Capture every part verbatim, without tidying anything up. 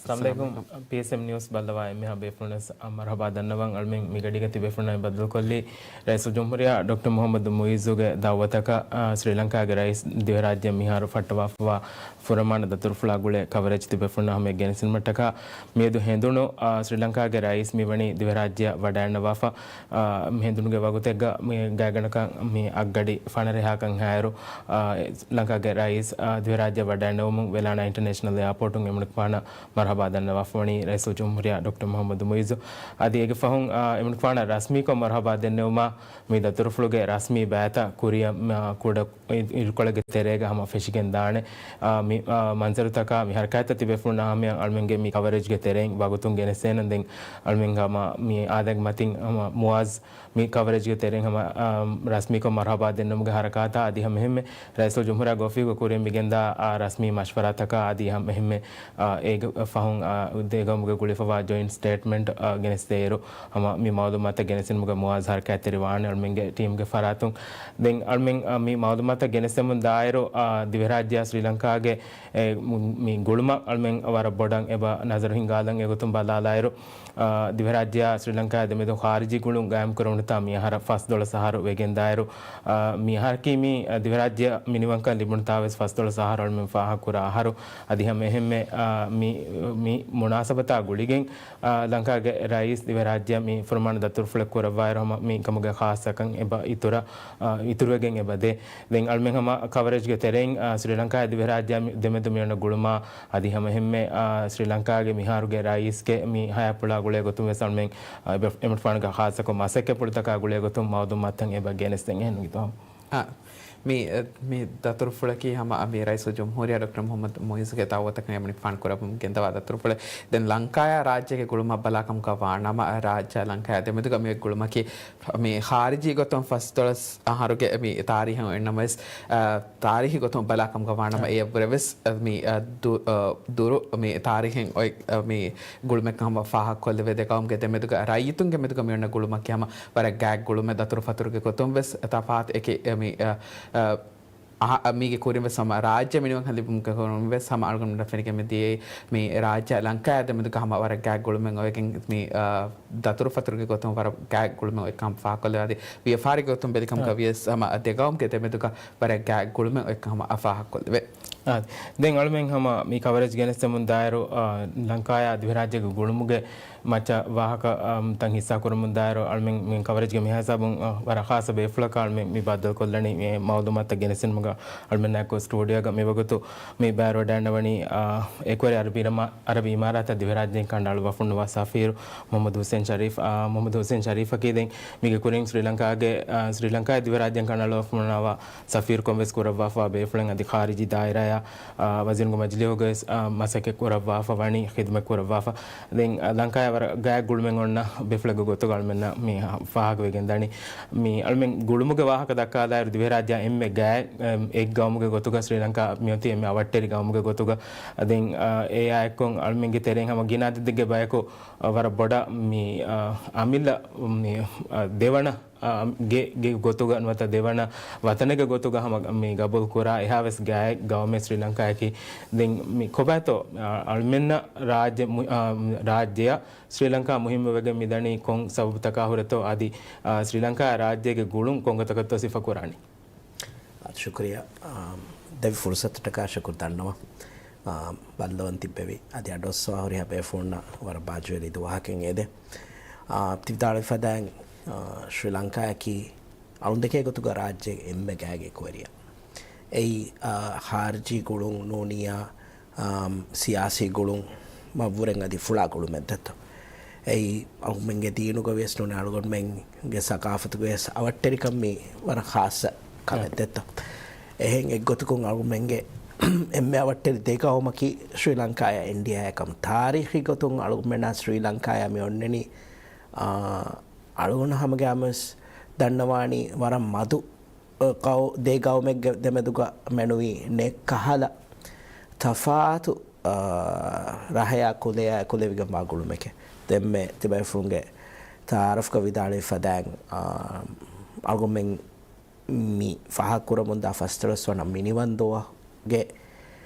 ސަލާމް އަލައިކުމް. ޕީއެސްއެމް ނިއުސް ބައްލަވާ އެންމެހާ ބޭފުޅުންނަށް މަރުހަބާ ދަންނަވަން. އަޅުމެން މިގަޑީގަ ތިބޭފުޅުންނާ ބައްދަލުކޮށްލީ ރައީސުލްޖުމްހޫރިއްޔާ ޑޮކްޓަރ މުހައްމަދު މުއިއްޒުގެ ދައުވަތަކަށް، އާ، ސްރީލަންކާގެ ރައީސް ދިވެހިރާއްޖެ މިހާރު ފައްޓަވާފަވާ ފުރަމާނަ ދަތުރުފުޅާ ގުޅޭ ކަވަރޭޖް ތިބޭފުޅުންނާ ހަމަޔަށް ގެނެސްދިނުމަށްޓަކާ މިއަދު ހެނދުނު، އާ، ސްރީލަންކާގެ ރައީސް މިވަނީ ދިވެހިރާއްޖެއަށް ވަޑައިގަންނަވާފަ. އާ، މި ހެނދުނުގެ ވަގުތެއްގަ މި ގާތްގަނޑަކަށް މި އަށްގަޑި ފަނަރަ ހާކަން ހާއިރު، އާ، ލަންކާގެ ރައީސް، އާ، ދިވެހިރާއްޖެއަށް ވަޑައިނެވުމުން ވެލާނާ އިންޓަރނޭޝަނަލް އެއާޕޯޓުން އެމަނިކުފާނަށް މަރުހަބާ ދަންނަވާފަވަނީ ރައީސުލްޖުމްހޫރިއްޔާ ޑޮކްޓަރ މުހައްމަދު މުއިއްޒު. އަދި އޭގެ ފަހުން، އާ، އެމަނިކުފާނަށް ރަސްމީކޮށް މަރުހަބާ ދެންނެވުމާ މި ދަތުރުފުޅުގެ ރަސްމީ ބައިތައް ކުރިއަށް، އާ، ކުޑަ އި-، އިރުކޮޅެއްގެ ތެރޭގަ ހަމަ ފެށިގެން ދާނެ. އާ، މި، އާ، މަންޒަރުތަކާ މި ހަރަކާތްތައް ތިބޭފުޅުންނާ ހަމަޔަށް އަޅުމެންގެ މި ކަވަރޭޖްގެ ތެރެއިން ވަގުތުން ގެނެސްދޭނަން. ދެން އަޅުމެން ހަމަ މި އާދައިގެ މަތިން ހަމަ މުއާޒް މި ކަވަރޭޖްގެ ތެރެއިން ހަމަ، އާ، ރަސްމީކޮށް މަރުހަބާ ދެންނެވުމުގެ ހަރަކާތާ އަދި ހަމަ އެހެންމެ ރައީސުލްޖުމްހޫރިއްޔާގެ އޮފީހުގެ ކުރިން މިގެންދާ، އާ، ރަސްމީ މަޝްވަރާތަކާ އަދި ހަމަ އެހެންމެ، އާ، އޭގެ ފަހުން، އާ، ދެ ގައުމުގެ ގުޅިފަވާ ޖޮއިންޓް ސްޓޭޓްމަންޓް، އާ، ގެނެސްދޭއިރު ހަމަ މި މައުލޫމާތަށް ގެނެސްދިނުމުގަ މުއާޒް ހަރަކާތްތެރިވާނެ އަޅުމެންގެ ޓީމްގެ ފަރާތުން. ދެން އަޅުމެން، އާ، މި މައުލޫމާތަށް ގެނެސްދެމުން ދާއިރު، އާ، ދިވެހިރާއްޖެއާ ސްރީލަންކާގެ އެ، މު-، މި ގުޅުމަށް އަޅުމެން ވަރަށް ބޮޑަށް އެބަ ނަޒަރު ހިންގާލަން. އެގޮތުން ބަލާލާއިރު، އާ، ދިވެހިރާއްޖެއާ ސްރީލަންކާއާ ދެމެދު ޚާރިޖީ ގުޅުން ގާއިމްކުރެވުނުތާ މި އަހަރަށް ފަސްދޮޅަސް އަހަރު ވެގެންދާއިރު، އާ، މި އަހަރަކީ މި، އާ، ދިވެހިރާއްޖެއަށް މިނިވަންކަން ލިބުނުތާވެސް ފަސްދޮޅަސް އަހަރު އަޅުމެން ފާހަގަކުރާ އަހަރު. އަދި ހަމަ އެހެންމެ، އާ، މި، މި މުނާސަބަތާ ގުޅިގެން، އާ، ލަންކާގެ ރައީސް ދިވެހިރާއްޖެއަށް މި ފުރަމާނަ ދަތުރުފުޅެއް ކުރައްވާއިރު ހަމަ މި ކަމުގެ ޚާއްސަކަން އެބަ އިތުރަށް، އާ، އިތުރުވެގެން އެބަ ދޭ. ދެން އަޅުމެން ހަމަ ކަވަރޭޖްގެ ތެރެއިން، އާ، ސްރީލަންކާއާ ދިވެހިރާއްޖެއާ މި ދެމެދު މިއޮންނަ ގުޅުމާ އަދި ހަމަ އެހެންމެ، އާ، ސްރީލަންކާގެ މިހާރުގެ ރައީސްގެ މި ހަޔާތްޕުޅާ ގުޅޭ ގޮތުން ވެސް އަޅުމެން، އާ، އެބަ-، އެމަނިކުފާނުގެ ޚާއްސަކޮށް މަސައްކަތްޕުޅުތަކާ ގުޅޭ ގޮތުން މައުލޫމާތުތައް އެބަ ގެނެސްދޭން އެހެން ނުވިތޯ؟ އާ، މި، މި ދަތުރުފުޅަކީ ހަމަ މި ރައީސުލްޖުމްހޫރިއްޔާ ޑޮކްޓަރ މުހައްމަދު މުއިއްޒުގެ ދައުވަތަކަށް އެމަނިކުފާނު ކުރައްވަމުން ގެންދަވާ ދަތުރުފުޅެއް. ދެން ލަންކާއާ ރާއްޖޭގެ ގުޅުމަށް ބަލާކަމުގަ ވާނަމަ، ރާއްޖެ ލަންކާއާ ދެމެދުގަ މި ގުޅުމަކީ މި ޚާރިޖީ ގޮތުން ފަސްދޮޅަސް އަހަރުގެ މި ތާރީހުން އޮތްނަމަވެސް، އާ، ތާރީހީ ގޮތުން ބަލާކަމުގަ ވާނަމަ، އާ، އެއަށްވުރެވެސް، އާ، މި، އާ، ދު-، އާ، ދުރު މި ތާރީހެއް އޮތް، އާ، މި ގުޅުމެއް ހަމަ ފާހަގަކޮށްލެވޭ. ދެ ގައުމުގެ ދެމެދުގަ ރައްޔިތުންގެ މެދުގަ މިއޮންނަ ގުޅުމަކީ ހަމަ ވަރަށް ގާތް ގުޅުމެއް. ދަތުރުފަތުރުގެ ގޮތުން ވެސް ތަފާތު އެކި، އެ، މި، އާ، އާ، އަ، އަ، މީގެ ކުރިން ވެސް ހަމަ ރާއްޖެ މިނިވަންކަން ލިބުމުގެ ކުރިން ވެސް ހަމަ އަޅުގަނޑުމެންނަށް ފެނިގެން މިދިޔައީ މި ރާއްޖެ ލަންކާއާ ދެމެދުގަ ހަމަ ވަރަށް ގާތް ގުޅުމެއް އޮވެގެން މި، އާ، ދަތުރުފަތުރުގެ ގޮތުން ވަރަށް ގާތް ގުޅުމެއް އޮތްކަން ފާހަގަކޮށްލެވޭ. އަދި ވިޔަފާރި ގޮތުން ބެލިކަމުގަ އާ، ވިޔަސް ހަމަ ދެ ގައުމުގެ ދެމެދުގަ ވަރަށް ގާތް ގުޅުމެއް އޮތްކަން ހަމަ އަ، ފާހަގަކޮށްލެވޭ. އާ، ދެން އަޅުމެން ހަމަ މި ކަވަރޭޖް ގެނެސްދެމުން ދާއިރު، އާ، ލަންކާއާ ދިވެހިރާއްޖޭގެ ގުޅުމުގެ މައްޗަށް ވާހަކަ، އާ، ތައް ހިއްސާކުރަމުން ދާއިރު އަޅުމެން މި ކަވަރޭޖްގެ މި ހިސާބުން، އާ، ވަރަށް ޚާއްސަ ބޭފުޅަކަށް އަޅުމެން މި ބައްދަލުކޮށްލަނީ މި މައުލޫމާތުތައް ގެނެސްދިނުމުގަ އަޅުމެންނާއެކު ސްޓޫޑިއޯގަ މިވަގުތު މި ބައިވެރިވަޑައިގަންނަވަނީ، އާ، އެކުވެރި އަރަބި އިރަމާ-، އަރަބި އިމާރާތަށް ދިވެހިރާއްޖޭން ކަނޑައަޅުއްވާފަ ހުންނަވާ ސަފީރު މުހައްމަދު ހުސެން ޝަރީފް، އާ، މުހައްމަދު ހުސެން ޝަރީފަކީ ދެން މީގެ ކުރިން ސްރީލަންކާގެ، އާ، ސްރީލަންކާއާ ދިވެހިރާއްޖޭން ކަނޑައަޅުއްވާފަ ހުންނަވާ ސަފީރުކޮށް ވެސް ކުރައްވާފަ ބޭފުޅެއް އަދި ޚާރިޖީ ދާއިރާއާ، އާ، ވަޒީރުންގެ މަޖިލީހުގަ ވެސް، އާ، މަސައްކަތް ކުރައްވާފަ ވަނީ ޚިދުމަތް ކުރައްވާފަ. ދެން، އާ، ލަންކާއާ ވަރަށް ގާތް ގުޅުމެއް އޮންނަ ބޭފުޅެއްގެ ގޮތުގަ އަޅުމެންނަށް މި ފާހަގަވެގެން ދަނީ. މި އަޅުމެން ގުޅުމުގެ ވާހަކަ ދައްކާލާއިރު ދިވެހިރާއްޖެއާ އެންމެ ގާތް، އެއް، އެއް ގައުމުގެ ގޮތުގަ ސްރީލަންކާ މިއޮތީ އެންމެ އަވަށްޓެރި ގައުމުގެ ގޮތުގަ. ދެން، އާ، އެއާއެއްކޮށް އަޅުމެންގެ ތެރެއިން ހަމަ ގިނަ އަދަދެއްގެ ބަޔަކު، އާ، ވަރަށް ބޮޑަށް މި، އާ، އަމިއްލަ މި، އާ، ދެވަނަ، އާ، ގެ، ގެ ގޮތުގަ ނުވަތަ ދެވަނަ ވަތަނެއްގެ ގޮތުގަ ހަމަ މި ގަބޫލު ކުރާ އެހާވެސް ގާތް ގައުމެއް ސްރީލަންކާއަކީ. ދެން މި ކޮބާތޯ، އާ، އަޅުމެންނަށް ރާއްޖެ މު-، އާ، ރާއްޖެއަށް ސްރީލަންކާ މުހިއްމުވެގެން މިދަނީ ކޮން ސަބަބުތަކާ ހުރެތޯ؟ އަދި، އާ، ސްރީލަންކާ ރާއްޖޭގެ ގުޅުން ކޮން ގޮތަކަށްތޯ ސިފަކުރާނީ؟ އާ، ޝުކުރިއްޔާ. އާ، ދެއްވި ފުރުސަތަށްޓަކާ ޝުކުރު ދަންނަވަން. އާ، ބައްލަވަން ތިއްބެވި. އަދި އަޑުއައްސަވާ ހުރިހާ ބޭފުޅުންނަށް ވަރަށް ބާއްޖަވެރި ދުވަހަކަށް އެދެން. އާ، ތި ވިދާޅުވި ފަދައިން، އާ، ސްރީލަންކާއަކީ އަޅުންދެކޭ ގޮތުގަ ރާއްޖޭގެ އެންމެ ގާތްގެ ކުވެރިޔާ. އެއީ، އާ، ޚާރިޖީ ގުޅުން ނޫނިއްޔާ، އާ، ސިޔާސީ ގުޅުން މަށްވުރެން އަދި ފުޅާ ގުޅުމެއް ދެއްތޯ. އެއީ އަޅުގަނޑުމެންގެ ދީނުގަ ވިޔަސް ނޫނީ އަޅުގަނޑުމެންގެ ސަޤާފަތުގަ ވިޔަސް އަވަށްޓެރިކަން މީ ވަރަށް ޚާއްޞަ ކަމެއް ދެއްތޯ. އެހެން އެއްގޮތަކުން އަޅުގަނޑުމެންގެ އެންމެ އަވަށްޓެރި ދެ ގައުމަކީ ސްރީލަންކާއާ އިންޑިއާއާ ކަމު ތާރީޚީ ގޮތުން އަޅުގަނޑުމެންނާ ސްރީލަންކާއާ މި އޮންނަނީ، އާ، އަޅުގަނޑު ހަމަގައިމުވެސް ދަންނަވާނީ ވަރަށް މަދު ގައު-، ދެ ގައުމެއްގެ ދެމެދުގަ މެނުވީ ނެތް ކަހަލަ ތަފާތު، އާ، ރަހަޔާ ކުލަޔާ އެކުލެވިގެންވާ ގުޅުމެކޭ. ދެންމެ ތިބޭފުޅުންގެ ތައާރަފްގަ ވިދާޅުވި ފަދައިން، އާ، އަޅުގަނޑުމެން މި ފާހަގަކުރަމުންދާ ފަސްދޮޅަސް ވަނަ މިނިވަން ދުވަހުގެ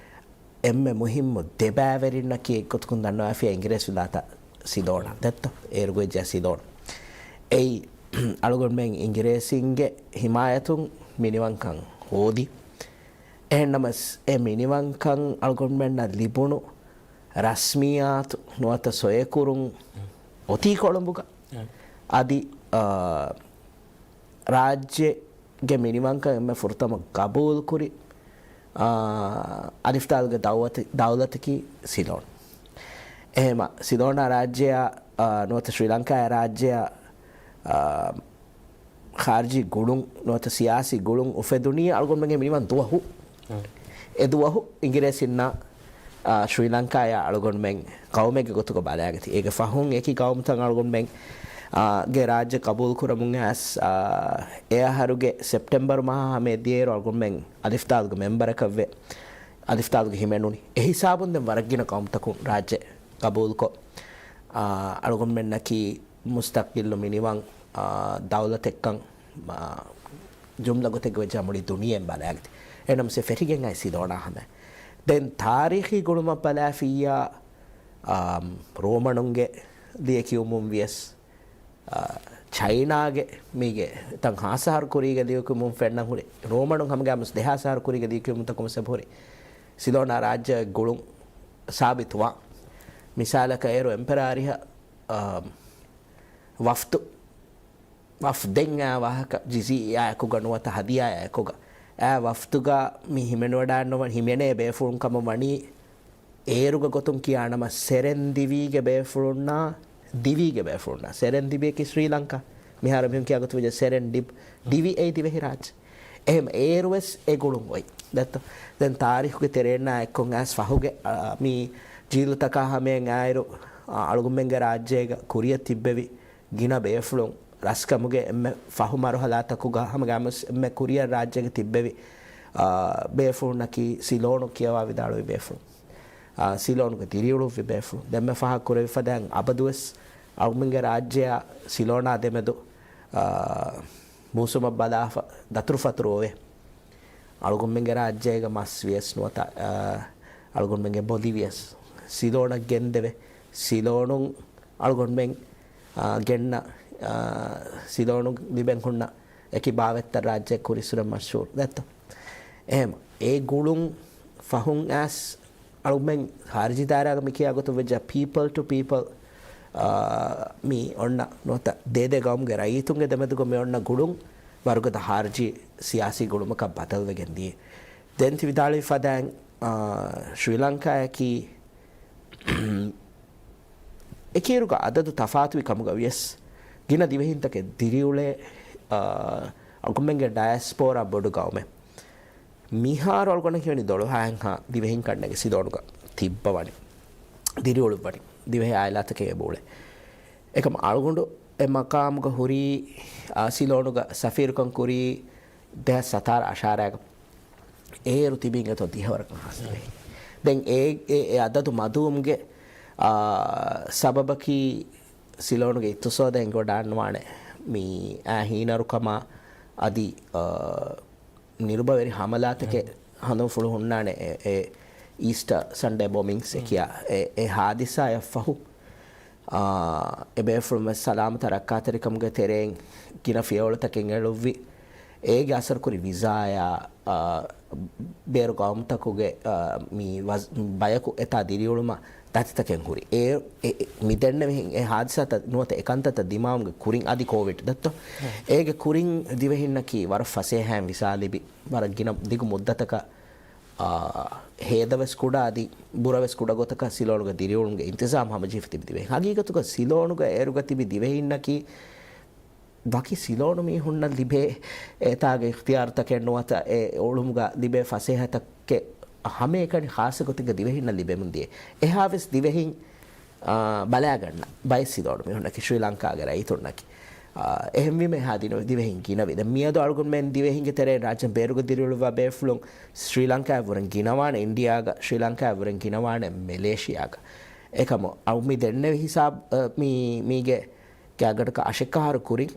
އެންމެ މުހިއްމު ދެބައިވެރިންނަކީ އެއްގޮތަކުން ދަންނަވާފިޔާ އިނގިރޭސި ވިލާތާ ސިލޯނާ ދެއްތޯ؟ އޭރުގައި ޖެއްޔާ ސިލޯން. އެއީ އަޅުގަނޑުމެން އިނގިރޭސީންގެ ހިމާޔަތުން މިނިވަންކަން ހޯދި. އެހެންނަމަސް އެ މިނިވަންކަން އަޅުގަނޑުމެންނަށް ލިބުނު ރަސްމިއްޔާތު ނުވަތަ ސޮއެކުރުން އޮތީ ކޮޅުނބުގަ. އަދި، އާ، ރާއްޖޭގެ މިނިވަންކަން އެންމެ ފުރަތަމަ ގަބޫލުކުރި، އާ، އަލިފްދާލުގެ ދައުވަތި-، ދައުލަތަކީ ސިލޯން. އެހެމަ ސިލޯނާ ރާއްޖެއާ، އާ، ނުވަތަ ޝްރީލަންކާ ރާއްޖެއާ، އާ، ޚާރިޖީ ގުޅުން ނުވަތަ ސިޔާސީ ގުޅުން އުފެދުނީ އަޅުގަނޑުމެންގެ މިނިވަން ދުވަހު. އެ ދުވަހު އިނގިރޭސިންނާ، އާ، ޝްރީލަންކާޔާ އަޅުގަނޑުމެން ގައުމެއްގެ ގޮތުގަ ބަލާގަތީ. އޭގެ ފަހުން އެކި ގައުމުތައް އަޅުގަނޑުމެން، އާ، ގެ ރާއްޖެ ގަބޫލު ކުރަމުން އައިސް، އާ، އެ އަހަރުގެ ސެޕްޓެމްބަރު މަހާ ހަމަ އެ ދިޔައިރު އަޅުގަނޑުމެން އަލިފްދާލުގެ މެމްބަރަކަށްވެ، އަލިފްދާލުގެ ހިމެނުނީ. އެ ހިސާބުން ދެން ވަރަށް ގިނަ ގައުމުތަކުން ރާއްޖެ ގަބޫލުކޮށް، އާ، އަޅުގަނޑުމެންނަކީ މުސްތަޤިއްލު މިނިވަން، އާ، ދައުލަތެއްކަން، އާ، ޖުމްލަ ގޮތެއްގަ ވެއްޖާ މުޅި ދުނިޔެއިން ބަލާގަތީ. އެހެންނަމަސް އެ ފެށިގެން އައި ސިލޯނާ ހަމަ. ދެން ތާރީޚީ ގުޅުމަށް ބަލާފިއްޔާ، އާ، ރޯމަނުންގެ ލިޔެކިޔުމުން ވިޔަސް، އާ، ޗައިނާގެ މީގެ ތަން ހާސަހަރު ކުރީގެ ލިޔެކިޔުމުން ފެންނަން ހުރި، ރޯމަނުން ހަމަގައިމުސް ދެހާސަހަރު ކުރީގެ ލިޔެކިޔުމުންތަކުން ސަބަބު ހުރި، ސިލޯނާ ރާއްޖެ ގުޅުން ސާބިތުވާ. މިސާލަކަށް އޭރު އެމްޕެރާރިހަށް، އާ، ވަފްދު، ވަފްދެއް އާ ވާހަކަ ޖިޒިޔާއެކުގަ ނުވަތަ ހަދިޔާއެކުގަ އާ ވަފްދުގަ މި ހިމެނިވަޑައިންނަވަން ހިމެނޭ ބޭފުޅުން ކަމަށް ވަނީ އޭރުގެ ގޮތުން ކިޔާނަމަ ސެރެން ދިވީގެ ބޭފުޅުންނާ، ދިވީގެ ބޭފުޅުންނާ. ސެރެން ދިބިއަކީ ސްރީލަންކާ. މިހާރު މިހުން ކިޔާ ގޮތު ވެއްޖެ ސެރެން ޑިބް. ޑިވި އެއީ ދިވެހި ރާއްޖެ. އެހެން އޭރުވެސް އެ ގުޅުން އޮތް. ދެއްތޯ؟ ދެން ތާރީޚުގެ ތެރޭންނާ އެއްކޮށް އައިސް ފަހުގެ، އާ، މި ޖީލުތަކާ ހަމަޔަށް އާއިރު، އާ، އަޅުގަނޑުމެންގެ ރާއްޖޭގަ ކުރިއަށް ތިއްބެވި ގިނަ ބޭފުޅުން ރަސްކަމުގެ އެންމެ ފަހު މަރުހަލާތަކުގަ ހަމަގައިމުސް އެންމެ ކުރިއަށް ރާއްޖޭގަ ތިއްބެވި، އާ، ބޭފުޅުންނަކީ ސިލޯނު ކިޔަވާ ވިދާޅުވި ބޭފުޅުން. އާ، ސިލޯނުގެ ދިރިއުޅުއްވި ބޭފުޅުން. ދެންމެ ފަހަށް ކުރެވިފަދައިން އަބަދުވެސް އަޅުގަނޑުމެންގެ ރާއްޖެއާ ސިލޯނާ ދެމެދު، އާ، މޫސުމަށް ބަލާފަ ދަތުރުފަތުރު އޮވޭ. އަޅުގަނޑުމެންގެ ރާއްޖޭގަ މަސް ވިޔަސް ނުވަތަ، އާ، އަޅުގަނޑުމެންގެ ބޮލި ވިޔަސް ސިލޯނަށް ގެންދެވޭ. ސިލޯނުން އަޅުގަނޑުމެން، އާ، ގެންނަ، އާ، ސިލޯނުން ލިބެން ހުންނަ އެކި ބާވަތްތައް ރާއްޖެ ކުރިއްސުރެ މަޝްހޫރު ދެއްތޯ. އެހެން އެ ގުޅުން ފަހުން އައިސް އަޅުގަނޑުމެން ޚާރިޖީ ދާއިރާގަ މި ކިޔާ ގޮތުން ވެއްޖެ ޕީޕަލް ޓު ޕީޕަލް، އާ، މި އޮންނަ ނުވަތަ ދޭދޭ ގައުމުގެ ރައްޔިތުންގެ ދެމެދުގަ މި އޮންނަ ގުޅުން ވަރުގަދަ ޚާރިޖީ ސިޔާސީ ގުޅުމަކަށް ބަދަލުވެގެން ދިޔަ. ދެން ތި ވިދާޅުވި ފަދައިން، އާ، ޝްރީލަންކާއަކީ އެކިއިރުގަ އަދަދު ތަފާތުވި ކަމުގަ ވިޔަސް، ގިނަ ދިވެހިންތަކެއް ދިރިއުޅޭ، އާ، އަޅުގަނޑުމެންގެ ޑަޔަސްޕޯރާ ބޮޑު ގައުމެއް. މިހާރު އަޅުގަނޑަށް ކިޔަނީ ދޮޅުހާހެންހާ ދިވެހިން ކަންނޭނގެ ސިލޯނުގަ ތިއްބަވަނީ. ދިރިއުޅުއްވަނީ. ދިވެހި އާއިލާތަކެއް އެބައުޅޭ. އެކަމަ އަޅުގަނޑު އެ މަޤާމުގަ ހުރީ، އާ، ސިލޯނުގަ ސަފީރުކަން ކުރީ ދެހާސް ސަތާރަ އަށާރައިގަ. އޭރު ތިބީ އިނގޭތޯ ދިހަވަރަކަށް ހާސިލް ވެހި. ދެން އެ، އެ، އެ އަދަދު މަދުވުމުގެ، އާ، ސަބަބަކީ ސިލޯނުގެ އިޤްތިޞާދަށް އެނގިވަޑައިގަންނަވާނެ މި އާ ހީނަރުކަމާ އަދި، އާ، ނިރުބަވެރި ހަމަލާތަކެއް ހަނދުންފުޅު ހުންނާނެ އެ، އެ އީސްޓަ ސަންޑޭ ބޮމިންގްސް އެ ކިޔާ އެ، އެ ހާދިސާއަށްފަހު، އާ، އެބޭފުޅުން ވެސް ސަލާމަތަށް ރައްކާތެރިކަމުގެ ތެރެއިން ގިނަ ފިޔަވަޅުތަކެއް އެޅުއްވި. އޭގެ އަސަރުކުރި ވިޒާޔާ، އާ، ބޭރު ގައުމުތަކުގެ، އާ، މި ވަޒް-، ބަޔަކު އެތާ ދިރިއުޅުމަށް ދަތިތަކެއް ހުރި. އެ، އެ، އެ، މި ދެންނެވިހެން އެ ހާދިސާތައް ނުވަތަ އެ ކަންތައްތައް ދިމާވުމުގެ ކުރިން އަދި ކޯވިޑް ދައްތޯ؟ އޭގެ ކުރިން ދިވެހިންނަކީ ވަރަށް ފަސޭހައިން ވިސާ ލިބި، ވަރަށް ގިނަ ދިގު މުއްދަތަކަށް، އާ، ހޭދަވެސް ކުޑަ އަދި ބުރަވެސް ކުޑަ ގޮތަކަށް ސިލޯނުގެ ދިރިއުޅުމުގެ އިންތިޒާމް ހަމަޖެހިފަ ތިބި ދިވެހިން. ހަގީގަތުގަ ސިލޯނުގަ އޭރުގަ ތިބި ދިވެހިންނަކީ ވަކި ސިލޯނު މީހުންނަށް ލިބޭ އެތާގެ އިޚްތިޔާރުތަކެއް ނުވަތަ އެ އުޅުމުގަ ލިބޭ ފަސޭހަތަކެއް ހަމައެކަނި ޚާއްޞަ ގޮތެއްގަ ދިވެހިންނަށް ލިބެމުން ދިޔަ. އެހާވެސް ދިވެހިން، އާ، ބަލާގަންނަ ބައެއް ސިލޯނު މީހުންނަކީ ޝްރީލަންކާގެ ރައްޔިތުންނަކީ. އާ، އެހެންވީމަ އެހާ ދިނު ދިވެހިން ގިނަވި. ދެން މިއަދު އަޅުގަނޑުމެން ދިވެހިންގެ ތެރެއިން ރާއްޖޭން ބޭރުގަ ދިރިއުޅުއްވާ ބޭފުޅުން ޝްރީލަންކާއަށްވުރެން ގިނަވާނެ އިންޑިއާގަ، ޝްރީލަންކާއަށްވުރެން ގިނަވާނެ މެލޭޝިއާގަ. އެކަމު އަޅު މި ދެންނެވި ހިސާބް، އަ، މީ، މީގެ ގާތްގަނޑަކަށް އަށެއްކަހަރު ކުރިން،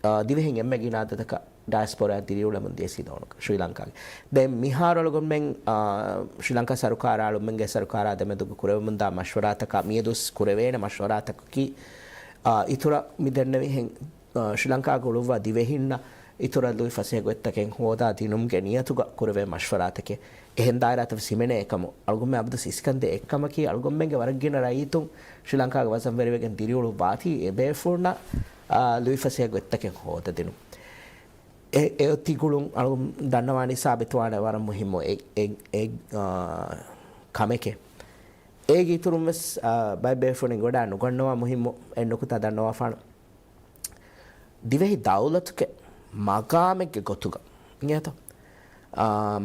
އާ، ދިވެހިން އެންމެ ގިނަ އަދަދަކަށް ޑަޔަސްޕޮރާ ދިރިއުޅެމުން ދިޔަ ސިލޯނުގަ، ޝްރީލަންކާގެ. ދެން މިހާރު އަޅުގަނޑުމެން، އާ، ޝްރީލަންކާ ސަރުކާރާ އަޅުމެންގެ ސަރުކާރާ ދެމެދުގަ ކުރެވެމުންދާ މަޝްވަރާތަކާ މިއަދުސް ކުރެވޭނެ މަޝްވަރާތަކަކީ، އާ، އިތުރަށް މި ދެންނެވިހެން، އާ، ޝްރީލަންކާގަ އުޅުއްވާ ދިވެހިންނަށް އިތުރަށް ލުއިފަސޭހަ ގޮތްތަކެއް ހޯދާ ދިނުމުގެ ނިޔަތުގަ ކުރެވޭ މަޝްވަރާތަކެއް. އެހެން ދާއިރާތައް ވެސް ހިމެނޭ އެކަމު. އަޅުގަނޑުމެން އަބަދު އިސްކަންދޭ އެއްކަމަކީ، އަޅުގަނޑުމެންގެ ވަރަށް ގިނަ ރައްޔިތުން ޝްރީލަންކާގެ ވަޒަންވެރިވެގެން ދިރިއުޅުއްވާތީ، އެ ބޭފުޅުންނަށް، އާ، ލުއިފަސޭހަ ގޮތްތަކެއް ހޯދަދިނުން. އެ، އެ ތިގުޅުން އަޅުގަނޑު ދަންނަވާނީ ސާބިތުވާނެ ވަރަށް މުހިއްމު އެ، އެ، އެ، އާ، ކަމެކޭ. އޭގެ އިތުރުން ވެސް، އާ، ބައެއް ބޭފުޅުން އެނގިވަޑާ ނުގަންނަވާ މުހިއްމު އެއް ނުކުތާ ދަންނަވާފާނު. ދިވެހި ދައުލަތުގެ މަގާމެއްގެ ގޮތުގަ އިނގޭތޯ؟ އާ،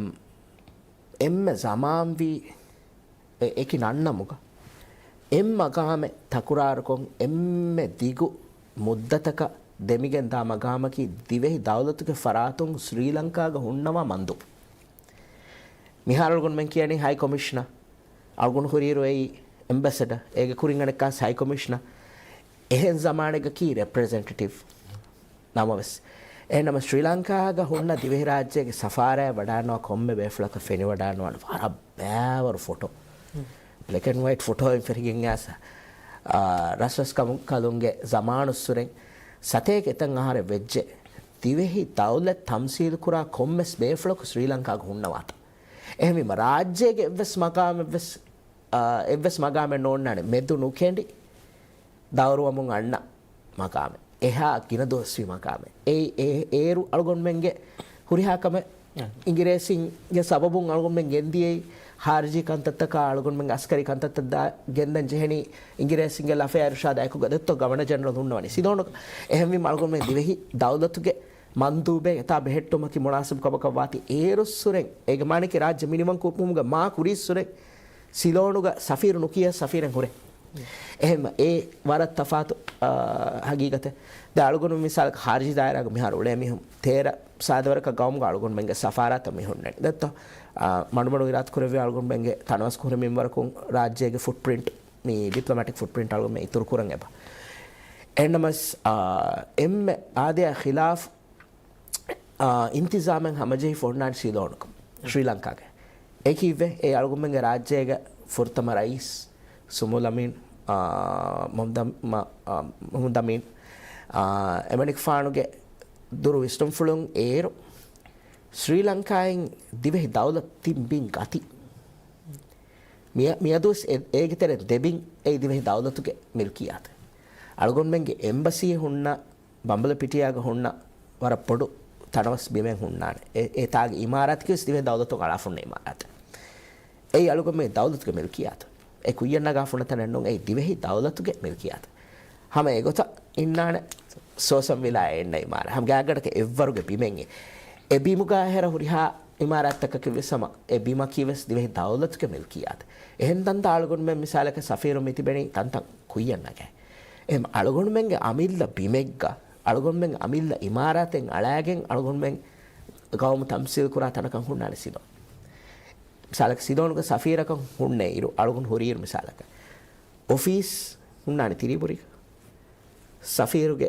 އެންމެ ޒަމާންވީ އެ-، އެކި ނަންނަމުގަ އެއް މަގާމެއް ތަކުރާރުކޮށް، އެންމެ ދިގު މުއްދަތަކަށް ދެމިގެން ދާ މަގާމަކީ ދިވެހި ދައުލަތުގެ ފަރާތުން ސްރީލަންކާގަ ހުންނަވާ މަންދޫބު. މިހާރު އަޅުގަނޑުމެން ކިޔަނީ ހައި ކޮމިޝަނަރ. އަޅުގަނޑު ހުރިއިރު އެއީ އެމްބެސެޑަރ. އޭގެ ކުރިން އަނެއްކާސް ހައި ކޮމިޝަނަރ. އެހެން ޒަމާނެއްގަކީ ރެޕްރެޒެންޓެޓިވް. ނަމަވެސް، އެހެންނަމަ ޝްރީލަންކާގަ ހުންނަ ދިވެހިރާއްޖޭގެ ސަފާރާއަށް ވަޑާންނަވާ ކޮންމެ ބޭފުޅަކަށް ފެނިވަޑާންނަވާނެ ވަރަށް ބައިވަރު ފޮޓޯ. ބްލެކް އެންޑް ވައިޓް ފޮޓޯއިން ފެށިގެން އައިސް، އާ، ރަސްރަސްކަމު ކަލުންގެ ޒަމާނުއްސުރެން ސަތޭކަ އެތައް އަހަރެއް ވެއްޖެ ދިވެހި ދައުލަތް ތަމްސީލުކުރާ ކޮންމެސް ބޭފުޅަކު ޝްރީލަންކާގަ ހުންނަވާތަން. އެހެންވީމަ، ރާއްޖޭގެ އެއްވެސް މަގާމެއްވެސް، އާ، އެއްވެސް މަގާމެއް ނޯންނާނެ މެދު ނުކެނޑި ދައުރުވަމުން އަންނަ މަގާމެއް. އެހާ ގިނަ ދުވަސްވީ މަގާމެއް. އެ، އެ، އޭރު އަޅުގަނޑުމެންގެ ހުރިހާ ކަމެއް އިނގިރޭސިންގެ ސަބަބުން އަޅުގަނޑުމެން ގެންދިޔައީ ހާރިޖީ ކަންތައްތަކާ އަޅުގަނޑުމެންގެ އަސްކަރީ ކަންތައްތައް ދާ ގެންދަން ޖެހެނީ އިނގިރޭސިންގެ ލަފަޔާ އިރުޝާދާ އެކުގަ ދެއްތޯ ގަވަނަރ ޖެނެރަލް ހުންނަވަނީ ސިލޯނުގަ. އެހެންވީމަ އަޅުގަނޑުމެން ދިވެހި ދައުލަތުގެ މަންދޫބެއް އެތާ ބެހެއްޓުމަކީ މުނާސިބު ކަމަކަށް ވާތީ އޭރުއްސުރެން އޭގެ މާނައަކީ ރާއްޖެ މިނިވަން ކުރުމުގެ މާ ކުރީއްސުރެން ސިލޯނުގަ ސަފީރު ނުކިޔާ ސަފީރެއް ހުރޭ. އެހެން އެ ވަރަށް ތަފާތު، އާ، ހަގީގަތެއް. ދެ އަޅުގަނޑު މިސާލަކަށް ހާރިޖީ ދާއިރާގަ މިހާރު އުޅޭ މީހުން ތޭރަ ސާދަވަރަކަށް ގައުމުގަ އަޅުގަނޑުމެންގެ ސަފާރާތައް މި ހުންނަނީ. ދެއްތޯ؟ އާ، މަޑުމަޑު އިރާދަ ކުރެއްވި އަޅުގަނޑުމެންގެ ތަނަވަސް ކުރި މިންވަރަކުން ރާއްޖޭގެ ފުޓްޕްރިންޓް، މި ޑިޕްލޮމެޓިކް ފުޓްޕްރިންޓް އަޅުގަނޑުމެން އިތުރު ކުރަން އެބަ. އެހެންނަމަސް، އާ، އެންމެ އާދަޔާ ޚިލާފް އާ، އިންތިޒާމެއް ހަމަޖެހިފަ ހުންނާނެ ސިލޯނުގަ، ޝްރީލަންކާގެ. އެކީއްވެ، އެ އަޅުގަނޑުމެންގެ ރާއްޖޭގެ ފުރަތަމަ ރައީސް ސުމޫލަމީން، އާ، މުހައްމަދަ-، މަ-، އާ، މުހައްމަދަމީން، އާ، އެމަނިކުފާނުގެ ދުރު ވިސްނުންފުޅުން އޭރު ޝްރީލަންކާއިން ދިވެހި ދައުލަތް ތިން ބިން ގަތި. މިއަ-، މިއަދުވެސް އެ-، އޭގެ ތެރެ ދެ ބިން އެއީ ދިވެހި ދައުލަތުގެ މިލްކިއްޔާތެއް. އަޅުގަނޑުމެންގެ އެމްބަސީ ހުންނަ ބަނބަލަޕިޓިޔާގަ ހުންނަ ވަރަށް ބޮޑު ތަނަވަސް ބިމެއް ހުންނާނެ. އެ، އެ ތާގެ އިމާރާތަކީވެސް ދިވެހި ދައުލަތުން އަޅާފަ ހުންނަ އިމާރާތެއް. އެއީ އަޅުގަނޑުމެން ދައުލަތުގެ މިލްކިއްޔާތު. އެ ކުއްޔަށް ނަގާފަ ހުންނަ ތަނެއް ނޫން، އެއީ ދިވެހި ދައުލަތުގެ މިލްކިއްޔާތު. ހަމަ އެގޮތަށް އިންނާނެ ސޯސަން ވިލާ އެ އިންނަ އިމާރާތް. ހަމަ ގާތްގަނޑަކަށް އެއްވަރުގެ ބިމެއް އެ. އެ ބިމުގަ އެހެރަ ހުރިހާ އިމާރާތްތަކަކީވެސް ހަމަ އެ ބިމަކީވެސް ދިވެހި ދައުލަތުގެ މިލްކިއްޔާތު. އެހެން ތަންތަން އަޅުގަނޑުމެން މިސާލަކަށް ސަފީރު މި ތިބެނީ ތަންތަން ކުއްޔަށް ނަގައި. އެހެން އަޅުގަނޑުމެންގެ އަމިއްލަ ބިމެއްގަ، އަޅުގަނޑުމެންގެ އަމިއްލަ އިމާރާތެއް އަޅާގެން އަޅުގަނޑުމެން ގައުމު ތަމްސީލް ކުރާ ތަނަކަށް ހުންނާނެ ސިލޯން. މިސާލަކަށް ސިލޯނުގެ ސަފީރަކަށް ހުންނަ އިރު، އަޅުގަނޑު ހުރިއިރު މިސާލަކަށް އޮފީސް ހުންނާނެ ތިރީބުރީގަ. ސަފީރުގެ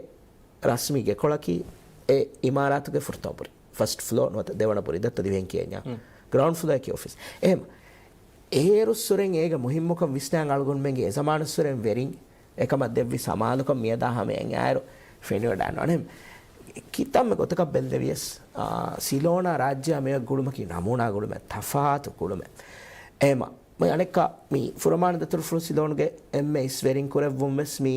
ރަސްމީ ގެކޮޅަކީ އެ އިމާރާތުގެ ފުރަތަމަ ބުރި. ފަސްޓް ފްލޯ ނުވަތަ ދެވަނަ ބުރި ދައްތަ ދިވެހިން ކިޔަންޏާ. ގްރައުންޑް ފްލޯއަކީ އޮފީސް. އެހެން އޭރުއްސުރެން އޭގެ މުހިއްމުކަން ވިސްނާން އަޅުގަނޑުމެންގެ އެޒަމާނުއްސުރެން ވެރިން އެކަމަށް ދެއްވި ސަމާލުކަން މިއަދާ ހަމައަށް އާއިރު ފެނިވަޑާން އަނެއް ކިތަންމެ ގޮތަކަށް ބެލެވިޔަސް، އާ، ސިލޯނާ ރާއްޖެއާ މިއޮތް ގުޅުމަކީ ނަމޫނާ ގުޅުމެއް، ތަފާތު ގުޅުމެއް. އެހެމަ މި އަނެއްކާ މި ފުރަމާނަ ދަތުރުފުޅު ސިލޯނުގެ އެންމެ އިސް ވެރިން ކުރެއްވުން ވެސް މި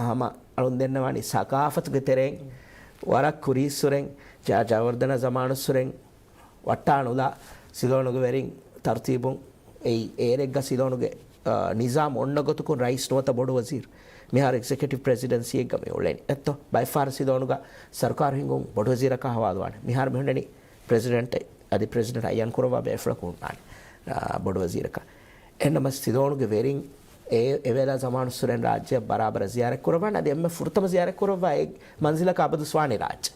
ހަމަ އަޅުން ދެންނަވާނީ ސަގާފަތުގެ ތެރެއިން ވަރަށް ކުރީއްސުރެން ޖާ ޖައިވަރްދަނާ ޒަމާނުއްސުރެން ވައްޓާނުލާ ސިލޯނުގެ ވެރިން ތަރުތީބުން އެއީ އޭރެއްގަ ސިލޯނުގެ، އާ، ނިޒާމް އޮންނަ ގޮތުކުން ރައީސް ނުވަތަ ބޮޑު ވަޒީރު. މިހާރު އެގްޒެކެޓިވް ޕްރެޒިޑެންސީއެއްގަ މި އުޅެނީ. އެއްތޯ ބައެއްފަހަރު ސިލޯނުގަ ސަރުކާރު ހިންގުން ބޮޑު ވަޒީރަކާ ހަވާލުވާނެ. މިހާރު މި ހުންނަނީ ޕްރެޒިޑެންޓެއް އަދި ޕްރެޒިޑެންޓް އައްޔަން ކުރައްވާ ބޭފުޅަކު ހުންނާނެ، އާ، ބޮޑު ވަޒީރަކަށް. އެހެންނަމަ ސިލޯނުގެ ވެރިން އެ، އެވޭލާ ޒަމާނުއްސުރެން ރާއްޖެއަށް ބަރާބަރަށް ޒިޔާރަތް ކުރައްވާނެ. އަދި އެންމެ ފުރަތަމަ ޒިޔާރަތް ކުރައްވާ އެ މަންޒިލަކަށް އަބަދުސް ވާނީ ރާއްޖެ.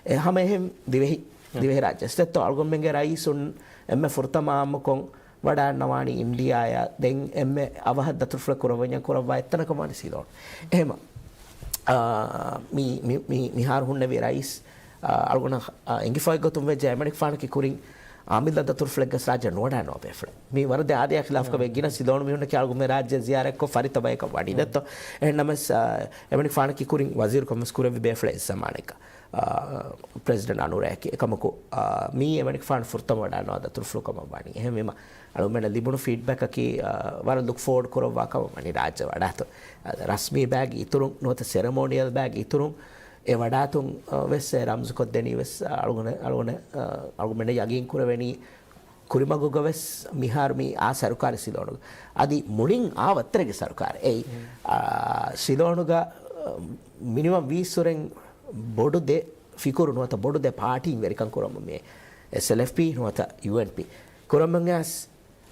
އެ ހަމަ އެހެން ދިވެހި، ދިވެހި ރާއްޖެ. އެސްތެއްތޯ އަޅުގަނޑުމެންގެ ރައީސުން އެންމެ ފުރަތަމަ އާއްމުކޮށް ވަޑާންނަވާނީ އިންޑިއާއަށް. ދެން އެންމެ އަވަހަށް ދަތުރުފުޅެއް ކުރައްވަންޏާ ކުރައްވާ އެއްތަނަކަށް ވާނީ ސިލޯން. އެހެމަ، އާ، މި، މި، މި، މިހާރު ހުންނެވި ރައީސް، އަޅުގަނޑަށް އެނގިފައި ގޮތުން ވެއްޖެ އެމަނިކުފާނަކީ ކުރިން އަމިއްލަ ދަތުރުފުޅެއްގަ ރާއްޖެ ނުވަޑައިންނަވާ ބޭފުޅެއް. މީ ވަރަށް ދެ އާދަޔާ ޚިލާފަކަށް ވެ ގިނަ ސިލޯނު މީހުންނަކީ އަޅުގަނޑުމެން ރާއްޖެ ޒިޔާރަތްކޮށް ފަރިތަ ބަޔަކަށް ވަނީ ދެއްތޯ. އެހެންނަމަސް އެމަނިކުފާނަކީ ކުރިން ވަޒީރުކޮން ވެސް ކުރެއްވި ބޭފުޅެއް އެއްޒަމާނެއްގަ. ޕްރެޒިޑެންޓް އަނުރާއެކީ. އެކަމަކު މީ އެމަނިކުފާނު ފުރަތަމަ ވަޑައިންނަވާ ދަތުރުފުޅު ކަމަށް ވަނީ. އެހެންވީމަ އަޅުގަނޑަށް ލިބުނު ފީޑްބެކަކީ ވަރަށް ލުކް ފޯވަޑް ކުރައްވާ ކަމަށް ވަނީ ރާއްޖެ ވަޑާތު. ރަސްމީ ބައިގެ އިތުރުން ނުވަތަ ސެރެމޯނިއަލް ބައިގެ އިތުރުން އެ ވަޑާތުން ވެސް އެ ރަމްޒުކޮށްދެނީ ވެސް އަޅުގަނޑަށް، އަޅުގަނޑަށް، އަޅުގަނޑަށް ޔަގީން ކުރެވެނީ ކުރިމަގުގަ ވެސް މިހާރު މި އާ ސަރުކާރެއް ސިލޯނުގަ. އަދި މުޅިން އާ ވައްތަރެއްގެ ސަރުކާރެއް. އެއީ، އާ، ސިލޯނުގަ މިނިވަން ވީއްސުރެން ބޮޑު ދެ ފިކުރު ނުވަތަ ބޮޑު ދެ ޕާޓީން ވެރިކަން ކުރަމުން މި އެސްއެލްއެފްޕީ ނުވަތަ ޔޫއެންޕީ. ކުރަމުން އައިސް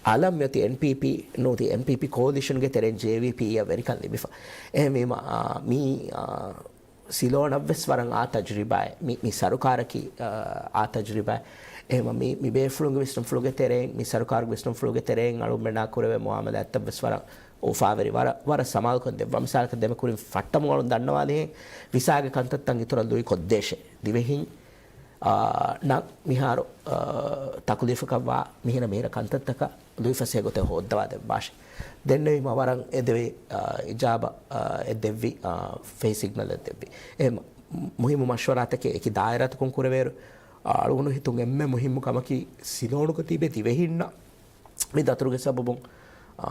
އަލަށް މިއޮތީ އެންޕީޕީ ނޫނީ އެންޕީޕީ ކޯލިޝަންގެ ތެރެއިން ޖޭވީޕީއަށް ވެރިކަން ލިބިފަ. އެހެންވީމަ، އާ، މީ، އާ، ސިލޯނަށްވެސް ވަރަށް އާ ތަޖުރިބާއެއް. މި، މި ސަރުކާރަކީ، އާ، އާ ތަޖުރިބާއެއް. އެހެންވީމަ މި، މި ބޭފުޅުންގެ ވިސްނުންފުޅުގެ ތެރެއިން، މި ސަރުކާރުގެ ވިސްނުންފުޅުގެ ތެރެއިން އަޅުގަނޑުމެންނާ ކުރެވޭ މުއާމަލާތްތައްވެސް ވަރަށް އުފާވެރި، ވަރަށް، ވަރަށް ސަމާލުކަން ދެއްވާ. މިސާލަކަށް ދެމެ ކުރިން ފައްޓަމުން އަޅުން ދަންނަވާލިހެން ވިސާގެ ކަންތައްތައް އިތުރަށް ލުއި ކޮށްދޭށޭ. ދިވެހިން އާ، ނަ މިހާރު، އާ، ތަކުލީފަކަށްވާ މިހިރަ މިހިރަ ކަންތައްތަކަށް ލުއިފަސޭހަ ގޮތެއް ހޯއްދަވާ ދެއްވާށޭ. ދެންނެވީމަ ވަރަށް އެދެވޭ، އާ، އިޖާބަ، އާ، އެއް ދެއްވި، އާ، ފެހި ސިގްނަލް އެއް ދެއްވި. އެ މު-، މުހިއްމު މަޝްވަރާތަކެއް އެކި ދާއިރާތަކުން ކުރެވޭއިރު، އާ، އަޅުގަނޑު ހިތުން އެންމެ މުހިއްމު ކަމަކީ ސިލޯނުގަ ތިބޭ ދިވެހިންނަށް މި ދަތުރުގެ ސަބަބުން، އާ،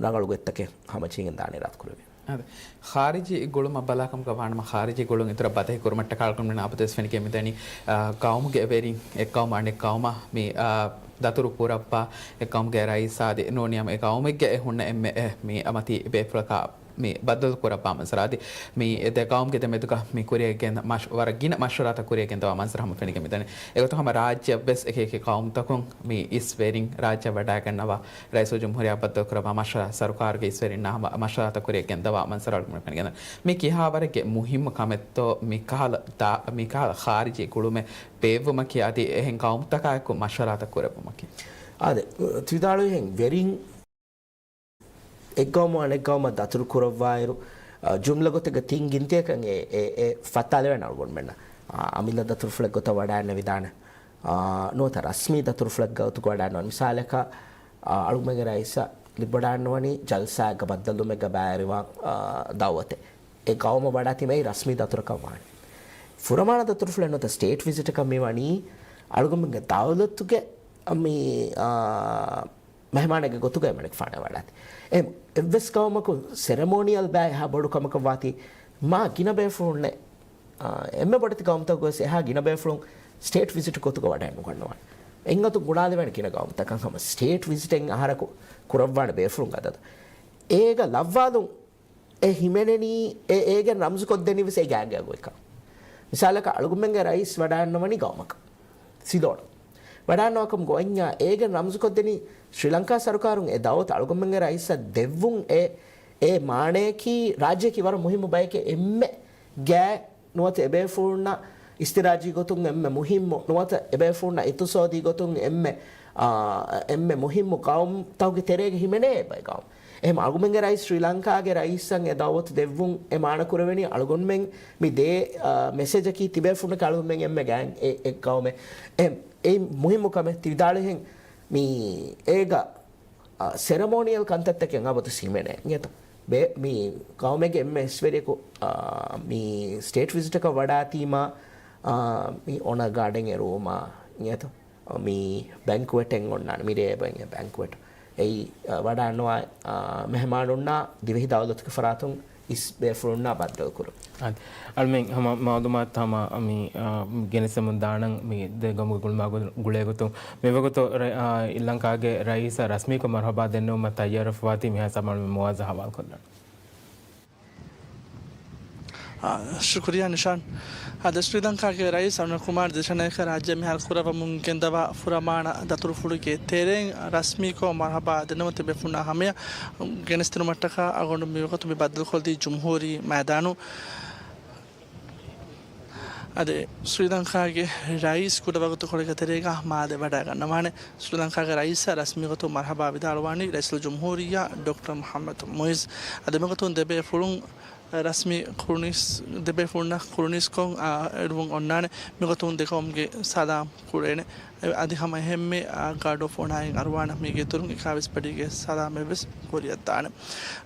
ރަނގަޅު ގޮތްތަކެއް ހަމަޖެހިގެން ދާނެ އިރާދަ ކުރެވޭ. އާދެ، ޚާރިޖީ ގުޅުމަށް ބަލާކަމަކަށް ވާނަމަ، ޚާރިޖީ ގުޅުން އިތުރަށް ބަދަހި ކުރުމަށްޓަކާ އަޅުގަނޑުމެން އަބަދުވެސް ފެނިގެން މިދަނީ، އާ، ގައުމުގެ ވެރިން އެއް ގައުމަށް އަނެއް ގައުމަށް މި، އާ، ދަތުރު ކުރައްވާ، އެއް ގައުމުގެ ރައީސާ އަދި ނޫނީ އެ ގައުމެއްގެ އެ ހުންނަ އެންމެ އެ މި އަމަތީ ބޭފުޅަކާ މި ބައްދަލު ކުރައްވާ މަންޒަރާ އަދި މި ދެ ގައުމުގެ ދެމެދުގަ މި ކުރިއަށް ގެންދަ މަޝް-، ވަރަށް ގިނަ މަޝްވަރާތައް ކުރިއަށް ގެންދަވާ މަންޒަރު ހަމަ ފެނިގެން މިދަނީ. އެގޮތުން ހަމަ ރާއްޖެއަށްވެސް އެކި އެކި ގައުމުތަކުން މި އިސް ވެރިން ރާއްޖެއަށް ވަޑައިގަންނަވާ ރައީސުލްޖުމްހޫރިއްޔާ ބައްދަލު ކުރައްވާ މަޝްވަރާ، ސަރުކާރުގެ އިސްވެރިންނާ ހަމަ މަޝްވަރާތައް ކުރިއަށް ގެންދަވާ މަންޒަރު އަޅުގަނޑު ފެނިގެން މި ކިހާވަރެއްގެ މުހިއްމު ކަމެއްތޯ މިކަހަލަ ދާ-، މިކަހަލަ ޚާރިޖީ ގުޅުމެއް ބޭއްވުމަކީ އަދި އެހެން ގައުމުތަކާއެކު މަޝްވަރާތައް ކުރެއްވުމަކީ. އާދެ، ތި ވިދާޅުވިހެން ވެރިން އެއްގައުމު އަނެއްގައުމަށް ދަތުރު ކުރައްވާއިރު، އަ، ޖުމްލަ ގޮތެއްގަ ތިން ގިންތިއަކަށް އެ، އެ، އެ ފައްތާލެވޭނެ އަޅުގަނޑުމެންނަށް. އާ، އަމިއްލަ ދަތުރުފުޅެއް ގޮތަށް ވަޑައިންނެވިދާނެ. އާ، ނުވަތަ ރަސްމީ ދަތުރުފުޅެއް ގޮތުގަ ވަޑައިންނަވާނެ. މިސާލަކަށް، އާ، އަޅުގަނޑުމެންގެ ރައީސަށް ލިބިވަޑައިންނަވަނީ ޖަލްސާއެއްގަ ބައްދަލުވުމެއްގަ ބައިވެރިވާން، އާ، ދައުވަތެއް. އެ ގައުމަށް ވަޑާތީމައި ރަސްމީ ދަތުރަކަށް ވާނެ. ފުރަމާނަ ދަތުރުފުޅެއް ނުވަތަ ސްޓޭޓް ވިޒިޓަކަށް މި ވަނީ އަޅުގަނޑުމެންގެ ދައުލަތުގެ މި، އާ، މެހެމާނެއްގެ ގޮތުގައި މަނިކުފާނަށް ވަޑާތީ. އެ އެއްވެސް ގައުމަކު ސެރެމޯނިއަލް ބައި އެހާ ބޮޑު ކަމަކަށް ވާތީ، މާ ގިނަ ބޭފުޅުންނެއް، އާ، އެންމެ ބޮޑެތި ގައުމުތަކުގަވެސް އެހާ ގިނަ ބޭފުޅުން ސްޓޭޓް ވިޒިޓް ގޮތުގަ ވަޑައެއް ނުގަންނަވާނެ. އެއްއަތުން ގުޅާލެވޭނެ ގިނަ ގައުމުތަކަށް ހަމަ ސްޓޭޓް ވިޒިޓެއް އަހަރަކު ކުރައްވާނެ ބޭފުޅުންގެ އަދަދު. އޭގަ ލައްވާލުން އެ ހިމެނެނީ، އެ އޭގެން ރަމްޒުކޮށްދެނީ ވެސް އެ ގާނގެއަށް އޮތްކަން. މިސާލަކަށް އަޅުގަނޑުމެންގެ ރައީސް ވަޑައިންނަވަނީ ގައުމަކަށް. ސިލޯނަށް ވަޑައިންނަވާކަމުގެ އޮތް އެއް އޭގެން ރަމްޒުކޮށްދެނީ ސްރީލަންކާ ސަރުކާރުން އެ ދައުވަތު އަޅުގަނޑުމެންގެ ރައީސަށް ދެއްވުން އެ، އެ މާނަޔަކީ ރާއްޖެއަކީ ވަރަށް މުހިއްމު ބަޔެކޭ އެންމެ ގާތް ނުވަތަ އެބޭފުޅުންނަށް އިސްތިރާޖީ ގޮތުން އެންމެ މުހިއްމު ނުވަތަ އެބޭފުޅުންނަށް އިޤްތިޞާދީ ގޮތުން އެންމެ، އާ، އެންމެ މުހިއްމު ގައުމުތަކުގެ ތެރޭގަ ހިމެނޭ އެއްބައި ގައުމު. އެހެން އަޅުގަނޑުމެންގެ ރައީސް ސްރީލަންކާގެ ރައީސަށް އެ ދައުވަތު ދެއްވުން އެ މާނަ ކުރެވެނީ އަޅުގަނޑުމެން މި ދޭ، އާ، މެސެޖަކީ ތިބޭފުޅުންނަކީ އަޅުގަނޑުމެން އެންމެ ގާތް އެއް، އެއް ގައުމެއް. އެ، އެއީ މުހިއްމު ކަމެއް ތި ވިދާޅުވިހެން މި އޭގަ އާ، ސެރެމޯނިއަލް ކަންތައްތަކެއް އަބަދު ހިމެނޭ އިނގޭތޯ. ބޭ-، މި ގައުމެއްގެ އެންމެ އިސްވެރިޔަކު، އާ، މި ސްޓޭޓް ވިޒިޓަކަށް ވަޑާތީމާ، އާ، މި އޮނަރ ގާޑެން އެރުވުމާ އިނގޭތޯ. މި ބެންކުއެޓެއް އޮންނާނެ، މި ރޭ ބެން-، ބެންކުއެޓް. އެއީ، އާ، ވަޑާންނަވާ، އާ، މެހެމާނުންނާ ދިވެހި ދައުލަތުގެ ފަރާތުން އިސް ބޭފުޅުންނާ ބައްދަލުކުރުން. އަދި އަޅުމެން ހަމަ މައުލޫމާތު ހަމަ މި، އާ، ގެނެސްދެމުން ދާނަން މި ދެ ގައުމުގެ ގުޅުމާ ގު-، ގުޅޭގޮތުން މިވަގުތު ރަ-، އާ، ސްރީލަންކާގެ ރައީސަށް ރަސްމީކޮށް މަރުހަބާ ދެންނެވުމަށް ތައްޔާރުވެފަވާތީ މިހާ ސަމާން މި މުވާޒަ ހަވާލުކޮށްލަން. އާ، ޝުކުރިއްޔާ ނިޝާން. އަދި ސްރީލަންކާގެ ރައީސް އަނުރަކުމާރު ދިލްޝަން ނާޔަކަށް ރާއްޖެ މިހާރު ކުރައްވަމުން ގެންދަވާ ފުރަމާނަ ދަތުރުފުޅުގެ ތެރެއިން ރަސްމީކޮށް މަރުހަބާ ދެންނެވުން ތިބޭފުޅުންނާ ހަމަޔަށް ގެނެސްދިނުމަށްޓަކާ އަޅުގަނޑު މިވަގުތު މި ބައްދަލުކޮށްދީ ޖުމްހޫރީ މައިދާނު. އަދި ސްރީލަންކާގެ ރައީސް ކުޑަވަގުތުކޮޅެއްގެ ތެރޭގަ މާލެ ވަޑައިގަންނަވާނެ. ސްރީލަންކާގެ ރައީސަށް ރަސްމީގޮތުން މަރުހަބާ ވިދާޅުވާނީ ރައީސުލްޖުމްހޫރިއްޔާ ޑޮކްޓަރ މުޙައްމަދު މުޢިއްޒު. އަދި މިގޮތުން ދެބޭފުޅުން ރަސްމީ ކުރުނީސް، ދެބޭފުޅުންނަށް ކުރުނީސްކޮށް، އާ، އެޅުވުން އޮންނާނެ. މިގޮތުން ދެގައުމުގެ ސަލާމް ކުރޭނެ. އަދި ހަމަ އެހެންމެ، އާ، ގާޑް އޮފް އޮނާއިން އަރުވާނަ މީގެ އިތުރުން އެކާވީސް ބަޑީގެ ސަލާމެއްވެސް ކުރިއަށްދާނެ.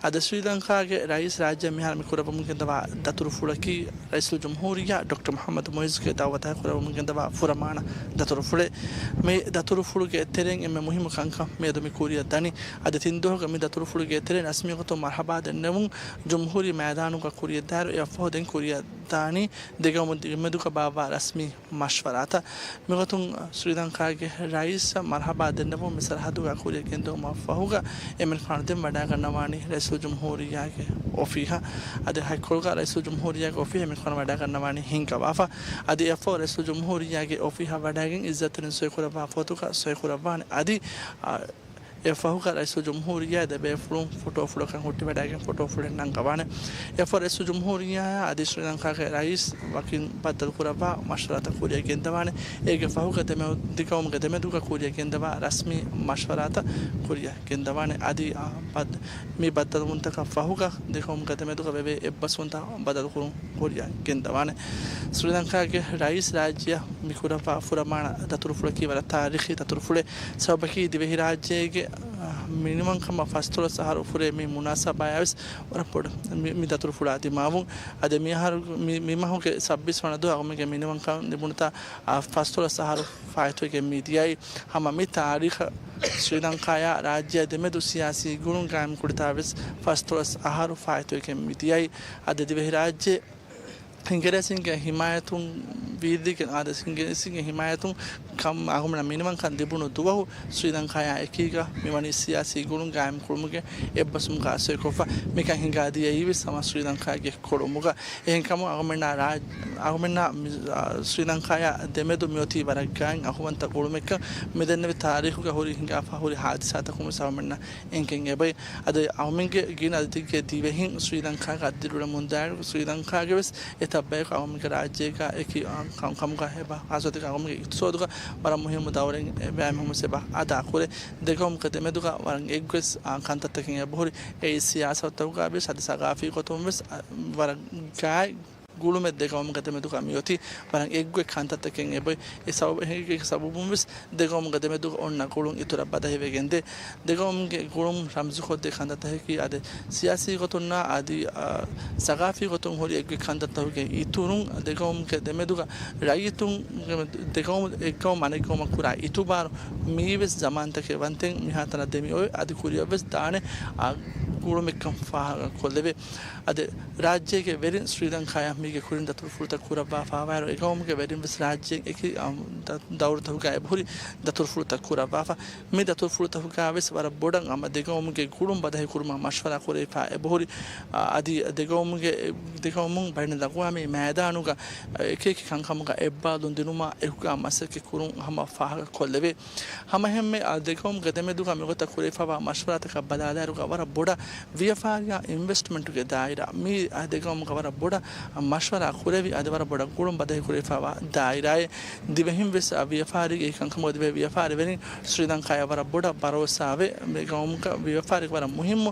އަދި ސްރީލަންކާގެ ރައީސް ރާއްޖެ މިހާރު މި ކުރައްވަމުން ގެންދަވާ ދަތުރުފުޅަކީ، ރައީސުލްޖުމްހޫރިއްޔާ ޑޮކްޓަރ މުޙައްމަދު މުޢިއްޒުގެ ދައުވަތާ ކުރައްވަމުން ގެންދަވާ ފުރަމާނަ ދަތުރުފުޅެއް. މި ދަތުރުފުޅުގެ ތެރެއިން އެންމެ މުހިއްމު ކަންކަން މިއަދު މި ކުރިއަށް ދަނީ. އަދި ތިން ދުވަހުގަ މި ދަތުރުފުޅުގެ ތެރެއިން ރަސްމީ ގޮތުން މަރްޙަބާ ދެންނެވުން ޖުމްހޫރީ މައިދާނުގަ ކުރިއަށްދާއިރު، އެއަށްފަހު ދެން ކުރިއަށް ދާނީ ދެގައުމު ދެމެދުގަ ބާއްވާ ރަސްމީ މަޝްވަރާތައް. މިގޮތުން ސްރީލަންކާގެ ރައީސަށް މަރްޙަބާ ދެންނެވުން މި ސަރަހައްދުގަ ކުރިއަށް ގެންދެވުމަށް ފަހުގަ، އެމެންފާނު ދެން ވަޑައިގަންނަވާނީ ރައީސުލްޖުމްހޫރިއްޔާގެ އޮފީހަށް. އަދި ހަތްކޮޅުގަ ރައީސުލްޖުމްހޫރިއްޔާގެ އޮފީހަށް އެމެންފާނު ވަޑައިގަންނަވާނީ ހިންގަވާފަ. އަދި އެއަށްފަހު ރައީސުލްޖުމްހޫރިއްޔާގެ އޮފީހަށް ވަޑައިގެން އިއްޒަތްތެރިން ސޮއިކުރައްވާ ފޮތުގަ ސޮއިކުރައްވާނެ. އަދި، އާ، އެއަށްފަހުގަ ރައީސުލްޖުމްހޫރިއްޔާ ދެބޭފުޅުން ފޮޓޯފުޅަކަށް ހުއްޓިވަޑައިގެން ފޮޓޯފުޅެއް ނަންގަވާނެ. އެއަށްފަހު ރައީސުލްޖުމްހޫރިއްޔާއާ އަދި ސްރީލަންކާގެ ރައީސް ވަކިން ބައްދަލުކުރައްވާ މަޝްވަރާތައް ކުރިއަށް ގެންދަވާނެ. އޭގެ ފަހުގަ ދެމެ-، ދެގައުމުގެ ދެމެދުގަ ކުރިއަށް ގެންދަވާ ރަސްމީ މަޝްވަރާތައް ކުރިއަށް ގެންދަވާނެ. އަދި، އާ، ބައްދަ-، މި ބައްދަލުވުންތަކަށް ފަހުގަ ދެގައުމުގެ ދެމެދުގަ ވެވޭ އެއްބަސްވުންތައް ބަދަލުކުރުން ކުރިއަށް ގެންދަވާނެ. ސްރީލަންކާގެ ރައީސް ރާއްޖެއަށް މި ކުރައްވާ ފުރަމާނަ ދަތުރުފުޅަކީ ވަރަށް ތާރީޚީ ދަތުރުފުޅެއް. ސަބަބަކީ ދިވެހިރާއްޖޭގެ، އަ، މިނިވަންކަމަށް ފަސްދޮޅަސް އަހަރު ފުރޭ މި މުނާސަބާޔާވެސް ވަރަށް ބޮޑަށް މި، މި ދަތުރުފުޅާ ދިމާވުން. އަދި މިއަހަރު، މި، މި މަހުގެ ސައްބީސް ވަނަ ދުވަހު އަޅުމެންގެ މިނިވަންކަން ލިބުނުތާ، އަ، ފަސްދޮޅަސް އަހަރު ފާއިތުވެގެން މި ދިޔައީ. ހަމަ މި ތާރީޚަށް ސްރީލަންކާޔާ ރާއްޖެއާ ދެމެދު ސިޔާސީ ގުޅުން ގާއިމް ކުރިތާ ވެސް ފަސްދޮޅަސް އަހަރު ފާއިތުވެގެން މި ދިޔައީ. އަދި ދިވެހިރާއްޖެ އިނގިރޭސިންގެ ހިމާޔަތުން ވީއްލިގެން، އާދެ، އިނގިރޭސިންގެ ހިމާޔަތުން ކަން އަޅުގަނޑަށް މިނިވަންކަން ލިބުނު ދުވަހު ސްރީލަންކާޔާ އެކީގަ މިވަނީ ސިޔާސީ ގުޅުން ގާއިމް ކުރުމުގެ އެއްބަސްވުމުގަ ސޮއިކޮށްފަ. މިކަން ހިނގާދިޔައީވެސް ހަމަ ސްރީލަންކާގެ ކޮޅުމުގަ. އެހެންކަމުން އަޅުމެންނާ ރާ-، އަޅުމެންނާ މި-، އާ، ސްރީލަންކާޔާ ދެމެދު މިއޮތީ ވަރަށް ގާތް އަހުވަންތަ ގުޅުމެއްކަން މިދެންނެވި ތާރީޚުގަ ހުރި ހިނގާފަ ހުރި ހާދިސާތަކުން ވެސް އަޅުމެންނަށް އެނގެން އެބައި. އަދި އަޅުމެންގެ ގިނަ އަދަދެއްގެ ދިވެހިން ސްރީލަންކާގަ އަތްދިރިއުޅެމުންދާއިރު، ސްރީލަންކާގެ ވެސް އެތައް ބަޔަކު އަޅުމެންގެ ރާއްޖޭގަ އެކި، އާ، ކަން-، ކަމުގަ އެބަ ހާއްސަވަތަކަށް އަޅުމެންގެ އިޤްތިޞާދުގަ ވަރަށް މުހިއްމު ދައުރެއް އެބައިމީހުން ވެސް އެބަ އަދާކުރޭ. ދެގައުމުގެ ދެމެދުގަ ވަރަށް އެއްގޮތް، އާ، ކަންތައްތަކެއް އެބަހުރި. އެއީ ސިޔާސަތުގަ ވެސް އަދި ސަގާފީ ގޮތުން ވެސް، އާ، ވަރަށް ގާތް ގުޅުމެއް ދެގައުމުގެ ދެމެދުގަ މިއޮތީ. ވަރަށް އެއްގޮތް ކަންތައްތަކެއް އެބައި. އެ ސަބަބު، އެ ސަބަބުން ވެސް ދެގައުމުގެ ދެމެދުގަ އޮންނަ ގުޅުން އިތުރަށް ބަދަހިވެގެންދޭ. ދެގައުމުގެ ގުޅުން ރަމްޒުކޮށްދޭ ކަންތައްތަކަކީ އާދެ، ސިޔާސީ ގޮތުންނާ އަދި، އާ، ސަގާފީ ގޮތުން ހުރި އެއްގޮތް ކަންތައްތަކުގެ އިތުރުން ދެގައުމުގެ ދެމެދުގަ ރައްޔިތުން، ދެގައުމު އެއްގައުމު އަނެއްގައުމަށް ކުރާ އިތުބާރު މިއީވެސް ޒަމާންތަކެއް ވަންތެން މިހާތަނަށް ދެމިއޮތް އަދި ކުރިއަށްވެސް ދާނެ، އާ، ގުޅުމެއްކަން ފާހަގަކޮށްލެވޭ. އަދި ރާއްޖޭގެ ވެރިން ސްރީލަންކާޔަށް މީގެ ކުރިން ދަތުރުފުޅުތައް ކުރައްވާފަވާއިރު، އެގައުމުގެ ވެރިން ވެސް ރާއްޖޭން އެކި، އަ، ދަ-، ދައުރުތަކުގަ އެބަހުރި ދަތުރުފުޅުތައް ކުރައްވާފަ. މި ދަތުރުފުޅުތަކުގަ ވެސް ވަރަށް ބޮޑަށް ހަމަ ދެގައުމުގެ ގުޅުން ބަދަހިކުރުމަށް މަޝްވަރާ ކުރެވިފަ އެބަހުރި. އަ، އަދި ދެގައުމުގެ، ދެގައުމުން ބައިނަލްއަގްވާމީ މައިދާނުގަ އެކި އެކި ކަންކަމުގަ އެއްބާލުން ދިނުމަށް އެކުގަ މަސައްކަތް ކުރުން ހަމަ ފާހަގަކޮށްލެވޭ. ހަމައެހެންމެ އަ ދެގައުމުގެ ދެމެދުގަ މިގޮތަށް ކުރެވިފަވާ މަޝްވަރާތަކަށް ބަލާލާއިރުގަ ވަރަށް ބޮޑަށް ވިޔަފާރިއާ އިންވެސްޓްމަންޓުގެ ދާއިރާ، މި އަ ދެގައުމުގަ ވަރަށް ބޮޑަށް މަޝްވަރާ ކުރެވި، އަދި ވަރަށް ބޮޑަށް ގުޅުން ބަދަހި ކުރެވިފަވާ ދާއިރާއެއް. ދިވެހިން ވެސް އަ ވިޔަފާރީގެ ކަންކަމުގަ ދިވެހި ވިޔަފާރިވެރިން ސްރީލަންކާޔަށް ވަރަށް ބޮޑަށް ބަރޯސާވެ، މި ގައުމުގަ ވިޔަފާރީގެ ވަރަށް މުހިއްމު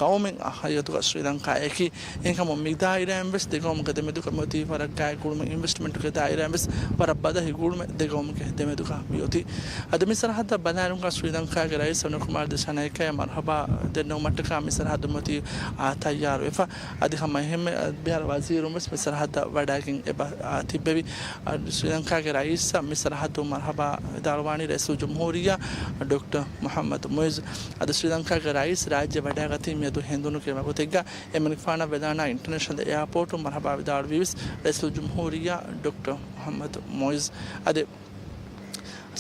ގައުމެއް ހަގީގަތުގަ ސްރީލަންކާއަކީ. އެހެންކަމުން މި ދާއިރާއިން ވެސް ދެގައުމުގެ ދެމެދުގަ މިއޮތީ ވަރަށް ގާތް ގުޅުމެއް އިންވެސްޓްމަންޓުގެ ދާއިރާއިން ވެސް ވަރަށް ބަދަހި ގުޅުމެއް ދެގައުމުގެ ދެމެދުގަ މިއޮތީ. އަދި މި ސަރަހައްދަށް ބަލާއިރުގަ ސްރީލަންކާގެ ރައީސް އަނިލް ކުމާރް ދިސަނައިކައަށް މަރުހަބާ ދެންނެވުމަށްޓަކާ މި ސަރަހައްދު މިއޮތީ އާ ތައްޔާރުވެފަ. އަދި ހަމައެހެންމެ ބިހާރު ވަޒީރުން ވެސް މި ސަރަހައްދަށް ވަޑައިގެން އެބަ ތިއްބެވި. އަ، ސްރީލަންކާގެ ރައީސަށް މި ސަރަހައްދު މަރުހަބާ ވިދާޅުވާނީ ރައީސުލްޖުމްހޫރިއްޔާ ޑޮކްޓަރ މުޙައްމަދު މުޢިއްޒު. އަދި ސްރީލަންކާގެ ރައީސް ރާއްޖެ ވަޑައިގަތީ މިއަދު ހެނދުނުގެ ވަގުތެއްގަ އެމަނިކުފާނަށް ވެލާނާ އިންޓަރނޭޝަނަލް އެއާޕޯޓުން މަރުހަބާ ވިދާޅުވީވެސް ރައީސުލްޖުމްހޫރިއްޔާ ޑޮކްޓަރ މުޙައްމަދު މުޢިއްޒު. އަދި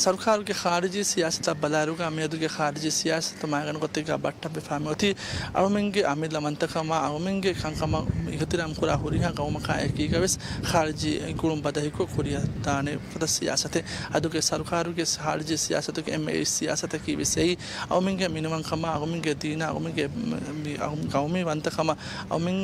ސަރުކާރުގެ ޚާރިޖީ ސިޔާސަތަށް ބަލާއިރުގަ މިއަދުގެ ޚާރިޖީ ސިޔާސަތު މައިގަނޑު ގޮތެއްގަ ބައްޓަންވެފާ މިއޮތީ އަޅުމެންގެ އަމިއްލަވަންތަކަމާ އަޅުމެންގެ ކަންކަމަށް އިހުތިރާމް ކުރާ ހުރިހާ ގައުމަކާ އެކީގަ ވެސް ޚާރިޖީ ގުޅުން ބަދަހިކޮށް ކުރިއަށް ދާނެ ފަދަ ސިޔާސަތެއް. އަދުގެ ސަރުކާރުގެ ޚާރިޖީ ސިޔާސަތުގެ އެންމެ އެއް ސިޔާސަތަކީ ވެސް އެއީ އަޅުމެންގެ މިނިވަންކަމާ އަޅުމެންގެ ދީނާ އަޅުމެންގެ މި-، މި-، ގައުމީ ވަންތަކަމަށް އަޅުމެން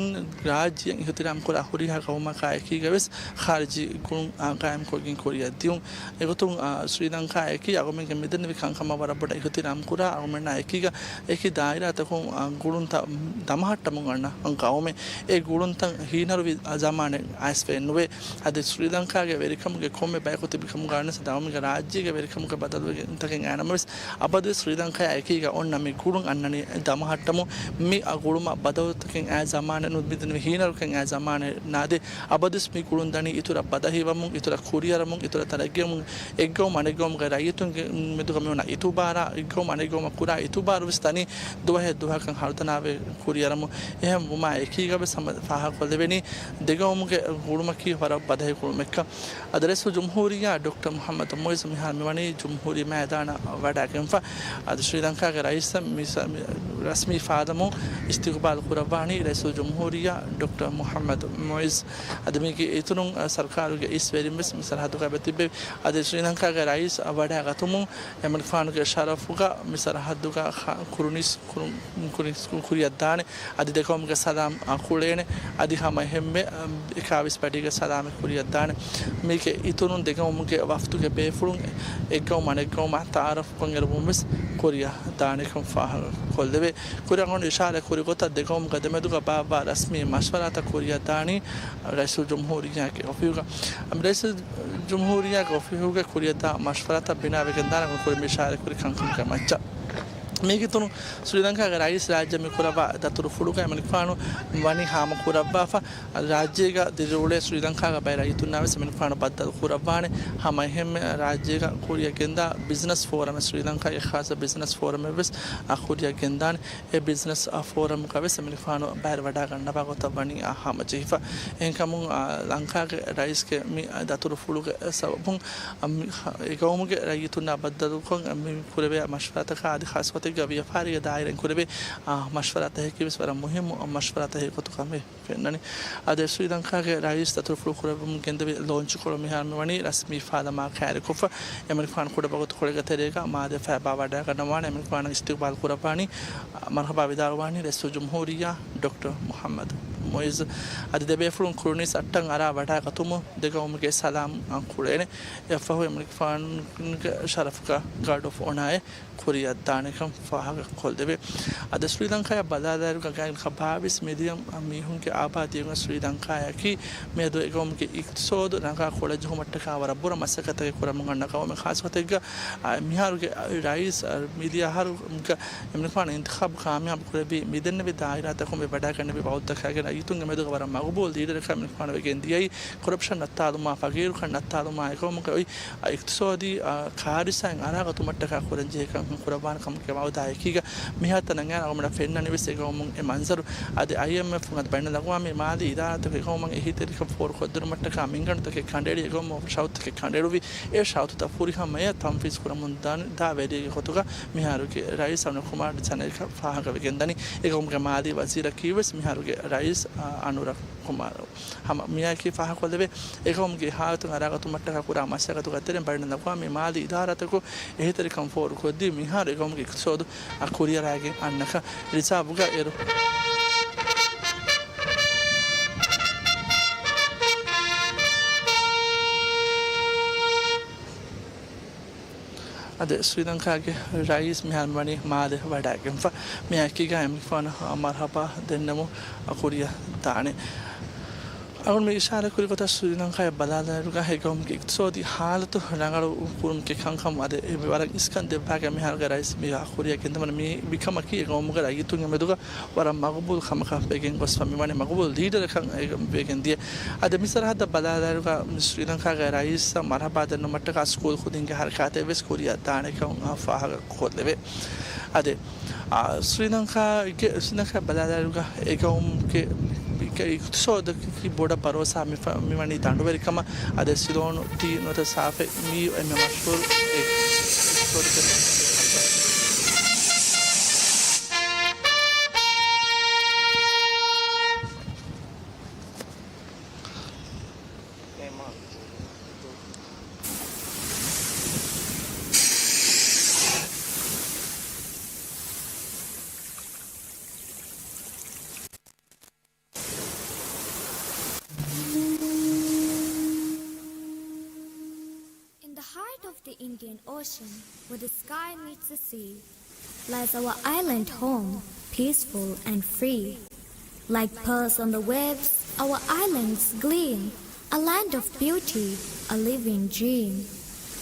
ރާއްޖެއަށް އިހުތިރާމް ކުރާ ހުރިހާ ގައުމަކާ އެކީގަ ވެސް ޚާރިޖީ ގުޅުން އާ ގާއިމްކޮށްގެން ކުރިއަށް ދިޔުން. އެގޮތުން، އާ، ސްރީލަން-، ލަންކާއާއެކީ އަޅުގަނޑުމެންގެ މިދެންނެވި ކަންކަމަށް ވަރަށް ބޮޑަށް އިޙުތިރާމް ކުރާ، އަޅުގަނޑުމެންނާ އެކީގަ އެކި ދާއިރާތަކުން، އާ، ގުޅުންތައް ދަމަހައްޓަމުން އަންނަ ގައުމެއް. އެ ގުޅުންތައް ހީނަރުވި ޒަމާނެއް އައިސްފައެއް ނުވޭ. އަދި ސްރީލަންކާގެ ވެރިކަމުގެ ކޮންމެ ބަޔަކު ތިބި ކަމުގަ ވަނީސް އަޅުގަނޑުމެންގެ ރާއްޖޭގެ ވެރިކަމުގެ ބަދަލުވެގެން އަންނަމަވެސް، އަބަދުވެސް ސްރީލަންކާއާ އެކީގަ އޮންނަ މި ގުޅުން އަންނަނީ ދަމަހައްޓަމުން. މި އަ ގުޅުމަށް ބަދަލުތަކެއް އައި ޒަމާނެއް ނު، މިދެންނެވި ހީނަރުކަން އައި ޒަމާނެއް ނާދޭ. އަބަދުވެސް މި ގުޅުން ދަނީ އިތުރަށް ބަދަހިވަމުން، އިތުރަށް ކުރިއަރަމުން، އިތުރަށް ތަރައްގީވަމުން، އެއްގައުމު އަނެއްގައުމުގެ ރައްޔިތުންގެ މެދުގަ މިއޮންނަ އިތުބާރާ، އެއްގައުމު އަނެއްގައުމަށް ކުރާ އިތުބާރުވެސް ދަނީ ދުވަހެއް ދުވަހަކަށް ހަރުދަނާވެ ކުރިއަރަމުން. އެހެންވުމާ އެކީގަވެސް ހަމަ ފާހަގަކޮށްލެވެނީ، ދެގައުމުގެ ގުޅުމަކީ ވަރަށް ބަދަހި ގުޅުމެއްކަން. އަދި ރައީސުލްޖުމްހޫރިއްޔާ ޑޮކްޓަރ މުޙައްމަދު މުޢިއްޒު މިހާރު މިވަނީ ޖުމްހޫރީ މައިދާނަށް ވަޑައިގެންފަ. އަދި ސްރީލަންކާގެ ރައީސަށް މި ސަ-، މި ރަސްމީ ފާދަމުން އިސްތިޤުބާލު ކުރައްވާނީ ރައީސުލްޖުމްހޫރިއްޔާ ޑޮކްޓަރ މުޙައްމަދު މުޢިއްޒު. އަދި މީގެ އިތުރުން، އަ، ސަރުކާރުގެ އިސް ވެރިން ވެސް މި ސަރަހައްދުގަ ތިއްބެވި. އަދި ސްރީލަންކާގެ ރައީސް ވަޑައިގަތުމުން އެމަނިކުފާނުގެ ޝަރަފުގަ މި ސަރަހައްދުގަ ޚާ-، ކުރުނިސް ކުރު-، ކުރި-، ކުރިއަށްދާނެ. އަދި ދެގައުމުގެ ސަލާމް، އަ، ކުޅޭނެ. އަދި ހަމަ އެހެންމެ، އަ، އެކާވީސް ބަޑީގެ ސަލާމެއް ކުރިއަށްދާނެ. މީގެ އިތުރުން ދެގައުމުގެ ވަފްދުގެ ބޭފުޅުން އެއްގައުމު އަނެއްގައުމަށް ތަޢާރަފްކޮށް އެރުވުން ވެސް ކުރިއަށް ދާނެކަން ފާހަގަކޮށްލެވޭ. ކުރިއަށް އިޝާރާތް ކުރި ގޮތަށް ދެގައުމުގެ ދެމެދުގަ ބާއްވާ ރަސްމީ މަޝްވަރާތައް ކުރިއަށް ދާނީ ރައީސުލްޖުމްހޫރިއްޔާގެ އޮފީހުގަ. އަ، ރައީސުލްޖުމްހޫރިއްޔާގެ އޮފީހުގެ ކުރިއަށްދާ މަޝްވަރާތައް ބިނާވެގެން ދާނެ ކުރި މި އިޝާރާތް ކުރި ކަންކަމުގެ މައްޗަށް. މީގެ އިތުރުން ސްރީލަންކާގެ ރައީސް ރާއްޖެ މި ކުރައްވާ ދަތުރުފުޅުގައި އެމަނިކުފާނު ވަނީ ހާމަ ކުރައްވާފަ، ރާއްޖޭގަ ދިރިއުޅޭ ސްރީލަންކާގަ ބައި ރައްޔިތުންނާ ވެސް އެމަނިކުފާނު ބައްދަލު ކުރައްވާނެ. ހަމަ އެހެންމެ ރާއްޖޭގަ ކުރިއަށް ގެންދާ ބިޒްނަސް ފޯރަމެއް، ސްރީލަންކާގެ ޚާއްޞަ ބިޒްނަސް ފޯރަމެއް ވެސް އަ، ކުރިއަށް ގެންދާނެ. އެ ބިޒްނަސް، އަ، ފޯރަމްގަ ވެސް އެމަނިކުފާނު ބައިވެރިވަޑައިގަންނަވާ ގޮތަށް ވަނީ އަ، ހާމަޖެހިފަ. އެހެންކަމުން، އަ، ލަންކާގެ ރައީސްގެ މި، އަ، ދަތުރުފުޅުގެ ސަބަބުން، އަ، މި، އެ ގައުމުގެ ރައްޔިތުންނާ ބައްދަލުކޮށް، އަ، މި ކުރެވޭ މަޝްވަރާތަކާ އަދި ޚާއްޞަތެއްގަ ވިޔަފާރީގެ ދާއިރާއިން ކުރެވޭ، އާ، މަޝްވަރާތަކަކީ ވެސް ވަރަށް މުހިއްމު މަޝްވަރާތަކެއް ގޮތުގަ މި ފެންނަނީ. އަދި ސްރީލަންކާގެ ރައީސް ދަތުރުފުޅު ކުރެއްވުމުން ގެންދެވި ލޯންޗުކޮޅު މިހާރު މިވަނީ ރަސްމީ ފާދަމާ ކައިރިކޮށްފަ. އެމަނިކުފާނު ކުޑަވަގުތުކޮޅެއްގެ ތެރޭގަ މާލޭފާ ބާވަޑައިގަންނަވާނެ. އެމަނިކުފާނަށް އިސްތިޤުބާލު ކުރައްވާނީ މަރުޙަބާ ވިދާޅުވާނީ ރައީސުލްޖުމްހޫރިއްޔާ ޑޮކްޓަރ މުޙައްމަދު މުޢިއްޒު. އަދި ދެބޭފުޅުން ކުރުނީސް އައްޓަށް އަރާ ވަޑައިގަތުމުން ދެގައުމުގެ ސަލާމް ކުޅޭނެ. އެއަށްފަހު އެމަނިކުފާނުގެ ޝަރަފުގަ ގާޑް އޮފް އޮނާއެއް ކުރިއަށް ދާނެކަން ފާހަގަކޮށްލެވޭ. އަދި ސްރީލަންކާއަށް ބަލާލާއިރުގަ ގާތްގަނޑަކަށް ބާވީސް މިލިއަން މީހުންގެ އާބާދީގަ ސްރީލަންކާއަކީ މިއަދު އެގައުމުގެ އިޤްތިޞާދު ރަނގަޅަށް ކޮޅަށް ޖެހުމަށްޓަކާ ވަރަށް ބުރަ މަސައްކަތެއް ކުރަމުން އަންނަ ގައުމެއް. ޚާއްޞަކޮށް އަ، މިހާރުގެ ރައީސް، އަ، މިދިޔަ އަހަރުގަ އެމަނިކުފާނު އިންތިޚާބު ކާމިޔާބު ކުރެއްވީ މިދެންނެވި ދާއިރާތަކުން ވެ ވަޑައިގަންނެވި ވައުދުތަކާގެން ރައްޔިތުންގެ މެދުގަ ވަރަށް މަގުބޫލު ލީޑަރަކަށް އެމަނިކުފާނު ވެގެން ދިޔައީ. ކޮރަޕްޝަން ނައްތާލުމާ، ފަގީރުކަން ނައްތާލުމާ އެގައުމުގެ އޮތް އިޤްތިޞާދީ، އާ، ކާރިސާއިން އަރާގަތުމަށްޓަކާ ކުރަންޖެހޭ ކަންކަން ކުރައްވާނެ ކަމުގެ ވައުދާ އެކީގަ މިހާތަނަށް އައި އަޅުގަނޑަށް ފެންނަނީވެސް އެގައުމުން އެ މަންޒަރު. އަދި އައިއެމްއެފް އަދި ބައިނަލްއަގްވާމީ މާލީ އިދާރާތަކު އެގައުމަށް އެހީތެރިކަން ފޯރުކޮށްދިނުމަށްޓަކާ މިންގަނޑުތަކެއް ކަނޑައެޅި އެގައުމަށް ޝަރުތުތަކެއް ކަނޑައެޅުވި. އެ ޝަރުތުތައް ފުރިހަމަޔަށް ތަންފީޒް ކުރަމުން ދާ، ދާ ވެރިއެއްގެ ގޮތުގަ މިހާރުގެ ރައީސް އަނުރު ކުމާރު ޑިސަނައިކަ ފާހަގަވެގެންދަނީ. އެގައުމުގެ މާލީ ވަޒީރަކީވެސް މިހާރުގެ ރައީސް، އަ، އަނުރަ ކުމާރު. ހަމަ މިއާއެކީ ފާހަގަކޮށްލެވޭ، އެގައުމުގެ ހާލަތު އަރާގަތުމަށްޓަކާ ކުރާ މަސައްކަތުގެ ތެރެއިން ބައިނަލްއަގްވާމީ މާލީ އިދާރާތަކު އެހީތެރިކަން ފޯރުކޮށްދީ، މިހާރު އެގައުމުގެ އިޤްތިޞާދު އަ، ކުރިއަރާގެން އަންނަކަން. ރިޒާވުގަ އޭރު. އަދި ސްރީލަންކާގެ ރައީސް މިހާރު ވަނީ މާލެ ވަޑައިގެންފަ. މިއާއެކީގަ އެމަނިކުފާނަށް މަރުޙަބާ ދެންނެވުން ކުރިއަށް ދާނެ. އަޅުގަނޑު މި އިޝާރާތް ކުރި ގޮތަށް ސްރީލަންކާއަށް ބަލާލާއިރުގަ އެގައުމުގެ އިޤްތިޞާދީ ހާލަތު ރަނގަޅު ކުރުމުގެ ކަންކަން އަދި މި ވަރަށް އިސްކަން ދެއްވާގެން މިހާރުގެ ރައީސް މި ކުރިއަށް ގެންދަވަނީ މި މިކަމަކީ އެގައުމުގެ ރައްޔިތުންގެ މެދުގަ ވަރަށް މަގުބޫލު ކަމަކަށް ވެގެން ގޮސްފަ މިވަނީ މަގުބޫލު ލީޑަރަކަށް ވެގެން ދިޔަ. އަދި މި ސަރަހައްދަށް ބަލާލާއިރުގަ މި ސްރީލަންކާގެ ރައީސަށް މަރުޙަބާ ދެންނުމަށްޓަކާ ސްކޫލް ކުދިންގެ ހަރަކާތެއް ވެސް ކުރިއަށް ދާނެކަން ފާހަގަ ކޮށްލެވޭ. އަދި، އާ، ސްރީލަންކާގެ، ސްރީލަންކާ ބަލާލާއިރުގަ އެގައުމުގެ އިޤްތިޞާދަކީ ބޮޑަށް ބަރޯސާ މި ފަ-، މިވަނީ ދަނޑުވެރިކަމަށް. އަދި ސިލޯނު ޓީ ނުވަތަ ސާފެއް މީ އެންމެ މަޝްހޫރު އެ-، އިޤްތިޞާދު In the heart of The Indian Ocean, where the sky meets the sea, lies our island home, peaceful and free. Like pearls on the waves, our islands gleam, a land of beauty, a living dream.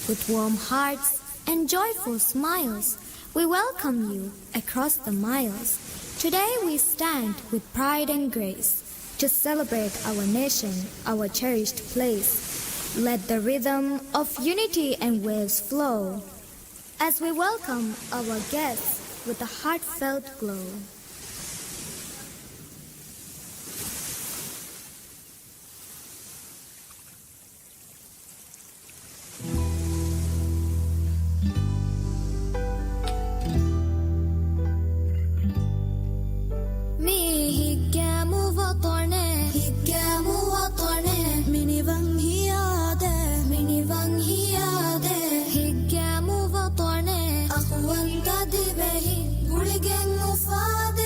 With warm hearts and joyful smiles, we welcome you across the miles. Today we stand with pride and grace to celebrate our nation, our cherished place. Let the rhythm of unity and waves flow as we welcome our guests with a heartfelt glow. މީ ހިތްގައިމު ވަޠަނެއް، ހިތްގައިމު ވަޠަނެއް. މިނިވަން ހިޔާދޭ، މިނިވަން ހިޔާދޭ. ހިތްގައިމު ވަޠަނެއް، އަޚުވަންތަ ދިވެހި ގުޅިގެން އުފާދޭ.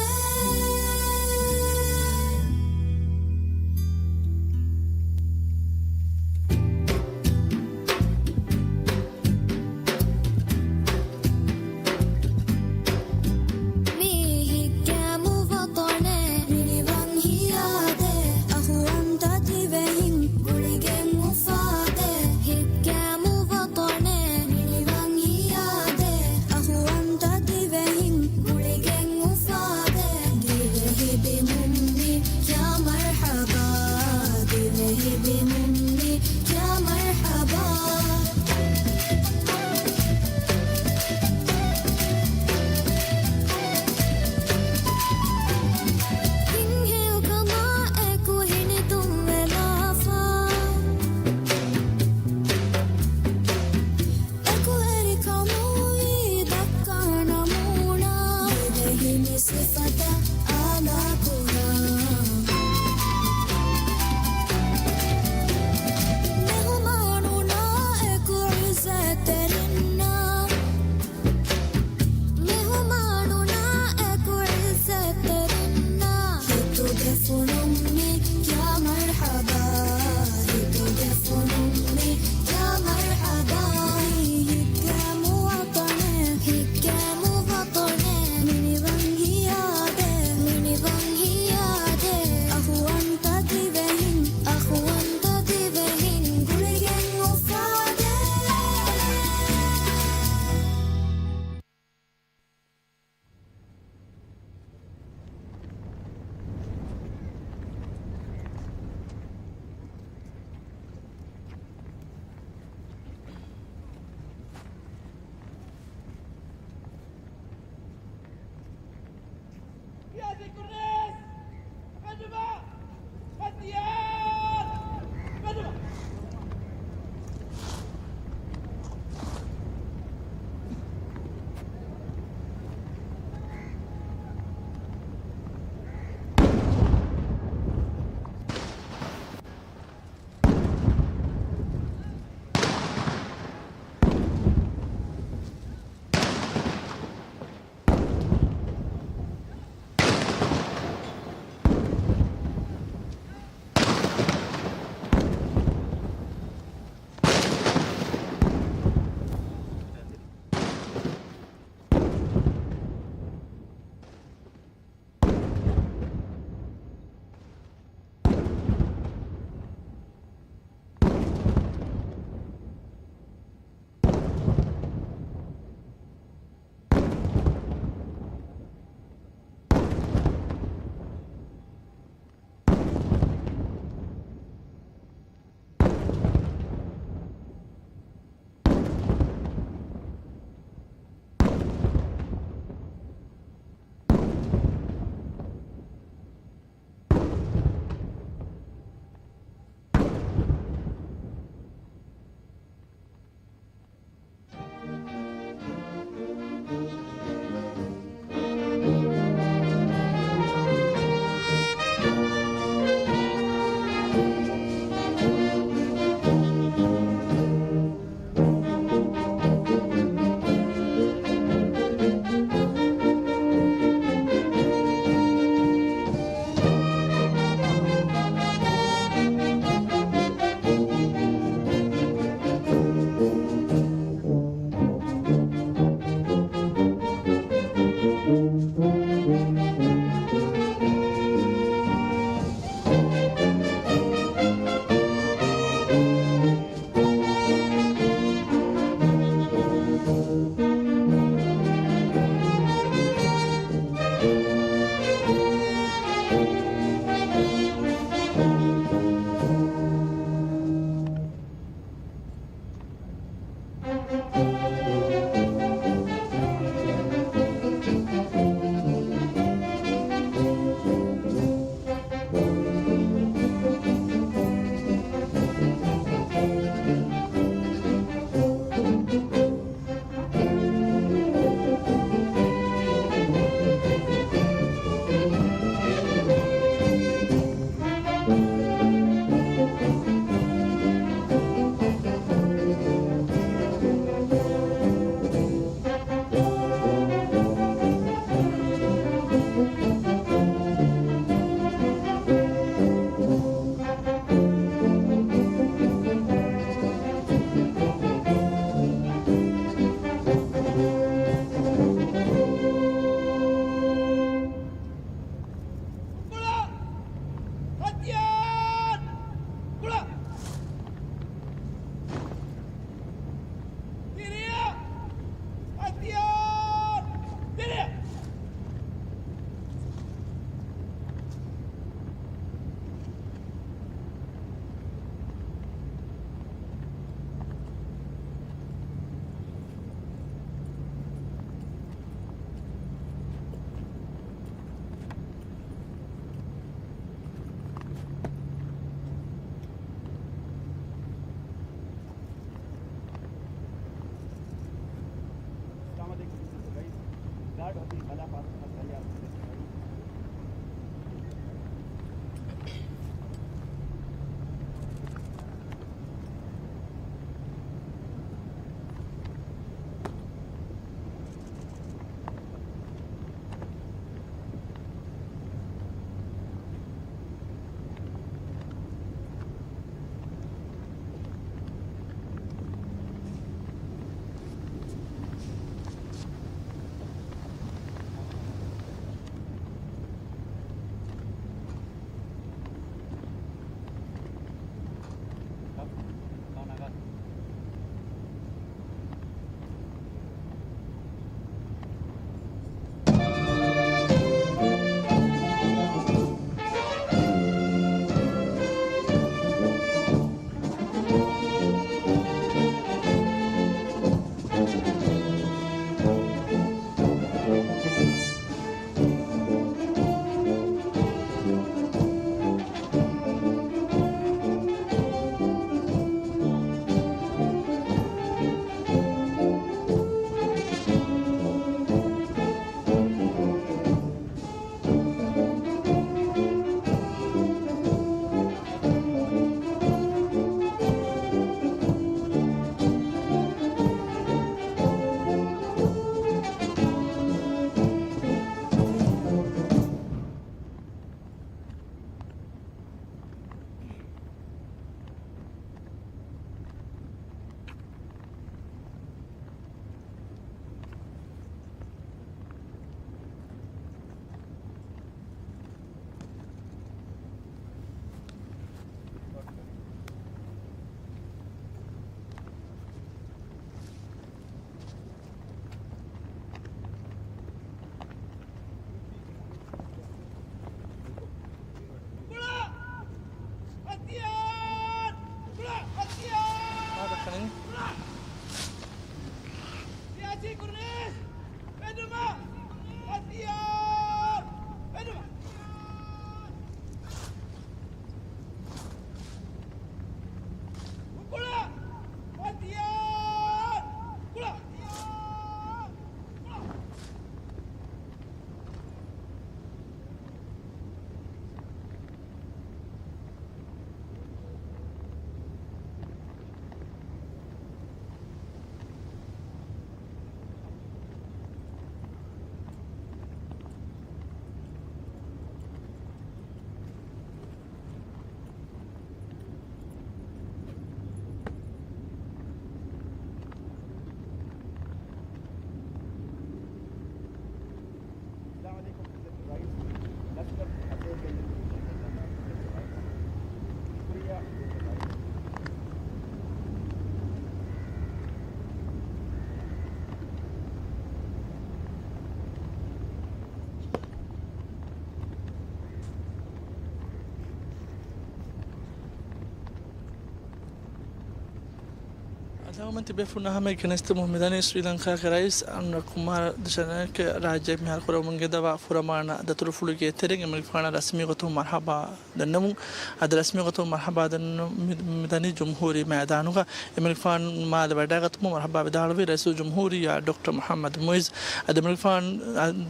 އަދި ހަމަ ތިބޭފުޅުންނާ ހަމަޔަށް ގެނެސްދެމުން މިދަނީ ސްރީލަންކާގެ ރައީސް އަންވަރު ކުމާރަ ދިސަނައެކެ ރާއްޖެ މިހާރު ކުރަމުން ގެންދަވާ ފުރަމާނަ ދަތުރުފުޅުގެ ތެރެއިން އެމަލިކުފާނަށް ރަސްމީ ގޮތުން މަރްހަބާ ދަންނަމުން. އަދި ރަސްމީ ގޮތުން މަރްހަބާ ދަންނަ މި-، މިދަނީ ޖުމްހޫރީ މައިދާނުގަ. އެމަލިކުފާނު މާލެ ވަޑައިގަތުމުން މަރްހަބާ ވިދާޅުވީ ރައީސުލްޖުމްހޫރިއްޔާ ޑޮކްޓަރ މުޙައްމަދު މުޢިއްޒު. އަދި އެމަލިކުފާނު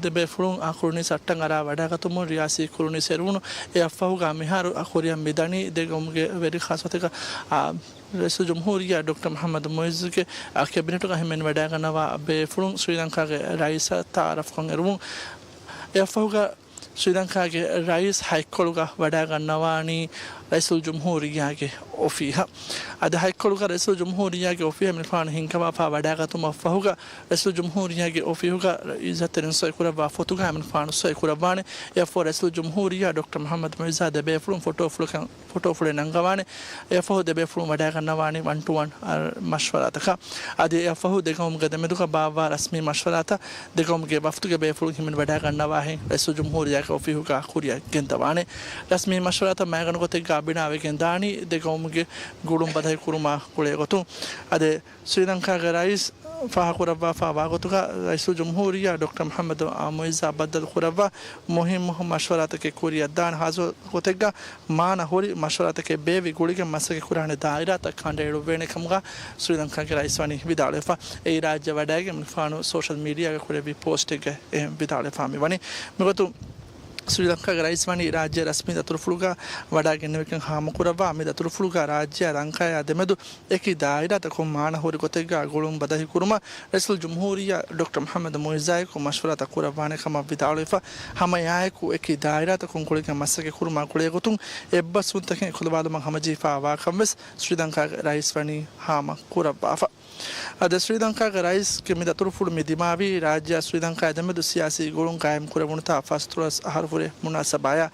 ދެބޭފުޅުން އާ ކުރުނީސް އައްޓަށް އަރާ ވަޑައިގަތުމުން ރިޔާސީ ކުރުނީސް އެރުވުނު. އެ އަށްފަހުގަ މިހާރު އަ ކުރިއަށް މިދަނީ ދެ ގައުމުގެ ވެރި ޚާއްޞަ ވަތަކަށް އާ ރައީސުލްޖުމްހޫރިއްޔާ ޑޮކްޓަރ މުޙައްމަދު މުޢިއްޒުގެ އާ ކެބިނެޓުގަ ހިމެނިވަޑައިގަންނަވާ ބޭފުޅުން ސްރީލަންކާގެ ރައީސަށް ތަޢާރަފްކޮށް އެރުވުން. އެ އަށްފަހުގަ ސްރީލަންކާގެ ރައީސް ހައެއްކޮޅުގަ ވަޑައިގަންނަވާނީ ރައީސުލްޖުމްހޫރިއްޔާގެ އޮފީހަށް. އަދި ހައެއްކޮޅުގަ ރައީސުލްޖުމްހޫރިއްޔާގެ އޮފީހަށް އެމަލިކުފާނު ހިންގަވާފަ ވަޑައިގަތުމަށްފަހުގަ، ރައީސުލްޖުމްހޫރިއްޔާގެ އޮފީހުގަ އިއްޒަތްތެރިން ސޮއިކުރައްވާ ފޮތުގަ އެމަލިކުފާނު ސޮއިކުރައްވާނެ. އެއަށްފަހު ރައީސުލްޖުމްހޫރިއްޔާ ޑޮކްޓަރ މުޙައްމަދު މުޢިއްޒާ ދެބޭފުޅުން ފޮޓޯފުޅަކަށް ފޮޓޯފުޅެއް ނަންގަވާނެ. އެއަށްފަހު ދެބޭފުޅުން ވަޑައިގަންނަވާނީ ވަން ޓު ވަން މަޝްވަރާތަކަށް. އަދި އެއަށްފަހު ދެގައުމުގެ ދެމެދުގަ ބާއްވާ ރަސްމީ މަޝްވަރާތައް ދެގައުމުގެ ވަފްދުގެ ބޭފުޅުން ހިމެނި ވަޑައިގަންނަވާހެން ރައީސުލްޖުމްހޫރިއްޔާގެ އޮފީހުގަ ކުރިއަށް ގެންދަވާނެ. ރަސްމީ މަޝްވަރާތައް މައިގަނޑު ގޮތެއްގަ ބިނާވެގެން ދާނީ ދެގައުމުގެ ގުޅުން ބަދަހި ކުރުމާ ގުޅޭ ގޮތުން. އަދި ސްރީލަންކާގެ ރައީސް ފާހަގަކުރައްވާފާ ވާގޮތުގަ، ރައީސުލްޖުމްހޫރިއްޔާ ޑޮކްޓަރ މުޙައްމަދު މުޢިއްޒާ ބައްދަލުކުރައްވާ މުހިއްމު މަޝްވަރާތަކެއް ކުރިއަށް ދާން ހާޒިރު ގޮތެއްގަ، މާނަ ހުރި މަޝްވަރާތަކެއް ބޭއްވި ގުޅިގެން މަސައްކަތް ކުރާނެ ދާއިރާތައް ކަނޑައެޅުއްވޭނެ ކަމުގަ ސްރީލަންކާގެ ރައީސް ވަނީ ވިދާޅުވެފަ. އެއީ ރާއްޖެ ވަޑައިގެން އެމަނިކުފާނު ސޯޝަލް މީޑިއާގަ ކުރެއްވި ޕޯސްޓެއްގަ އެ ވިދާޅުވެފާ މިވަނީ. މިގޮތުން ސްރީލަންކާގެ ރައީސް ވަނީ ރާއްޖެ ރަސްމީ ދަތުރުފުޅުގަ ވަޑައިގެންނެވިކަން ހާމަކުރައްވާ، މި ދަތުރުފުޅުގަ ރާއްޖެއާ ލަންކާއާ ދެމެދު އެކި ދާއިރާތަކުން މާނަ ހުރި ގޮތެއްގަ ގުޅުން ބަދަހި ކުރުމަށް ރައީސުލްޖުމްހޫރިއްޔާ ޑޮކްޓަރ މުޙައްމަދު މުޢިއްޒާއެކު މަޝްވަރާތައް ކުރައްވާނެ ކަމަށް ވިދާޅުވެފަ. ހަމައެއާއެކު އެކި ދާއިރާތަކުން ގުޅިގެން މަސައްކަތް ކުރުމާ ގުޅޭގޮތުން އެއްބަސްވުންތަކެއް އެކުލަވާލުމަށް ހަމަޖެހިފާވާކަން ވެސް ސްރީލަންކާގެ ރައީސް ވަނީ ހާމަ ކުރައްވާފަ. އަދި ސްރީލަންކާގެ ރައީސްގެ މި ދަތުރުފުޅު މި ދިމާވީ، ރާއްޖެއާ ސްރީލަންކާއާ ދެމެދު ސިޔާސީ ގުޅުން ގާއިމް ކުރެވުނުތާ ފަސްދޮޅަސް އަހަރު ހުރި މުނާސަބާޔާ.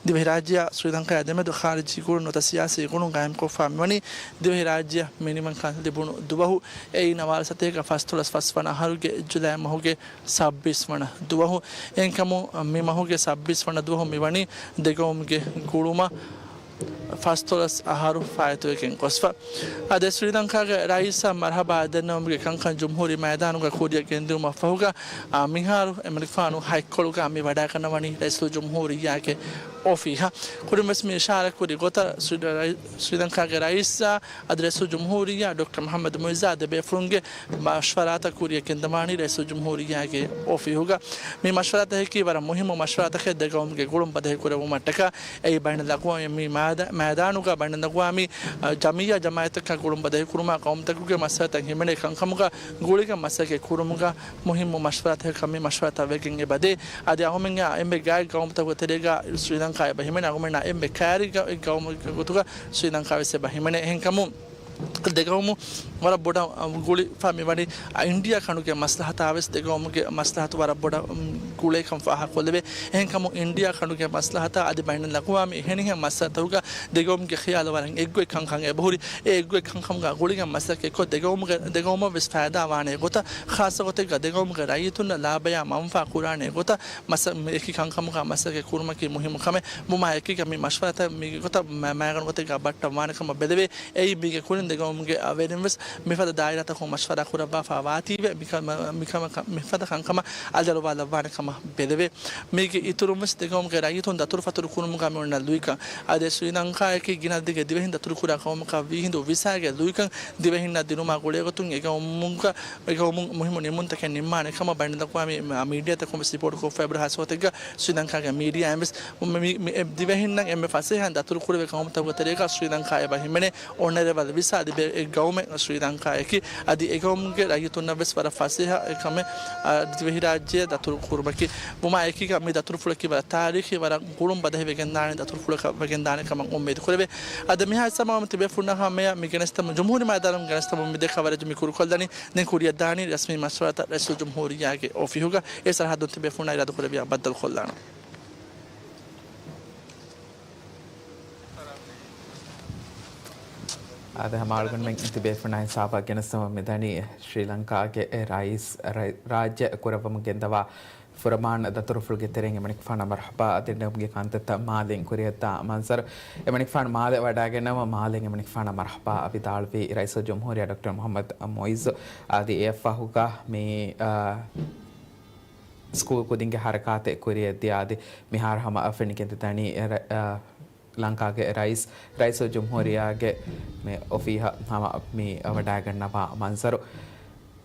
ދިވެހިރާއްޖެއާ ސްރީލަންކާއާ ދެމެދު ޚާރިޖީ ގުޅުން ނުވަތަ ސިޔާސީ ގުޅުން ގާއިމްކޮށްފާ މިވަނީ، ދިވެހިރާއްޖެއަށް މިނިވަންކަން ލިބުނު ދުވަހު. އެއީ ނަވާރަ ސަތޭކަ ފަސްދޮޅަސް ފަސް ވަނަ އަހަރުގެ ޖުލައި މަހުގެ ސައްބީސް ވަނަ ދުވަހު. އެހެންކަމުން މި މަހުގެ ސައްބީސް ވަނަ ދުވަހު މިވަނީ ދެގައުމުގެ ގުޅުމަށް ފަސްދޮޅަސް އަހަރު ފާއިތުވެގެން ގޮސްފަ. އަދި ސްރީލަންކާގެ ރައީސަށް މަރުޙަބާ ދެންނެވުމުގެ ކަންކަން ޖުމްހޫރީ މައިދާނުގަ ކުރިއަށް ގެންދިއުމަށްފަހުގަ، އާ، މިހާރު އެމަނިކުފާނު ހަތްކޮޅުގަ މި ވަޑައިގަންނަވަނީ ރައީސުލްޖުމްހޫރިއްޔާގެ އޮފީހަށް. ކުރިން ވެސް މި އިޝާރާތް ކުރި ގޮތަށް ސްރީ-، ރައީ-، ސްރީލަންކާގެ ރައީސާ އަދި ރައީސުލްޖުމްހޫރިއްޔާ ޑޮކްޓަރ މުޙައްމަދު މުޢިއްޒާ ދެބޭފުޅުންގެ މަޝްވަރާތައް ކުރިއަށް ގެންދަވާނީ ރައީސުލްޖުމްހޫރިއްޔާގެ އޮފީހުގަ. މި މަޝްވަރާތަކަކީ ވަރަށް މުހިއްމު މަޝްވަރާތަކެއް ދެގައުމުގެ ގުޅުން ބަދަހިކުރެވުމަށްޓަކާ. އެއީ ބައިނަލްއަގްވާމީ މައިދާ-، މައިދާނުގަ ބައިނަލްއަގްވާމީ، އަ، ޖަމިއްޔާ ޖަމާއަތްތަކާ ގުޅުން ބަދަހިކުރުމާ ގައުމުތަކުގެ މަސައްކަތަށް ހިމެނޭ ކަންކަމުގަ ގުޅިގެން މަސައްކަތް ކުރުމުގަ މުހިއްމު މަޝްވަރާތަކަކަށް މި މަޝްވަރާތައް ވެގެން އެބަދޭ. އަދި އަހަރުމެންގެ އެންމެ ގާތް ގައުމުތަކުގެ ތެރޭގަ ސްރީލަންކާ އެބަ ހިމެނޭ. އަހަރުމެންނާ އެންމެ ކައިރި ގަ-، ގައުމެއްގެ ގޮތުގަ ސްރީލަންކާ ވެސް އެބަ ހިމެނޭ. އެހެންކަމުން ދެގައުމު ވަރަށް ބޮޑަށް، އަ، ގުޅިފަ މިވަނީ، އަ، އިންޑިއާ ކަނޑުގެ މަސްލަހަތާ ވެސް ދެގައުމުގެ މަސްލަހަތު ވަރަށް ބޮޑަށް، އުން، ގުޅޭކަން ފާހަގަކޮށްލެވޭ. އެހެންކަމުން އިންޑިއާ ކަނޑުގެ މަސްލަހަތާ އަދި ބައިނަލްއަގްވާމީ އެހެނިހެން މަސްލަހަތަކުގަ ދެގައުމުގެ ޚިޔާލު ވަރަށް އެއްގޮތް ކަންކަން އެބަހުރި. އެ އެއްގޮތް ކަންކަމުގަ ގުޅިގެން މަސައްކަތްކޮށް ދެގައުމުގެ، ދެގައުމަށް ވެސް ފައިދާ ވާނެ ގޮތަށް، ޚާއްޞަ ގޮތެއްގަ ދެގައުމުގެ ރައްޔިތުންނަށް ލާބަޔާ މަންފާ ކުރާނެ ގޮތަށް މަސަ-، މި އެކި ކަންކަމުގަ މަސައްކަތް ކުރުމަކީ މުހިއްމު ކަމެއް. ބުމާ އެކީގަ މި މަޝްވަރާތައް މި ގޮތަށް މަ-، މައިގަނޑު ގޮތެއްގަ ބައްޓަން ވާނެ ކަމަށް ބެލެވޭ. އެއީ މީގެ ކުރިން ދެގައުމުގެ އަ، ވެރިން ވެސް މިފަދަ ދާއިރާތަކުން މަޝްވަރާ ކުރައްވާފާ ވާތީވެ، މިކަ-، މަ-، މިކަމަކަށް، މިފަދަ ކަންކަމަށް އަލިއަޅުވާލައްވާނެ ކަމަށް ބެލެވޭ. މީގެ އިތުރުން ވެސް ދެގައުމުގެ ރައްޔިތުން ދަތުރުފަތުރު ކުރުމުގަ މި އޮންނަ ލުއިކަން، އަދި ސްރީލަންކާއަކީ ގިނަ ދިގަ ދިވެހިން ދަތުރުކުރާ ގައުމަކަށް ވީހިނދު ވިސާގެ ލުއިކަން ދިވެހިންނަށް ދިނުމާ ގުޅޭގޮތުން އެގައުމުގަ، އެގައުމުން މުހިއްމު ނިންމުންތަކެއް ނިންމާނެ ކަމަށް ބައިނަލްއަގްވާމީ މީޑިއާތަކުން ވެސް ރިޕޯޓް ކޮށްފަ އެބަހުރި ހާއްސަ ގޮތެއްގަ ސްރީލަންކާގެ މީޑިއާއިން ވެސް މި، މި، މި، އެ ދިވެހިންނަށް އެންމެ ފަސޭހައިން ދަތުރުކުރެވޭ ގައުމުތަކުގެ ތެރޭގަ ސްރީލަންކާ އެބަ ހިމެނޭ. އޮނަރެބަލް ވިސާ ލިބޭ އެއް ގައުމެއް ސްރީލަންކާއަކީ. އަދި އެގައުމުގެ ރައްޔިތުންނަށް ވެސް ވަރަށް ފަސޭހަ އެކަމެއް، އަ، ދިވެހިރާއްޖެ ދަތުރު ކުރުމަކީ. ވުމާ އެކީގަ މި ދަތުރުފުޅަކީ ވަރަށް ތާރީޚީ، ވަރަށް ގުޅުން ބަދަހި ވެގެންދާނެ ދަތުރުފުޅަކަށް ވެގެންދާނެ ކަމަށް އުއްމީދު ކުރެވޭ. އަދި މިހާ އިސް ތަމާމު ތިބޭފުޅުންނަށް ހަމަޔަށް މި ގެނެސްދެމުން ޖުމްހޫރީ މައިދާނުން ގެނެސްދެމުން މި ދެ ކަވަރޭޖު މި ކުރުކޮށްލަނީ. ދެން ކުރިއަށްދާނީ ރަސްމީ މަޝްވަރާތައް ރައީސުލްޖުމްހޫރިއްޔާގެ އޮފީހުގަ. އެ ސަރަހައްދުން ތިބޭފުޅުންނާ އިރާދަކުރެއްވިޔާ ބައްދަލުކޮށްލާނަން. އާދެ، ހަމަ އަޅުގަނޑުމެން ތިބޭފުޅުންނާ ހިސާބަށް ގެނެސްދެމުން މިދަނީ ސްރީލަންކާގެ ރައީސް ރަ-، ރާއްޖެ ކުރައްވަމުން ގެންދަވާ ފުރަމާން ދަތުރުފުޅުގެ ތެރެއިން އެމަނިކުފާނަށް މަރުޙަބާ ދެންނެވުމުގެ ކަންތައްތައް މާލެއިން ކުރިއަށްދާ މަންޒަރު. އެމަނިކުފާނު މާލެ ވަޑައިގެންނަވަ މާލެއިން އެމަނިކުފާނަށް މަރުޙަބާ ވިދާޅުވީ ރައީސުލްޖުމްހޫރިއްޔާ ޑޮކްޓަރ މުޙައްމަދު މުޢިއްޒު. އަދި އެއަށްފަހުގަ މި، އާ، ސްކޫލް ކުދިންގެ ހަރަކާތެއް ކުރިއަށްދިޔަ އަދި މިހާރު ހަމަ އަ، ފެނިގެންދަނީ ރަ-، އާ، ލަންކާގެ ރައީސް، ރައީސުލްޖުމްހޫރިއްޔާގެ މި އޮފީހަށް ހަމަ މި ވަޑައިގަންނަވާ މަންޒަރު.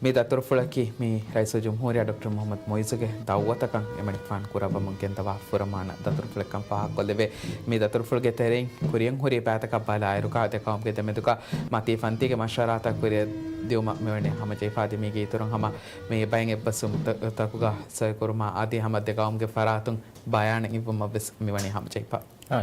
މި ދަތުރުފުޅަކީ މި ރައީސުލްޖުމްހޫރިއްޔާ ޑޮކްޓަރ މުޙައްމަދު މުޢިއްޒުގެ ދައުވަތަކަށް އެމަނިކުފާނު ކުރައްވަމުން ގެންދަވާ ފުރަމާނަ ދަތުރުފުޅެއްކަން ފާހަގަކޮށްލެވޭ. މި ދަތުރުފުޅުގެ ތެރެއިން ކުރިއަށް ހުރި ބައިތަކަށް ބަލާއިރުގަ ދެ ޤައުމުގެ ދެމެދުގަ މަތީ ފަންތީގެ މަޝްވަރާތައް ކުރިއަށް ދިއުމަށް މިވަނީ ހަމަޖެހިފަ. އަދި މީގެ އިތުރުން ހަމަ މި ބައެއް އެއްބަސްވުންތަކުގަ ސޮއިކުރުމާ އަދި ހަމަ ދެ ޤައުމުގެ ފަރާތުން ބަޔާނެއް އިއްވުމަށް ވެސް މިވަނީ ހަމަޖެހިފަ. އާ،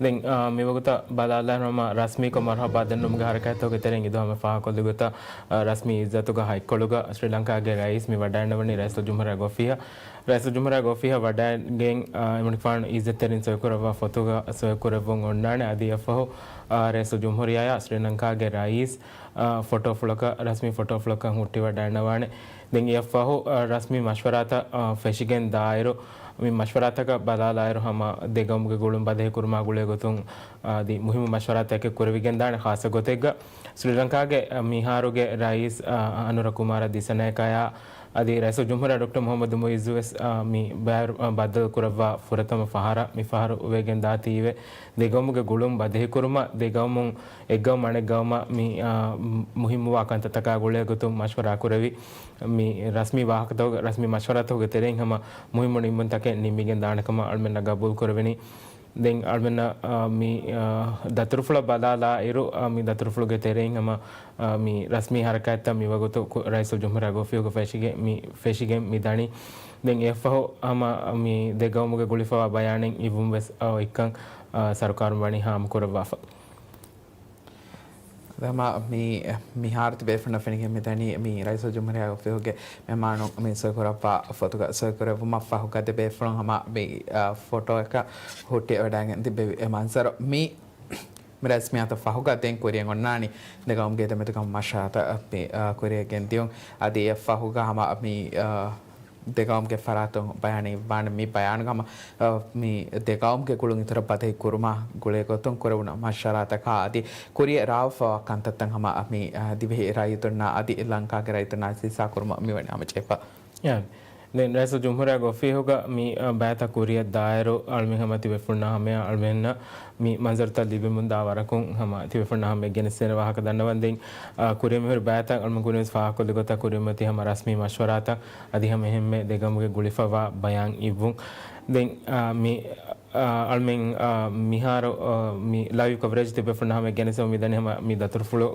ދެން، އާ، މިވަގުތަށް ބަލާލާނަމަ ރަސްމީކޮށް މަރުޙަބާ ދެންނުމުގެ ހަރަކާތްތަކުގެ ތެރެއިން އިދު ހަމަ ފާހަގަކޮށްލި ގޮތަށް، އާ، ރަސްމީ އިއްޒަތުގަ ހަތްކޮޅުގަ ސްރީލަންކާގެ ރައީސް މި ވަޑައިންނަވަނީ ރައީސުލްޖުމްހޫރިއްޔާގެ އޮފީހަށް. ރައީސުލްޖުމްހޫރިއްޔާގެ އޮފީހަށް ވަޑައިގެން، އާ، އެމަނިކުފާނު އިއްޒަތްތެރިން ސޮއިކުރައްވާ ފޮތުގަ ސޮއިކުރެއްވުން އޮންނާނެ. އަދި އެއަށްފަހު، ރައީސުލްޖުމްހޫރިއްޔާ ސްރީލަންކާގެ ރައީސް، އާ، ފޮޓޯފުޅަކަށް، ރަސްމީ ފޮޓޯފުޅަކަށް ހުއްޓިވަޑައިގަންނަވާނެ. ދެން އެއަށްފަހު، އާ، ރަސްމީ މަޝްވަރާތައް، އާ، ފެށިގެން ދާއިރު، މި މަޝްވަރާތަކަށް ބަލާލާއިރު، ހަމަ ދެ ގައުމުގެ ގުޅުން ބަދަހި ކުރުމާ ގުޅޭ ގޮތުން، އާ، އަދި މުހިއްމު މަޝްވަރާތަކެއް ކުރެވިގެން ދާނެ. ޚާއްޞަ ގޮތެއްގަ ސްރީލަންކާގެ، އާ، މިހާރުގެ ރައީސް، އާ، އަނުރަ ކުމާރަ ދިސަނަޔަކާޔާ އަދި ރައީސުލްޖުމްހޫރިއްޔާ ޑޮކްޓަރ މުޙައްމަދު މުޢިއްޒު ވެސް، އާ، މި ބައި-، އާ، ބައްދަލު ކުރައްވާ ފުރަތަމަ ފަހަރަށް މި ފަހަރު ވެގެން ދާތީވެ. ދެ ގައުމުގެ ގުޅުން ބަދަހިކުރުމަށް ދެ ގައުމުން އެއް ގައުމު އަނެއް ގައުމަށް މި، އާ، މު-، މުހިއްމުވާ ކަންތައްތަކާ ގުޅޭ ގޮތުން މަޝްވަރާ ކުރެވި. މި ރަސްމީ ވާހަކަތަކުގެ، ރަސްމީ މަޝްވަރާތަކުގެ ތެރެއިން ހަމަ މުހިއްމު ނިންމުންތަކެއް ނިންމިގެން ދާނެ ކަމަށް އަޅުމެންނަށް ގަބޫލު ކުރެވެނީ. ދެން އަޅުމެންނަށް، އާ، މި، އާ، ދަތުރުފުޅަށް ބަލާލާއިރު، އާ، މި ދަތުރުފުޅުގެ ތެރެއިން ހަމަ، އާ، މި ރަސްމީ ހަރަކާތްތައް މިވަގުތު ކު-، ރައީސުލްޖުމްހޫރިއްޔާގެ އޮފީހުގަ ފެށިގެން މި، ފެށިގެން މި ދަނީ. ދެން އެއަށްފަހު ހަމަ މި ދެ ގައުމުގެ ގުޅިފަވާ ބަޔާނެއް އިއްވުން ވެސް، އާ، އޮތްކަން، އާ، ސަރުކާރުން ވަނީ ހާމަ ކުރައްވާފަ. ހަމަ މި، މިހާރު ތިބޭފުޅުންނަށް ފެނިގެން މިދަނީ މި ރައީސުލްޖުމްހޫރިއްޔާގެ އޮފީހުގެ މެހެމާނުން މި ސޮއިކުރައްވާ ފޮތުގަ ސޮއިކުރެއްވުމަށްފަހުގަ ދެ ބޭފުޅުން ހަމަ މި، އާ، ފޮޓޯއަކަށް ހުއްޓިވަޑައިގެން ތިއްބެވި އެ މަންޒަރު. މި، މި ރަސްމިއްޔާތަށް ފަހުގަ ދެން ކުރިއަށް އޮންނާނީ ދެ ގައުމުގެ ދެމެދުގަ މަޝްވަރާތައް މި، އާ، ކުރިއަށް ގެންދިޔުން. އަދި އެއަށްފަހުގަ ހަމަ މި، އާ، ދެ ގައުމުގެ ފަރާތުން ބަޔާނެއް އިއްވާނެ. މި ބަޔާނުގަ ހަމަ، އަ، މި ދެ ގައުމުގެ ގުޅުން އިތުރަށް ބަދަހި ކުރުމާ ގުޅޭ ގޮތުން ކުރެވުނު މަޝްވަރާތަކާ އަދި ކުރިއަށް ރާވެފަވާ ކަންތައްތައް ހަމަ މި، އަ، ދިވެހި ރައްޔިތުންނާ އަދި ލަންކާގެ ރައްޔިތުންނާ ހިއްސާ ކުރުމަށް މިވަނީ ހަމަޖެހިފަ. އާ، ދެން ރައީސުލްޖުމްހޫރިއްޔާގެ އޮފީހުގަ މި، އަ، ބައިތައް ކުރިއަށް ދާއިރު އަޅުމެން ހަމަ ތިބޭފުޅުންނާ ހަމަޔަށް އަޅުމެންނަށް މި މަންޒަރުތައް ލިބެމުންދާ ވަރަކުން ހަމަ ތިބޭފުޅުންނާ ހަމަޔަށް ގެނެސްދޭނެ ވާހަކަ ދަންނަވަން. ދެން، އާ، ކުރިއަށް މިހުރި ބައިތައް އަޅުމެން ކުރިން ވެސް ފާހަގަކޮށްލި ގޮތަށް ކުރިއަށް މިއޮތީ ހަމަ ރަސްމީ މަޝްވަރާތައް އަދި ހަމަ އެހެންމެ ދެ ގައުމުގެ ގުޅިފަވާ ބަޔާން އިއްވުން. ދެން، އާ، މި، އާ، އަޅުމެން، އާ، މިހާރު، އާ، މި ލައިވް ކަވަރޭޖް ތިބޭފުޅުންނާ ހަމަޔަށް ގެނެސްދެމުން މިދަނީ ހަމަ މި ދަތުރުފުޅު،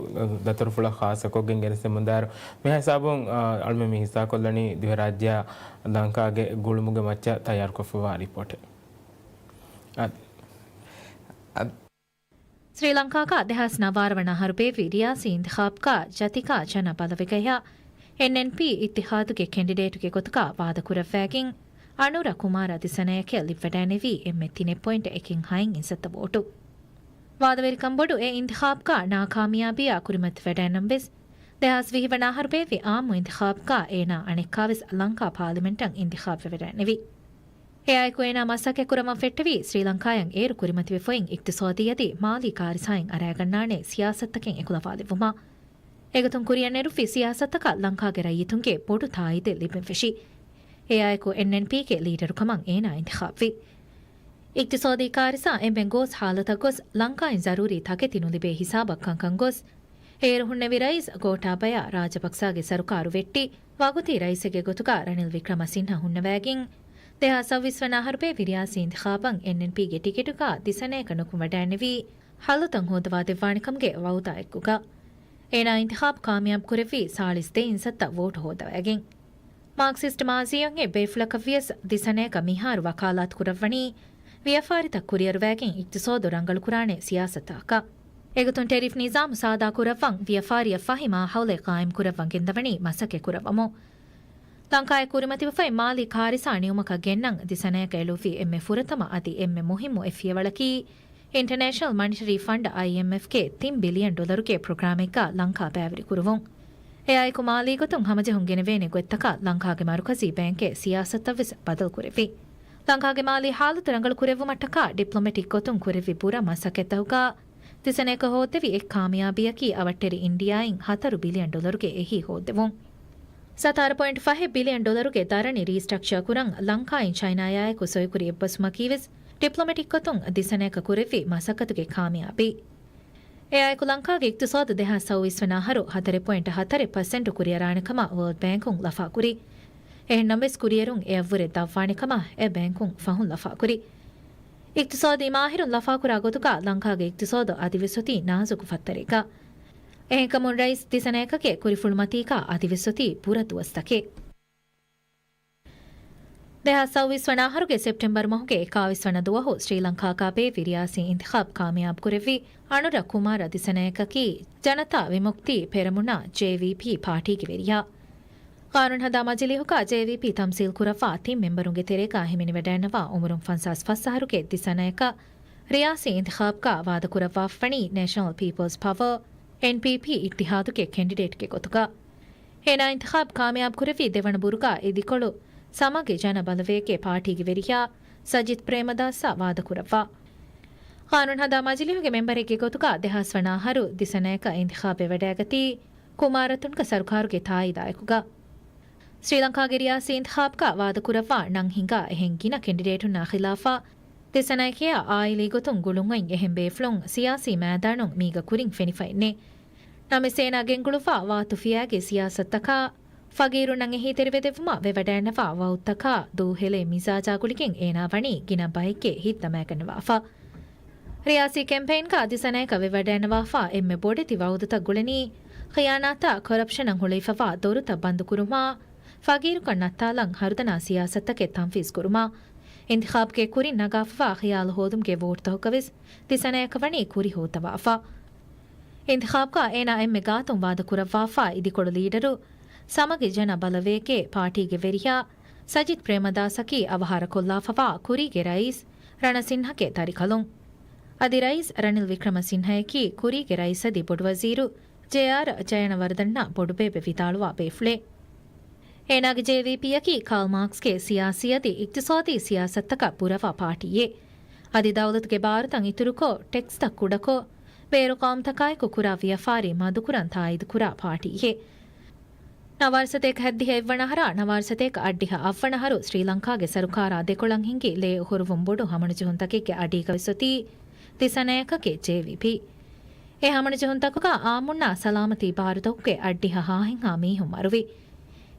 ދަތުރުފުޅަށް ޚާއްޞަކޮށްގެން ގެނެސްދެމުންދާއިރު މިހާ ހިސާބުން، އާ، އަޅުމެން މި ހިއްސާކޮށްލަނީ ދިވެހިރާއްޖެއާ ލަންކާގެ ގުޅުމުގެ މައްޗަށް ތައްޔާރުކޮށްފަވާ ރިޕޯޓެއް. އަދި، އަދި، ސްރީލަންކާގަ ދެހާސް ނަވާރަ ވަނަ އަހަރު ބޭއްވި ރިޔާސީ އިންތިޚާބުގަ ޖަތިކާ ޖަނަ ބަލަވެގަޔާ އެންއެންޕީ އިއްތިހާދުގެ ކެންޑިޑޭޓުގެ ގޮތުގަ ވާދަކުރައްވައިގެން، އަނުރަ ކުމާރަ ދިސަނަޔަކެއް ލިބިވަޑައިނެވީ އެންމެ ތިނެއް ޕޮއިންޓު އެކެއް ހައެއް އިން ސައްތަ ވޯޓު. ވާދަވެރިކަން ބޮޑު އެ އިންތިޚާބުގަ ނާކާމިޔާބީއާ ކުރިމަތިވެވަޑައިނަމަވެސް، ދެހާސް ވިހި ވަނަ އަހަރު ބޭއްވި އާއްމު އިންތިޚާބުގަ އޭނާ އަނެއްކާވެސް ލަންކާ ޕާލިމެންޓަށް އިންތިޚާބުވެވަޑައިނެވި. އެއާއެކު އޭނާ މަސައްކަތްކުރަމުން ފެއްޓެވީ، ސްރީލަންކާޔަށް އޭރު ކުރިމަތިވެފައިން އިޤްތިޞާދީ އަދި މާލީ ކާރިސާއިން އަރައިގަންނާނެ ސިޔާސަތުތަކެއް އެކުލަވާލެއްވުމަށް. އެގޮތުން ކުރިއަށް ނެރުއްވި ސިޔާސަތުތަކަށް ލަންކާގެ ރައްޔިތުންގެ ބޮޑު ތާއީދެއް ލިބެން ފެށި. އެއާއެކު އެންއެންޕީގެ ލީޑަރުކަމަށް އޭނާ އިންތިޚާބްވި. އިޤްތިޞާދީ ކާރިސާ އެންމެން ގޯސް ހާލަތަށް ގޮސް، ލަންކާއިން ޒަރޫރީ ތަކެތި ނުލިބޭ ހިސާބަށް ކަންކަން ގޮސް، އޭރު ހުންނެވި ރައީސް ގޯޓާބަޔާ ރާޖަޕަކްސާގެ ސަރުކާރު ވެއްޓި، ވަގުތީ ރައީސެއްގެ ގޮތުގަ ރަނިލް ވިކްރަމަސިންހަ ހުންނަވައިގެން، ދެހާސް ސައުވީސް ވަނަ އަހަރު ބޭއްވި ރިޔާސީ އިންތިޚާބަށް އެންއެންޕީގެ ޓިކެޓުގަ ދިސަނަޔަކަށް ނުކުމެވަޑައިނެވީ، ހައްލުތައް ހޯދަވާދެއްވާނެކަމުގެ ވައުދާއެއްގޮތުގަ. އޭނާ އިންތިޚާބު ކާމިޔާބު ކުރެއްވީ ސާޅީސް ދެ އިން ސައްތަ ވޯޓު ހޯދަވައިގެން. މާކްސިސްޓް މާޒީއުން އެއްބޭފުޅަކަށްވިޔަސް ދިސަނަޔަކަށް މިހާރު ވަކާލާތު ކުރައްވަނީ، ވިޔަފާރިތައް ކުރިއަރުވައިގެން އިޤްތިޞާދު ރަނގަޅުކުރާނެ ސިޔާސަތުތަކަށް. އެގޮތުން ޓެރިފް ނިޒާމު ސާދާކުރައްވަން، ވިޔަފާރިއަށް ފަހި މާހައުލެއް ޤާއިމްކުރައްވަން ގެންދަވަނީ މަސައްކަތް ކުރައްވަމުން. ލަންކާއަށް ކުރިމަތިވެފައި މާލީ ކާރިސާ ނިމުމަކަށް ގެންނަން ދިސަނަޔަކަށް އެޅުއްވި އެންމެ ފުރަތަމަ އަދި އެންމެ މުހިއްމު އެއް ފިޔަވަޅަކީ، އިންޓަރނޭޝަނަލް މަނިޓަރީ ފަންޑް، އައިއެމްއެފް، ގެ ތިން ބިލިއަން ޑޮލަރުގެ ޕްރޮގްރާމެއްގަ ލަންކާ ބައިވެރިކުރުވުން. އެއާއެކު މާލީ ގޮތުން ހަމަޖެހުން ގެނެވޭނެ ގޮތްތަކަށް ލަންކާގެ މަރުކަޒީ ބޭންކެއް ސިޔާސަތަށްވެސް ބަދަލުކުރެއްވި. ލަންކާގެ މާލީ ހާލަތު ރަނގަޅު ކުރެއްވުމަށްޓަކާ ޑިޕްލޮމެޓިކް ގޮތުން ކުރެއްވި ބުރަ މަސައްކަތްތަކުގަ ދިސަނަޔަކަށް ހޯއްދެވި އެއް ކާމިޔާބީއަކީ އަވަށްޓެރި އިންޑިއާއިން ހަތަރު ބިލިއަން ޑޮލަރުގެ އެހީ ހޯއްދެވުން. ސަތާރަ ޕޮއިންޓް ފަހެއް ބިލިއަން ޑޮލަރުގެ ދަރަނި ރީސްޓްރަކްޗާ ކުރަން ލަންކާއިން ޗައިނާއާއެކު ސޮއިކުރި އެއްބަސްވުމަކީވެސް ޑިޕްލޮމެޓިކް ގޮތުން ދިސަނަޔަކަށް ކުރެއްވި މަސައްކަތުގެ ކާމިޔާބީ. އެއާއެކު ލަންކާގެ އިޤްތިޞާދު ދެހާސް ސައުވީސް ވަނަ އަހަރު ހަތަރެއް ޕޮއިންޓް ހަތަރެއް ޕަސެންޓު ކުރިއަރާނެ ކަމަށް ވޯލްޑް ބޭންކުން ލަފާކުރި. އެހެންނަމަވެސް ކުރިއެރުން އެއަށްވުރެ ދަށްވާނެ ކަމަށް އެ ބޭންކުން ފަހުން ލަފާކުރި. އިޤްތިޞާދީ މާހިރުން ލަފާކުރާ ގޮތުގަ ލަންކާގެ އިޤްތިޞާދު އަދިވެސް އޮތީ ނާޒުކު ފައްތަރެއްގަ. އެހެންކަމުން ރައީސް ދިސަނަޔަކަކެ ކުރިފުޅުމަތީގަ އަދިވެސް އޮތީ ބުރަ ދުވަސްތަކެއް. ދެހާސް ސައުވީސް ވަނަ އަހަރުގެ ސެޕްޓެމްބަރު މަހުގެ އެކާވީސް ވަނަ ދުވަހު ސްރީލަންކާގަ ބޭއްވި ރިޔާސީ އިންތިޚާބް ކާމިޔާބު ކުރެއްވި އަނުރަ ކުމާރަ ދިސަނަޔަކަކީ ޖަނަތާ ވިމުކްތީ ޕެރަމުނާ، ޖޭވީޕީ، ޕާޓީގެ ވެރިޔާ. ޤާނޫނުހަދާ މަޖިލީހުގަ ޖޭވީޕީ ތަމްސީލް ކުރައްވާ ތިން މެމްބަރުންގެ ތެރޭގަ ހިމެނިވަޑައިންނަވާ އުމުރުން ފަންސާސް ފަސް އަހަރުގެ ދިސަނަޔަކަށް ރިޔާސީ އިންތިޚާބުގަ ވާދަކުރައްވާފަވަނީ ނޭޝަނަލް ޕީޕަލްސް ޕަވަރ، އެންޕީޕީ، އިއްތިހާދުގެ ކެންޑިޑޭޓްގެ ގޮތުގަ. އޭނާ އިންތިޚާބު ކާމިޔާބު ކުރެއްވީ ދެވަނަ ބުރުގަ އިދިކޮޅު ސަމަގި ޖަނަ ބަލަވޭގެ ޕާޓީގެ ވެރިޔާ ސަޖިތް ޕްރޭމަދާސްއާ ވާދަކުރައްވާ. ޤާނޫނު ހަދާ މަޖިލީހުގެ މެމްބަރެއްގެ ގޮތުގަ ދެހާސް ވަނަ އަހަރު ދިސަނަޔަކަށް އިންތިޚާބު ވެވަޑައިގަތީ ކުމާރަތުންގ ސަރުކާރުގެ ތާއީދާއެކުގަ. ސްރީލަންކާގެ ރިޔާސީ އިންތިޚާބުގަ ވާދަކުރައްވާ ނަން ހިނގާ އެހެން ގިނަ ކެންޑިޑޭޓުންނާ ޚިލާފަށް ދިސަނަޔަކަށް އާއިލީ ގޮތުން ގުޅުންއޮތް އެހެން ބޭފުޅުން ސިޔާސީ މައިދާނުން މީގަ ކުރިން ފެނިފައެއްނެތް. ނަމަވެސް އޭނާ ގެންގުޅުއްވާ ވާ ތުފިޔާގެ ސިޔާސަތުތަކާ ފަގީރުންނަށް އެހީތެރިވެދެއްވުމަށް ވެވަޑައިންނަވާ ވައުދުތަކާ ދޫހެލޭ މިޒާޖާ ގުޅިގެން އޭނާ ވަނީ ގިނަ ބައެއްގެ ހިތް ދަމައިގަންނަވާފަ. ރިޔާސީ ކެމްޕެއިންގަ ދިސަނަޔަކަށް ވެވަޑައިންނަވާފަ އެންމެ ބޮޑެތި ވައުދުތައް ގުޅެނީ، ޚިޔާނާތާ ކޮރަޕްޝަނަށް ހުޅުވިފަވާ ދޮރުތައް ބަންދުކުރުމާ، ފަގީރުކަން ނައްތާލަން ހަރުދަނާ ސިޔާސަތުތަކެއް ތަންފީޒުކުރުމާ، އިންތިޚާބުގެ ކުރިން ނަގާފަވާ ޚިޔާލު ހޯދުމުގެ ވޯޓުތަކުގަވެސް ދިސަނަޔަކަށް ވަނީ ކުރި ހޫތަވާފަ. އިންތިޚާބުގަ އޭނާ އެންމެ ގާތުން ވާދަކުރައްވާފަ އިދިކޮޅު ލީޑަރު، ސަމަގި ޖަނަ ބަލަވޭގެ ޕާޓީގެ ވެރިޔާ ސަޖިތް ޕްރޭމަދާސަކީ އަވަހާރަކޮށްލާފަވާ ކުރީގެ ރައީސް ރަނަ ސިންހަގެ ދަރިކަލުން. އަދި ރައީސް ރަނިލް ވިކްރަމަސިންހަޔަކީ ކުރީގެ ރައީސް އަދި ބޮޑުވަޒީރު ޖޭއާރް ޖަޔަނަވަރްދަންއާ ބޮޑުބޭބެ ވިދާޅުވާ ބޭފުޅެއް. އޭނާގެ ޖޭވީޕީއަކީ ކާލް މާކްސްގެ ސިޔާސީ އަދި އިޤްތިޞާދީ ސިޔާސަތުތަކަށް ބުރަވާ ޕާޓީއެއް. އަދި ދައުލަތުގެ ބާރުތައް އިތުރުކޮށް، ޓެކްސްތައް ކުޑަކޮށް، ބޭރު ޤައުމުތަކާއެކު ކުރާ ވިޔަފާރި މަދުކުރަން ތާއީދުކުރާ ޕާޓީއެއް. ނަވާރަ ސަތޭކަ ހައްދިހަ އެއްވަނަ އަހަރާ ނަވާރަ ސަތޭކަ އަށްޑިހަ އަށްވަނަ އަހަރު ސްރީލަންކާގެ ސަރުކާރާ ދެކޮޅަށް ހިނގި ލޭ އޮހޮރުވުން ބޮޑު ހަމަނުޖެހުންތަކެއްގެ އަޑީގަވެސް އޮތީ ދިސަނަޔަކަކޭ ޖޭވީޕީ. އެ ހަމަނުޖެހުންތަކުގަ އާއްމުންނާ ސަލާމަތީ ބާރުތަކުގެ އަށްޑިހަ ހާހެއްހާ މީހުން މަރުވި.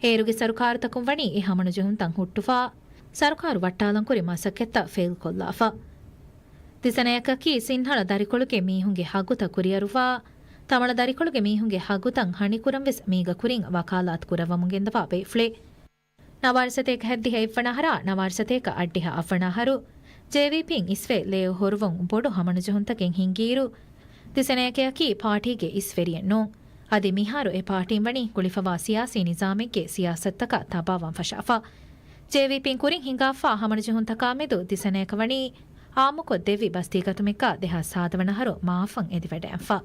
އޭރުގެ ސަރުކާރުތަކުން ވަނީ އެ ހަމަނުޖެހުންތައް ހުއްޓުފާ، ސަރުކާރު ވައްޓާލަންކުރި މަސައްކަތްތައް ފެއިލްކޮށްލާފަ. ދިސަނަޔަކަކީ ސިންހަޅަ ދަރިކޮޅުގެ މީހުންގެ ހައްގުތައް ކުރިއަރުވާ، ތަމަޅަ ދަރިކޮޅުގެ މީހުންގެ ހައްގުތައް ހަނިކުރަން ވެސް މީގަ ކުރިން ވަކާލާތު ކުރައްވަމުން ގެންދަވާ ބޭފުޅެއް. ނަވާރަ ސަތޭކަ ހައްދިހަ އެއްވަނަ އަހަރާ ނަވާރަ ސަތޭކަ އަށްޑިހަ އަށްވަނަ އަހަރު ޖޭވީޕީން އިސްވެ ލޭ އޮހޮރުވުން ބޮޑު ހަމަނުޖެހުންތަކެއް ހިންގިއިރު، ދިސަނަޔަކައަކީ ޕާޓީގެ އިސްވެރިއެއް ނޫން. އަދި މިހާރު އެ ޕާޓީން ވަނީ ގުޅިފަވާ ސިޔާސީ ނިޒާމެއްގެ ސިޔާސަތުތަކަށް ތަބާވާން ފަށާފަ. ޖޭވީޕީން ކުރިން ހިނގާފާ ހަމަނުޖެހުންތަކާމެދު ދިސަނަޔަކަ ވަނީ އާއްމުކޮށް ދެއްވި ބަސްތީގަތުމެއްގަ ދެހާސް ސާދަ ވަނަ އަހަރު މާފަށް އެދިވަޑައިފަ.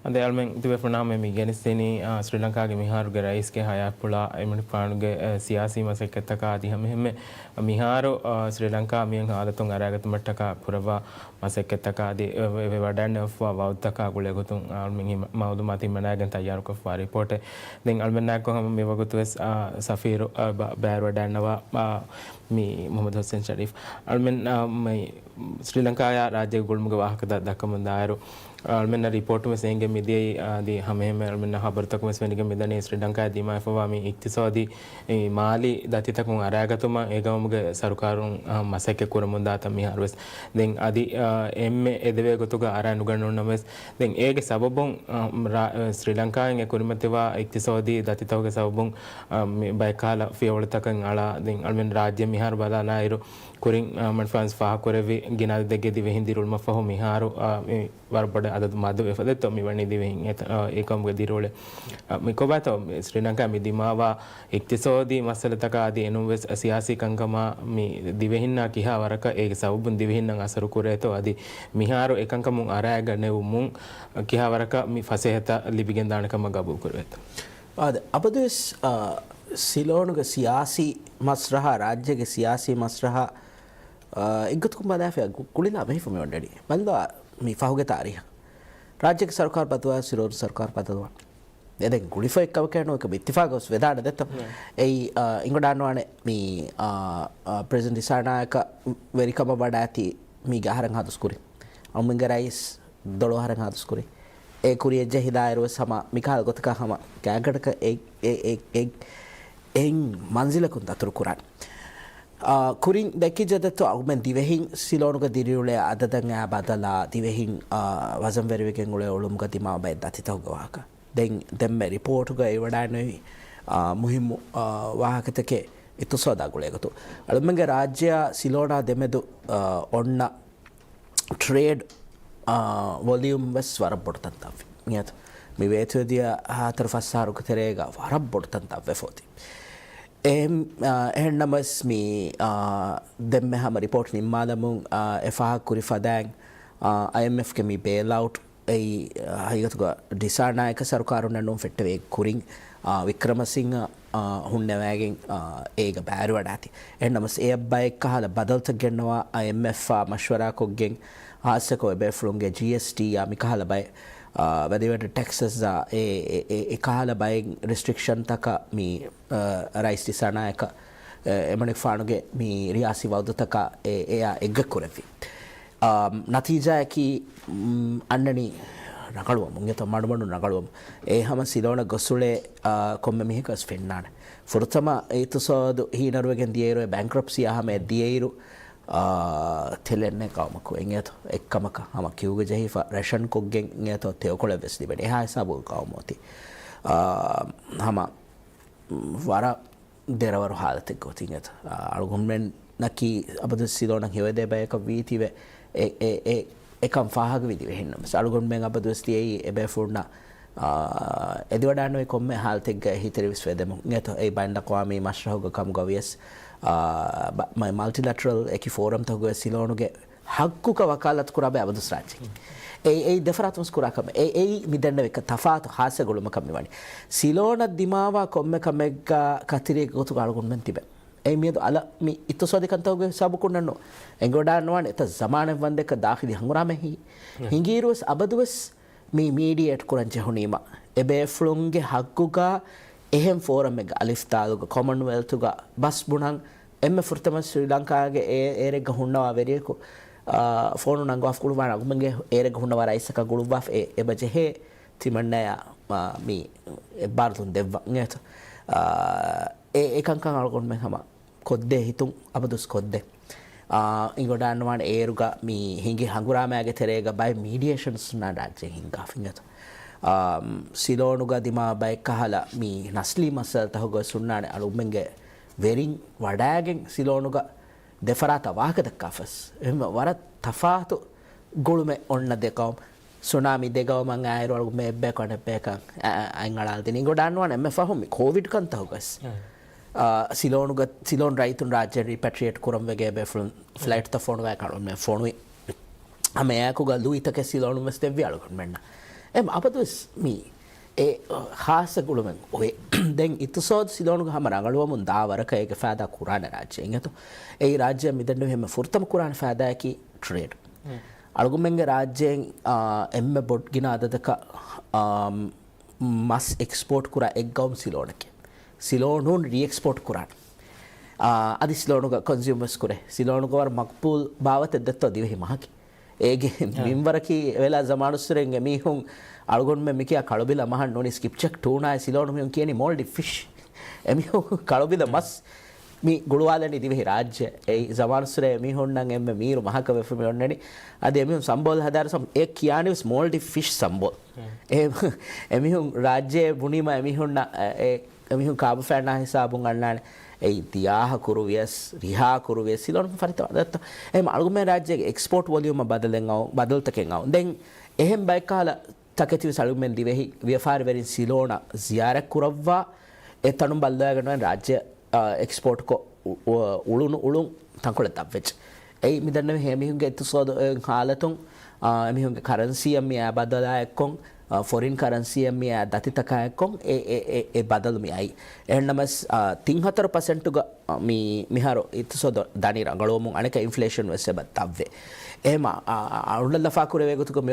އަދި އަޅުމެން ތިބޭފުޅުންނާ މި ގެނެސްދިނީ، އާ، ސްރީލަންކާގެ މިހާރުގެ ރައީސްގެ ހަޔާތްޕުޅާ އެމަނިކުފާނުގެ، އާ، ސިޔާސީ މަސައްކަތްތަކާ އަދި ހަމައެހެންމެ މިހާރު، އާ، ސްރީލަންކާ މިއޮތް ހާލަތުން އަރައިގަތުމަށްޓަކާ ކުރައްވާ މަސައްކަތްތަކާ އަދި ވެ-، ވެ-، ވެވަޑައިންނެވިފަ ވައުދުތަކާ ގުޅޭގޮތުން އަޅުމެން މައުލޫމާތު ހިމަނައިގެން ތައްޔާރުކޮށްފަ ރިޕޯޓެއް. ދެން އަޅުމެންނާއެކު ހަމަ މިވަގުތުވެސް، އާ، ސަފީރު، އާ، ބަ-، ބައިވެވަޑައިންނަވާ، އާ، މި މުހައްމަދު ހުސެން ޝަރީފް. އަޅުމެން، އާ، މި ސްރީލަންކާއާ ރާއްޖޭގެ ގުޅުމުގެ ވާހަކަތައް ދައްކަމުން ދާއިރު، އަޅުމެންނަށް ރިޕޯޓު ވެސް އެނގެން މިދިޔައީ، އަދި ހަމައެހެންމެ އަޅުމެންނަށް ހަބަރުތަކުން ވެސް ފެނިގެން މިދަނީ ސްރީލަންކާއަށް ދިމާވެފަވާ މި އިޤްތިޞާދީ، އެ، މާލީ ދަތިތަކުން އަރައިގަތުމަށް އެ ގައުމުގެ ސަރުކާރުން، އަ، މަސައްކަތް ކުރަމުންދާތަން މިހާރު ވެސް. ދެން އަދި، އަ، އެންމެ އެދެވޭ ގޮތުގަ އަރާ ނުގަންނަވަން ވެސް. ދެން އޭގެ ސަބަބުން، އަ، ރާ-، އަ، ސްރީލަންކާއިން އެ ކުރިމަތިވާ އިޤްތިޞާދީ ދަތިތަކުގެ ސަބަބުން، އަ، މި ބައެއް ކަހަލަ ފިޔަވަޅުތަކަށް އަޅާ، ދެން އަޅުމެން ރާއްޖެ މިހާރު ބަލާލާއިރު، ކުރިން، އަ، މަނިކުފާނު ފާހަގަކުރެއްވި ގިނަ އަދަދެއްގެ ދިވެހިން ދިރިއުޅުމަށްފަހު މިހާރު، އަ، މި ވަރަށް ބޮޑަށް އަދަދު މަދުވެފަ ދެއްތޯ މި ވަނީ ދިވެހިން އެތަ-، އަ، އެކަމުގެ ދިރިއުޅެ. އަ، މި ކޮބާތޯ މި ސްރީލަންކާ މި ދިމާވާ އިޤްތިޞާދީ މައްސަލަތަކާ އަދި އެނޫންވެސް ސިޔާސީ ކަންކަމާ މި ދިވެހިންނާ ކިހާ ވަރަކަށް އޭގެ ސަބަބުން ދިވެހިންނަށް އަސަރު ކުރޭތޯ އަދި މިހާރު އެކަންކަމުން އަރައިގަނެވުމުން ކިހާ ވަރަކަށް މި ފަސޭހަތައް ލިބިގެންދާނެ ކަމަށް ގަބޫލު ކުރެވޭތޯ؟ އާދެ، އަބަދުވެސް، އާ، ސިލޯނުގެ ސިޔާސީ މަސްރަހާ، ރާއްޖޭގެ ސިޔާސީ މަސްރަހާ، އާ، އެއްގޮތަކުން ބަލާފަ ގު-، ގުޅިލާ މެހިފުމި އޮންނަނީ. ބައްލަވާ މި ފަހުގެ ތާރީހަށް. ރާއްޖޭގެ ސަރުކާރު ބަދަލުވާ، ސިލޯނު ސަރުކާރު ބަދަލުވާ. އެ ދެން ގުޅިފަ އެއްކަމަކޭ ނޫން، އެކަމް އިއްތިފާގު ވެސް ވެދާނެ ދެއްތަ؟ އެއީ، އާ، އިނގޮޑާންވާނެ މި، އާ، އާ، ޕްރެޒިޑެންޓް އިސާނާއަކަށް ވެރިކަމަށް ވަޑާއިތީ މީގެ އަހަރެން ހާދަސްކުރި. އަޅުމެންގެ ރައީސް ދޮޅު އަހަރެން ހާދަސްކުރި. އެ ކުރިޔަށް ޖެހިލާއިރު ވެސް ހަމަ މިކަހަލަ ގޮތަކަށް ހަމަ ގާތްގަނޑަކަށް އެ، އެ، އެ، އެ، އެއް މަންޒިލަކުން ދަތުރު ކުރާނެ. އާ، ކުރިން ދެއްކިއްޖެ ދެއްތޯ އަޅުމެން ދިވެހިން ސިލޯނުގަ ދިރިއުޅޭ އަދަދަށް އާ ބަދަލާ، ދިވެހިން، އާ، ވަޒަންވެރިވެގެން އުޅޭ އުޅުމުގަ ދިމާވާ ބައެއް ދަތިތަކުގެ ވާހަކަ. ދެން ދެންމެ ރިޕޯޓުގައި ވަޑާނެވި، އާ، މުހިއްމު، އާ، ވާހަކަތަކެއް އިޤްތިޞާދާ ގުޅޭގޮތުން. އަޅުމެންގެ ރާއްޖެއާ ސިލޯނާ ދެމެދު، އާ، އޮންނަ ޓްރޭޑް، އާ، ވޮލިއުމް ވެސް ވަރަށް ބޮޑު ތަންތަން ވި. މިއަދު މި ވޭތުވެދިޔަ ހަތަރު ފަސް އަހަރުގެ ތެރޭގަ ވަރަށް ބޮޑު ތަންތަން ވެފަ އޮތީ. އެހެން، އާ، އެހެންނަމަވެސް މި، އާ، ދެންމެ ހަމަ ރިޕޯޓް ނިންމާލަމުން، އާ، އެ ފާހަގަކުރި ފަދައިން، އާ، އައިއެމްއެފްގެ މި ބޭލްއައުޓް އެއީ، އާ، ހަގީގަތުގަ ޑިސާނާއަކަށް ސަރުކާރުންނަށް ނޫން ފެއްޓެވޭ ކުރިން، އާ، ވިކްރަމަސިންހަ، އާ، ހުންނެވައިގެން، އާ، އޭގަ ބައިވެރިވަޑާތީ. އެހެންނަމަވެސް އެއަށް ބައެއް ކަހަލަ ބަދަލުތައް ގެންނަވާ އައިއެމްއެފްއާ މަޝްވަރާކޮށްގެން، ހާއްސަކޮށް އެބޭފުޅުންގެ ޖީއެސްޓީއާ މިކަހަލަ ބައެއް، އާ، ވެލިއުއެޑް ޓެކްސަސްއާ އެ، އެ، އެ، އެކަހަލަ ބައެއް ރެސްޓްރިކްޝަންތަކަށް މި، އާ، ރައީސް ޑިސާނާއަކަށް، އެ، އެމަނިކުފާނުގެ މި ރިޔާސީ ވައުދުތަކާ އެ، އެއާ އެއްގަ ކުރެއްވި. އާ، ނަތީޖާއަކީ، މް، އަންނަނީ ރަނގަޅުވަމުން އެތަ މަޑުމަޑުން ރަނގަޅުވަމުން. އެ ހަމަ ސިލޯނަށް ގޮސްއުޅޭ، އާ، ކޮންމެ މީހަކަށް ވެސް ފެންނާނެ. ފުރަތަމަ އިޤްތިޞާދު ހީނަރުވެގެން ދިޔައިރު، އެ ބޭންކްރަޕްސީއާ ހަމަޔަށް ދިޔައިރު، އާ، ތެލެއް ނެތް ޤައުމަކު އެނގޭތޯ، އެއްކަމަކަށް ހަމަ ކިއުގަ ޖެހިފަ ރޭޝަން ކޮށްގެން އެނގޭތޯ، ތެޔޮކޮޅެއް ވެސް ލިބެނީ. އެހާ ހިސާބުގަ ޤައުމު އޮތީ. އާ، ހަމަ، މް، ވަރަށް ދެރަވަރު ހާލަތެއްގަ އޮތީ އެތަ. އާ، އަޅުގަނޑުމެންނަކީ އަބަދުވެސް ސިލޯނަށް ހެޔޮއެދޭ ބަޔަކަށް ވީތީވެ، އެ، އެ، އެ، އެކަން ފާހަގަވި ދިވެހިންނަމަވެސް، އަޅުގަނޑުމެން އަބަދުވެސް ދިޔައީ އެބޭފުޅުންނަށް، އާ، އެދިވަޑާންނެވި ކޮންމެ ހާލަތެއްގައި އެހީތެރިވެސް ވެދެމުން އެތަ. އެއީ ބައިންލަޤްވާމީ މަސްރަޙުގަ ކަމުގަ ވިޔަސް، އާ، ބަ-، މަ-، މަލްޓިލެޓަރަލް އެކި ފޯރަމްތަކުގައި ސިލޯނުގެ ޙައްޤުގަ ވަކާލަތު ކުރާ ބައެއް އަބަދުވެސް ރާއްޖެއް. އެ، އެއީ ދެފަރާތުން ވެސް ކުރާ ކަމެއް. އެ، އެއީ މި ދެންނެވި ތަފާތު ޚާއްޞަ ގުޅުމަކަށް މިވަނީ. ސިލޯނަށް ދިމާވާ ކޮންމެ ކަމެއްގަ ކަތިރިއެއްގެ ގޮތުގަ އަޅުގަނޑުމެން ތިބެ. އެއީ މިއަދު އަލަށް މި އިޤްތިޞާދީ ކަންތަކުގެ ހިސާބުކުންނެއްނު. އެނގިވަޑާންނަވާނެ އެތައް ޒަމާނެއް ވަންދެއްކަ ދާޚިލީ ހަނގުރާމައެއް ހި-، ހިނގިއިރުވެސް އަބަދުވެސް މި މީޑިއޭޓް ކުރަން ޖެހުނީމަ، އެބޭފުޅުންގެ ޙައްޤުގަ އެހެން ފޯރަމެއްގަ، އަލިފްތާލުގަ، ކޮމަންވެލްތުގަ ބަސް ބުނަން، އެންމެ ފުރަތަމަ ސްރީލަންކާގެ އޭ-، އޭރެއްގަ ހުންނަވާ ވެރިޔަކު، އާ، ފޯނު ނަންގަވާފަ ގުޅުވާނެ އަޅުގަނޑުމެންގެ އޭރެއްގަ ހުންނަވާ ރައީސަކަށް ގުޅުއްވާފަ އެ-، އެބަ ޖެހޭ ތިމަންނަޔަށް، އާ، މި އެއްބާރުލުން ދެއްވަން އެތަ. އާ، އެ-، އެކަންކަން އަޅުގަނޑުމެން ހަމަ ކޮށްދޭ ހިތުން އަބަދުސް ކޮށްދޭ. އާ، އިނގޮޑާންނުވާނެ އޭރުގަ މި ހިނގި ހަނގުރާމައިގެ ތެރޭގަ ބައެއް މީޑިއޭޝަންސް ނާ ރާއްޖެ ހިނގާފިނގަތު. އާ، ސިލޯނުގަ ދިމާ ބައެއް ކަހަލަ މި ނަސްލީ މައްސަލަތަކުގަ ސުންނާނެ އަޅުމެންގެ ވެރިން ވަޑާގެން ސިލޯނުގަ ދެފަރާތަށް ވާހަކަ ދައްކާފަސް. އެހެން ވަރަށް ތަފާތު ގުޅުމެއް އޮންނަ ދެ ޤައުމު. ސުނާމީ ދެ ގައުމަށް އާއިރު އަޅުގަނޑުމެން އެއްބަޔަކު އަނެއްބަޔަކަށް އަ-، އަ-، އަތް އަޅާލަދިނީ. އިނގޮޑާންނުވާނެ އެންމެ ފަހުން މި ކޯވިޑް ކަންތަކުގަސް. އާ، ސިލޯނުގަ-، ސިލޯން ރައްޔިތުން ރާއްޖެ ރީޕެޓްރިއޭޓް ކުރަން ވެގެން އެބޭފުޅުން ފްލައިޓްތައް ފޮނުވާ ކަޅުން މެ ފޮނުވި. ހަމަ އެއާއެކުގަ ލުއިތަކެއް ސިލޯނުން ވެސް ދެއްވި އަޅުގަނޑުމެންނަށް. އެ އަބަދުވެސް މި އެ ޚާއްޞަ ގުޅުމެއް އޮވޭ. ދެން އިޤްތިޞާދު ސިލޯނުގަ ހަމަ ރަނގަޅުވަމުން ދާ ވަރަކަށް އޭގެ ފައިދާ ކުރާނެ ރާއްޖެ އިނގޭތޯ. އެއީ ރާއްޖެ މިދެންނެވި ހަމަ ފުރަތަމަ ކުރާނެ ފައިދާއަކީ ޓްރޭޑް. އަޅުގަނޑުމެންގެ ރާއްޖޭން، އާ، އެންމެ ބޮޑު ގިނަ އަދަދަކަށް، އާ، މަސް އެކްސްޕޯޓް ކުރާ އެއް ގައުމު ސިލޯނެކޭ. ސިލޯނުން ރީއެކްސްޕޯޓް ކުރާނެ. އާ، އަދި ސިލޯނުގަ ކޮންސިއުމް ވެސް ކުރޭ. ސިލޯނުގަ ވަރަށް މަޤްބޫލް ބާވަތެއް ދެއްތޯ ދިވެހި މަހަކީ. އޭގެ މިންވަރަކީ އެވެލާ ޒަމާނުއްސުރެ އެމީހުން އަޅުގަނޑުމެން މިކިޔާ ކަޅުބިލަ މަހަށް ނޫނީ ސްކިޕް ޗެކް ޓޫނާއި ސިލޯނު މީހުން ކިޔަނީ މޯލްޑިވް ފިޝް. އެމީހުން ކަޅުބިލަ މަސް މި ގުޅުވާލަނީ ދިވެހި ރާއްޖެ. އެއީ ޒަމާނުއްސުރެ އެމީހުންނަށް އެންމެ މީރު މަހަކަށް ވެފަ މި އޮންނަނީ. އަދި އެމީހުން ސަނބޯލް ހަދާރަ ސަމް އެ ކިޔާނީވެސް މޯލްޑިވް ފިޝް ސަނބޯލް. އެ، އެމީހުން ރާއްޖެ ބުނީމަ އެމީހުންނަށް އެ، އެމީހުން ކާބަފައިންނާ ހިސާބުން އަންނާނެ. އެއީ ދިޔާހަކުރު ވިޔަސް، ރިހާކުރު ވިޔަސް، ސިލޯނު ފަރިތަ ވަދައްތަ. އެހެން އަޅުގަނޑުމެން ރާއްޖޭގެ އެކްސްޕޯޓް ވޮލިއުމަށް ބަދަލެއް އައު، ބަދަލުތަކެއް އައު. ދެން އެހެން ބައެއްކަހަލަ ތަކެތިވެސް އަޅުގަނޑުމެން ދިވެހި ވިޔަފާރިވެރިން ސިލޯނަށް ޒިޔާރަތް ކުރައްވާ، އެ ތަނުން ބައްލަވައިގަންނަވަން ރާއްޖެ، އާ، އެކްސްޕޯޓްކޮށް އު-، އު-، އުޅުނު އުޅުން ތަންކޮޅެއް ދަށްވެއްޖެ. އެއީ މިދަންނަވި އެމީހުންގެ އިޤްތިޞާދު އެ ހާލަތުން، އާ، އެމީހުންގެ ކަރަންސީއަށް މިއާ ބަދަލާ އެއްކޮން، އާ، ފޮރިން ކަރަންސީއަށް މިއާ ދަތިތަކާ އެއްކޮން އެ، އެ، އެ، އެ ބަދަލު މި އައީ. އެހެންނަމަސް، އާ، ތިން ހަތަރު ޕަސެންޓުގަ، އާ، މި، މިހާރު އިޤްތިޞާދު ދަނީ ރަނގަޅުވަމުން އަނެކަ އިންފްލޭޝަން ވެސް އެބަ ދަށްވޭ. އެހެމަ، އާ، އާ، އަޅުގަނޑަށް ލަފާ ކުރެވޭ ގޮތުގަ މި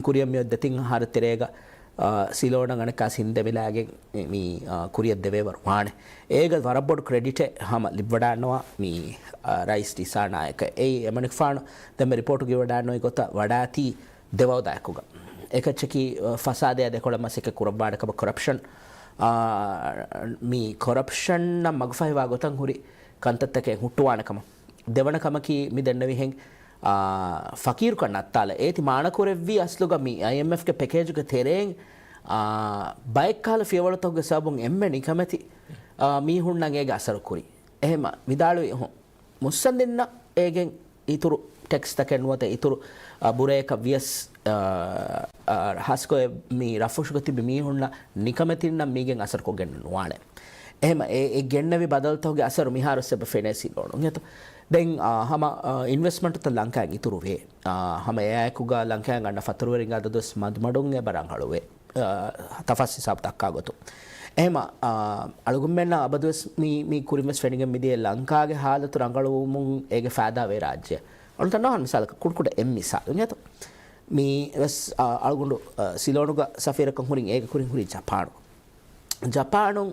ކުރިއަށް މިއޮތް ދެތިން އަހަރު ތެރޭގަ، އާ، ސިލޯނަށް އަނެއްކާ ސިން ދެމިލާގެން މި، އާ، ކުރިއަށް ދެވޭވަރު ވާނެ. އޭގަ ވަރަށް ބޮޑު ކްރެޑިޓެއް ހަމަ ލިބިވަޑާންނަވާ މި، އާ، ރައީސް ޑިސާނާއަކަށް. އެއީ އެމަނިކުފާނު ދެންމެ ރިޕޯޓު ގެވަޑާންނަވި ގޮތަށް ވަޑާތީ ދެ ވައުދާއެކުގަ. އެކައްޗަކީ، އާ، ފަސާދަޔާ ދެކޮޅަށް މަސައްކަތް ކުރައްވާނެ ކަމަށް ކޮރަޕްޝަން، އާ، މި ކޮރަޕްޝަންއަށް މަގުފަހިވާ ގޮތަށް ހުރި ކަންތައްތަކެއް ހުއްޓުވާނެ ކަމަށް. ދެވަނަ ކަމަކީ މި ދެންނެވިހެން، އާ، ފަޤީރުކަން ނައްތާލަ. އޭތި މާނަކުރެއްވީ އަސްލުގަ މި އައިއެމްއެފްގެ ޕެކޭޖުގެ ތެރެއިން، އާ، ބައެއްކަހަލަ ފިޔަވަޅުތަކުގެ ސަބަބުން އެންމެ ނިކަމެތި، އާ، މީހުންނަށް އޭގެ އަސަރު ކުރި. އެހެމަ ވިދާޅުވި އެހުން މުއްސަނދިންނަށް އޭގެން އިތުރު ޓެކްސްތަކެއް ނުވަތަ އިތުރު، އާ، ބުރައަކަށް ވިޔަސް، އާ، އާ، ހާސްކޮށް މި ރަށްފުށުގަ ތިބި މީހުންނަށް ނިކަމެތިންނަށް މީގެން އަސަރުކޮށްގެން ނުވާނެ. އެހެމަ އެ، އެ ގެންނެވި ބަދަލުތަކުގެ އަސަރު މިހާރު ސެބަ ފެނޭ ސިލޯނު. އިނގޭތޯ؟ ދެން، އާ، ހަމަ، އާ، އިންވެސްޓްމަންޓްތައް ލަންކާއިން އިތުރު ވޭ. އާ، ހަމަ އެއާއެކުގަ ލަންކާއިން އަންނަ ފަތުރުވެރިންގެ އަދަދުވެސް މަދުމަޑުން އެބަ ރަނގަޅުވޭ. އާ، ތަފާސް ހިސާބު ދައްކާ ގޮތުން. އެހެމަ، އާ، އަޅުގަނޑުމެންނަށް އަބަދުވެސް މި، މި ކުރިންވެސް ފެނިގެން މިދިޔަ ލަންކާގެ ހާލަތު ރަނގަޅުވުމުން އޭގެ ފައިދާވޭ ރާއްޖެ. އަޅުތަން ނަހަން މިސާލަކަށް ކުޑަކުޑަ އެއް މިސާލު. އިނގޭތޯ؟ މި ވެސް، އާ، އަޅުގަނޑު، އާ، ސިލޯނުގަ ސަފީރަކަށް ހުރިން އޭގެ ކުރިން ހުރީ ޖަޕާނު. ޖަޕާނުން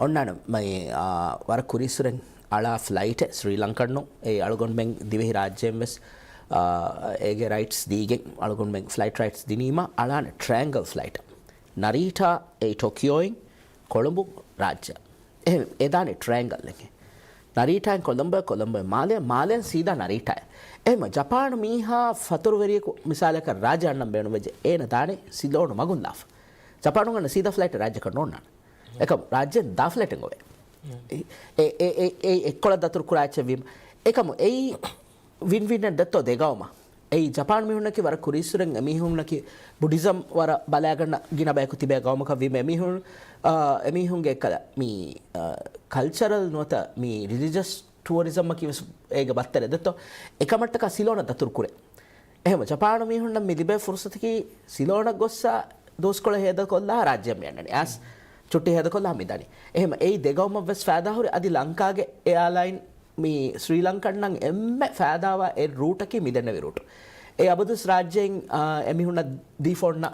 އޮންނާނެ މައި، އާ، ވަރަށް ކުރީއްސުރެން އަޅާ ފްލައިޓެއް ސްރީލަންކަންނު އެ އަޅުގަނޑުމެން ދިވެހި ރާއްޖޭން ވެސް، އާ، އޭގެ ރައިޓްސް ދީގެން އަޅުގަނޑުމެން ފްލައިޓް ރައިޓްސް ދިނީމަ އަޅާނެ ޓްރައިންގަލް ފްލައިޓަށް. ނަރީޓާ އެއީ ޓޮކިޔޯއިން ކޮޅުނބު ރާއްޖެ. އެހެން އެދާނެ ޓްރައިންގަލް އެކެ. ނަރީޓާއިން ކޮލަމްބޯ، ކޮލަމްބޯއިން މާލެ، މާލެއިން ސީދާ ނަރީޓާއެ. އެހެމަ ޖަޕާނު މީހާ ފަތުރުވެރިޔަކު މިސާލަކަށް ރާއްޖެ އަންނަން ބޭނުންވެއްޖެ އޭނަ ދާނެ ސިލޯނު މަގުން ލާފަ. ޖަޕާނުން އަންނަ ސީދާ ފްލައިޓް ރާއްޖެކަށް ނޯންނާނެ. އެކަމު ރާއްޖެ ދާ ފްލައިޓެއް އޮވޭ. އެ، އެ، އެ، އެ، އެއްކޮޅަށް ދަތުރު ކުރާ އެއްޗެއް ވީމަ. އެކަމު އެއީ ވިން ވިން އެއް ދެއްތޯ ދެގައުމަށް. އެއީ ޖަޕާން މީހުންނަކީ ވަރަށް ކުރީއްސުރެން އެމީހުންނަކީ ބުޑިޒަމް ވަރަށް ބަލާގަންނަ ގިނަ ބަޔަކު ތިބޭ ގައުމަކަށް ވީމަ އެމީހުން، އާ، އެމީހުންގެ އެއްކަލަ މި، އާ، ކަލްޗަރަލް ނުވަތަ މި ރިލިޖަސް ޓުއަރިޒަމްއަކީ ވެސް އޭގެ ބައްތަރެއް ދެއްތޯ. އެކަމަށްޓަކާ ސިލޯނަށް ދަތުރު ކުރޭ. އެހެމަ ޖަޕާނު މީހުންނަށް މި ލިބޭ ފުރުސަތަކީ ސިލޯނަށް ގޮއްސަ ދުވަސްކޮޅެއް ހޭދަކޮށްލާ ރާއްޖެއަށް މި އަންނަނީ. އައިސް ޗުއްޓީ ހޭދަކޮށްލާ މި ދަނީ. އެހެމަ އެއީ ދެގައުމަށް ވެސް ފައިދާހުރި އަދި ލަންކާގެ އެއާލައިން މި ސްރީލަންކަންނަށް އެންމެ ފައިދާވާ އެއް ރޫޓަކީ މިދެންނެވި ރޫޓު. އެ އަބަދުސް ރާއްޖެއިން، އާ، އެމީހުންނަށް ދީފަ އޮންނަ،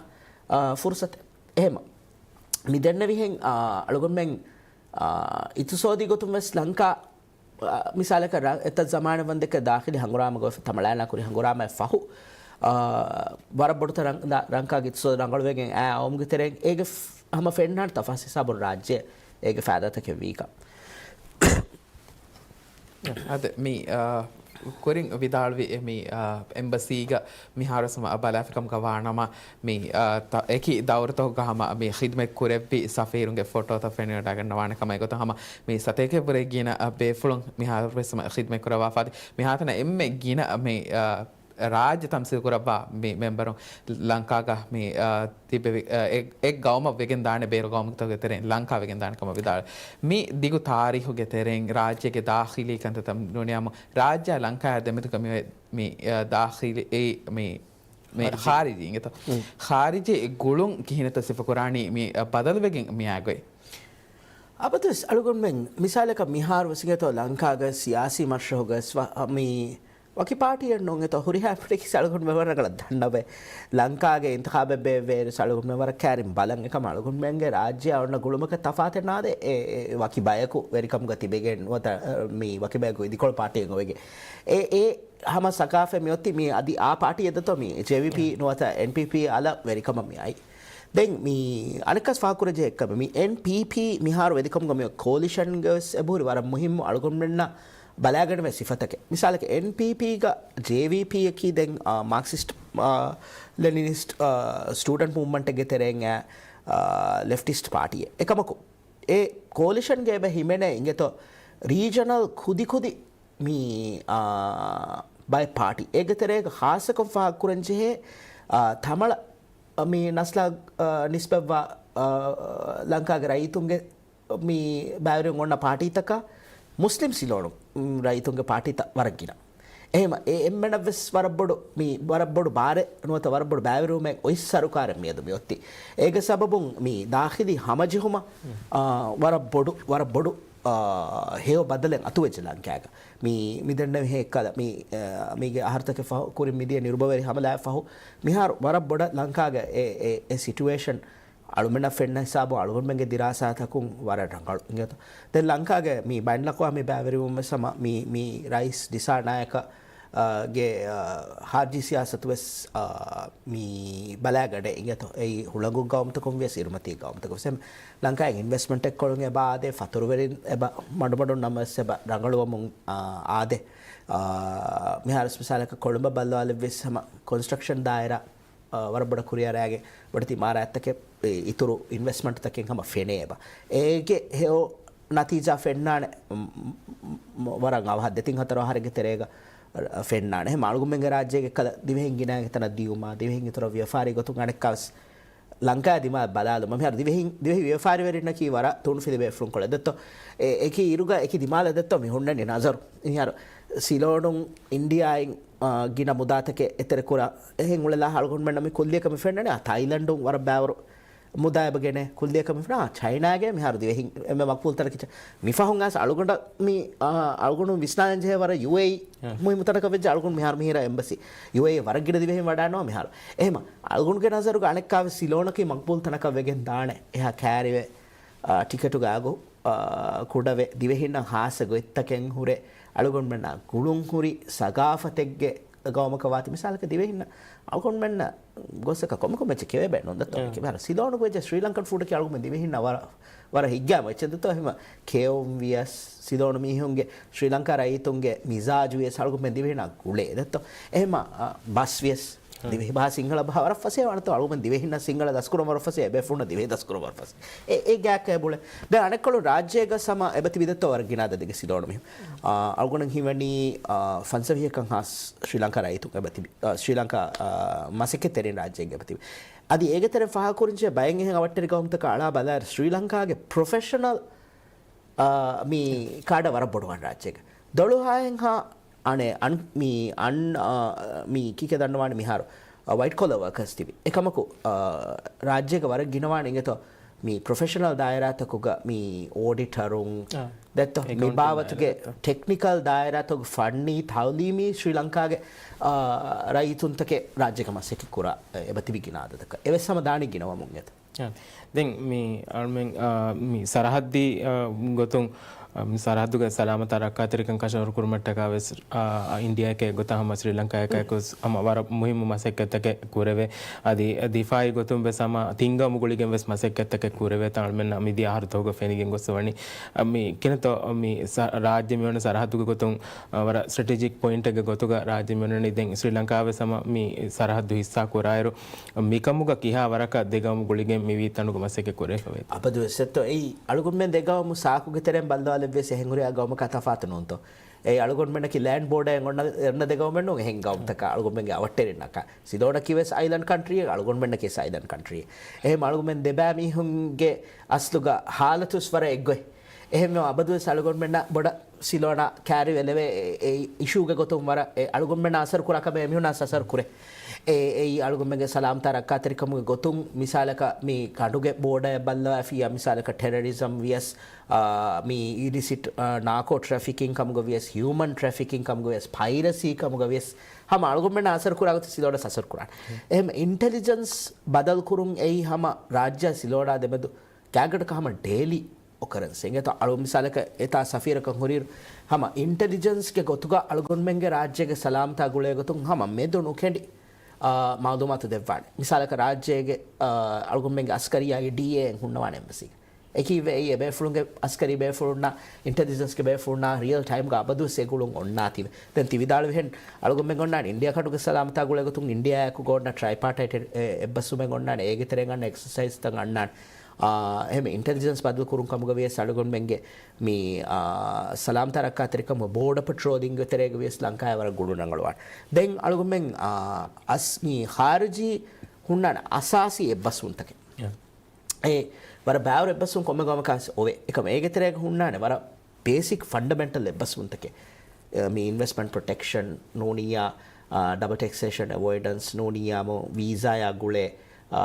އާ، ފުރުސަތެއް. އެހެމަ މިދެންނެވިހެން، އާ، އަޅުގަނޑުމެން، އާ، އިތުސޯދީ ގޮތުން ވެސް ލަންކާ، އާ، މިސާލަކަށް ރަ-، އެތައް ޒަމާނެއް ވަންދެކެ ދާޚިލީ ހަނގުރާމަ ގޮތް ތަމަޅާނާ ކުރި ހަނގުރާމައެއް ފަހު، އާ، ވަރަށް ބޮޑު ތަރަން-، ދާ-، ރަންކާގެ އިތުސޯދު ރަނގަޅުވެގެން އާ އައުމުގެ ތެރެއިން އޭގެ ފް-، ހަމަ ފެންނާނެ ތަފާސް ހިސާބުން ރާއްޖެ އޭގެ ފައިދާތަކެއް ވީކަން. އަދި މި، އާ، ކުރިން ވިދާޅުވި އެ މި، އާ، އެމްބަސީގަ މިހާރު ސަމަ ބަލާފިކަމުގަ ވާނަމަ، މި، އާ، ތަ-، އެކި ދައުރުތަކުގަ ހަމަ މި ޚިދުމަތް ކުރެއްވި ސަފީރުންގެ ފޮޓޯތައް ފެނިވަޑައިގަންނަވާނެ ކަމަށް އެގޮތަށް ހަމަ މި ސަތޭކައަށްވުރެ ގިނަ، އާ، ބޭފުޅުން މިހާރު ވެސް ހަމަ ޚިދުމަތް ކުރައްވާފަ އަދި މިހާތަނަށް އެންމެ ގިނަ މި، އާ، ރާއްޖެ ތަމްސީލް ކުރައްވާ މި މެމްބަރުން ލަންކާގަ މި، އާ، ތިބެވި، އާ، އެ-، އެއް ގައުމަށް ވެގެން ދާނެ ބޭރު ގައުމުތަކުގެ ތެރެއިން ލަންކާ ވެގެން ދާނެ ކަމަށް ވިދާޅުވި. މި ދިގު ތާރީޚުގެ ތެރެއިން ރާއްޖޭގެ ދާޚިލީ ކަންތައްތައް ނުނިޔަމު ރާއްޖެއާ ލަންކާއާ ދެމެދުގަ މި، މި، އާ، ދާޚިލީ އެ މި މި ޚާރިޖީ. ޚާރިޖީ އިނގޭތޯ؟ މް. ޚާރިޖީ ގުޅުން ކިހިނެއްތޯ ސިފަކުރާނީ މި، އަ، ބަދަލުވެގެން މިއާގޮތް؟ އަބަދުވެސް އަޅުގަނޑުމެން މިސާލަކަށް މިހާރު ވެސް އިނގޭތޯ ލަންކާގަ ސިޔާސީ މަޝްރަހުގަ ވެސް ވަ-، މި ވަކި ޕާޓީއެއް ނޫން އިނގޭތޯ ހުރިހާ ޕްރެކިސް އަޅުގަނޑުމެން ވަރަށް ރަނގަޅަށް ދަންނަވައި. ލަންކާގެ އިންތިޚާބެއް ބޭއްވޭ ވެސް އަޅުގަނޑުމެން ވަރަށް ކައިރިން ބަލަން. އެކަމަ އަޅުގަނޑުމެންގެ ރާއްޖެއާ އޮންނަ ގުޅުމަކަށް ތަފާތެއް ނާދޭ އެ، އެ ވަކި ބަޔަކު ވެރިކަމުގަ ތިބެގެން ނުވަތަ، މި ވަކި ބަޔަކު އިދިކޮޅު ޕާޓީއެއް އޮވެގެން. އެ، އެ ހަމަ ސަކާފަތް މިއޮތީ މި އަދި އާ ޕާޓީއެއް ދެތޯ މި ޖޭވީޕީ ނުވަތަ އެންޕީޕީ އަލަށް ވެރިކަމަށް މި އައި. ދެން މި އަނެއްކާސް ފާހަގަކުރެއްޖެ އެއްކަމެއް މި އެންޕީޕީ މިހާރު ވެރިކަމުގަ މި ކޯލިޝަންގަ ވެސް އެބަހުރި ވަރަށް މުހިއްމު އަޅުގަނޑުމެންނަށް ބަލާގަނެވޭ ސިފަތަކެއް. މިސާލަކަށް އެންޕީޕީގަ ޖޭވީޕީއަކީ ދެން، އާ، މާކްސިސްޓް، އާ، ލެނިނިސްޓް، އާ، ސްޓޫޑެންޓް މޫވްމަންޓެއްގެ ތެރެއިން އާ، އާ، ލެފްޓިސްޓް ޕާޓީއެއް. އެކަމަކު އެ ކޯލިޝަންގެ އެބަ ހިމެނޭ އިނގޭތޯ ރީޖަނަލް ކުދިކުދި މި، އާ، ބައެއް ޕާޓީ. އޭގެ ތެރޭގަ ޚާއްޞަކޮށް ފާހަގަކުރަން ޖެހޭ، އާ، ތަމަޅަ މި ނަސްލާ، އާ، ނިސްބަތްވާ، އާ، ލަންކާގެ ރައްޔިތުންގެ މި ބައިވެރިވެގެން އޮންނަ ޕާޓީތަކާ މުސްލިމް ސިލޯނު، މް، ރައްޔިތުންގެ ޕާޓީތައް ވަރަށް ގިނަ. އެހެމަ އެ އެންމެނަށްވެސް ވަރަށް ބޮޑު، މި ވަރަށް ބޮޑު ބާރެއް ނުވަތަ ވަރަށް ބޮޑު ބައިވެރިވުމެއް އޮތް ސަރުކާރެއް މިއަދު މިއޮތީ. އޭގެ ސަބަބުން މި ދާޚިލީ ހަމަޖެހުމަށް، އާ، ވަރަށް ބޮޑު، ވަރަށް ބޮޑު، އާ، ހެޔޮ ބަދަލެއް އަތުވެއްޖެ ލަންކާގަ. މި، މި ދެންނެވިހެން އެއްކަލަ، މި، އާ، މީގެ އަހަރުތަކެއް ފަހު، ކުރިން މިދިޔަ ނިރުބަވެރި ހަމަލާއެއް ފަހު، މިހާރު ވަރަށް ބޮޑަށް ލަންކާގަ އެ، އެ، އެ ސިޓުއޭޝަން އަޅުމެންނަށް ފެންނަ ހިސާބު އަޅުގަނޑުމެންގެ ދިރާސާތަކުން ވަރަށް ރަނގަޅު އިނގޭތޯ. ދެން ލަންކާގެ މި ބައިންލަކުވާ މި ބައިވެރިވުން ވެސް ހަމަ މި، މި ރައީސް ޑިސާ ނާޔަކަ، އާ، ގެ، އާ، ޚާރިޖީ ސިޔާސަތު ވެސް، އާ، މި ބަލާގަޑޭ އިނގޭތޯ. އެއީ ހުޅަނގު ގައުމުތަކުން ވިޔަސް އިރުމަތީ ގައުމުތަކުން ވެސް އެމް ލަންކާއިން އިންވެސްޓްމަންޓެއް ކޮޅުން އެބަ އާދޭ، ފަތުރުވެރިން އެބަ މަޑުމަޑުން ނަމަވެސް އެބަ ރަނގަޅުވަމުން، އާ، އާދޭ. އާ، މިހާރު މިސާލަކަށް ކޮޅުނބަށް ބައްލަވާލެއްވިޔަސް ހަމަ ކޮންސްޓްރަކްޝަން ދާއިރާ އާ، ވަރަށް ބޮޑަށް ކުރިއަރާގެ ބޮޑެތި އިމާރާތްތަކެއް، އެ، އިތުރު އިންވެސްޓްމަންޓްތަކެއް ހަމަ ފެނޭ އެބަ. އޭގެ ހެޔޮ ނަތީޖާ ފެންނާނެ، މް، މް، މް، ވަރަށް އަވަހަށް ދެތިން ހަތަރު އަހަރެއްގެ ތެރޭގަ، އަ، ފެންނާނެ. އެހެން އަޅުގަނޑުމެންގެ ރާއްޖޭގެ ކަލަ ދިވެހިން ގިނައިން އެތަނަށް ދިޔުމާ، ދިވެހިން އިތުރަށް ވިޔަފާރީ ގޮތުން އަނެއްކާވެސް ލަންކާ ދިމާ ބަލާލުމަށް މިހާރު ދިވެހި، ދިވެހި ވިޔަފާރިވެރިންނަކީ ވަރަށް ތޫނުފިލި ބޭފުޅުން ކޮޅެއް ދެއްތޯ. އެ، އެކި އިރުގަ އެކި ދިމާލަށް ދެއްތޯ މި ހުންނަނީ ނަޒަރު. މިހާރު ސިލޯނުން އިންޑިއާއިން، އާ، ގިނަ މުދާތަކެއް އެތެރެކުރާ. އެހެން އުޅެލާ އަޅުގަނޑުމެންނަށް މި ކުއްލިއަކަށް މި ފެންނަނީ، އާ، ތައިލަންޑުން ވަރަށް ބާވަރު މުދާ އެބަ ގެނޭ ކުއްލިއަކަށް މި ފެންނަނީ. އާ، ޗައިނާގެ މިހާރު ދިވެހިން އެންމެ މަގްބޫލް ތަނަކަށް މި ފަހުން އައިސް އަޅުގަނޑަށް މި، އާ، އަޅުގަނޑު ވިސްނާލަން ޖެހޭ ވަރަށް ޔޫއޭއީ އާ. މުހިއްމު ތަނަކަށް ވެއްޖެ. އަޅުގަނޑު މިހާރު މިހިރަ އެމްބަސީ ޔޫއޭއީ ވަރަށް ގިނަ ދިވެހިން ވަޑާންނަވާ މިހާރު. އެހެމަ އަޅުގަނޑުގެ ނަޒަރުގަ އަނެއްކާވެސް ސިލޯނަކީ މަގްބޫލް ތަނަކަށް ވެގެން ދާނެ. އެހާ ކައިރިވެ، އާ، ޓިކެޓުގަ އަގު، އާ، ކުޑަވެ، ދިވެހިންނަށް ހާއްސަ ގޮތްތަކެއް ހުރެ، އަޅުގަނޑުމެންނާ ގުޅުން ހުރި ސަގާފަތެއްގެ ގައުމަކަށް ވާތީ މިސާލަކަށް ދިވެހިންނަށް އަޅުގަނޑުމެންނަށް ގޮސް އެކަ ކޮންމެ ކޮންމެ އެއްޗެއް ކެވޭ ބޭނުން ދެއްތޯ. އާ. މިހާރު ސިލޯނުގަ ވެއްޖެ ސްރީލަންކަން ފޫޑަކީ އަޅުގަނޑުމެން ދިވެހިންނަށް ވަރަށް، ވަރަށް ހިތްގައިމު އެއްޗެއް ދެއްތޯ. އެހެމަ ކެއުން ވިޔަސް ސިލޯނު މީހުންގެ، ސްރީލަންކާ ރައްޔިތުންގެ މިޒާޖު ވިޔަސް އަޅުގަނޑުމެން ދިވެހިންނަށް ގުޅޭ ދެއްތޯ. އެހެމަ، އާ، ބަސް ވިޔަސް ދިވެހި ބަހާ ސިންހަޅަ ބަހާ ވަރަށް ފަސޭހަ ވާނެތޯ. އަޅުގަނޑުމެން ދިވެހިންނަށް ސިންހަޅަ ދަސްކުރަން ވަރަށް ފަސޭހަ، ބޭފުޅުންނަށް ދިވެހި ދަސްކުރަން ވަރަށް ފަސޭހަ. އެ، އެ ގާތްގައި ބުޅޭ. ދެން އަނެއްކޮޅުން ރާއްޖޭގަ ސަމަ އެބަތިބި ދެއްތޯ ވަރަށް ގިނަ އަދަދެއްގެ ސިލޯނު މީހުން. އާ، އަޅުގަނޑަށް ހީވަނީ، އާ، ފަންސަވީހަކަށް ހާސް ސްރީލަންކާ ރައްޔިތުން އެބަތިބި، އާ، ސްރީލަންކާ، އާ، މަސައްކަތްތެރިން ރާއްޖޭގަ އެބަތިބި. އަދި އޭގެ ތެރެއިން ފާހަގަކުރަންޖެހޭ ބައެއް އެހެން އަވަށްޓެރި ގައުމުތަކަށް އަޅާ ބަލާއިރު ސްރީލަންކާގެ ޕްރޮފެޝަނަލް، އާ، މި ކާޑަށް ވަރަށް ބޮޑު ވާނެ ރާއްޖޭގަ. ދޮޅުހާހެންހާ އަނެއް އަން، މި އަން، އާ، މި ކީކޭ ދަންނަވާނެ މިހާރު، އާ، ވައިޓް ކޮލާ ވަރކާސް ތިބި. އެކަމަކު، އާ، ރާއްޖޭގަ ވަރަށް ގިނަވާނެ އިނގޭތޯ މި ޕްރޮފެޝަނަލް ދާއިރާތަކުގަ މި އޯޑިޓަރުން އާ. ދެއްތޯ މި އެކައުންޓިން ބާވަތުގެ ދާއިރާތައް. ޓެކްނިކަލް ދާއިރާތަކު ފަންނީ ތައުލީމީ ސްރީލަންކާގެ، އާ، ރައްޔިތުންތަކެއް ރާއްޖޭގަ މަސައްކަތް ކުރާ އެބަތިބި ގިނަ އަދަދަކަށް. އެވެސް ހަމަ ދާނީ ގިނަވަމުން އެތަ. އާ. ދެން މި އަޅުމެން، އާ، މި ސަރަހައްދީ، އާ، ގޮތުން، އާ، މި ސަރަހައްދުގެ ސަލާމަތާ ރައްކާތެރިކަން ކަށަވަރު ކުރުމަށްޓަކާ ވެސް، އާ، އިންޑިއާއެކޭ ގޮތަށް ހަމަ ސްރީލަންކާއެކާއެކު ވެސް ހަމަ ވަރަށް މުހިއްމު މަސައްކަތްތަކެއް ކުރެވޭ. އަދި ދިފާއީ ގޮތުން ވެސް ހަމަ ތިން ގައުމު ގުޅިގެން ވެސް މަސައްކަތްތަކެއް ކުރެވޭ. އަޅުމެންނަށް މިދިޔަ އަހަރު ދުވަހުގަ ފެނިގެން ގޮސް ވަނީ، އަ، މި ކިނަތޯ މި ސަ-، ރާއްޖެ މިވަނީ ސަރަހައްދުގެ ގޮތުން، އަ، ވަރަށް ސްޓްރެޓެޖިކް ޕޮއިންޓެއްގެ ގޮތުގަ ރާއްޖެ މިވަނީ. ދެން ސްރީލަންކާ ވެސް ހަމަ މި ސަރަހައްދު ހިއްސާ ކުރާއިރު، މިކަމުގަ ކިހާ ވަރަކަށް ދެ ގައުމު ގުޅިގެން މި ވީތަނުގަ މަސައްކަތް ކުރެވިފަވޭތޯ؟ އަބަދުވެސް ދެއްތޯ، އެއީ އަޅުގަނޑުމެން ދެ ގައުމު ސާކުގެ ތެރެއިން ބައްލަވާލެއްވިޔަސް އެހެން ހުރިހާ ގައުމަކާ ތަފާތު ނޫންތޯ؟ އެއީ އަޅުގަނޑުމެންނަކީ ލޭންޑް ބޯޑައެއް އޮންނަ، އޮންނަ ދެ ގައުމެއް ނޫން، އެހެން ގައުމުތަކާ. އަޅުގަނޑުމެންގެ އަވަށްޓެރިންނަކާ. ސިލޯނަކީ ވެސް އައިލަންޑް ކަންޓްރީއެއް، އަޅުގަނޑުމެންނަކީ ވެސް އައިލަންޑް ކަންޓްރީއެއް. އެހެން އަޅުގަނޑުމެން ދެބައި މީހުންގެ އަސްލުގަ ހާލަތުވެސް ވަރަށް އެއްގޮތް. އެހެންވެ އަބަދުވެސް އަޅުގަނޑުމެންނަށް ބޮޑަށް ސިލޯނާ ކައިރިވެލެވޭ އެ، އެ އިޝޫގެ ގޮތުން ވަރަށް އެ އަޅުގަނޑުމެންނަށް އަސަރު ކުރާ ކަމެއް އެމީހުންނަށް އަސަރު ކުރޭ. އެ، އެއީ އަޅުގަނޑުމެންގެ ސަލާމަތާ ރައްކާތެރިކަމުގެ ގޮތުން މިސާލަކަށް މި ކަނޑުގެ ބޯޑައެއް ބައްލަވާފިއްޔާ މިސާލަކަށް ޓެރަރިޒަމް ވިޔަސް، އާ، މި އިލިސިޓް، އާ، ނާކޯ ޓްރެފިކިން ކަމުގަ ވިޔަސް، ހިއުމަން ޓްރެފިކިން ކަމުގަ ވިޔަސް، ޕައިރަސީ ކަމުގަ ވިޔަސް، ހަމަ އަޅުގަނޑުމެންނަށް އަސަރު ކުރާ ގޮތަށް ސިލޯނަށް އަސަރު ކުރާނެ. އެހެން އިންޓެލިޖެންސް ބަދަލުކުރުން އެއީ ހަމަ ރާއްޖެ ސިލޯނާ ދެމެދު ގާތްގަނޑަކަށް ހަމަ ޑޭލީ އޮކަރެންސް. އިނގޭތޯ އަޅު މިސާލަކަށް އެތާ ސަފީރަކަށް ހުރިއިރު ހަމަ އިންޓެލިޖެންސްގެ ގޮތުގަ އަޅުގަނޑުމެންގެ ރާއްޖޭގެ ސަލާމަތާ ގުޅޭ ގޮތުން ހަމަ މެދު ނުކެނޑި، އާ، މައުލޫމާތު ދެއްވާނެ. މިސާލަކަށް ރާއްޖޭގެ، އާ، އަޅުގަނޑުމެންގެ އަސްކަރިއްޔާގެ ޑީއޭއެއް ހުންނަވާނެ އެމްބަސީގަ. އެކީ ވެ އެ ބޭފުޅުންގެ އަސްކަރީ ބޭފުޅުންނާ އިންޓެލިޖެންސްގެ ބޭފުޅުންނާ ރިއަލް ޓައިމްގަ އަބަދުވެސް އެ ގުޅުން އޮންނާތީވެ. ދެން ތި ވިދާޅުވިހެން އަޅުގަނޑުމެން އޮންނާނެ އިންޑިއާ ކަނޑުގެ ސަލާމަތާ ގުޅޭ ގޮތުން އިންޑިއާއާއެކު ގޮވަންނަ ޓްރައިޕާޓައިޓް އެ، އެއްބަސްވުމެއް އޮންނާނެ. އޭގެ ތެރެއިން އަންނަ އެކްސަސައިޒްތައް އަންނާނެ. އާ، އެހެން އިންޓެލިޖެންސް ބަދަލު ކުރުން ކަމުގަ ވިޔަސް އަޅުގަނޑުމެންގެ މި، އާ، ސަލާމަތާ ރައްކާތެރިކަމުގެ ބޯޑަ ޕެޓްރޯލިންގ ތެރޭގަ ވިޔަސް ލަންކާއާ ވަރަށް ގުޅުން ރަނގަޅުވާނެ. ދެން އަޅުގަނޑުމެން، އާ، އަސް މި ޚާރިޖީ ހުންނާނެ އަސާސީ އެއްބަސްވުންތަކެއް. އެ ވަރަށް ބާވަރު އެއްބަސްވުން ކޮންމެ ގައުމަކަށް އޮވޭ. އެކަމަ އޭގެ ތެރޭގަ ހުންނާނެ ވަރަށް ބޭސިކް ފަންޑަމެންޓަލް އެއްބަސްވުންތަކެއް. އެ، މި އިންވެސްޓްމަންޓް ޕްރޮޓެކްޝަން ނޫނިއްޔާ، އާ، ޑަބަލް ޓެކްސޭޝަން އެވޮއިޑެންސް ނޫނިއްޔާމު، ވީސާޔާ ގުޅޭ، އާ،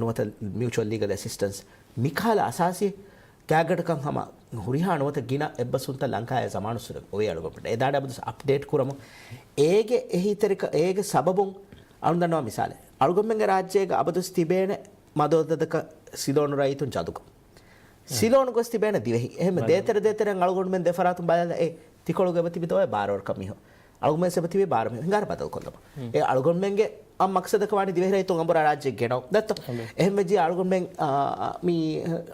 ނުވަތަ މިއުޗުއަލް ލީގަލް އެސިސްޓެންސް. މިކަހަލަ އަސާސީ ގާތްގަނޑަކަށް ހަމަ ހުރިހާ ނުވަތަ ގިނަ އެއްބަސްވުންތައް ލަންކާއާ ޒަމާނުއްސުރެ އޮވޭ އަޅުގަނޑުމެން. އެ ދާނެ އަބަދުވެސް އަޕްޑޭޓް ކުރަމުން. އޭގެ އެހީތެރިކަ، އޭގެ ސަބަބުން އަޅުން ދަންނަވާ މިސާލެއް. އަޅުގަނޑުމެންގެ ރާއްޖޭގަ އަބަދުވެސް ތިބޭނެ މަދު އަދަދަކަށް ސިލޯނު ރައްޔިތުން ޖަލުކޮށް. ސިލޯނު ގޮސް ތިބޭނެ ދިވެހި. އެހެން ދޭތެރެ ދޭތެރެން އަޅުގަނޑުމެން ދެ ފަރާތުން ބަލާލަ އެ ތިކޮޅުގަ އެބަތިބި ދޯ ބާރަ ވަރަކަށް މީހުން. އަޅުގަނޑުމެން އެބަތިބި ބާރަ މީހުން. ހިނގާރަ ބަދަލުކޮށްލަމާ. އެ އަޅުގަނޑުމެންގެ އަ މަޤްޞަދަކަށް ވާނީ ދިވެހި ރައްޔިތުން އަނބުރާ ރާއްޖެ ގެނައު ދެއްތޯ. އެހެން ވެއްޖިއްޔާ އަޅުގަނޑުމެން، އާ، މީ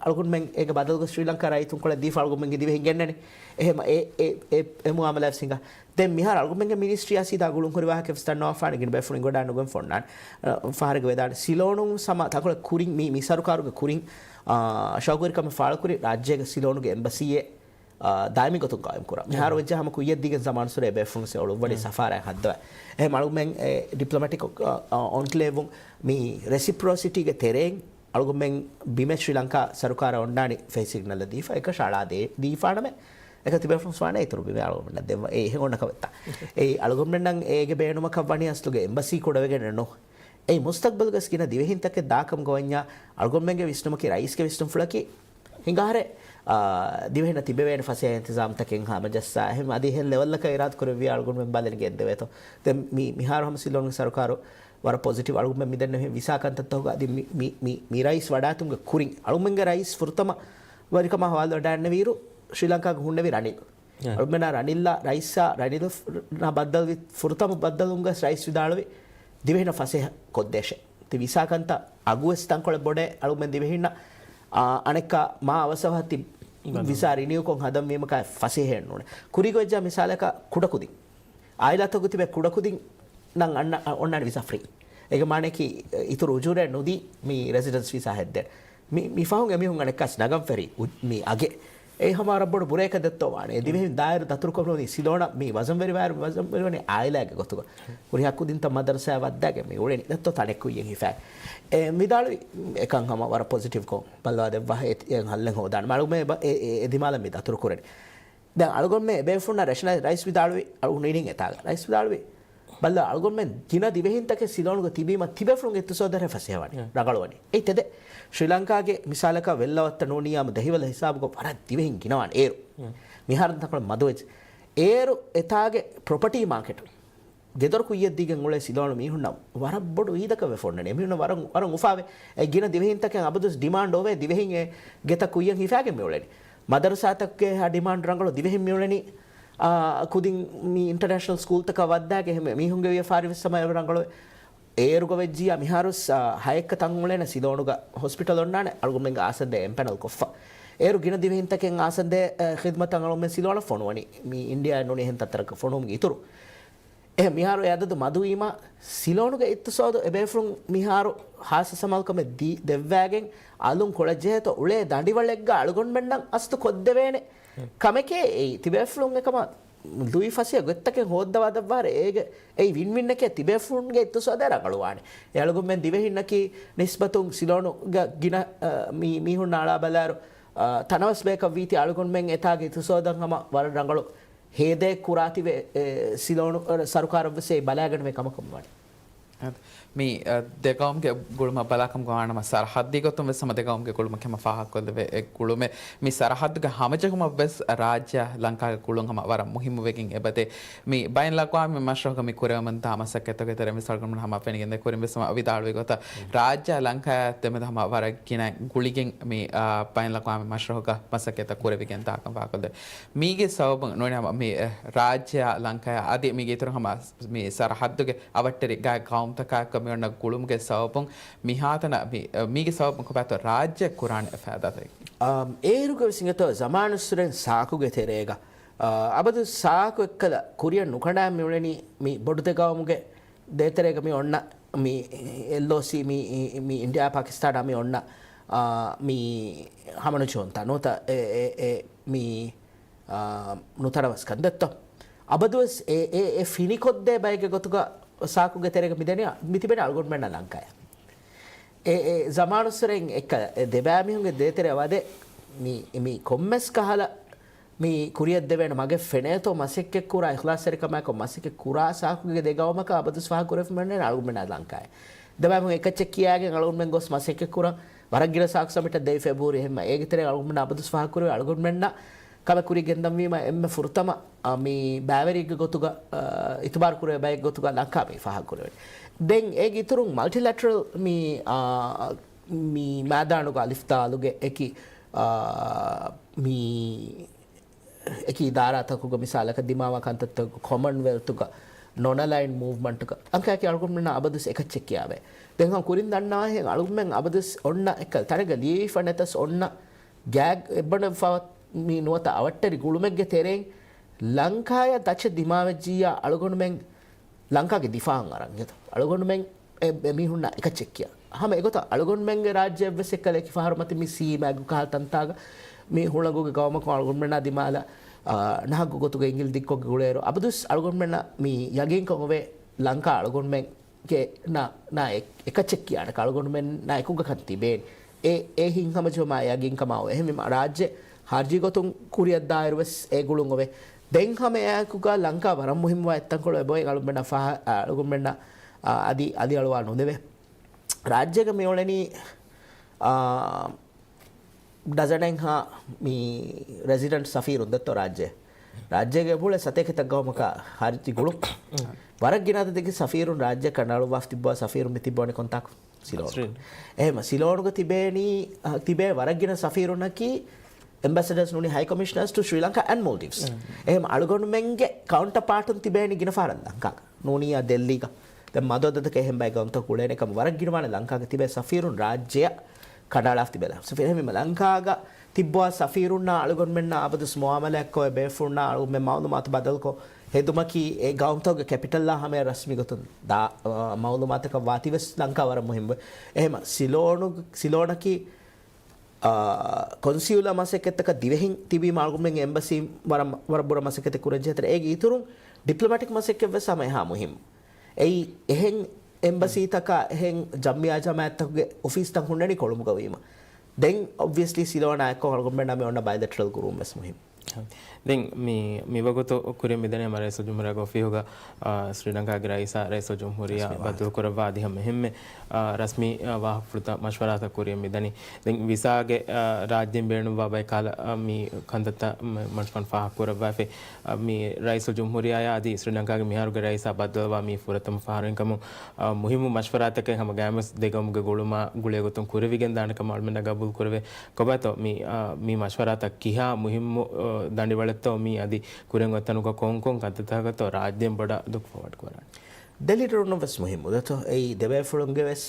އަޅުގަނޑުމެން އޭގެ ބަދަލުގަ ސްރީލަންކާ ރައްޔިތުން ކޮޅެއް ދީފަ އަޅުގަނޑުމެންގެ ދިވެހިން ގެންނަނީ. އެހެމަ އެ، އެ، އެ، އެ މުއާމަލާތް ހިނގާ. ދެން މިހާރު އަޅުގަނޑުމެންގެ މިނިސްޓްރީއާ ސީދާ ގުޅުން ހުރި ވާހަކަ ވެސް ދަންނަވާފާނެ ގިނަ ބޭފުޅުން ގޮނޑާ ނުގެން ފޮންނާނެ. އަ، ފަހަރެއްގަ ވެދާނެ. ސިލޯނު ސަމާ ތަކުޅެ ކުރިން މި، މި ސަރުކާރުގެ ކުރިން، އާ، ޝައުގުވެރިކަމެއް ފާޅުކުރި ރާއްޖޭގެ ސިލޯނުގެ އެމްބަސީއެއް، އާ، ދާއިމީ ގޮތުން ޤާއިމް ކުރާ. މިހާރު ވެއްޖެ ހަމަ ކުއްޔަށްދީގެން ޒަމާނުއްސުރެ އެބޭފުޅުން އޮޅުއްވަނީ ސަފާރާއިން ހައްދަވާ. އެހެން އަޅުގަނޑުމެން އެ ޑިޕްލޮމެޓިކް، އާ، އާ، އޮންކްލޭވުން މި ރެސިޕްރޮސިޓީގެ ތެރެއިން އަޅުގަނޑުމެން ބިމެއް ޝްރީލަންކާ ސަރުކާރަށް އޮންނާނީ ފެހި ސިގްނަލް ދީފަ، އެކަށަށް އަޅާ ދޭ-، ދީފާނަމޭ. އެކަ ތިބޭފުޅުން ވާނެ އިތުރު ބިމެއް އަޅުގަނޑުމެންނަށް ދެއްވާ. އެ އެހެން އޮންނަ ކަމެއްތަ؟ އެއީ އަޅުގަނޑުމެންނަށް އޭގެ ބޭނުމަކަށް ވަނީ އަސްލުގެ އެމްބަސީ ކުޑަވެގެނެއް ނޫން. އެއީ މުސްތަޤްބަލުގަ ގިނަ ދިވެހިންތަކެއް ދާކަމުގަ ވަންޏާ، އަޅުގަނޑުމެންގެ ވިސްނުމަކީ ރައީސްގެ ވިސްނުންފުޅަކީ ހިނގާހަރެ، އާ، ދިވެހިންނަށް ތިބެވޭނެ ފަސޭހަ އިންތިޒާމްތަކެއް ހަމަޖައްސާ، އެހެން އަދި އެހެން ލެވެލްއަކަށް އިރާދަ ކުރެއްވިޔާ އަޅުގަނޑުމެން ބަލަން ގެންދެވޭތޯ. ދެން މި-، މިހާރު ހަމަ ސިލޯނުގެ ސަރުކާރު ވަރަށް ޕޮޒިޓިވް. އަޅުގަނޑުމެން މިދެންނެވި ވިސާ ކަންތައްތަކުގަ އަދި މި-، މި-، މި-، މި ރައީސް ވަޑާތުމުގެ ކުރިން އަޅުމެންގެ ރައީސް ފުރަތަމަ ވެރިކަމާ ހަވާލުވެވަޑައިގެންނެވިއިރު، ޝްރީލަންކާގަ ހުންނެވި ރަނިލް. އަޅުމެންނާ ރަނިލްއާ ރައީސްއާ ރަނިލް ފް-، ނާ ބައްދަލުވި ފުރަތަމަ ބައްދަލުވުމުގަސް ރައީސް ވިދާޅުވި ދިވެހިންނަށް ފަސޭހަ ކޮށްދޭށޭ. ތި ވިސާ ކަންތައް އަގުވެސް ތަންކޮޅެއް ބޮޑޭ. އަޅުމެން ދިވެހިންނަށް، އާ، އަނެއްކާ މާ އަވަސް އަވަހަށް ތި ވިސާ ރިނިއުކޮށް ހަދަން ވީމަ ކާ ފަސޭހައެއް ނޫނޭ. ކުރީގަ ވެއްޖާ މިސާލަކަށް ކުޑަކުދިން އާއިލާތަކުގަ ތިބޭ ކުޑަކުދިންނަށް އަންނަ، އަ، އޮންނާނެ ވިސާ ފްރީ. އޭގެ މާނައަކީ، އިތުރު އުޖޫރައެއް ނުދީ މި ރެސިޑެންސް ވިސާ ހެއްދޭނެ. މި، މި ފަހުން އެމީހުން އަނެއްކާސް ނަގަން ފެށި އު-، މި އަގެއް. އެ ހަމަ ވަރަށް ބޮޑު ބުރައަކަށް ދެއްތޯ ވާނެ. އެ ދިވެހިން ދާއިރު ދަތުރުކޮށްލުނީ ސިލޯނަށް މި ވަޒަންވެރިވާއިރު ވަޒަންވެރިވަނީ އާއިލާގެ ގޮތުގަ. ހުރިހާ ކުދިންތައް މަދަރުސާއަށް ވައްދާގެން މި އުޅެނީ. ދެއްތޯ ތަނެއް ކުއްޔަށް ހިފާ. އެ މި ދާޅުވި އެކަން ހަމަ ވަރަށް ޕޮޒިޓިވްކޮށް ބައްލަވާ ދެއްވާ އެ، އެ ހައްލެއް ހޯދާނެ. މައުލޫމޭ އެ، އެ، އެ ދިމާލަށް މި ދަތުރު ކުރަނީ. ދެން އަޅުގަނޑުމެން އެބޭފުޅުންނަށް ރޭޝަނަލައިޒް ރައީސް ވިދާޅުވި، އަޅުގަނޑު ނިން އެތާގަ. ރައީސް ވިދާޅުވި، ބައްލަ އަޅުގަނޑުމެން ގިނަ ދިވެހިންތަކެއް ސިލޯނުގަ ތިބީމަ ތިބޭފުޅުންގެ އިޤްތިޞާދަށް ފަސޭހަވަނީ. ރަނގަޅުވަނީ. އެއީ ތެދެއް. ޝްރީލަންކާގެ މިސާލަކަށް ވެއްލަވައްތަ ނޫނިއްޔާމު ދެހިވަލަ ހިސާބުގަ ވަރަށް ދިވެހިން ގިނަވާނެ އޭރު. މިހާރު ތަންކޮޅެއް މަދުވެއްޖެ. އޭރު އެތާގެ ޕްރޮޕަޓީ މާކެޓު. ގެދޮރު ކުއްޔަށްދީގެން އުޅޭ ސިލޯނު މީހުންނަށް ވަރަށް ބޮޑު އީދަކަށް ވެފަ އޮންނަނީ. އެމީހުންނަށް ވަރަށް، ވަރަށް އުފާވޭ. އެ ގިނަ ދިވެހިންތަކެއް އަބަދުވެސް ޑިމާންޑް އޮވޭ ދިވެހިން އެ ގެތައް ކުއްޔަށް ހިފާގެން މި އުޅެނީ. މަދަރުސާތަކުގެ އެހާ ޑިމާންޑް ރަނގަޅު ދިވެހިން މި އުޅެނީ، އާ، ކުދިން މި އިންޓަރނޭޝަނަލް ސްކޫލްތަކަށް ވައްދާގެ އެހެން މީހުންގެ ވިޔަފާރިވެސް ހަމަ އެ ރަނގަޅު. އޭރުގަ ވެއްޖިއްޔާ މިހާރުސް، އާ، ހައެއްކަ ތަން އުޅޭނެ ސިލޯނުގަ ހޮސްޕިޓަލް އޮންނާނެ އަޅުގަނޑުމެންގެ އާސަންދޭ އެމްޕެނަލް ކޮށްފަ. އޭރު ގިނަ ދިވެހިންތަކެއް އާސަންދޭ، އާ، ޚިދްމަތަށް އަޅުގަނޑުމެން ސިލޯނަށް ފޮނުވަނީ. މި އިންޑިއާއިން ނޫނީ އެހެން ތަންތަނަކަށް ފޮނުވުމުގެ އިތުރު. އެހެން މިހާރު އެ އަދަދު މަދުވީމަ، ސިލޯނުގެ އިޤްތިޞާދު އެބޭފުޅުން މިހާރު ހާއްސަ ސަމާލުކަމެއް ދީ-، ދެއްވާގެން އަލުން ކޮޅަށް ޖެހޭތޯ އުޅޭ ދަނޑިވަޅެއްގަ އަޅުގަނޑުމެންނަށް އަސްތު ކޮށްދެވޭނެ ކަމެކޭ އެއީ. ތިބޭފުޅުން އެކަމަށް ލުއި ފަސޭހަ ގޮތްތަކެއް ހޯއްދަވާ ދައްވާރެ އޭގެ އެއީ ވިން ވިންއެކޭ ތިބޭފުޅުންގެ އިޤްތިޞާދަށް ރަނގަޅުވާނެ. އެ އަޅުގަނޑުމެން ދިވެހިންނަކީ ނިސްބަތުން ސިލޯނުގަ ގިނަ، އަ، މީ-، މީހުންނަށް އަޅާ ބަލާއިރު، އަ، ތަނަވަސް ބަޔަކަށް ވީތީ އަޅުގަނޑުމެން އެތާގެ އިޤްތިޞާދަށް ހަމަ ވަރަށް ރަނގަޅު ހޭދައެއް ކުރާތީވެ، އެ، ސިލޯނު، އަ، ސަރުކާރަށްވެސް އެ ބަލާގަނެވޭ ކަމަކަށް ވާނެ. މި، އަ، ދެގައުމުގެ ގުޅުމަށް ބަލާކަމުގަ ވާނަމަ، ސަރަހައްދީ ގޮތުން ވެސް ހަމަ ދެގައުމުގެ ގުޅުމަކީ ހަމަ ފާހަގަކޮށްލެވޭ އެއް ގުޅުމެއް. މި ސަރަހައްދުގެ ހަމަޖެހުމަށް ވެސް ރާއްޖެއާ ލަންކާގެ ގުޅުން ހަމަ ވަރަށް މުހިއްމުވެގެން އެބަދޭ. މި ބައިނަލްއަގްވާމީ މަޝްރަހުގަ މި ކުރެވެމުންދާ މަސައްކަތްތަކުގެ ތެރެއިން ވެސް އަޅުގަނޑުމެން ހަމަ ފެނިގެންދޭ. ކުރިން ވެސް ހަމަ ވިދާޅުވި ގޮތަށް، ރާއްޖެއާ ލަންކާއާ ދެމެދު ހަމަ ވަރަށް ގިނަ ގުޅިގެން މި، އާ، ބައިނަލްއަގްވާމީ މަޝްރަހުގަ މަސައްކަތްތައް ކުރެވިގެން ދާކަން ފާހަގަކޮށްލެވޭ. މީގެ ސަބަބުން ނޫނީ ހަމަ މި، އެ، ރާއްޖެއާ ލަންކާއާ އަދި މީގެ އިތުރު ހަމަ މި ސަރަހައްދުގެ އަވަށްޓެރި ގާތް ގައުމުތަކާއެކު މި އޮންނަ ގުޅުމުގެ ސަބަބުން މިހާތަނަށް މި، މީގެ ސަބަބުން ކޮބާތޯ ރާއްޖެ ކުރާނެ ފައިދާތަކެއް؟ އާ، އޭރުގަ ވިސްނިގަތޯ ޒަމާނުއްސުރެން ސާކުގެ ތެރޭގަ، އާ، އަބަދު ސާކު އެއްކަލަ ކުރިއަށް ނުކަނޑާ މި އުޅެނީ މި ބޮޑު ދެ ގައުމުގެ ދޭތެރޭގަ މި އޮންނަ މި އެލްއޯސީ މި، މި އިންޑިއާ ޕާކިސްތާނާ މި އޮންނަ، އާ، މި ހަމަނުޖެހުންތައް ނުވަތަ އެ، އެ، އެ، މި އާ، ނުތަނަވަސް ކަންތައްތޯ. އަބަދުވެސް އެ، އެ، އެ ފިނިކޮށްދޭ ބައެއްގެ ގޮތުގަ ސާކުގެ ތެރޭގަ މިދެނީ، މިތިބެނީ އަޅުގަނޑުމެންނާ ލަންކާއާ. އެ، އެ ޒަމާނުއްސުރެން އެއްކަލަ، އެ ދެބައިމީހުންގެ ދޭތެރެއަށް ވަދެ، މި، މި ކޮންމެސް ކަހަލަ މި ކުރިއަށްދެވޭނެ މަގެއް ފެނޭތޯ މަސައްކަތްކުރާ، އިޚްލާޞްތެރިކަމާއެކު މަސައްކަތްކުރާ ސާކުގެ ދެ ގައުމަކަށް އަބަދުވެސް ފާހަގަކުރެވިފަ މިއޮންނަނީ އަޅުގަނޑުމެންނާ ލަންކާއާ. ދެބައިމީހުން އެކައްޗެއް ކިޔާގެން އަޅުގަނޑުމެން ގޮސް މަސައްކަތްކުރަން ވަރަށް ގިނަ ސާކު ސަމިޓަށް ދެވި ފެބްރުވަރީ އެހެންމަ އޭގެ ތެރޭ އަޅުގަނޑުމެންނަށް އަބަދުސް ފާހަގަކުރެވޭ އަޅުގަނޑުމެންނަށް ކަމެއް ކުރި ގެންދަންވީމަ އެންމެ ފުރަތަމަ، އާ، މި ބައިވެރިއެއްގެ ގޮތުގަ، އާ، އިތުބާރު ކުރެވޭ ބައެއް ގޮތުގަ ލަންކާ މި ފާހަގަކުރެވޭ. ދެން އޭގެ އިތުރުން މަލްޓިލެޓްރަލް މި، އާ، މި މައިދާނުގަ އަލިފްދާލުގެ އެކި، އާ، މި އެކި އިދާރާތަކުގަ މިސާލަކަށް ދިމާވާ ކަންތައްތަކުގަ ކޮމަންވެލްތުގަ، ނޮން އަލައިން މޫވްމަންޓުގަ އަންކަޔަކީ އަޅުގަނޑުމެންނަށް އަބަދުސް އެކައްޗެއް ކިޔާވޭ. ދެން ހަމަ ކުރިން ދަންނަވާހެން އަޅުގަނޑުމެން އަބަދުސް އޮންނަ އެއްކަލަ ތަނެއްގަ ލިޔެފަ ނެތަސް އޮންނަ ގާގް އެއްބަނޑު ފަވަ މި ނުވަތަ އަވަށްޓެރި ގުޅުމެއްގެ ތެރެއިން ލަންކާޔަށް ދަޗެއް ދިމާވެއްޖިއްޔާ އަޅުގަނޑުމެން ލަންކާގެ ދިފާއަށް އަރަން އެތަ އަޅުގަނޑުމެން އެ، އެމީހުންނަށް އެކައްޗެއް ކިޔާ. ހަމަ އެގޮތަށް އަޅުގަނޑުމެންގެ ރާއްޖެއަށްވެސް އެއްކަލަ އެކި ފަހަރު މަތި މި ސީމާގު ކަހަލަ ތަންތާގަ މި ހުޅަނގުގެ ގައުމަކުން އަޅުގަނޑުމެންނާ ދިމާލަށް، އާ، ނަހައްގު ގޮތުގަ އިނގިލި ދިއްކޮށްގެ އުޅޭއިރު އަބަދުސް އަޅުގަނޑުމެންނަށް މި ޔަގީންކަން އޮވޭ ލަންކާ އަޅުގަނޑުމެންގެ ނާ، ނާ އެ، އެކައްޗެއް ކިޔާނެ އަޅުގަނޑުމެންނާ އެކުގަ ކަން ތިބޭނެ. އެ، އެ ހިތްހަމަޖެހުމާ ޔަގީންކަމާ އެހެންވީމަ ރާއްޖެ ޚާރިޖީ ގޮތުން ކުރިއަށްދާއިރުވެސް އެ ގުޅުން އޮވޭ. ދެން ހަމައެއާއެކުގަ ލަންކާ ވަރަށް މުހިއްމުވާ އެއްތަންކޮޅެއް އެބައޮތް އަޅުގަނޑުމެންނަށް ފާހަ-، އަޅުގަނޑުމެންނަށް، އާ، އަދި އަލިއަޅުވާ ނުދެވޭ. ރާއްޖޭގަ މިއުޅެނީ، އާ، ޑަޒަނެއްހާ މި ރެޒިޑެންޓް ސަފީރުން ދެއްތޯ ރާއްޖޭ. ރާއްޖޭގެ އެބައުޅޭ ސަތޭކަ ތައްގައުމަކަށް ޚާރިޖީ ގުޅުން. ވަރަށް ގިނަ އަދަދެއްގެ ސަފީރުން ރާއްޖެ ކަނޑައަޅުއްވާފަ ތިއްބަވާ ސަފީރުން މި ތިއްބަވަނީ ކޮންތާކު؟ ސިލޯނު. ސްރީ. އެހެމަ ސިލޯނުގަ ތިބޭނީ، އަ، ތިބޭ ވަރަށް ގިނަ ސަފީރުންނަކީ އެމްބެސެޑަރސް ނޫނީ ހައި ކޮމިޝަނަރސް ޓު ޝްރީ ލަންކާ އެންޑް މޯލްޑިވްސް. އެހެމަ އަޅުގަނޑުމެންގެ ކައުންޓަޕާޓުން ތިބޭނީ ގިނަ ފަހަރަށް ލަންކާގަ. ނޫނީ އާ ދެއްލީގަ. ދެން މަދު އަދަދަކަށް އެހެން ބައެއް ގައުމުތަކު އުޅޭނެ ކަމަށް ވަރަށް ގިނަވާނެ ލަންކާގަ ތިބޭ ސަފީރުން ރާއްޖެއަށް ކަނޑައަޅާފަ ތިބޭ ސަފީރުން. އެހެންވީމަ ލަންކާގަ ތިއްބަވާ ސަފީރުންނާ އަޅުގަނޑުމެންނާ އަބަދުވެސް މުއާމަލާތްކޮށް އެ ބޭފުޅުންނާ އަޅުގަނޑުމެން މައުލޫމާތު ބަދަލުކޮށް ހެދުމަކީ އެ ގައުމުތަކުގެ ކެޕިޓަލްއާ ހަމަޔަށް ރަސްމީ ގޮތުން ދާ، އާ، މައުލޫމާތަކަށް ވާތީވެސް ލަންކާ ވަރަށް މުހިއްމުވޭ. އެހެމަ ސިލޯނު، ސިލޯނަކީ އާ، ކޮންސިއުލަ މަސައްކަތްތަކަށް ދިވެހިން ތިބީމަ އަޅުގަނޑުމެންގެ އެމްބަސީން ވަރަށް، ވަރަށް ބުރަ މަސައްކަތެއް ކުރަން ޖެހޭތަން. އޭގެ އިތުރުން ޑިޕްލޮމެޓިކް މަސައްކަތްވެސް ހަމަ އެހާ މުހިއްމު. އެއީ އެހެން އެމްބަސީތަކާ އެހެން ޖަމްއިއްޔާ ޖަމާއަތްތަކުގެ އޮފީސްތައް ހުންނަނީ ކޮޅުނބުގަ ވީމަ. ދެން އޮބްވިއަސްލީ ސިލޯނާ އެއްކޮށް އަޅުގަނޑުމެންނާ މި އޮންނަ ބައިލެޓްރަލް ގުޅުންވެސް މުހިއްމު. ދެން މި، މިވަގުތު ކުރިއަށް މިދަނީ މަ ރައީސުލްޖުމްހޫރިއްޔާގެ އޮފީހުގަ، އާ، ސްރީލަންކާގެ ރައީސާ ރައީސުލްޖުމްހޫރިއްޔާ ރަސްމީ ވާހަކަ. ބައްދަލުކުރައްވާ އަދި ހަމަ އެހެންމެ، އާ، ރަސްމީ، އާ، ވާހަކަފުޅުތައް މަޝްވަރާތައް ކުރިއަށް މިދަނީ. ދެން ވިސާގެ، އާ، ރާއްޖޭން ބޭނުންވާ ބައެއް ކަހަލަ، އާ، މި ކަންތައްތައް މަ-، މަންސުކަން ފާހަގަކުރައްވާފައި، އާ، މި ރައީސުލްޖުމްހޫރިއްޔާއާ އަދި ސްރީލަންކާގެ މިހާރުގެ ރައީސާ ބައްދަލުވާ މީ ފުރަތަމަ ފަހަރު އިންކަމުން، އާ، މުހިއްމު މަޝްވަރާތަކެއް ހަމަ ގައިމުވެސް ދެގައުމުގެ ގުޅުމާ ގުޅޭގޮތުން ކުރެވިގެންދާނެ ކަމަށް އަޅުމެންނަށް ގަބޫލު ކުރެވޭ. ކޮބާތޯ މި، އާ، މި މަޝްވަރާތައް ކިހާ މުހިއްމު، އާ، ދަނޑިވަޅެއްތޯ މީ އަދި ކުރިއަށް އޮތް ތަނުގަ ކޮންކޮން ކަންތައްތަކަށްތޯ ރާއްޖޭން ބޮޑަށް ލުކް ފޯވަޑް ކުރާނެ؟ ދެލިޓަރުންނަށް ވެސް މުހިއްމު ދެތޯ. އެއީ ދެބޭފުޅުންގެ ވެސް،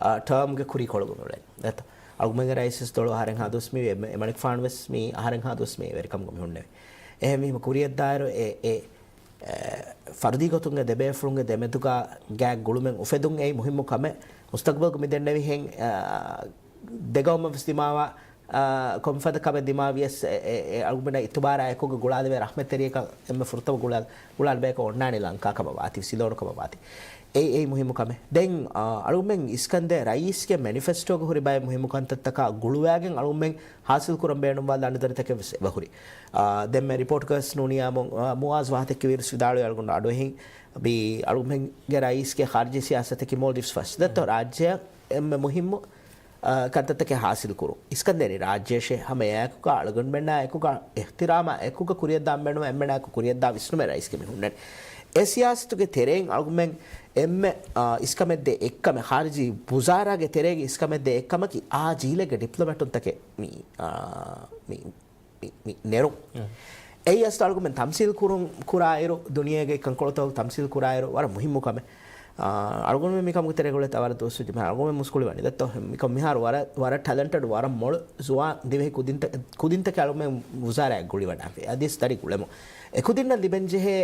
އާ، ޓާމްގެ ކުރީ ކޮޅުގަ މިއުޅޭ ދެތޯ. އަޅުގަނޑުމެންގެ ރައީސް ވެސް ދޮޅު އަހަރެއްހާ ދުވަސް މިވީ، އެމަ-، އެމަނިކުފާނު ވެސް މި އަހަރެއްހާ ދުވަސް މި ވެރިކަމުގަ މި ހުންނެވި. އެހެންވީމަ ކުރިއަށްދާއިރު އެ، އެ، އެ، ފަރުދީ ގޮތުންގެ ދެބޭފުޅުންގެ ދެމެދުގަ ގާތް ގުޅުމެއް އުފެދުން އެއީ މުހިއްމު ކަމެއް. މުސްތަގްބަލްގަ މިދެންނެވިހެން، އާ، ދެގައުމަށް ވެސް ދިމާވާ، އާ، ކޮންފަދަ ކަމެއް ދިމާވިޔަސް، އެ، އެ، އެ، އަޅުގަނޑަށް އިތުބާރާ އެކުގަ ގުޅާލެވޭ ރަޙްމަތްތެރިޔަކަށް އެންމެ ފުރަތަމަ ގުޅާ-، ގުޅާލަބަޔަކަށް އޮންނާނީ ލަންކާ ކަމަށް ވާތީ، ސިލޯނު ކަމަށް ވާތީ. އެއީ، އެއީ މުހިއްމު ކަމެއް. ދެން، އާ، އަޅުގަނޑުމެން އިސްކަންދޭ ރައީސްގެ މެނިފެސްޓޯގަ ހުރި ބައެއް މުހިއްމު ކަންތައްތަކާ ގުޅުވާގެން އަޅުގަނޑުމެން ޙާޞިލް ކުރަން ބޭނުންވާ ލަނޑުދަރިތަކެއް ވެސް އެބަހުރި. އާ، ދެންމެ ރިޕޯޓްގަ ވެސް ނޫނިއްޔާ މު-، އާ، މުއާޒް ވާހަކަ ދެއްކެވިއިރު ވިދާޅުވި އަޅުގަނޑު އަޑުއެހިން މި އަޅުގަނޑުމެންގެ ރައީސްގެ ޚާރިޖީ ސިޔާސަތަކީ މޯލްޑިވްސް ފަސް ދެއްތޯ ރާއްޖެއަށް އެންމެ މުހިއްމު، އާ، ކަންތައްތަކެއް ޙާޞިލް ކުރުން. އިސްކަންދޭނި ރާއްޖޭށޭ ހަމަ އެއާއެކުގަ އަޅުގަނޑުމެންނާ އެކުގަ އިޙްތިރާމާ އެކުގަ ކުރިއަށްދާން ބޭނުމަށް އެންމެނާއެކު ކުރިއަށްދާ ވިސްނުމެއް ރައީސްގެ މި ހުންނަނީ. އެ ސިޔާސަތުގެ ތެރެއިން އަޅުގަނޑުމެން އެންމެ، އާ، އިސްކަމެއްދޭ އެއްކަމެއް، ޚާރިޖީ ވުޒާރާގެ ތެރޭގެ އިސްކަމެއްދޭ އެއްކަމަކީ އާ ޖީލެއްގެ ޑިޕްލޮމެޓުންތަކެއް މި، އާ، މި މި، މި ނެރުން. އެ. އެއީ އަސްލު އަޅުގަނޑުމެން ތަމްސީލް ކުރުން ކުރާއިރު، ދުނިޔޭގެ ކަންކޮޅުތަކުގެ ތަމްސީލް ކުރާއިރު ވަރަށް މުހިއްމު ކަމެއް. އާ، އަޅުގަނޑުމެން މިކަމުގެ ތެރޭގަ އުޅޭތާ ވަރަށް ދުވަސް ވެއްޖެ މިހާރު އަޅުގަނޑުމެން މުސްކުޅިވަނީ. ދެއްތޯ، މިކަން މިހާރު ވަރަށް، ވަރަށް ޓެލެންޓެޑް، ވަރަށް މޮޅު ޒުވާން ދިވެހި ކުދިންތަ-، ކުދިންތަކެއް އަޅުގަނޑުމެން ވުޒާރާއަށް ގުޅިވަޑާފަ. އަދިވެސް ދަރި ގުޅެމުން. އެކުދިންނަށް ލިބެންޖެހޭ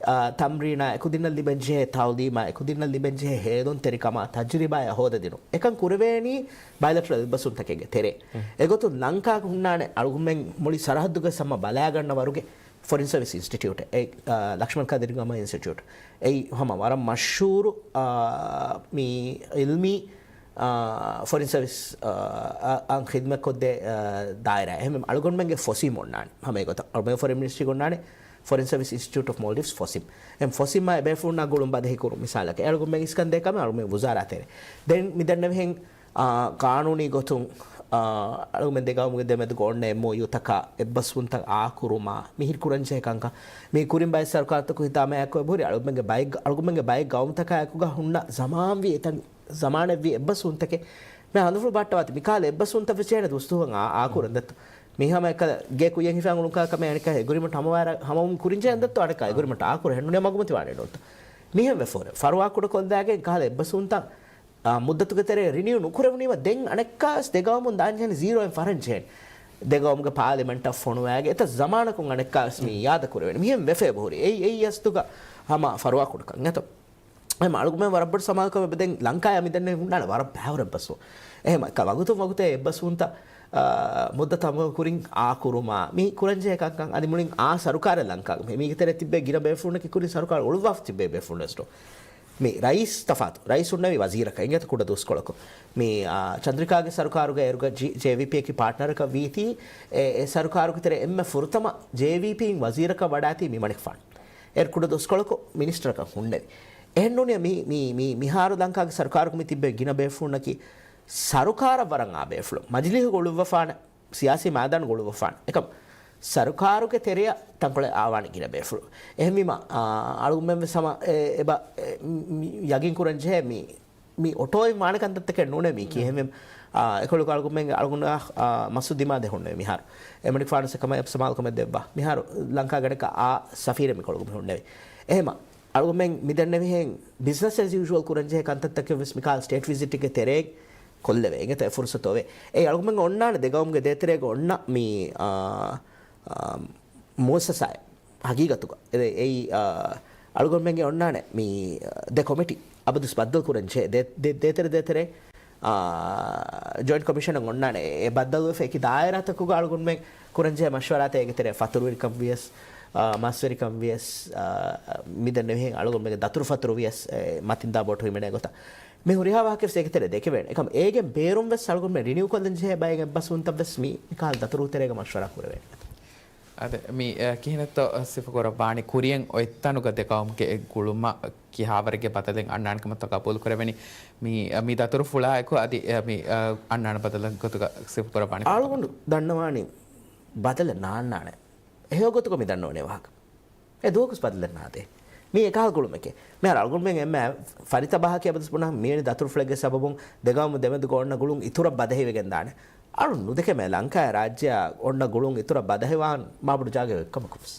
އާ، ތަމްރީނާ، އެކުދިންނަށް ލިބެންޖެހޭ ތައުލީމާ، އެކުދިންނަށް ލިބެންޖެހޭ ހޭލުންތެރިކަމާ، ތަޖުރިބާއާ ހޯދަދިނުން. އެކަން ކުރެވޭނީ ބައިލެޓްރަލް އެއްބަސްވުންތަކެއްގެ ތެރޭ. އެގޮތުން ލަންކާގަ ހުންނާނެ އަޅުގަނޑުމެން މުޅި ސަރަހައްދުގަ ހަމަ ބަލާގަންނަ ވަރުގެ ފޮރިން ސަރވިސް އިންސްޓިޓިއުޓެއް. އެ، އާ، ލަކްޝްމަން ޤާދިރުގަމާ އިންސްޓިޓިއުޓް. އެއީ ހަމަ ވަރަށް މަޝްހޫރު، އާ، މި އިލްމީ، އާ، ފޮރިން ސަރވިސް، އާ، އަށް ޚިދްމަތްކޮށްދޭ، އާ، ދާއިރާ. އެހެން އަޅުގަނޑުމެންގެ ފޮސީމް އޮންނާނެ. ހަމަ އެގޮތަށް އަޅުގަނޑު ފޮރިން މިނިސްޓްރީގަ އޮންނާނެ ފޮރިން ސަރވިސް އިންސްޓިޓިއުޓް އޮފް މޯލްޑިވްސް، ފޮސިމް. އެމް ފޮސިމާ އެބޭފުޅުންނާ ގުޅުން ބަދަހިކުރުން މިސާލަކަށް އަޅުގަނޑުމެން އިސްކަންދޭ ކަމެއް އަޅުގަނޑުމެން ވުޒާރާ ތެރޭ. ދެން މިދެންނެވިހެން، އާ، ޤާނޫނީ ގޮތުން، އާ، އަޅުގަނޑުމެން ދެ ގައުމުގެ ދެމެދުގަ އޮންނަ އެމްއޯޔޫތަކާ އެއްބަސްވުންތައް އާކުރުމާ މިހިރި ކުރަންޖެހޭ ކަންކަން މީ ކުރިން ބައެއް ސަރުކާރުތަކުން ހިތާމައާއެކު އެބަހުރި. އަޅުގަނޑުމެންގެ ބައެއް، އަޅުގަނޑުމެންގެ ބައެއް ގައުމުތަކާއެކުގަ ހުންނަ ޒަމާންވީ އެތަން ޒަމާނެއްވީ އެއްބަސްވުންތަކެއް. މި ހަނދުފުޅު ބަހައްޓަވާތި. މިކާލަ އެއްބަސްވުންތައް ވެސް ޖެހޭނެ ދުވަސްދުވަހު އާ، އާކުރަން ދެއްތޯ. މީ ހަމަ އެކަލަ ގޭ ކުއްޔަށް ހިފާ އުޅުނު ކަހަލަ ކަމެއް އަނެއްކާ އެގްރިމަންޓް ހަމަވާ-، ހަމަވުން ކުރިންޖެހޭނެ ދެއްތޯ އަނެއްކާ އެގްރިމަންޓް އާކުރެ ހެންނޫނޭ މަގުމަތިވާނެ ނޫންތަ. މިހެން ވެފޯރެ. ފަރުވާކުޑަކޮށްލާގެން ކަހަލަ އެއްބަސްވުންތައް، އާ، މުއްދަތުގެ ތެރޭ ރިނިއު ނުކުރެވުނީމަ ދެން އަނެއްކާވެސް ދެގައުމުން ދާންޖެހޭނެ ޒީރޯއިން ފަރަންޖެހޭނެ. ދެގައުމުގެ ޕާލިމެންޓަށް ފޮނުވާގެ އެތައް ޒަމާނަކުން އަނެއްކާވެސް މި އިއާދަކުރެވޭނެ. މިހެން ވެފޭ އެބަހުރި. އެއީ، އެއީ އަސްލުގަ ހަމަ ފަރުވާކުޑަކަން އެތޯ. އެހެން އަޅުގަނޑުމެން ވަރަށް ބޮޑު ސަމާލުކަމެއް ދެން ލަންކާޔާ މިދެންނެވި ހުންނާނެ ވަރަށް ބައިވަރު އެއްބަސްވުން. އެހެން ވަގުތުން ވަގުތެއް އެއްބަސްވުންތައް، އާ، މުއްދަތަށް ހަމަ ކުރިން އާކުރުމާ މި ކުރަންޖެހޭ ކަންކަން އަދި މުޅިން އާ ސަރުކާރެއް ލަންކާގަ މީގެ ތެރޭ ތިއްބޭ ގިނަ ބޭފުޅުންނަކީ ކުރިން ސަރުކާރު އުޅުއްވާފަ ތިއްބޭ ބޭފުޅުން އެސްޓޯ. މި ރައީސް ތަފާތު، ރައީސް ހުންނެވި ވަޒީރަކަށް އިނގޭތަ ކުޑަ ދުވަސްކޮޅަކު. މި، އާ، ޗަންދްރިކާގެ ސަރުކާރުގަ އޭރުގަ ޖީ-، ޖޭވީޕީއަކީ ޕާޓްނަރަކަށް ވީތީ، އެ، އެ ސަރުކާރުގެ ތެރޭ އެންމެ ފުރަތަމަ ޖޭވީޕީން ވަޒީރަކަށް ވަޑާތީ މި މަނިކުފާނު. އޭރު ކުޑަ ދުވަސްކޮޅަކު މިނިސްޓަރަކަށް ހުންނެވި. އެހެންނޫނީ މި، މި، މި، މިހާރު ލަންކާގެ ސަރުކާރުގަ މި ތިއްބެވި ގިނަ ބޭފުޅުންނަކީ ސަރުކާރަށް ވަރަށް އާ ބޭފުޅުން. މަޖިލީހުގަ އުޅުއްވަފާނެ، ސިޔާސީ މައިދާނުގަ އުޅުއްވަފާނެ. އެކަމް ސަރުކާރުގެ ތެރެއަށް ތަންކޮޅެއް އާވާނެ ގިނަ ބޭފުޅުން. އެހެންވީމަ، އާ، އަޅުގަނޑުމެން ވެސް ހަމަ އެ، އެބަ، އެ، މި، ޔަގީން ކުރަން ޖެހޭ މި، މި އޮޓޯއިން ވާނެ ކަންތައްތަކެއް ނޫނޭ މީކީ. އެހެންވެ، އާ، އެކޮޅު އަޅުގަނޑުމެން އަޅުގަނޑަށް، އާ، މަސް ދިމާ ދެ ހުންނެވި މިހާރު. އެމަނިކުފާނު ސެކަމަ އެ ސަމާލުކަމެއް ދެއްވާ. މިހާރު ލަންކާގަނޑަކަށް އާ ސަފީރެއް މިކޮޅުގަ މި ހުންނެވި. އެހެމަ އަޅުގަނޑުމެން މިދެންނެވިހެން ބިޒްނަސް އެޒް ޔޫޝުއަލް ކުރަންޖެހޭ ކަންތައްތަކެއް ވެސް މިކާލް ސްޓޭޓް ވިޒިޓްގެ ތެރޭ ކޮށްލެވޭ. އިނގޭތަ އެ ފުރުސަތު އޮވޭ. އެ އަޅުގަނޑުމެން އޮންނާނެ ދެގައުމުގެ ދޭތެރޭގަ އޮންނަ މި، އާ، އާ، މުއައްސަސާއެއް ހަގީގަތުގަ. އެ، އެއީ، އާ، އަޅުގަނޑުމެންގެ އޮންނާނެ މި، އާ، ދެ ކޮމިޓީ އަބަދުސް ބައްދަލު ކުރަންޖެހޭ ދޭ-، ދޭ-، ދޭތެރެ ދޭތެރޭ، އާ، ޖޮއިންޓް ކޮމިޝަނަށް އޮންނާނެ އެ ބައްދަލުވެފަ އެކި ދާއިރާތަކުގަ އަޅުގަނޑުމެން ކުރަންޖެހޭ މަޝްވަރާތައް އޭގެ ތެރޭ ފަތުރުވެރިކަން ވިޔަސް، އާ، މަސްވެރިކަން ވިޔަސް، އާ، މިދެންނެވިހެން އަޅުގަނޑުމެންގެ ދަތުރުފަތުރު ވިޔަސް، އެ، މަތިންދާ ބޯޓު ހިމެނޭ ގޮތަށް. މި ހުރިހާ ވާހަކަ ވެސް އޭގެ ތެރޭ ދެކެވޭނެ. އެކަމް އޭގެ ބޭރުން ވެސް އަޅުގަނޑުމެން ރިނިއު ކޮށްލަން ޖެހޭ ބައެއް އެއްބަސްވުންތައް ވެސް މި، މިކަހަލަ ދަތުރު ތެރޭގަ މަޝްވަރާ ކުރެވޭނެ. އަދި މި، އަ، ކިހިނެއްތޯ ސިފަކުރައްވާނީ ކުރިއަށް އޮތް ތަނުގަ ދެގައުމުގެ އެ ގުޅުމަށް ކިހާވަރެއްގެ ބަދަލެއް އަންނާނެ ކަމަށްތޯ ގަބޫލު ކުރެވެނީ؟ މި، އަ، މި ދަތުރުފުޅާއެކު އަދި، އަ، މި، އަ، އަންނާނެ ބަދަލެއް ގޮތުގަ ސިފަކުރައްވާނީ ކޮން އަޅުގަނޑު ދަންނަވާނީ ބަދަލެއް ނާންނާނެ. އެހެޔޮ ގޮތުގަ މި ދަންނަވަނީ ވާހަކަ. އެ ދުވަހަކުސް ބަދަލެއް ނާދޭ. މީ އެކަހަލަ ގުޅުމެކޭ. މިހާރު އަޅުގަނޑުމެން އެންމެ ފަރިތަ ބަހަކީ އަބަދުސް ބުނާ މިވެނި ދަތުރުފުޅެއްގެ ސަބަބުން ދެގައުމު ދެމެދުގަ އޮންނަ ގުޅުން އިތުރަށް ބަދަހިވެގެން ދާނެ. އަޅުން ނުދެކެމޭ ލަންކާއާ ރާއްޖެއާ އޮންނަ ގުޅުން އިތުރަށް ބަދަހިވާން މާބޮޑު ޖާގައެއް އޮތްކަމަކުވެސް.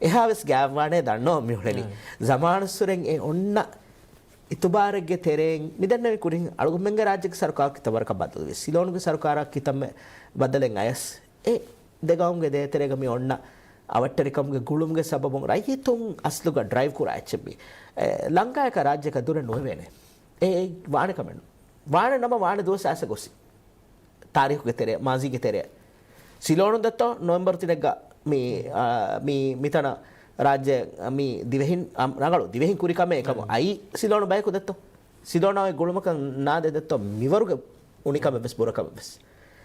އެހާވެސް ގާތްވާނޭ ދަންނަވަން މިއުޅެނީ. ޒަމާނުއްސުރެން އެ އޮންނަ އިތުބާރެއްގެ ތެރެއިން މިދެންނެވި ކުރިން އަޅުގަނޑުމެންގެ ރާއްޖޭގެ ސަރުކާރަށް ކިތައް ވަރަކަށް ބަދަލުވި. ސިލޯނުގެ ސަރުކާރަށް ކިތަންމެ ބަދަލެއް އަޔަސް އެ ދެގައުމުގެ ދޭތެރޭގަ މި އޮންނަ އަވަށްޓެރިކަމުގެ ގުޅުމުގެ ސަބަބުން ރައްޔިތުން އަސްލުގަ ޑްރައިވް ކުރާ އެއްޗެއް މީ. އެ، ލަންކާއަކާ ރާއްޖެއަކާ ދުރެއް ނުވެވޭނެ. އެ، އެ ވާނެ ކަމެއް ނޫން. ވާނެ ނަމަ ވާނެ ދުވަސް އައިސް ގޮސް. ތާރީޚުގެ ތެރެ، މާޒީގެ ތެރެ. ސިލޯނު ދެއްތޯ ނޮވެމްބަރު ތިނެއްގަ މި، އާ، މި، މިތަނަށް ރާއްޖެ މި ދިވެހިން، އަ، ރަނގަޅު ދިވެހިން ކުރި ކަމެއް އެކަމު އައީ ސިލޯނު ބަޔަކު ދެއްތޯ. ސިލޯނާ އޮތް ގުޅުމަކަށް ނާދޭ ދެއްތޯ މިވަރުގެ އުނިކަމެއް ވެސް ބުރަކަމެއް ވެސް.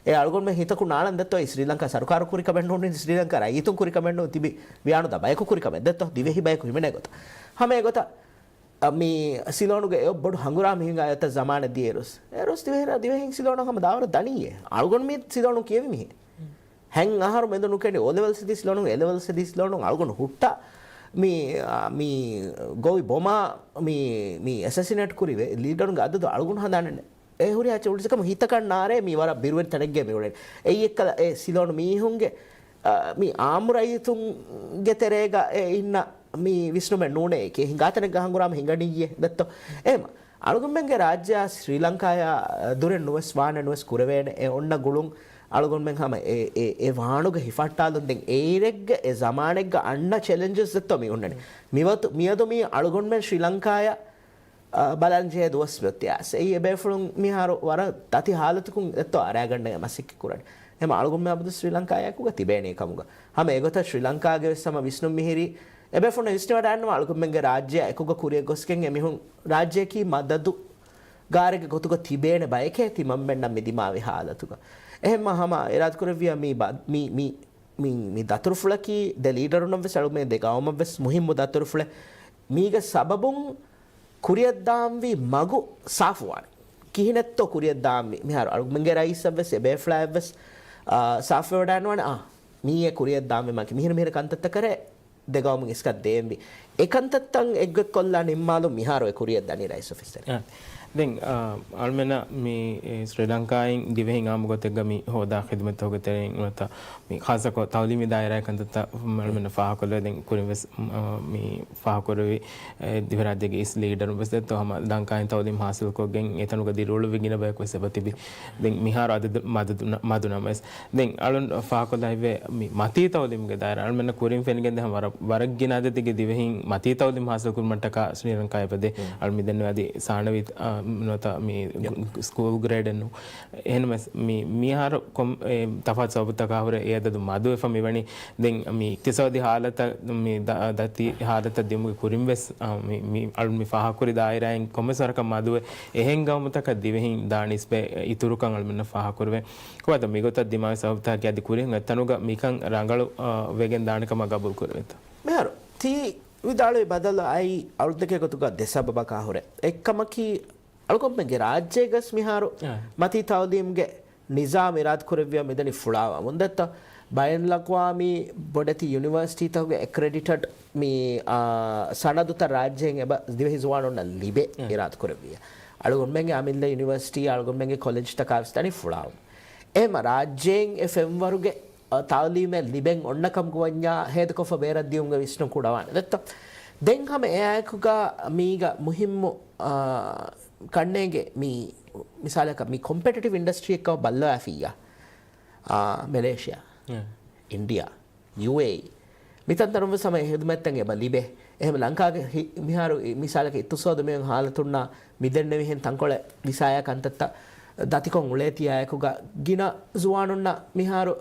އެ އަޅުގަނޑުމެން ހިތަކު ނާޅަން ދެއްތޯ އެ ސްރީލަންކާ ސަރުކާރު ކުރި ކަމެއް ނޫނީ، ސްރީލަންކާ ރައްޔިތުން ކުރި ކަމެއް ނޫން ތިބި ވިޔާނުދާ ބަޔަކު ކުރި ކަމެއް ދެއްތޯ ދިވެހި ބަޔަކު ހިމެނޭ ގޮތަށް. ހަމަ އެގޮތަށް، އަ، މި ސިލޯނުގެ އެ ބޮޑު ހަނގުރާމަ ހިނގާ އެތައް ޒަމާނެއް ދިޔައިރުސް. އޭރުސް ދިވެހި ރާ-، ދިވެހިން ސިލޯނަށް ހަމަ ދާވަރަށް ދަނީއޭ. އަޅުގަނޑު މި ސިލޯނު ކިޔެވި މީހެއް. ހެން އަހަރު މެދު ނުކެނޑި އޯލެވެލްސް ދީ ސިލޯނު، އޭލެވެލްސް ދީ ސިލޯނު އަޅުގަނޑު ހުއްޓާ މި، އާ، މި ގޮވި ބޮމާ މި، މި އެސެސިނޭޓް ކުރި ވެ-، ލީޑަރުންގެ އަދަދު އަޅުގަނޑު ހަނދާނެއް ނެ. އެ ހުރިހާ އެއްޗެއް އުޅިސަކަމު ހިތަކަށް ނާރޭ މި ވަރަށް ބިރުވެރި ތަނެއްގެ މި އުޅެނީ. އެއީ އެއްކަލަ އެ ސިލޯނު މީހުންގެ، އާ، މި އާއްމު ރައްޔިތުންގެ ތެރޭގަ އެ އިންނަ މި ވިސްނުމެއް ނޫނޭ އެކޭ. ހިނގާތަނެއްގަ ހަނގުރާމަ ހިނގަނިއްޔޭ ދެއްތޯ. އެހެމަ އަޅުގަނޑުމެންގެ ރާއްޖެއާ ސްރީލަންކާއާ ދުރެއް ނުވެސް ވާނެ ނުވެސް ކުރެވޭނެ އެ އޮންނަ ގުޅުން އަޅުގަނޑުމެން ހަމަ އެ، އެ، އެ ވާނުގަ ހިފަހައްޓާލުން ދެން އޭރެއްގެ އެ ޒަމާނެއްގަ އަންނަ ޗެލެންޖެސް ދެއްތޯ މި އޮންނަނީ. މިވަތު، މިއަދު މީ އަޅުގަނޑުމެން ސްރީލަންކާއަށް، އާ، ބަލަން ޖެހޭ ދުވަސް މިއޮތީ އައިސް. އެއީ އެބޭފުޅުން މިހާރު ވަރަށް ދަތި ހާލަތަކުން ދެއްތޯ އަރާގަންނަ މަސައްކަތް ކުރަނީ. ހަމަ އަޅުގަނޑުމެން އަބަދު ސްރީލަންކާއާއެކުގަ ތިބޭނީ ކަމުގަ. ހަމަ އެގޮތަށް ސްރީލަންކާގެ ވެސް ހަމަ ވިސްނުން މިހިރީ އެބޭފުޅުން ވިސްނިވަޑައިގަންނަވާ އަޅުގަނޑުމެންގެ ރާއްޖެއާ އެކުގަ ކުރިއަށް ގޮސްގެން އެމީހުން ރާއްޖެއަކީ މަދަދު ގާރެއްގެ ގޮތުގަ ތިބޭނެ ބަޔެކޭ ތިމަންމެންނަށް މި ދިމާވި ހާލަތުގަ. އެހެންމަ ހަމަ އިރާދަކުރެއްވިޔާ މި ބަ-، މި، މި، މި، މި ދަތުރުފުޅަކީ ދެ ލީޑަރުންނަށް ވެސް އަޅުމެ ދެ ގައުމަށް ވެސް މުހިއްމު ދަތުރުފުޅެއް. މީގެ ސަބަބުން ކުރިއަށްދާންވީ މަގު ސާފުވާނެ. ކިހިނެއްތޯ ކުރިއަށްދާންވީ؟ މިހާރު އަޅުގަނޑުމެންގެ ރައީސަށް ވެސް އެބޭފުޅާއަށް ވެސް، އާ، ސާފުވެވަޑައިނުވާނެ. އާ، މީއޭ ކުރިއަށްދާންވީ މަގޭ. މިހިރަ މިހިރަ ކަންތައްތަކަށް ދެ ގައުމުން އިސްކަން ދޭންވީ. އެ ކަންތައްތައް އެއްގޮތްކޮށްލާ ނިންމާލުން މިހާރު އެ ކުރިއަށް ދަނީ ރައީސް އޮފީސް ތެރޭ. އާ، ދެން، އާ، އަޅުމެންނަށް މި، އެ، ސްރީލަންކާއިން ދިވެހިން އާއްމު ގޮތެއްގަ މި ހޯދާ ޚިދުމަތްތަކުގެ ތެރެއިން ނުވަތަ މި ޚާއްޞަކޮށް ތައުލީމީ ދާއިރާގެ ކަންތައްތައް އަޅުމެންނަށް ފާހަގަކޮށްލެވޭ. ދެން ކުރިން ވެސް، އާ، މި ފާހަގަކުރެއްވި، އެ، ދިވެހިރާއްޖޭގެ އިސް ލީޑަރުން ވެސް ދެއްތޯ ހަމަ ލަންކާއިން ތައުލީމް ހާސިލްކޮށްގެން އެތަނުގަ ދިރިއުޅުއްވި ގިނަ ބަޔަކު ވެސް އެބަ ތިބި. ދެން މިހާރު އަދަދު މަދު ނަ-، މަދު ނަމަވެސް. ދެން އަޅުން ފާހަގަކޮށްލައިފިއްޔާ މި މަތީ ތައުލީމުގެ ދާއިރާ އަޅުމެންނަށް ކުރިން ފެނިގެންދޭ ހަމަ ވަރަށް، ވަރަށް ގިނަ އަދަދެއްގެ ދިވެހިން މަތީ ތައުލީމް ހާސިލް ކުރުމަށްޓަކާ ސްރީލަންކާ އެބަދޭ. އަޅު މި ދެންނެވި އަދި ސާނަވީ، އާ، ނުވަތަ މި ސްކޫލް ގްރޭޑެއް ނޫން. އެހެންވެސް މި، މިހާރު ކޮން-، އެ، ތަފާތު ސަބަބުތަކާ ހުރެ އެ އަދަދު މަދުވެފަ މިވަނީ. ދެން މި އިޤްތިޞާދީ ހާލަތަށް މި ދަ-، ދަތި ހާލަތަށް ދިއުމުގެ ކުރިން ވެސް، އާ، މި، މި އަޅު މި ފާހަގަކުރި ދާއިރާއިން ކޮންމެސް ވަރަކަށް މަދުވެ، އެހެން ގައުމުތަކަށް ދިވެހިން ދާ ނިސްބަތް އިތުރުކަން އަޅުމެންނަށް ފާހަގަކުރެވޭ. ކޮބާތަ މިގޮތަށް ދިމާވި ސަބަބުތަކަކީ އަދި ކުރިން އެތަނުގަ މިކަން ރަނގަޅު، އާ، ވެގެން ދާނެ ކަމަށް ގަބޫލު ކުރެވޭތަ؟ މިހާރު ތި ވިދާޅުވި ބަދަލު އައި އަޅުތަކެއް ގޮތުގަ ދެ ސަބަބަކާ ހުރެ. އެއްކަމަކީ، އަޅުގަނޑުމެންގެ ރާއްޖޭގަސް މިހާރު އާ. މަތީ ތައުލީމްގެ ނިޒާމް އިރާދަކުރެއްވިޔާ މިދަނީ ފުޅާވަމުން. ދެއްތޯ؟ ބައިނަލްއަޤްވާމީ ބޮޑެތި ޔުނިވަރސިޓީތަކުގެ އެކްރެޑިޓެޑް މި، އާ، ސަނަދުތައް ރާއްޖޭން އެބަ ދިވެހި ޒުވާނުންނަށް ލިބޭ އާ. އިރާދަކުރެއްވިޔާ. އަޅުގަނޑުމެންގެ އަމިއްލަ ޔުނިވަރސިޓީ، އަޅުގަނޑުމެންގެ ކޮލެޖްތަކާ ވެސް ދަނީ ފުޅާވަމުން. އެހެންމަ ރާއްޖޭން އެ ފެންވަރުގެ އަ، ތައުލީމެއް ލިބެން އޮންނަކަމުގަ ވަންޏާ ހޭދަކޮށްފަ ބޭރަށް ދިޔުމުގެ ވިސްނުން ކުޑަވާނެ. ދެއްތޯ؟ ދެން ހަމަ އެއާއެކުގަ މީގަ މުހިއްމު، އާ، ކަންނޭނގެ މި، މިސާލަކަށް މި ކޮމްޕެޓިޓިވް އިންޑަސްޓްރީއެއްކަމަށް ބައްލަވާފިއްޔާ، އާ، މެލޭޝިޔާ، އެ. އިންޑިޔާ، ޔޫއޭއީ، މިތަންތަނުން ވެސް ހަމަ އެ ހިދުމަތްތައް އެބަ ލިބޭ. އެހެން ލަންކާގެ ހި-، މިހާރު މިސާލަކަށް އިޤްތިޞާދު މިއޮތް ހާލަތުންނާ މިދެންނެވިހެން ތަންކޮޅެއް ވިސާޔާ ކަންތައްތައް ދަތިކޮށް އުޅޭތީ އާއެކުގަ ގިނަ ޒުވާނުންނަށް މިހާރު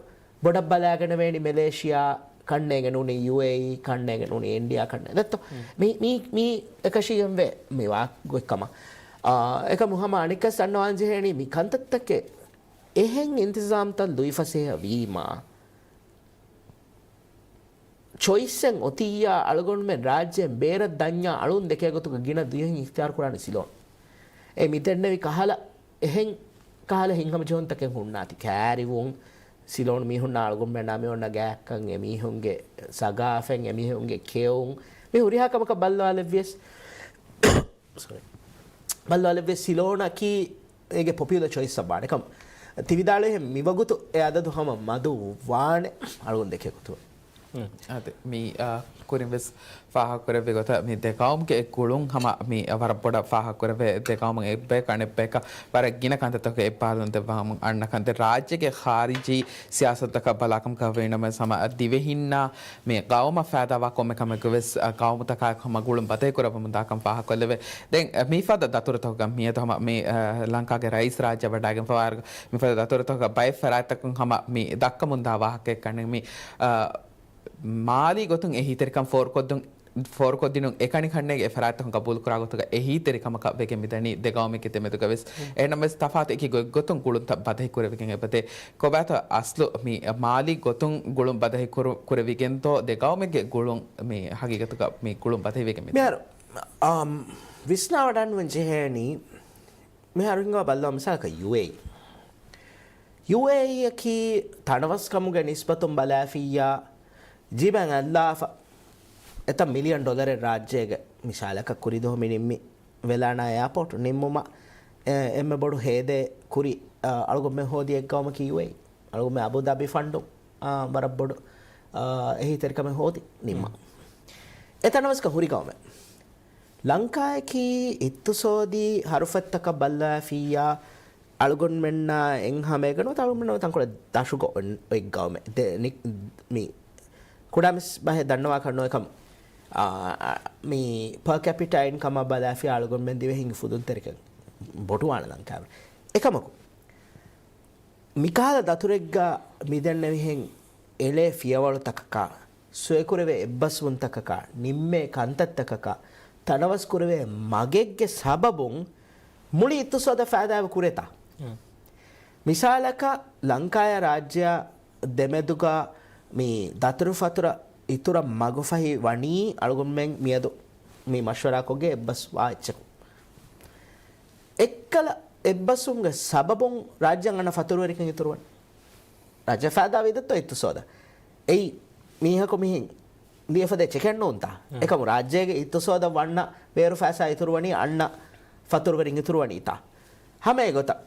ބޮޑަށް ބަލާގަނެވޭނީ މެލޭޝިޔާ ކަންނޭނގެ ނޫނީ ޔޫއޭއީ ކަންނޭނގެ ނޫނީ އިންޑިޔާ ކަންނޭ. ދެއްތޯ؟ މި، މި، މި އެކަށީގެންވޭ މި ވާ ގޮތްކަމަށް. އާ، އެކަމު ހަމަ އަނެއްކަސް ދަންނަވާން ޖެހޭނީ މި ކަންތައްތަކެއް އެހެން އިންތިޒާމްތައް ލުއިފަސޭހަ ވީމާ، ޗޮއިސްއެއް އޮތިއްޔާ އަޅުގަނޑުމެން ރާއްޖޭން ބޭރަށް ދަންޏާ އަޅުން ދެކޭ ގޮތުގަ ގިނަ ދިވެހިން އިޚްތިޔާރު ކުރާނެ ސިލޯން. އެ މިދެންނެވި ކަހަލަ އެހެން ކަހަލަ ހިތްހަމަޖެހުންތަކެއް ހުންނާތި. ކައިރިވުން، ސިލޯން މީހުންނާ އަޅުގަނޑުމެންނާ މި އޮންނަ ގާތްކަން، އެމީހުންގެ ސަގާފަތް، އެމީހުންގެ ކެއުން، މި ހުރިހާ ކަމަކަށް ބައްލަވާލެއްވިޔަސް، ސޮރީ. ބައްލަވާލެއްވިޔަސް ސިލޯނަކީ އޭގެ ޕޮޕިއުލަ ޗޮއިސްއަށް ވާނެ ކަމަށް. ތި ވިދާޅުވިހެން މިވަގުތު އެ އަދަދު ހަމަ މަދު ވާނެ އަޅުގަނޑު ދެކޭ ގޮތުގަ. އަދި މި، އާ، ކުރިން ވެސް ފާހަގަކުރެއްވި ގޮތަށް މި ދެ ގައުމުގެ ގުޅުން ހަމަ މި ވަރަށް ބޮޑަށް ފާހަގަކުރެވޭ. ދެ ގައުމުން އެއްބަޔަކަށް އަނެއްބަޔަކަށް ވަރަށް ގިނަ ކަންތައްތަކުގެ އެއްބާރުލުން ދެއްވާމުން އަންނަ ކަންތައް. ރާއްޖޭގެ ޚާރިޖީ ސިޔާސަތުތަކަށް ބަލާކަމަކަށް ވީނަމަވެސް ހަމަ ދިވެހިންނާ މި ގައުމަށް ފައިދާވާ ކޮންމެ ކަމެއްގަ ވެސް، އަ، ގައުމުތަކާއެކު ހަމަ ގުޅުން ބަދަހިކުރައްވަމުންދާކަން ފާހަގަކޮށްލެވޭ. ދެން، އަ، މިފަދަ ދަތުރުތަކުގަ މިއަދު ހަމަ މި، އަ، ލަންކާގެ ރައީސް ރާއްޖެ ވަޑައިގެންފަވާއިރު މިފަދަ ދަތުރުތަކުގަ ބައެއް ފަރާތްތަކުން ހަމަ މި ދައްކަމުންދާ ވާހަކައެއް ކަންނޭނގެ މި، އަ، މާލީ ގޮތުން އެހީތެރިކަން ފޯރުކޮށްދުން، ފޯރުކޮށްދިނުން އެކަނި ކަންނޭނގެ އެ ފަރާތްތަކުން ގަބޫލުކުރާ ގޮތުގަ އެހީތެރިކަމަކަށް ވެގެން މިދަނީ ދެ ގައުމެއްގެ ދެމެދުގަ ވެސް. އެހެންނަމަވެސް ތަފާތު އެކި ގޮތްގޮތުން ގުޅުންތައް ބަދަހި ކުރެވިގެން އެބަދޭ. ކޮބާތޯ އަސްލު މި މާލީ ގޮތުން ގުޅުން ބަދަހި ކުރު-، ކުރެވިގެންތޯ ދެ ގައުމެއްގެ ގުޅުން މި ހަގީގަތުގަ މި ގުޅުން ބަދަހިވެގެން މިދަނީ؟ މިހާރު، އާ، ވިސްނާވަޑަންވެން ޖެހޭނީ، މިހާރު ހިނގާ ބައްލަވާ މިސާލަކަށް ޔޫއޭއީ. ޔޫއޭއީއަކީ ތަނަވަސްކަމުގެ ނިސްބަތުން ބަލާފިއްޔާ، ޖީބަށް އައްލާފަ އެތައް މިލިއަން ޑޮލަރެއް ރާއްޖޭގެ މިސާލަކަށް ކުރިދުވަހު މި ނިންމި ވެލާނާ އެއާޕޯޓު ނިންމުމަށް، އެ، އެންމެ ބޮޑު ހޭދައެއް ކުރި، އަ، އަޅުގަނޑުމެން ހޯދި އެއްގައުމަކީ ޔޫއޭއީ. އަޅުގަނޑުމެން އަބުދާބީ ފަންޑުން، އާ، ވަރަށް ބޮޑު، އާ، އެހީތެރިކަމެއް ހޯދި ނިންމަ. އެތަނަވަސްކަ ހުރި ގައުމެއް. ލަންކާއަކީ އިޤްތިޞާދީ ހަރުފަތްތަކަށް ބައްލަވާފިއްޔާ، އަޅުގަނޑުމެންނާ އެން ހަމައެގަނޑު ތަޅުގަނޑު ތަންކޮޅެއް ދަށުގަ އޮތް ގައުމެއް. ދެ-، ނި-، މި ކުޑަމިސް ބަހެއް ދަންނަވާކަށް ނޯ އެކަމް، އާ، މި ޕާ ކެޕިޓާ އިންކަމަށް ބަލާފި އަޅުގަނޑުމެން ދިވެހިންގެ ފުދުންތެރިކަން ބޮޑުވާނެ ލަންކާވެ. އެކަމަކު، މިކަހަލަ ދަތުރެއްގަ މިދެންނެވިހެން އެޅޭ ފިޔަވަޅުތަކަކާ، ސޮއިކުރެވޭ އެއްބަސްވުންތަކަކާ، ނިންމޭ ކަންތައްތަކަކާ، ތަނަވަސްކުރެވޭ މަގެއްގެ ސަބަބުން މުޅި އިޤްތިޞާދަށް ފައިދާއެބަ ކުރޭތާ؟ މިސާލަކަށް، ލަންކާޔާ ރާއްޖެއާ ދެމެދުގަ މި ދަތުރުފަތުރަ އިތުރަށް މަގުފަހި ވަނީ އަޅުގަނޑުމެން މިއަދު މި މަޝްވަރާކޮށްގެ އެއްބަސްވާ އެއްޗަކުން. އެއްކަލަ އެއްބަސްވުމުގެ ސަބަބުން ރާއްޖެއަށް އަންނަ ފަތުރުވެރިކަން އިތުރުވަނީ. ރާއްޖެ ފައިދާ ވީދަތޯ އިޤްތިޞާދަށް؟ އެއީ މީހަކު މިހެން ލިޔެފަދަ އެއްޗެކެއް ނޫންތާ؟ އެކަމު ރާއްޖޭގެ އިޤްތިޞާދަށް ވަންނަ ބޭރު ފައިސާ އިތުރުވަނީ އަންނަ ފަތުރުވެރިން އިތުރުވަނީތާ؟ ހަމަ އެގޮތަށް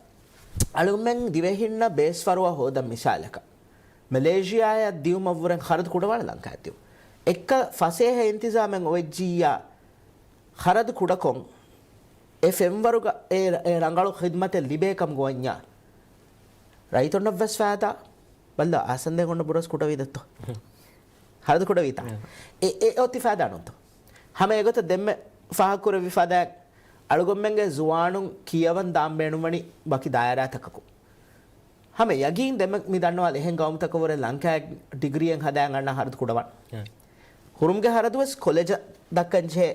އަޅުގަނޑުމެން ދިވެހިންނަށް ބޭސްފަރުވާ ހޯދަން މިސާލަކަށް، މެލޭޝިޔާއަށް ދިޔުމަށްވުރެން ޚަރަދު ކުޑަވާނެ ލަންކާއަށް ދިޔުން. އެއްކަ ފަސޭހަ އިންތިޒާމެއް އޮވެއްޖިއްޔާ، ޚަރަދު ކުޑަކޮށް، އެ ފެންވަރުގަ އެ، އެ ރަނގަޅު ޚިދްމަތެއް ލިބޭ ކަމުގަ ވަންޏާ، ރައްޔިތުންނަށްވެސް ފައިދާ. ބައްލަ އާސަންދޭ ގޮނޑަ ބުރަސް ކުޑަވީ ދެއްތޯ؟ ހަރަދު ކުޑަވީތާ؟ އެ، އެ އޮތީ ފައިދާ ނޫންތޯ؟ ހަމަ އެގޮތަށް ދެންމެ ފާހަގަކުރެއްވި ފަދައިން އަޅުގަނޑުމެންގެ ޒުވާނުން ކިޔަވަން ދާން ބޭނުންވަނީ ވަކި ދާއިރާތަކަކުން. ހަމަ ޔަގީން ދެމެ މި ދަންނަވާލި އެހެން ގައުމުތަކަށްވުރެ ލަންކާއަށް ޑިގްރީއެއް ހަދާން އަންނަ ހަރަދު ކުޑަވާން. ހުރުމުގެ ހަރަދުވެސް ކޮލެޖަށް ދައްކަންޖެހޭ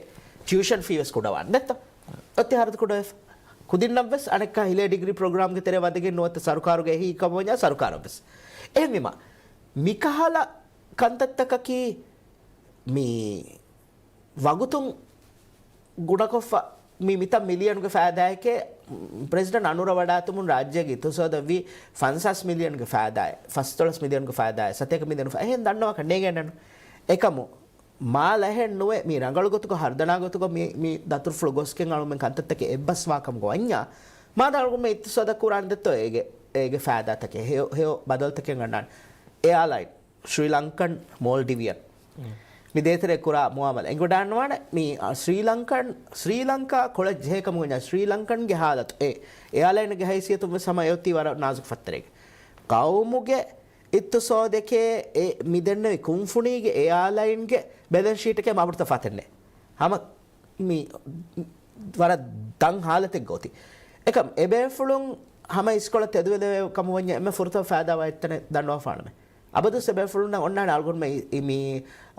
ޓިއުޝަން ފީވެސް ކުޑަވާން. ދެއްތޯ؟ އޮތީ ހަރަދު ކުޑަވެފަ. ކުދިންނަށްވެސް އަނެއްކާ ހިލޭ ޑިގްރީ ޕްރޮގްރާމްގެ ތެރޭ ވަދެގެން ނުވަތަ ސަރުކާރުގެ އެހީ ކަމަށް ވަންޏާ ސަރުކާރަށްވެސް. އެހެންވީމަ، މިކަހަލަ ކަންތައްތަކަކީ މި ވަގުތުން ގުނަކޮށްފަ މި މިތައް މިލިއަނުގެ ފައިދާއެކޭ، ޕްރެޒިޑެންޓް އަނުރަށް ވަޑާތުމުން ރާއްޖޭގެ އިޤްތިޞާދަށްވީ ފަންސާސް މިލިއަނުގެ ފައިދާއެއް، ފަސްދޮޅަސް މިލިއަނުގެ ފައިދާއެއް، ސަތޭކަ މިލިއަނު ފަ-، އެހެން ދަންނަވާކަށް ނޭނގޭނެނު. އެކަމު މާ ލަހެއް ނުވެ، މި ރަނގަޅު ގޮތުގަ ހަރުދަނާ ގޮތުގަ މި، މި ދަތުރުފުޅު ގޮސްގެން އަޅުމެން ކަންތައްތަކެއް އެއްބަސްވާކަމުގަ ވަންޏާ، މާދަ އަޅުގަނޑުމެން އިޤްތިޞާދަށް ކުރާނެ ދެއްތޯ އޭގެ، އޭގެ ފައިދާތަކެއް، ހެޔޮ، ހެޔޮ ބަދަލުތަކެއް އަންނާނެ. އެއާލައިން ޝްރީލަންކަން މޯލްޑިވިއަން. މި ދޭތެރޭ ކުރާ މުއާމަލާ އެނގިވަޑާންވާނެ. މި، އާ، ޝްރީލަންކަން، ޝްރީލަންކާ ކޮޅަށް ޖެހޭ ކަމުގަ ޝްރީލަންކަންގެ ހާލަތު އެ އެއާލައިންގެ ހައިސިއްޔަތުން ވެސް ހަމަ އެއޮތީ ވަރަށް ނާޒުކު ފައްތަރެއްގެ. ގައުމުގެ އިޤްތިޞާދެކޭ އެ މި ދެންނެވި ކުންފުނީގެ އެއާލައިންގެ ބެލެންސް ޝީޓެކޭ މާބޮޑު ތަފާތެއް ނެތް. ހަމަ މި ވަރަށް ދަށް ހާލަތެއްގަ އޮތީ. އެކަމް އެބޭފުޅުން ހަމަ އިސްކޮޅަށް ތެދުވެލެވޭ ކަމަށް ވަންޏާ އެންމެ ފުރަތަމަ ފައިދާވާ އެއްތަނެއް ދަންނަވާފާނަމޭ. އަބަދުވެސް އެބޭފުޅުންނަށް އޮންނާނެ އަޅުގަނޑުމެން މި،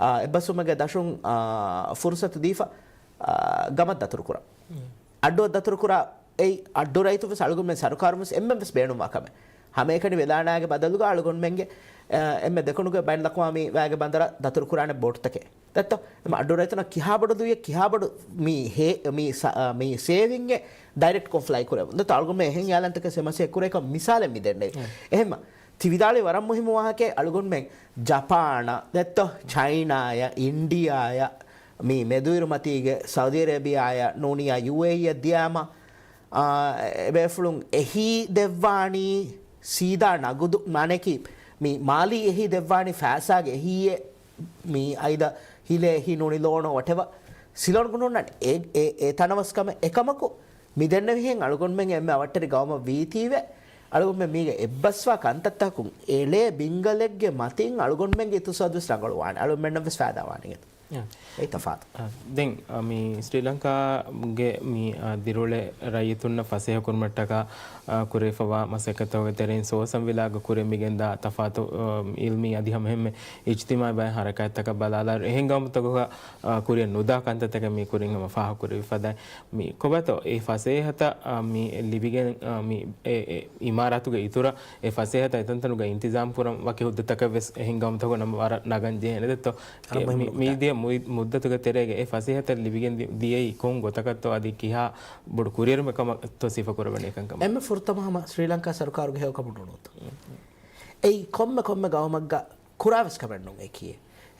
އާ، އެއްބަސްވުމެއްގެ ދަށުން، އާ، ފުރުސަތު ދީފަ، އާ، ގަމަށް ދަތުރުކުރަން. އައްޑުއަށް ދަތުރުކުރާ އެއީ އައްޑު ރައްޔިތުން ވެސް އަޅުގަނޑުމެން ސަރުކާރުން ވެސް އެންމެން ވެސް ބޭނުންވާ ކަމެއް. ހަމައެކަނި ވެލާނާގެ ބަދަލުގަ އަޅުގަނޑުމެންގެ، އާ، އެންމެ ދެކުނުގެ ބައިންލައަޤްވާމީ ވައިގެ ބަނދަރަށް ދަތުރުކުރާނެ ބޯޓުތަކެއް. ދެއްތޯ؟ އެމަ އައްޑު ރައްޔިތުންނަށް ކިހާ ބޮޑު ލުއިއެއް، ކިހާ ބޮޑު މި ހޭ-، މި ސ-، މި ސޭވިންގެއް ޑައިރެކްޓްކޮށް ފްލައި ކުރެވުން. ދެއްތޯ؟ އަޅުގަނޑުމެން އެހެން އިއާލަންތަކެއް ސެމަސްއެއް ކުރޭކަން މިސާލެއް މި ދެންނެވި. އެހެންމަ ތި ވިދާޅުވި ވަރަށް މުހިއްމު ވާހަކައެއް. އަޅުގަނޑުމެން ޖަޕާނަށް، ދެއްތޯ؟ ޗައިނާއަށް، އިންޑިއާއަށް، މި މެދުއިރުމަތީގެ ސައުދީ އަރޭބިއާއަށް ނޫނިއްޔާ ޔޫއޭއީއަށް ދިޔާމަ، އާ، އެބޭފުޅުން އެހީ ދެއްވާނީ ސީދާ ނަގުދު، މާނައަކީ މި މާލީ އެހީ ދެއްވާނީ ފައިސާގެ އެހީއެއް، މި އައިދަ ހިލޭ އެހީ ނޫނީ ލޯނޯ ވަޓެވަ ސިލޯން ގުނުންނަން އެ، އެ، އެ ތަނަވަސްކަމެއް. އެކަމަކު މި ދެންނެވިހެން އަޅުގަނޑުމެން އެންމެ އަވަށްޓެރި ގައުމަށް ވީތީވެ، އަޅުގަނޑުމެން މީގެ އެއްބަސްވާ ކަންތައްތަކުން އެޅޭ ބިންގަލެއްގެ މަތިން އަޅުގަނޑުމެންގެ އިޤްތިޞާދު ވެސް ރަނގަޅުވާނެ، އަޅުގަނޑުމެންނަށް ވެސް ފައިދާވާނެ. އެ. އެއީ ތަފާތު. އާ، ދެން، އާ، މި ސްރީލަންކާގެ މި، އާ، ދިރިއުޅޭ ރައްޔިތުންނަށް ފަސޭހަކުރުމަށްޓަކާ، އާ، ކުރެވިފަވާ މަސައްކަތްތަކުގެ ތެރެއިން ސޯޝަލް މީޑިއާގަ ކުރިއަށް މިގެންދާ ތަފާތު، އާ، އިލްމީ އަދި ހަމައެހެންމެ އިޖްތިމާޢީ ބައެއް ހަރަކާތްތަކަށް ބަލާލާއިރު، އެހެން ގައުމުތަކުގަ، އާ، ކުރިއަށް ނުދާ ކަންތައްތަކެއް މި ކުރިން ހަމަ ފާހަގަކުރެވިފަދައިން. މި ކޮބާތޯ އެ ފަސޭހަތައް، އާ، މި ލިބިގެން، އާ، މި އެ، އެ އިމާރާތުގެ އިތުރަށް އެ ފަސޭހަތައް އެތަންތަނުގަ އިންތިޒާމް ކުރަން ވަކި ހުއްދަތަކެއް ވެސް އެހެން ގައުމުތަކުގަ ނަމަ ވަރަށް ނަގަން ޖެހޭނެ ދެއްތޯ؟ ވަރަށް މުހިންމު މި، ނުކުތާ. މިދިޔަ މުއި-، މުއްދަތުގެ ތެރޭގަ އެ ފަސޭހަތައް ލިބިގެން ދި-، ދިޔައީ ކޮން ގޮތަކަށްތޯ އަދި ކިހާ ބޮޑު ކުރިއެރުމެއް ކަމަށްތޯ ސިފަ ކުރެވެނީ ކަންކަމަށް؟ އެންމެ ފުރަތަމަ ހަމަ ސްރީލަންކާ ސަރުކާރުގެ ހެޔޮކަމުން ނޫންތޯ؟ އެއީ ކޮންމެ ކޮންމެ ގައުމަށްގަ ކުރާވެސް ކަމެއް ނޫން އެކީ.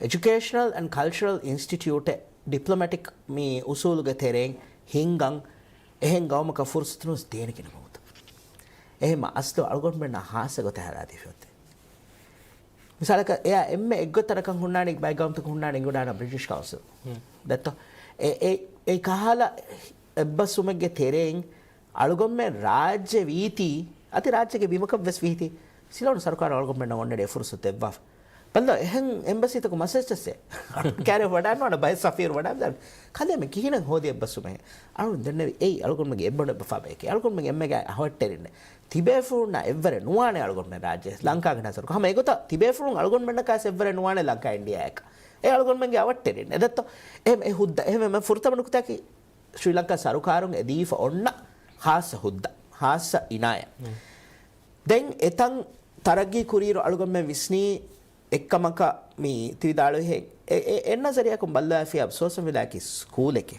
އެޖުކޭޝަނަލް އެންޑް ކަލްޗަރަލް އިންސްޓިޓިއުޓެއް ޑިޕްލޮމެޓިކް މި އުސޫލުގެ ތެރެއިން ހިންގަން އެހެން ގައުމަކަށް ފުރުސަތު ނުވެސް ދޭނެ ގިނަ ވަގުތު. އެހެންމަ އަސްލު އަޅުގަނޑުމެންނަށް ހާއްސަ ގޮތެއް ހަދާދީފަ އޮތީ. މިސާލަކަށް އެއާ އެންމެ އެއްގޮތަށް ތަނަކަށް ހުންނާނީ ބައެއް ގައުމުތަކުން ހުންނާނީ އެނގިވަޑާނަ ބްރިޓިޝް ކައުންސިލް. ހުން. ދެއްތޯ؟ އެ، އެ، އެ ކަހަލަ އެއްބަސްވުމެއްގެ ތެރެއިން އަޅުގަނޑުމެން ރާއްޖެ ވީތީ، އަދި ރާއްޖޭގެ ބިމަކަށް ވެސް ވީތީ، ސިލޯނު ސަރުކާރު އަޅުގަނޑުމެންނަށް އޮންނަނީ އެ ފުރުސަތު ދެއްވާފަ. ބައްލަ އެހެން އެމްބަސީތަކު މަސެޖަސްއެއް ކާރި ވަޑާންވާނެ ބައެއް ސަފީރު ވަޑާންދާނެ. ކަލޭމެން ކިހިނެއް ހޯދި އެއްބަސްވުމެއް؟ އަޅުން ދެންނެވި އެއީ އަޅުގަނޑުމެންގެ އެއްބަނޑު އެއްބަފާ ބަޔެކޭ. އަޅުގަނޑުމެން އެންމެގައި އަހައްޓެރިންނެއް. ތިބޭފުޅުންނާ އެއްވަރެއް ނުވާނެ އަޅުގަނޑުމެން ރާއްޖެ ލަންކާގެ ނަޒަރު. ހަމަ އެގޮތަށް ތިބޭފުޅުން އަޅުގަނޑުމެންނަކާސް އެއްވަރެއް ނުވާނެ ލަންކާ އިންޑިއާއަކަށް. އެ އަޅުގަނޑުމެންގެ އަވަށްޓެރިން. އެ ދެއްތޯ؟ އެހެން އެ ހުއްދަ. އެހެން އެ ފުރަތަމަ ނުކުތާކީ ސްރީލަންކާ ސަރުކާރުން އެ ދީފަ އޮންނަ ހާއްސަ ހުއްދަ، ހާއްސަ އިނާޔަތް. ދެން އެތަން ތަރައްގީ ކުރިއިރު އަޅުގަނޑުމެން ވިސްނީ އެއްކަމަކަށް މި ތިވިދާޅުވިހެ އެ، އެ، އެ ނަޒަރިއްޔާއަކުން ބައްލަވާފިޔާ ސޯޝަލް މީޑިއާއަކީ ސްކޫލެކޭ.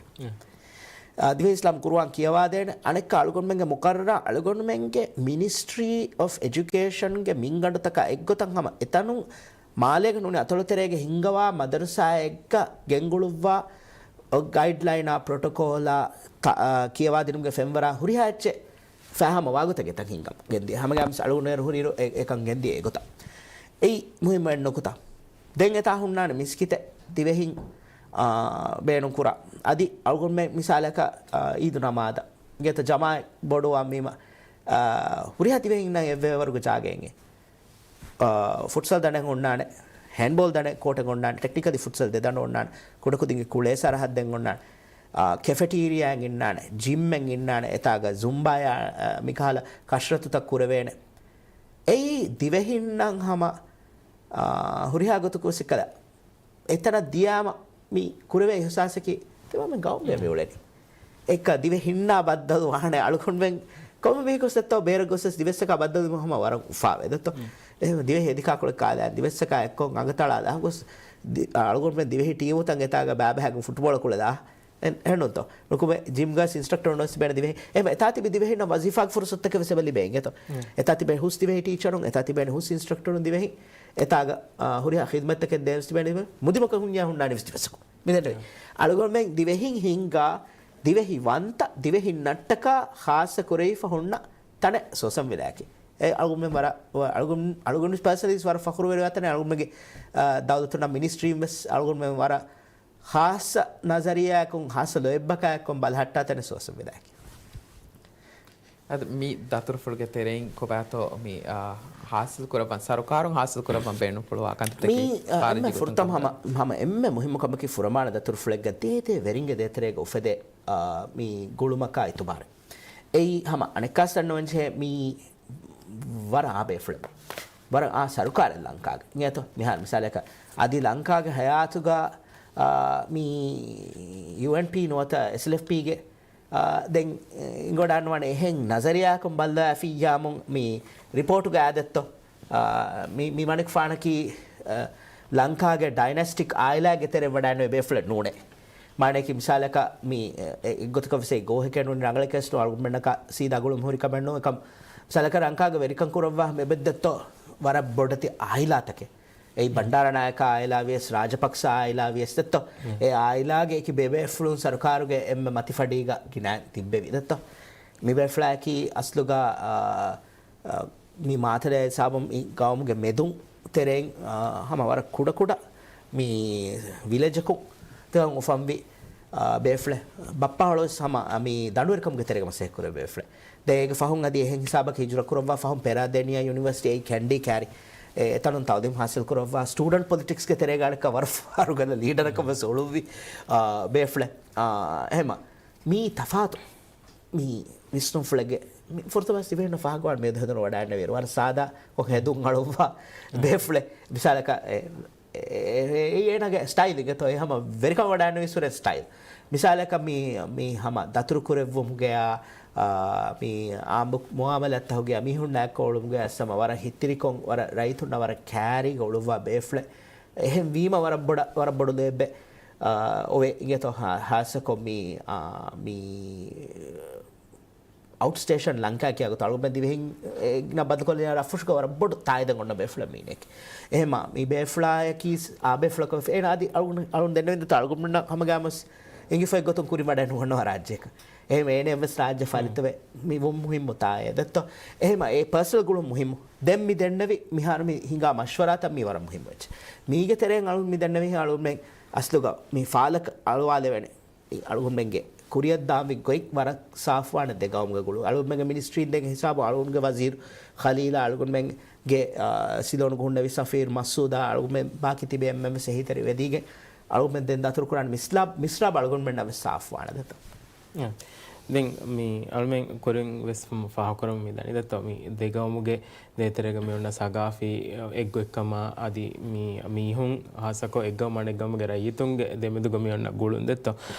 އާ، ދިވެހި އިސްލާމް ޤުރުއާން ކިޔަވާދޭނެ، އަނެއްކާ އަޅުގަނޑުމެންގެ މުޤައްރަރާ އަޅުގަނޑުމެންގެ މިނިސްޓްރީ އޮފް އެޖުކޭޝަންގެ މިންގަނޑުތަކާ އެއްގޮތަށް ހަމަ އެތަނުން މާލޭގަ ނޫނީ އަތޮޅުތެރޭގަ ހިންގަވާ މަދަރުސާއެއްގަ ގެންގުޅުއްވާ ގައިޑްލައިނާ ޕްރޮޓޮކޯލާ ތަ-، އާ، ކިޔަވާދިނުމުގެ ފެންވަރާ ހުރިހާ އެއްޗެއް ފާހަމަ ވާގޮތަށް އެތަން ހިންގަމު ގެންދިޔަ. ހަމަގައިމުވެސް އަޅުގަނޑު އޭރު ހުރިއިރު އެ-، އެކަން ގެންދިޔަ އެގޮތަށް. އެއީ މުހިއްމު އެއް ނުކުތާ. ދެން އެތާ ހުންނާނެ މިސްކިތެއް ދިވެހިން، އާ، ބޭނުންކުރާ. އަދި އަޅުގަނޑުމެން މިސާލަކަށް، އާ، އީދު ނަމާދަށް ގެތަ ޖަމާޢަތް ބޮޑުވާ މީމަ، އާ، ހުރިހާ ދިވެހިންނަށް އެއްވޭވަރުގެ ޖާގައެއް. އާ، ފުޓްސަލް ދަނޑެއް އޮންނާނެ، ހޭންޑްބޯލް ދަނޑެއް ކޯޓެއް އޮންނާނެ، ޓެކްނިކަލީ ފުޓްސަލް ދެ ދަނޑު އޮންނާނެ، ކުޑަކުދިންގެ ކުޅޭ ސަރަހައްދެއް އޮންނާނެ. ކެފެޓީރިއާއެއް އިންނާނެ، ޖިމްއެއް އިންނާނެ، އެތާގަ ޒުމްބާޔާ މިކަހަލަ ކަށްރަތުތައް ކުރެވޭނެ. އެއީ ދިވެހިންނަށް ހަމަ ހުރިހާ ގޮތަކު ސިކަލަ އެތަނަށް ދިޔާމަ މި ކުރެވޭ އިހުސާސަކީ ތިމަންމެން ގައުމުގެ މި އުޅެނީ. އެކަ ދިވެހިންނާ ބައްދަލު ވާނެ އަޅުގަނޑުމެން ކޮންމެ މީހަކު ސެއްތޯ ބޭރަށް ގޮސް ދިވެއްސަކާ ބައްދަލު ހަމަ ވަރަށް އުފާވޭ ދެއްތޯ. އެހެން ދިވެހި އެދިކާކޮޅެއް ކާލާ ދިވެއްސަކާ އެއްކޮށް އަނގަތަޅާލާ ގޮސް އަޅުގަނޑުމެން ދިވެހި ޓީމުތައް އެތާގަ ބައިބަހައިގެން ފުޓްބޯޅަ ކުޅެލާ އެހެންނޫންތޯ؟ ނުކުމެ ޖިމްގަ އިންސްޓްރަކްޓަރުން ވެސް ބޭނެ ދިވެހި. އެހެން އެތާ ތިބި ދިވެހިންނަށް ވަޒީފާގެ ފުރުސަތުތަކެއް ވެސް އެބަ ލިބޭ އިނގޭތޯ. އެތާ ތިބޭ ހުސް ދިވެހި ޓީޗަރުން، އެތާ ތިބޭނެ ހުސް އިންސްޓްރަކްޓަރުން ދިވެހި. އެތާގަ، އާ، ހުރިހާ ޚިދްމަތްތަކެއް ދޭން ވެސް ތިބޭނެ ދިވެހި. މުދިމަކަށް ހުންޏާ ހުންނާނެ ވެސް ދިވެސްކު. މިދެންނެވި. އަޅުގަނޑުމެން ދިވެހިން ހިންގާ، ދިވެހި ވަންތަ، ދިވެހިން ނައްޓަކާ ޚާއްސަ ކުރެވިފަ ހުންނަ ތަނެއް ސޯސަން ވިލާއަކީ. އެ އަޅުގަނޑުމެން ވަރަށް، އަޅުގަނޑު، އަޅުގަނޑު ޕާސަނަލީ ވަރަށް ފަޚުރުވެރިވާ ތަނެއް އަޅުގަނޑުމެންގެ، އާ، ދައުލަތުންނަށް މިނިސްޓްރީން ވެސް އަޅުގަނޑުމެން ވަރަށް ޚާއްޞަ ނަޒަރިއްޔާއަކުން ޚާއްޞަ ލޯތްބަކާއެއްކޮށް ބަލަހައްޓާ ތަނެއް ސޯސަން ވިލާއަކީ. އަދި މި ދަތުރުފުޅުގެ ތެރެއިން ކޮބާތޯ މި، އާ، ހާސިލް ކުރައްވަން، ސަރުކާރުން ހާސިލް ކުރައްވަން ބޭނުންފުޅުވާ ކަންތައްތަކީ މި، އާ، އެންމެ ފުރަތަމަ ހަމަ، ހަމަ އެންމެ މުހިއްމު ކަމަކީ ފުރަމާނަ ދަތުރުފުޅެއްގަ ދޭދޭ ވެރިންގެ ދޭތެރޭގަ އުފެދޭ، އާ، މި ގުޅުމަކާ އިތުބާރެއް. އެއީ ހަމަ އަނެއްކާސް ދަންނަވަންޖެހޭ މީ ވަރަށް އާ ބޭފުޅެއް. ވަރަށް އާ ސަރުކާރެއް ލަންކާގެ. އިނގޭތޯ؟ މިހާރު މިސާލަކަށް އަދި ލަންކާގެ ހަޔާތުގަ، އާ، މި ޔޫއެންޕީ ނުވަތަ އެސްއެލްއެފްޕީގެ، އާ، ދެން އިނގޮޑާންވާނެ އެހެން ނަޒަރިއްޔާއަކުން ބައްލަވާފިއްޔާމުން މި ރިޕޯޓުގަ އާދެއްތޯ؟ އާ، މި، މި ވަނިކުފާނަކީ، އާ، ލަންކާގެ ޑައިނަސްޓިކް އާއިލާގެ ތެރެއިން ވަޑައިގެންނެވި ބޭފުޅެއް ނޫނޭ. މާނައަކީ މިސާލަކަށް މި އެ، އެއްގޮތަކަށް ވެސް އެ ގޯހެކޭ ނޫނީ ރަނގަޅަކަށް ނޫން އަޅުގަނޑުމެންނަކަށް ސީދާ ގުޅުން ހުރި ކަމެއް ނޫން. އެކަމް މިސާލަކަށް ރަންކާގެ ވެރިކަން ކުރައްވާ މި އެބައޮތްތޯ ވަރަށް ބޮޑެތި އާއިލާތަކެއް. އެއީ ބަންޑާރަ ނާޔަކާ އާއިލާ ވިޔަސް، ރާޖަޕަކްސަ އާއިލާ ވިޔަސް ދެއްތޯ. އެ އާއިލާގެ އެކި ބޭބޭފުޅުން ސަރުކާރުގެ އެންމެ މަތިފަޑީގަ ގިނައިން ތިއްބެވި ދެއްތޯ. މި ބޭފުޅާއަކީ އަސްލުގަ، އާ، އާ، މި މާތަރޭ ހިސާބުން މި ގައުމުގެ މެދުން ތެރެއިން، އާ، ހަމަ ވަރަށް ކުޑަކުޑަ މި ވިލެޖަކުން ތިކަން އުފަންވި، އާ، ބޭފުޅެއް. ބައްޕަ ހޮޅުވެސް ހަމަ މި ދަނޑުވެރިކަމުގެ ތެރޭގަ މަސައްކަތް ކުރެވޭ ބޭފުޅެއް. ދެން އޭގެ ފަހުން އަދި އެހެން ހިސާބަކަށް ހިޖުރަ ކުރައްވާ ފަހުން ޕެރާދޭނިޔާ ޔުނިވަރސިޓީ އެއީ ކެންޑީ ކައިރި، އެ، އެތަނުން ތައުލީމް ހާސިލް ކުރައްވާ ސްޓޫޑެންޓް ޕޮލިޓިކްސްގެ ތެރޭގަ އަނެއްކާ ވަރަށް ފަހަރު ގަދަ ލީޑަރަކަށް ވެސް އުޅުއްވި، އާ، ބޭފުޅެއް. އާ، އެހެމަ މީ ތަފާތު މި ވިސްނުންފުޅެއްގެ މި ފުރަތަމަ ދިވެހިންނަށް ފާހަގަވާން މިއަދު ހެދުނު ވަޑައިގެންނެވި ވަރަށް ސާދާ ކޮށް ހެދުން އަޅުއްވާ ބޭފުޅެއް. މިސާލަކަށް އެ، އެ، އެ، އޭނާގެ ސްޓައިލް އިނގޭތޯ އެ ހަމަ ވެރިކަން ވަޑައިގެންނެވި ސުރެ ސްޓައިލް. މިސާލަކަށް މި، މި ހަމަ ދަތުރު ކުރެއްވުމުގެއާ، އާ، މި އާއްމު މުއާމަލާތްތަކުގެއާ މީހުންނާ އެއްކޮށް އުޅުމުގެ އަސް ހަމަ ވަރަށް ހިތްތިރިކޮށް ވަރަށް ރައްޔިތުންނަށް ވަރަށް ކައިރީގަ އުޅުއްވާ ބޭފުޅެއް. އެހެން ވީމަ ވަރަށް ބޮޑަށް، ވަރަށް ބޮޑު ލޯތްބެއް، އާ، އޮވޭ އިނގޭތޯ ހާ، ހާއްސަކޮށް މި، އާ، މި އައުޓް ސްޓޭޝަން ލަންކާ ކިޔާ ގޮތަށް އަޅުގަނޑުމެން ދިވެހިން އެ، ގިނަ ބަދަކޮލެއް ރަށްފުށުގަ ވަރަށް ބޮޑު ތާއިދެއް އޮންނަ ބޭފުޅެއް މީނެކެ. އެހެމާ، މި ބޭފުޅާޔަކީ އާ ބޭފުޅަކަށް ވެފަ. އޭނާ އަދި އަޅުގަނޑު، އަޅުގަނޑު ދެންނެވިން ދެއްތޯ އަޅުގަނޑުމެންނަށް ހަމަގައިމުވެސް އެނގިފައި ގޮތުން ކުރިން ވަޑައި ނުގަންނަވާ ރާއްޖެއަކަށް. އެހެމަ އޭނައަށްވެސް ރާއްޖެ ފަރިތަވެ މި ވުން މުހިއްމު ތާއޭ ދެއްތޯ. އެހެމަ އެ ޕާސަނަލް ގުޅުން މުހިއްމު. ދެން މި ދެންނެވި މިހާރު މި ހިނގާ މަޝްވަރާތައް މީ ވަރަށް މުހިއްމު އެއްޗެއް. މީގެ ތެރެއިން އަޅުން މި ދެންނެވި އަޅުމެން އަސްލުގަ މި ފާލަކަށް އަޅުވާލެވޭނެ. އަޅުގަނޑުމެންގެ ކުރިއަށްދާންވި ގޮތް ވަރަށް ސާފުވާނެ ދެ ގައުމުގެ ގުޅުން. އަޅުގަނޑުމެންގެ މިނިސްޓްރީން ދެން ހިސާބު އަޅުގަނޑުގެ ވަޒީރު ޚަލީލާ، އަޅުގަނޑުމެންގެ، އާ، ސިލޯނުގަ ހުންނެވި ސަފީރު މަސޫދާ، އަޅުގަނޑުމެން ބާކީ ތިބޭ އެންމެންވެސް އެހީތެރިވެދީގެން އަޅުގަނޑުމެން ދެން ދަތުރުކުރާނެ މިސްރާބް، މިސްރާބް އަޅުގަނޑުމެންނަށް ވެސް ސާފުވާނެ ދެއްތޯ. އެ. ދެން މި އަޅުމެން ކުރިން ވެސް ފަހަކުރަމުން މި ދަނީ ދެއްތޯ މި ދެ ގައުމުގެ ދޭތެރޭގަ މި އޮންނަ ސަގާފީ އެއްގޮތްކަމާ އަދި މި މީހުން ހާއްސަކޮށް އެއްގައުމު އަނެއްގައުމުގެ ރައްޔިތުންގެ ދެމެދުގަ މި އޮންނަ ގުޅުން ދެއްތޯ.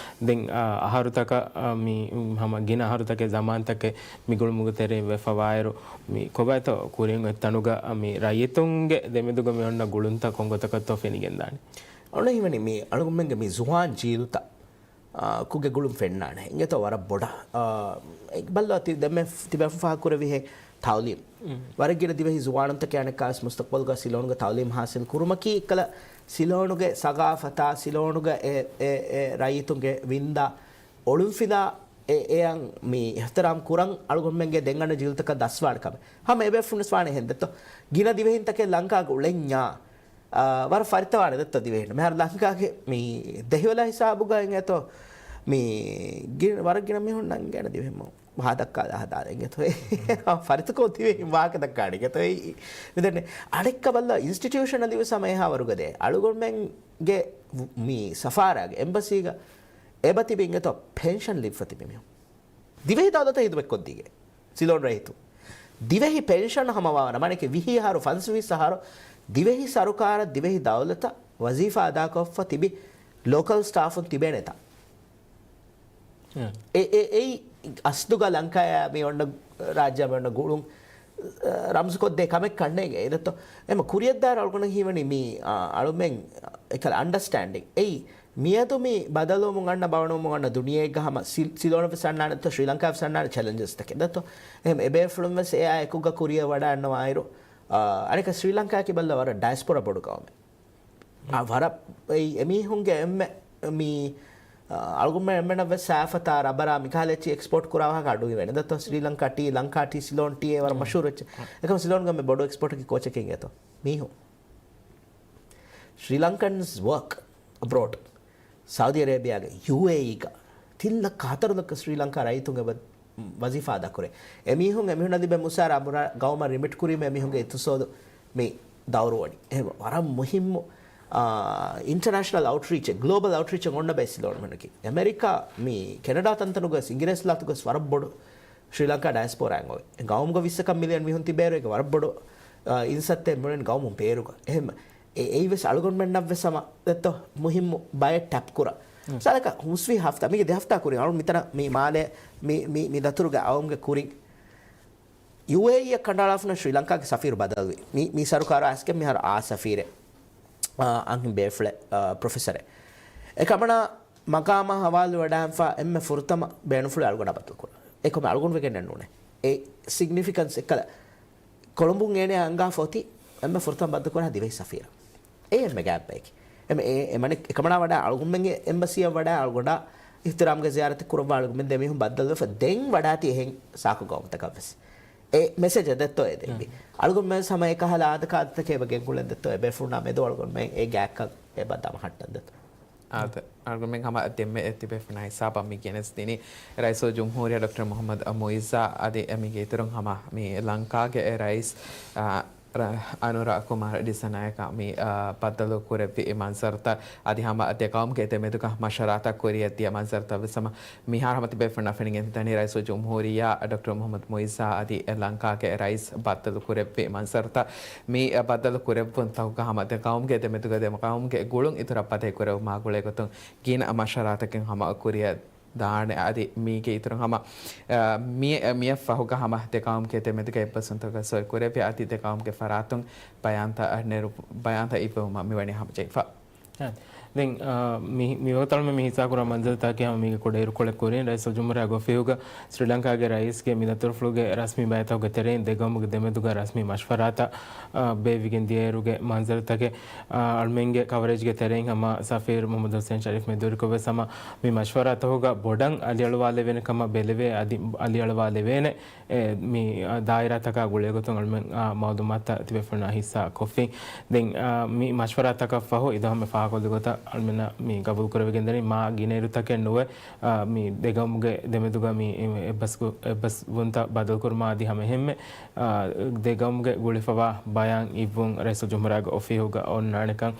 ދެން، އާ، އަހަރުތަކަށް، އާ، މި ހަމަ ގިނަ އަހަރުތަކެއް ޒަމާންތަކެއް މި ގުޅުމުގެ ތެރެއިން ވެފަވާއިރު، މި ކޮބާތޯ ކުރިން އޮތް ތަނުގަ މި ރައްޔިތުންގެ ދެމެދުގަ މި އޮންނަ ގުޅުންތައް ކޮން ގޮތަކަށްތޯ ފެނިގެންދާނީ؟ އަޅުގަނޑު ހީވަނީ މި އަޅުގަނޑުމެންގެ މި ޒުވާން ޖީލުތައް އާ، ކުގެ ގުޅުން ފެންނާނެ. އިނގޭތޯ ވަރަށް ބޮޑަށް، އާ، އެ، ބައްލަވާ ތި ދެންމެ ތިބޭފުޅުން ފާހަގަކުރެއްވިހެން ތައުލީމް. ވަރަށް ގިނަ ދިވެހި ޒުވާނުންތަކެއް އަނެއްކާވެސް މުސްތަޤްބަލުގަ ސިލޯނުގަ ތައުލީމް ހާސިލް ކުރުމަކީ އެއްކަލަ ސިލޯނުގެ ސަގާފަތާ، ސިލޯނުގަ އެ، އެ، އެ ރައްޔިތުންގެ ވިންދާ އޮޅުންފިލާ އެ، އެއަށް މި އިޙްތިރާމް ކުރަން އަޅުގަނޑުމެންގެ ދެން އަންނަ ޖީލުތަކަށް ދަސްވާނެ ކަމެއް. ހަމަ އެބޭފުޅުންވެސް ވާނެ އެހެން ދެއްތޯ. ގިނަ ދިވެހިންތަކެއް ލަންކާގަ އުޅެންޏާ އާ، ވަރަށް ފަރިތަވާނެ ދެއްތޯ ދިވެހިން. މިހާރު ލަންކާގެ މި ދެހިވަލާ ހިސާބުގަ އިނގޭތޯ މި ގި-، ވަރަށް ގިނަ މީހުން ނަންގޭނެ ދިވެހިން ހާދައްކާލާ ހަދާލަ އިނގޭތޯ. ފަރިތަކޮށް ދިވެހިން ވާހަކަ ދައްކާނެ އިނގޭތޯ. މިދެންނެ އަނެއްކަ ބައްލަ އިންސްޓިޓިއުޝަނަލީ ވެސް ހަމަ އެހާ ވަރުގަ ދޭ. އަޅުގަނޑުމެންގެ މި ސަފާރާގެ އެމްބަސީގަ އެބަ ތިބިން އެތޯ ޕެންޝަން ލިބިފަ ތިބި މީހުން. ދިވެހި ދައުލަތަށް ހިދުމަތްކޮށްދީގެ ސިލޯން ރައްޔިތު. ދިވެހި ޕެންޝަން ހަމަވާވަރަށް މާނައަކީ ވިހި އަހަރު ފަންސަވީސް އަހަރު ދިވެހި ސަރުކާރަށް ދިވެހި ދައުލަތަށް ވަޒީފާ އަދާކޮށްފަ ތިބި ލޯކަލް ސްޓާފުން ތިބޭނެތާ؟ އެ، އެ، އެއީ އަސްލުގަ ލަންކާޔާ މި އޮންނަ ރާއްޖެ މި އޮންނަ ގުޅުން، ރަމްޒުކޮށްދޭ ކަމެއް ކަންނޭނގެ. އެދެއްތޯ؟ އެމަ ކުރިޔަށްދާއިރު އަޅުގަނޑަށް ހީވަނީ މި، އަޅުމެން އެކަލަ އަންޑަސްޓޭންޑިން. އެއީ މިއަދު މި ބަދަލުވަމުން އަންނަ ބަވަނުވަމުން އަންނަ ދުނިޔޭގަ ހަމަ ސި-، ސިލޯނަށް ވެސް އަންނާނެތޯ، ޝްރީލަންކާ ވެސް އަންނާނެ ޗެލެންޖަސްތަކެއް ދެއްތޯ؟ އެހެން އެބޭފުޅުން ވެސް އެއާ އެކުގަ ކުރިޔަށް ވަޑައިގަންނަވާއިރު، އަނެކަ ސްރީލަންކާއަކީ ބައްލަވަރަށް ޑަޔަސްޕޮރާ ބޮޑު ގައުމެއް. އާ، ވަރަށް އެއީ އެމީހުންގެ އެންމެ މި، އާ، އަޅުގަނޑުމެން އެންމެނަށް ވެސް ސާފަތާ ރަބަރާ މިކަހަލަ އެއްޗި އެކްސްޕޯޓް ކުރާ ވާހަކަ އަޑު އިވޭނެ. ދެއްތޯ ސްރީލަންކާ ޓީ، ލަންކާ ޓީ، ސިލޯން ޓީ އެ ވަރަށް މަޝްހޫރު އެއްޗެއް. އެކަމަ ސިލޯންގަ މި ބޮޑު އެކްސްޕޯޓަކީ ކޯޗަކީ އިނގޭތޯ؟ މީހުން. ސްރީލަންކަންސް ވޯކް އަބްރޯޑް. ސައުދީ އަރޭބިޔާގަ، ޔޫއޭއީގަ ތިން ލައްކަ ހަތަރު ލައްކަ ސްރީލަންކާ ރައްޔިތުން އެބަ ވަޒީފާ އަދާކުރޭ. އެމީހުން އެމީހުން އަދި ބެ މުސާރަ އަބުރާ ގައުމަށް ރިމިޓް ކުރީމަ އެމީހުންގެ އިތުސޯދު މި ދައުރުވަނީ. އެ ވަރަށް މުހިއްމު، އާ، އިންޓަރނޭޝަނަލް އައުޓްރީޗެއް، ގްލޯބަލް އައުޓްރީޗެއް އޮންނަ ބޭ ސިލޯން މެނުކީ. އެމެރިކާ، މި ކެނަޑާ ތަންތަނުގަސް، އިނގިރޭސި ލާތުގަސް ވަރަށް ބޮޑު ޝްރީލަންކާ ޑަޔަސްޕޯރާއެއް އޮވޭ. ގައުމުގަ ވިއްސަކަށް މިލިއަން މީހުން ތިބޭއިރު އޭގެ ވަރަށް ބޮޑު، އާ، އިންސައްތައެއް މިއުޅެން ގައުމުން ބޭރުގަ. އެހެން އެ-، އެއީވެސް އަޅުގަނޑުމެންނަށްވެސް ހަމަ ދެއްތޯ މުހިއްމު ބައެއް ޓެޕް ކުރާ. ސާލަކަ ހުސްވީ ހަފްތާ، މީގެ ދެ ހަފްތާ ކުރިން އަޅު މިތަނަށް މި މާލެ، މި، މި، މި ދަތުރުގެ އައުމުގެ ކުރިން ޔޫއޭއީއަށް ކަނޑައަޅާފަ ހުންނަ ޝްރީލަންކާގެ ސަފީރު ބަދަލުވި. މި، މި ސަރުކާރު އައިސްގެން މިހާރު އާ ސަފީރެއް، އާ، އަންހެން ބޭފުޅެއް، އާ، ޕްރޮފެސަރެއް. އެކަމަނާ މަގާމާ ހަވާލުވެވަޑައިގެންފާ އެންމެ ފުރަތަމަ ބޭނުންފުޅު އަޅުގަނޑާ ބައްދަލުކުރާ. އެކަމަ އަޅުގަނޑު ވެގެންނެއް ނޫނޭ. އެ ސިގްނިފިކަންސް އެއްކަލަ ކޮޅުނބުން އޭނަ އަންގާފަ އޮތީ އެންމެ ފުރަތަމަ ބައްދަލުކުރާ ދިވެހި ސަފީރާ. އެ އެންމެ ގާތް ބަޔަކީ. އެމަ-، އެ-، އެމަނި އެކަމަނާ ވަޑައި އަޅުގަނޑުމެންގެ އެމްބަސީއަށް ވަޑައި އަޅުގަނޑާ އިޙްތިރާމްގެ ޒިޔާރަތެއް ކުރައްވާ އަޅުގަނޑުމެން ދެމީހުން ބައްދަލުވެފަ ދެން ވަޑާތީ އެހެން ސާކު ގައުމުތަކަށް ވެސް. އެ މެސެޖެއް ދެއްތޯ އެ ދެއްވީ. އަޅުގަނޑުމެން ވެސް ހަމަ އެކަހަލަ އާދަކާދަތަކެއް އެބަ ގެންގުޅެން ދެއްތޯ އެބޭފުޅުންނާ މެދު އަޅުގަނޑުމެން އެ ގާތްކަން އެބަ ދަމަހައްޓަން ދެއްތޯ. އާދެ، އަޅުގަނޑުމެން ހަމަ ދެންމެ އެ ތިބޭފުޅުންނާ ހިސާބަށް މި ގެނެސްދިނީ ރައީސުލްޖުމްހޫރިއްޔާ ޑޮކްޓަރ މުޙައްމަދު މުޢިއްޒާ އަދި މީގެ އިތުރުން ހަމަ މި ލަންކާގެ ރައީސް، އާ، ރ-، އަނުރަ ކުމާރ ޑިސަނާޔަކާ މި، އާ، ބައްދަލު ކުރެއްވި މަންޒަރުތައް އަދި ހަމަ ދެ ގައުމުގެ ދެމެދުގަ މަޝްވަރާތައް ކުރިއަށް ދިޔަ މަންޒަރުތައް ވެސް ހަމަ މިހާރު ހަމަ ތިބޭފުޅުންނަށް ފެނިގެން ދަނީ ރައީސުލްޖުމްހޫރިއްޔާ ޑޮކްޓަރ މުޙައްމަދު މުޢިއްޒާ އަދި ލަންކާގެ ރައީސް ބައްދަލު ކުރެއްވި މަންޒަރުތައް. މި ބައްދަލު ކުރެއްވުންތަކުގަ ހަމަ ދެ ގައުމުގެ ދެމެދުގަ ދެ ގައުމުގެ ގުޅުން އިތުރަށް ބަދޭ ކުރެވުމާ ގުޅޭގޮތުން ގިނަ މަޝްވަރާތަކެއް ހަމަ ކުރިއަށް ދާނެ. އަދި މީގެ އިތުރުން ހަމަ، އަ، މި-، މިއަށް ފަހުގަ ހަމަ ދެ ގައުމުގެ ދެމެދުގަ އެއްބަސްވުންތަކަށް ސޮއި ކުރެއްވި އަދި ދެ ގައުމުގެ ފަރާތުން ބަޔާންތައް ނެރު-، ބަޔާންތައް އިއްވެވުމަށް މިވަނީ ހަމަޖެހިފަ. ދެން، އަ، މި-، މިވަގުތު އަޅުމެން މި ހިއްސާކުރާ މަންޒަރުތަކެއް ހަމަ މީގެ ކުޑައިރުކޮޅެއް ކުރިން ރައީސުލްޖުމްހޫރިއްޔާގެ އޮފީހުގަ ސްރީލަންކާގެ ރައީސްގެ މި ދަތުރުފުޅުގެ ރަސްމީ ބައިތަކުގެ ތެރެއިން ދެ ގައުމުގެ ދެމެދުގަ ރަސްމީ މަޝްވަރާތައް، އަ، ބޭއްވިގެން ދިޔައިރުގެ މަންޒަރުތަކެއް، އަ، އަޅުމެންގެ ކަވަރޭޖްގެ ތެރެއިން ހަމަ ސަފީރު މުޙައްމަދު ޙުސައިން ޝަރީފް މެދުވެރިކޮށް ވެސް ހަމަ މި މަޝްވަރާތަކުގަ ބޮޑަށް އަލިއަޅުވާލެވޭނެ ކަމަށް ބެލެވޭ އަދި އަލިއަޅުވާލެވޭނެ. އެ، މި، އާ، ދާއިރާތަކާ ގުޅޭގޮތުން އަޅުމެން، އާ، މައުލޫމާތުތައް ތިބޭފުޅުންނާ ހިއްސާ ކޮށްފިން. ދެން، އާ، މި މަޝްވަރާތަކަށް ފަހު އިދާ ހަމަ ފާހަގަކޮށްލި ގޮތަށް އަޅުމެންނަށް މި ގަބޫލު ކުރެވިގެންދަނީ މާ ގިނަ އިރުތަކެއް ނުވެ، އާ، މި ދެ ގައުމުގެ ދެމެދުގަ މި އެއްބަސް-، އެއްބަސްވުންތައް ބަދަލުކުރުމާ އަދި ހަމަ އެހެންމެ، އާ، ދެ ގައުމުގެ ގުޅިފަވާ ބަޔާން އިއްވުން ރައީސުލްޖުމްހޫރިއްޔާގެ އޮފީހުގަ އޮންނާނެކަން.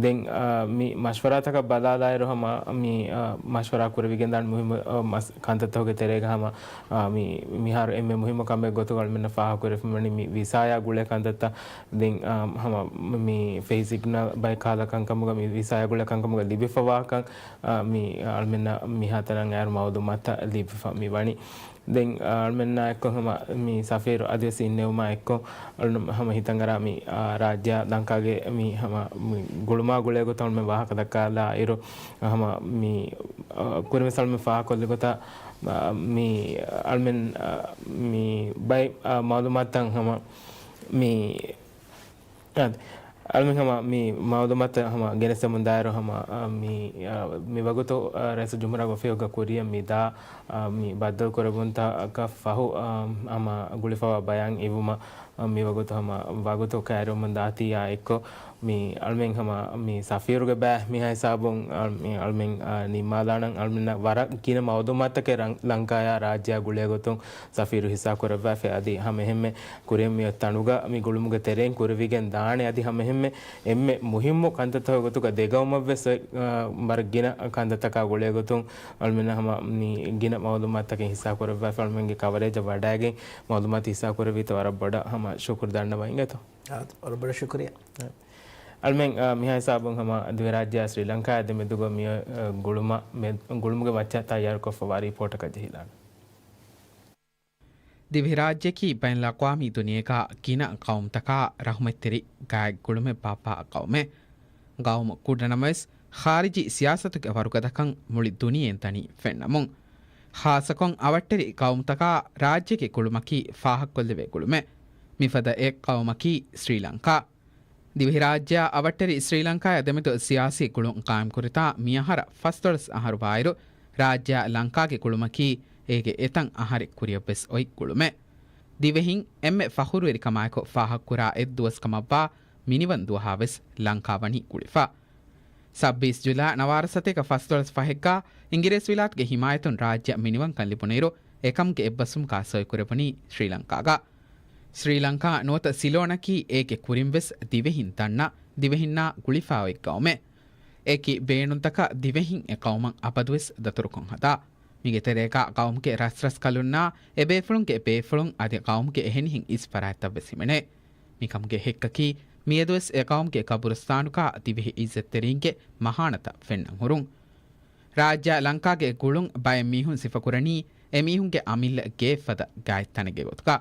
ދެން، އާ، މި މަޝްވަރާތަކަށް ބަލާލާއިރު ހަމަ މި، އާ، މަޝްވަރާ ކުރެވިގެންދާނެ މުހިއްމު، އާ، މަސް-، ކަންތައްތަކުގެ ތެރޭގަ ހަމަ، އާ، މި މިހާރު އެންމެ މުހިއްމު ކަމެއް ގޮތުގަ އަޅުމެންނަށް ފާހަގަކުރެވިފައިވަނީ މި ވިސާޔާ ގުޅޭ ކަންތައްތައް. ދެން، އާ، ހަމަ މި ފެހި ސިގްނަލް ބައެއް ކަހަލަ ކަންކަމުގަ މި ވިސާޔާ ގުޅޭ ކަންކަމުގަ ލިބިފަވާކަން، އާ، މި އަޅުމެންނަށް މިހާތަނަށް އައިރު މައުލޫމާތުތައް ލިބިފަ މި ވަނީ. ދެން، އާ، އަޅުމެންނާ އެއްކޮށް ހަމަ މި ސަފީރު އަދިވެސް އިންނެވުމާ އެއްކޮށް، އަޅު ހަމަ ހިތަށް އަރާ މި، އާ، ރާއްޖެއާ ލަންކާގެ މި ހަމަ މި ގުޅުމާ ގުޅޭ ގޮތަށް އަޅުމެން ވާހަކަ ދައްކާލާ އިރު، ހަމަ މި، އާ، ކުރިންވެސް އަޅުމެން ފާހަގަކޮށްލި ގޮތަށް، އާ، މި އަޅުމެން، އާ، މި ބައެއް، އާ، މައުލޫމާތުތައް ހަމަ މި އާދެ، އަޅުމެން ހަމަ މި މައުލޫމާތު ހަމަ ގެނެސްދެމުން ދާއިރު ހަމަ، އާ، މި، އާ، މި ވަގުތު، އާ، ރައީސުލްޖުމްހޫރިއްޔާގެ އޮފީހުގަ ކުރިއަށް މި ދާ، އާ، މި ބައްދަލު ކުރެވުންތަކަށް ފަހު، އާ، ހަމަ ގުޅިފަވާ ބަޔާން އިއްވުމަށް، މިވަގުތު ހަމަ ވަގުތު ކައިރިވަމުން ދާތީ އާ އެއްކޮށް، މި އަޅުމެން ހަމަ މި ސަފީރުގެ ބައި މިހާ ހިސާބުން އަޅު-، މި އަޅުމެން، އާ، ނިންމާލާނަން. އަޅުމެންނަށް ވަރަށް ގިނަ މައުލޫމާތުތަކެއް ރަން-، ލަންކާޔާ ރާއްޖެއާ ގުޅޭ ގޮތުން ސަފީރު ހިއްސާ ކުރައްވާފަ. އަދި ހަމަ އެހެންމެ ކުރިން މި ތަނުގަ މި ގުޅުމުގެ ތެރެއިން ކުރެވިގެން ދާނެ. އަދި ހަމަ އެހެންމެ އެންމެ މުހިއްމު ކަންތައްތަކުގެ ގޮތުގަ ދެގައުމަށްވެސް، އާ، ވަރަށް ގިނަ ކަންތައްތަކާ ގުޅޭ ގޮތުން އަޅުމެންނަށް ހަމަ މި ގިނަ މައުލޫމާތުތަކެއް ހިއްސާ ކުރައްވާފަ. އަޅުމެންގެ ކަވަރޭޖަށް ވަޑައިގެން މައުލޫމާތު ހިއްސާ ކުރެއްވީތަ ވަރަށް ބޮޑަށް ހަމަ ޝުކުރު ދަންނަވަން އިނގޭތޯ. އާދު، ވަރަށް ބޮޑަށް ޝުކުރިއްޔާ. އަޅުމެން، އާ، މިހާ ހިސާބުން ހަމަ ދިވެހިރާއްޖެއާ ސްރީލަންކާއާ ދެމެދުގަ މި، އާ، ގުޅުމަށް މެ-، ގުޅުމުގެ މައްޗަށް ތައްޔާރުކޮށްފަވާ ރިޕޯޓަކަށް ޖެހިލާނަން. ދިވެހިރާއްޖެއަކީ ބައިނަލްއަޤްވާމީ ދުނިޔޭގަ ގިނަ ޤައުމުތަކާ ރަޙުމަތްތެރި ގާތް ގުޅުމެއް ބާއްވާ ޤައުމެއް. ޤައުމު ކުޑަނަމަވެސް، ޚާރިޖީ ސިޔާސަތުގެ ވަރުގަދަކަން މުޅި ދުނިޔެއިން ދަނީ ފެންނަމުން. ޚާއްޞަކޮށް އަވަށްޓެރި ޤައުމުތަކާ ރާއްޖޭގެ ގުޅުމަކީ ފާހަގަކޮށްލެވޭ ގުޅުމެއް. މިފަދަ އެއް ޤައުމަކީ ސްރީލަންކާ. ދިވެހިރާއްޖެއާ އަވަށްޓެރި ސްރީލަންކާއާ ދެމެދު ސިޔާސީ ގުޅުން ޤާއިމްކުރިތާ މިއަހަރަށް ފަސްދޮޅަސް އަހަރު ވާއިރު، ރާއްޖެއާ ލަންކާގެ ގުޅުމަކީ އޭގެ އެތައް އަހަރެއް ކުރިއަށްވެސް އޮތް ގުޅުމެއް. ދިވެހިން އެންމެ ފަޚުރުވެރިކަމާއެކު ފާހަގަކުރާ އެއްދުވަސް ކަމަށްވާ މިނިވަން ދުވަހާވެސް ލަންކާ ވަނީ ގުޅިފަ. ސައްބީސް ޖުލައި ނަވާރަ ސަތޭކަ ފަސްދޮޅަސް ފަހެއްގަ އިނގިރޭސިވިލާތުގެ ހިމާޔަތުން ރާއްޖެއަށް މިނިވަންކަން ލިބުނުއިރު، އެކަމުގެ އެއްބަސްވުމަކާ ސޮއިކުރެވުނީ ސްރީލަންކާގަ. ސްރީލަންކާ ނުވަތަ ސިލޯނަކީ އޭގެ ކުރިންވެސް ދިވެހިން ދަންނަ، ދިވެހިންނާ ގުޅިފާ އޮތް ގައުމެއް. އެކި ބޭނުންތަކަށް ދިވެހިން އެ ގައުމަށް އަބަދުވެސް ދަތުރުކޮށް ހަދާ. މީގެ ތެރޭގަ ގައުމުގެ ރަސްރަސްކަލުންނާ އެބޭފުޅުންގެ ބޭފުޅުން އަދި ގައުމުގެ އެހެނިހެން އިސް ފަރާތްތައްވެސް ހިމެނޭ. މިކަމުގެ ހެއްކަކީ، މިއަދުވެސް އެ ގައުމުގެ ގަބުރުސްތާނުގަ ދިވެހި އިއްޒަތްތެރީންގެ މަހާނަތައް ފެންނަން ހުރުން. ރާއްޖެއާ ލަންކާގެ ގުޅުން ބައެއް މީހުން ސިފަކުރަނީ، އެމީހުންގެ އަމިއްލަ ގޭއްފަދަ ގާތް ތަނެއްގެ ގޮތުގަ.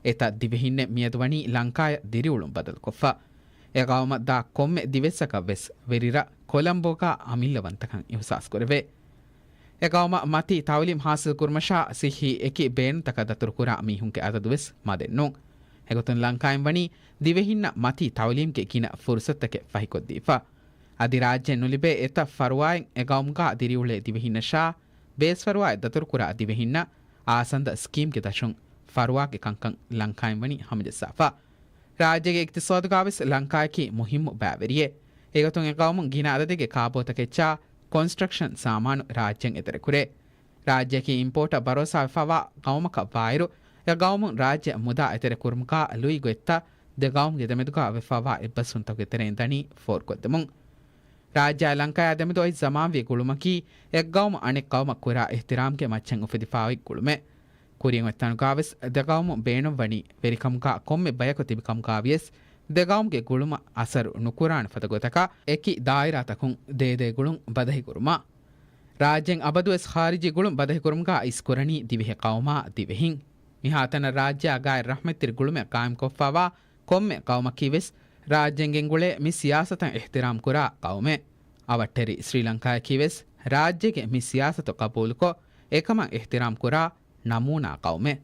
އެތައް ދިވެހިންނެއް މިއަދު ވަނީ ލަންކާޔަށް ދިރިއުޅުން ބަދަލުކޮށްފަ. އެ ގައުމަށް ދާ ކޮންމެ ދިވެއްސަކަށް ވެސް ވެރިރަށް ކޮލަމްބޯގަ އަމިއްލަވަންތަކަން އިހުސާސްކުރެވޭ. އެ ގައުމަށް މަތީ ތައުލީމް ހާސިލްކުރުމަށާ ސިއްހީ އެކި ބޭނުންތަކަށް ދަތުރުކުރާ މީހުންގެ އަދަދުވެސް މަދެއް ނޫން. އެގޮތުން ލަންކާއިން ވަނީ ދިވެހިންނަށް މަތީ ތައުލީމްގެ ގިނަ ފުރުސަތުތަކެއް ފަހިކޮށްދީފަ. އަދި ރާއްޖެ ނުލިބޭ އެތައް ފަރުވާއެއް އެ ގައުމުގަ ދިރިއުޅޭ ދިވެހިންނަށާ، ބޭސްފަރުވާއެއް ދަތުރުކުރާ ދިވެހިންނަށް އާސަންދަ ސްކީމްގެ ދަށުން ފަރުވާގެ ކަންކަން ލަންކާއިން ވަނީ ހަމަޖައްސާފަ. ރާއްޖޭގެ އިޤްތިޞާދުގަވެސް ލަންކާއަކީ މުހިއްމު ބައިވެރިއެއް. އެގޮތުން އެ ގައުމުން ގިނަ އަދަދެއްގެ ކާބޯތަކެއްޗާ ކޮންސްޓްރަކްޝަން ސާމާނު ރާއްޖެއަށް އެތެރެކުރޭ. ރާއްޖެއަކީ އިމްޕޯޓަށް ބަރޯސާވެފަވާ ގައުމަކަށް ވާއިރު، އެ ގައުމުން ރާއްޖެ މުދާ އެތެރެކުރުމުގަ ލުއި ގޮތްތައް ދެ ގައުމުގެ ދެމެދުގަ ވެފަވާ އެއްބަސްވުންތަކުގެ ތެރެއިން ދަނީ ފޯރުކޮށްދެމުން. ރާއްޖެއާ ލަންކާޔާ ދެމެދު އޮތް ޒަމާންވީ ގުޅުމަކީ، އެއްގައުމު އަނެއް ގައުމަށް ކުރާ އިޙްތިރާމްގެ މައްޗަށް އުފެދިފާ އޮތް ގުޅުމެއް. ކުރިން އޮތް ތަނުގަވެސް ދެގައުމު ބޭނުންވަނީ ވެރިކަމުގަ ކޮންމެ ބަޔަކު ތިބިކަމުގަވިޔަސް، ދެގައުމުގެ ގުޅުމަށް އަސަރު ނުކުރާނެ ފަދަ ގޮތަކަށް އެކި ދާއިރާތަކުން ދޭދޭ ގުޅުން ބަދަހިކުރުމަށް. ރާއްޖޭން އަބަދުވެސް ޚާރިޖީ ގުޅުން ބަދަހިކުރުމުގަ އިސްކުރަނީ ދިވެހި ޤައުމާ ދިވެހިން. މިހާތަނަށް ރާއްޖެއާ ގާތް ރަޙްމަތްތެރި ގުޅުމެއް ޤާއިމްކޮށްފަވާ ކޮންމެ ޤައުމަކީވެސް ރާއްޖޭން ގެންގުޅޭ މި ސިޔާސަތަށް އިޙްތިރާމް ކުރާ ޤައުމެއް. އަވަށްޓެރި ސްރީލަންކާއަކީވެސް ރާއްޖޭގެ މި ސިޔާސަތު ޤަބޫލުކޮށް، އެކަމަށް އިޙްތިރާމް ކުރާ ނަމޫނާ ޤައުމެއް.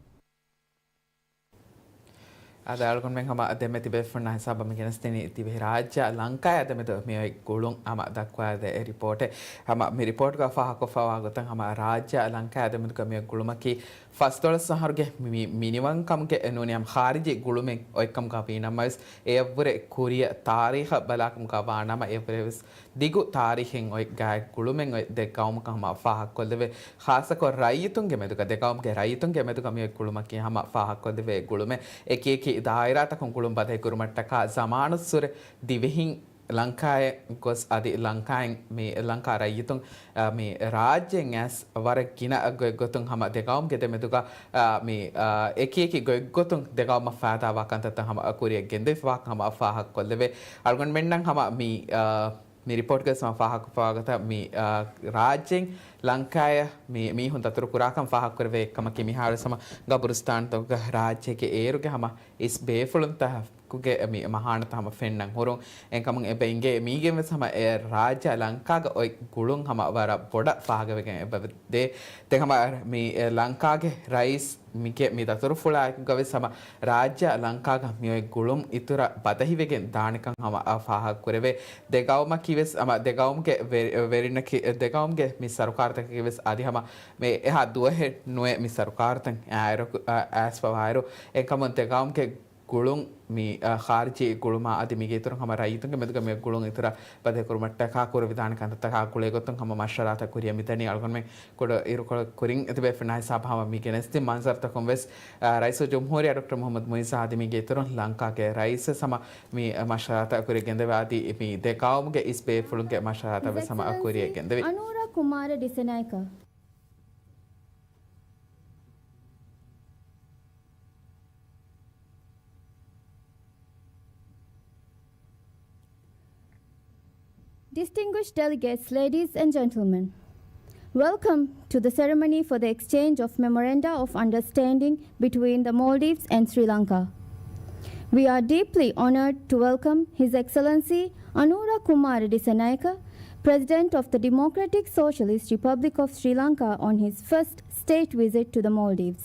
އާދެ، އަޅުގަނޑުމެން ހަމަ ދެމެ ތިބޭފުޅުންނާ ހިސާބަށް މި ގެނެސްދިނީ ދިވެހިރާއްޖެއާ ލަންކާއާ ދެމެދު މިއޮތް ގުޅުން ހަމަ ދައްކަވާދޭ އެ ރިޕޯޓެއް. ހަމަ މި ރިޕޯޓްގަ ފާހަގަކޮށްފަވާ ގޮތަށް ހަމަ ރާއްޖެއާ ލަންކާއާ ދެމެދުގަ މިއޮތް ގުޅުމަކީ ފަސްދޮޅަސް އަހަރުގެ މި-، މިނިވަންކަމުގެ ނޫނީ ހަމަ ޚާރިޖީ ގުޅުމެއް އޮތްކަމުގަ ވީނަމަވެސް، އެއަށްވުރެ ކުރިއަށް ތާރީޚަށް ބަލާކަމުގަ ވާނަމަ، އެއަށްވުރެވެސް ދިގު ތާރީޚެއް އޮތް ގާތް ގުޅުމެއް އޮތް ދެ ގައުމަކަށް ހަމަ ފާހަގަކޮށްލެވޭ. ޚާއްޞަކޮށް ރައްޔިތުންގެ މެދުގަ، ދެ ގައުމުގެ ރައްޔިތުންގެ މެދުގަ މިއޮތް ގުޅުމަކީ ހަމަ ފާހަގަކޮށްލެވޭ ގުޅުމެއް. އެކި އެކި ދާއިރާތަކުން ގުޅުން ބަދަހިކުރުމަށްޓަކާ ޒަމާނުއްސުރެ ދިވެހިން ލަންކާއަށް ގޮސް އަދި ލަންކާއިން މި ލަންކާ ރައްޔިތުން، އަ، މި ރާއްޖޭން އައިސް ވަރަށް ގިނަ ގޮތްގޮތުން ހަމަ ދެ ގައުމުގެ ދެމެދުގަ، އަ، މި، އަ، އެކި އެކި ގޮތްގޮތުން ދެ ގައުމަށް ފައިދާވާ ކަންތައްތައް ހަމަ ކުރިއަށް ގެންދެވިފަވާކަން ހަމަ ފާހަގަކޮށްލެވޭ. އަޅުގަނޑުމެންނަށް ހަމަ މި، އަ، މި ރިޕޯޓްގައި ހަމަ ފާހަގަކޮށްފަވާ ގޮތަށް މި، އަ، ރާއްޖޭން ލަންކާއަށް މި މީހުން ދަތުރު ކުރާކަން ފާހަގަކުރެވޭ އެއްކަމަކީ މިހާރުވެސް ހަމަ ގަބުރުސްތާނުތަކުގަ ރާއްޖޭގެ އޭރުގެ ހަމަ އިސް ބޭފުޅުންތަކުގެ މި މަހާނަތައް ހަމަ ފެންނަން ހުރުން. އެކަމުން އެބަ އިނގޭ މީގެން ވެސް ހަމަ އެ ރާއްޖެ ލަންކާގަ އޮތް ގުޅުން ހަމަ ވަރަށް ބޮޑަށް ފާހަގަވެގެން އެބަ ދޭ. ދެން ހަމަ މި އެ ލަންކާގެ ރައީސް މިގެ މި ދަތުރުފުޅާއެކުގަވެސް ހަމަ ރާއްޖެ ލަންކާގަ މިއޮތް ގުޅުން އިތުރަށް ބަދަހިވެގެން ދާނެކަން ހަމަ އަ ފާހަގަކުރެވޭ. ދެ ގައުމަކީވެސް ހަމަ ދެ ގައުމުގެ ވެ-، ވެރިންނަކީ، ދެ ގައުމުގެ މި ސަރުކާރުތަކަކީވެސް އަދި ހަމަ މި އެހާ ދުވަހެއް ނުވޭ މި ސަރުކާރުތައް އާއިރަކު، އަ، އައިސްފަވާއިރު. އެކަމުން ދެ ގައުމުގެ ގުޅުން މި، އަ، ޚާރިޖީ ގުޅުމާ އަދި މީގެ އިތުރުން ހަމަ ރައްޔިތުންގެ މެދުގަ މި ގުޅުން އިތުރަށް ބަދަހިކުރުމަށްޓަކާ ކުރެވިދާނެ ކަންތައްތަކާ ގުޅޭގޮތުން ހަމަ މަޝްވަރާތައް ކުރިޔަށް މިދަނީ. އަޅުގަނޑުމެން ކުޑަ އިރުކޮޅެއް ކުރިން ތިބޭފުޅުންނާ ހިސާބަށް ހަމަ މި ގެނެސްދިން މަންޒަރުތަކުން ވެސް، އަ، ރައީސުލްޖުމްހޫރިއްޔާ ޑޮކްޓަރ މުޙައްމަދު މުޢިއްޒާ އަދި މީގެ އިތުރުން ލަންކާގެ ރައީސް ވެސް ހަމަ މި މަޝްވަރާތައް ކުރިޔަށް ގެންދެވޭ އަދި މި ދެ ގައުމުގެ އިސް ބޭފުޅުންގެ މަޝްވަރާތައް ވެސް ހަމަ ކުރިޔަށް ގެންދެވި. އަނޫރާ ކުމާރަ ޑިސެނާއިކަ. Distinguished delegates, ladies and gentlemen, welcome to the ceremony for the exchange of Memoranda of Understanding between the Maldives and Sri Lanka. We are deeply honored to welcome His Excellency Anura Kumara Dissanayake, President of the Democratic Socialist Republic of Sri Lanka, on his first state visit to the Maldives.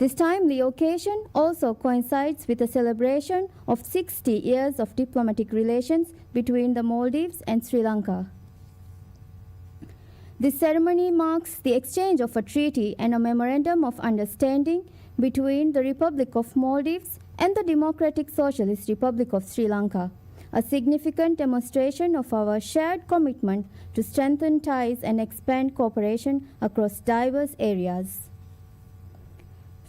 This timely occasion also coincides with the celebration of sixty years of diplomatic relations between the Maldives and Sri Lanka. This ceremony marks the exchange of a treaty and a memorandum of understanding between the Republic of Maldives and the Democratic Socialist Republic of Sri Lanka, a significant demonstration of our shared commitment to strengthen ties and expand cooperation across diverse areas.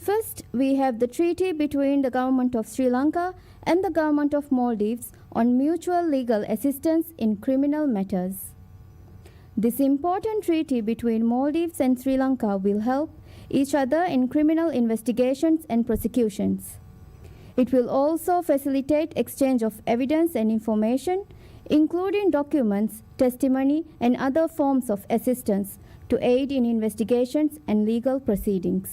First, we have the treaty between the Government of Sri Lanka and the Government of Maldives on mutual legal assistance in criminal matters. This important treaty between Maldives and Sri Lanka will help each other in criminal investigations and prosecutions. It will also facilitate exchange of evidence and information, including documents, testimony, and other forms of assistance to aid in investigations and legal proceedings.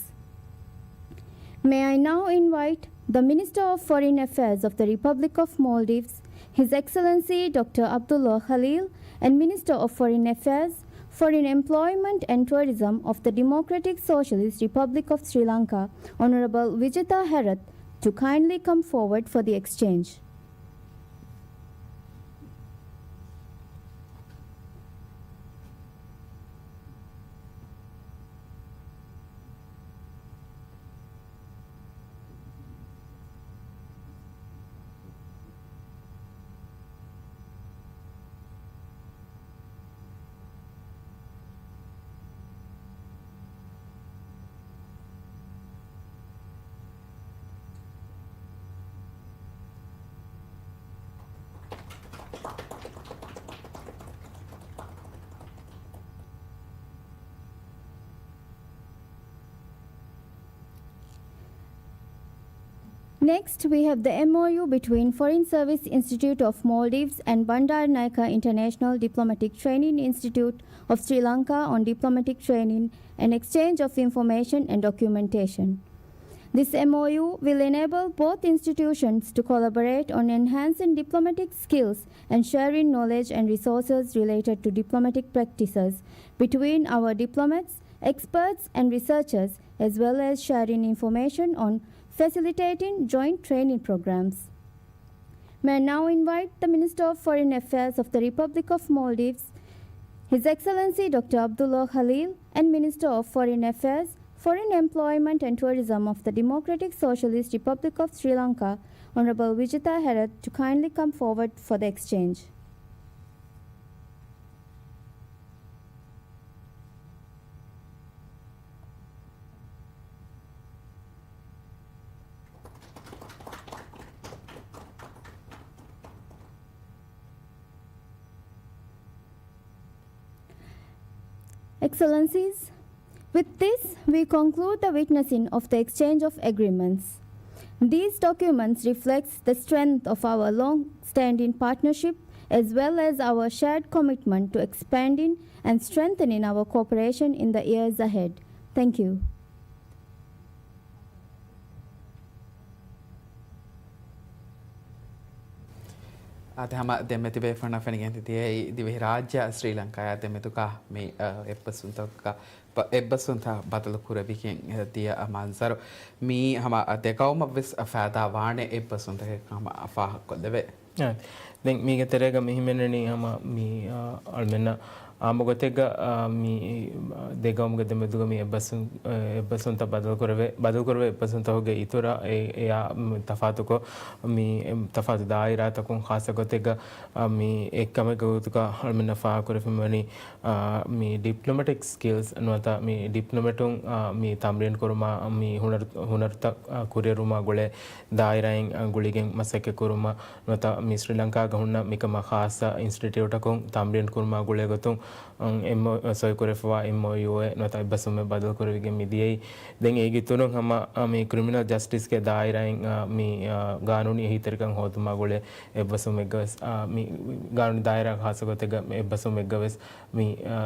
May I now invite the Minister of Foreign Affairs of the Republic of Maldives, His Excellency Doctor Abdullah Khalil, and Minister of Foreign Affairs, Foreign Employment and Tourism of the Democratic Socialist Republic of Sri Lanka, Honorable Vijitha Herath, to kindly come forward for the exchange. Next, we have the M O U between Foreign Service Institute of Maldives and Bandaranaike International Diplomatic Training Institute of Sri Lanka on diplomatic training and exchange of information and documentation. This M O U will enable both institutions to collaborate on enhancing diplomatic skills and sharing knowledge and resources related to diplomatic practices between our diplomats, experts, and researchers, as well as sharing information on facilitating joint training programs. May I now invite the Minister of Foreign Affairs of the Republic of Maldives, His Excellency Doctor Abdullah Khalil, and Minister of Foreign Affairs, Foreign Employment and Tourism of the Democratic Socialist Republic of Sri Lanka, Honorable Vijitha Herath, to kindly come forward for the exchange. Excellencies, with this, we conclude the witnessing of the exchange of agreements. These documents reflects the strength of our long-standing partnership as well as our shared commitment to expanding and strengthening our cooperation in the years ahead. Thank you. އާދެ، ހަމަ ދެންމެ ތިބޭފުޅުންނަށް ފެނިގެން ދިޔައީ ދިވެހި ރާއްޖެ ސްރީ ލަންކާއާ ދެމެދުގަ މި، އަ، އެއްބަސްވުންތަކަށް، އެއްބަސްވުންތައް ބަދަލު ކުރެވިގެން ދިޔަ މަންޒަރު. މީ ހަމަ ދެ ގައުމަށް ވެސް ފައިދާ ވާނެ އެއްބަސްވުންތަކެއް ހަމަ ފާހަގަކޮށްލެވޭ. އާދެ، ދެން މީގެ ތެރޭގަ މި ހިމެނެނީ ހަމަ މި، އަ، އަޅުމެންނަށް އާންމު ގޮތެއްގަ، އާ، މި ދެ ގައުމުގެ ދެމެދުގަ މި އެއްބަސްވުން، އެއްބަސްވުންތައް ބަދަލުކުރެވޭ، ބަދަލުކުރެވޭ އެއްބަސްވުންތަކުގެ އިތުރަށް އެ، އެއާ، މި ތަފާތުކޮށް، މި ތަފާތު ދާއިރާތަކުން ޚާއްޞަ ގޮތެއްގަ، އާ، މި އެއްކަމެއްގެ ގޮތުގަ އަޅުމެންނަށް ފާހަގަކުރެވިފައިވަނީ، އާ، މި ޑިޕްލޮމެޓިކް ސްކިލްސް ނުވަތަ މި ޑިޕްލޮމެޓުން، އާ، މި ތަމްރީން ކުރުމާ، މި ހުނަރު، ހުނަރުތައް، އާ، ކުރިއެރުމާ ގުޅޭ ދާއިރާއިން، އާ، ގުޅިގެން މަސައްކަތް ކުރުމަށް ނުވަތަ މި ސްރީލަންކާގަ ހުންނަ މިކަމާ ޚާއްޞަ އިންސްޓިޓިއުޓަކުން ތަމްރީން ކުރުމާ ގުޅޭ ގޮތުން، އަން، އެމްއޯ، ސޮއިކުރެފަވާ އެމްއޯޔޫއެއް ނުވަތަ އެއްބަސްވުމެއް ބަދަލުކުރެވިގެން މިދިޔައީ. ދެން އޭގެ އިތުރުން ހަމަ، އަ، މި ކްރިމިނަލް ޖަސްޓިސްގެ ދާއިރާއިން، އަ، މި، އަ، ގާނޫނީ އެހީތެރިކަން ހޯދުމާ ގުޅޭ އެއްބަސްވުމެއްގަ ވެސް، އަ، މި ގާނޫނީ ދާއިރާގެ ޚާއްޞަ ގޮތެއްގަ އެއްބަސްވުމެއްގަ ވެސް މި، އަ،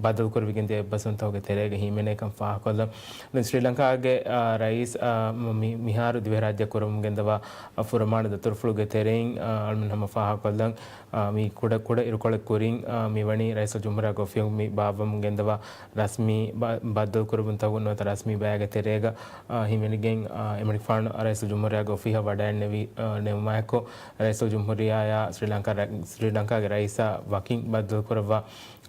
ބަދަލުކުރެވިގެން ދިޔަ އެއްބަސްވުންތަކުގެ ތެރޭގަ ހިމެނޭކަން ފާހަގަކޮށްލަން. ދެން ސްރީލަންކާގެ، އަ، ރައީސް، އަ، މި، މިހާރު ދިވެހިރާއްޖެ ކުރަމުން ގެންދަވާ، އަ، ފުރަމާނަ ދަތުރުފުޅުގެ ތެރެއިން، އަ، އަޅުމެން ހަމަ ފާހަގަކޮށްލަން. އާ، މި ކުޑަ، ކުޑަ އިރުކޮޅެއް ކުރިން، އާ، މިވަނީ ރައީސުލްޖުމްހޫރިއްޔާގެ އޮފީހުން މި ބާއްވަމުން ގެންދަވާ ރަސްމީ ބަ-، ބައްދަލުކުރެވުންތަކުން ނުވަތަ ރަސްމީ ބަޔާގެ ތެރޭގަ، އާ، ހިމެނިގެން، އާ، އެމަނިކުފާނު ރައީސުލްޖުމްހޫރިއްޔާގެ އޮފީހަށް ވަޑައިންނެވި، އާ، ނިންމާއެކު ރައީސުލްޖުމްހޫރިއްޔާއާ ސްރީލަންކާ ރަ-، ސްރީލަންކާގެ ރައީސާ ވަކިން ބައްދަލުކުރައްވާ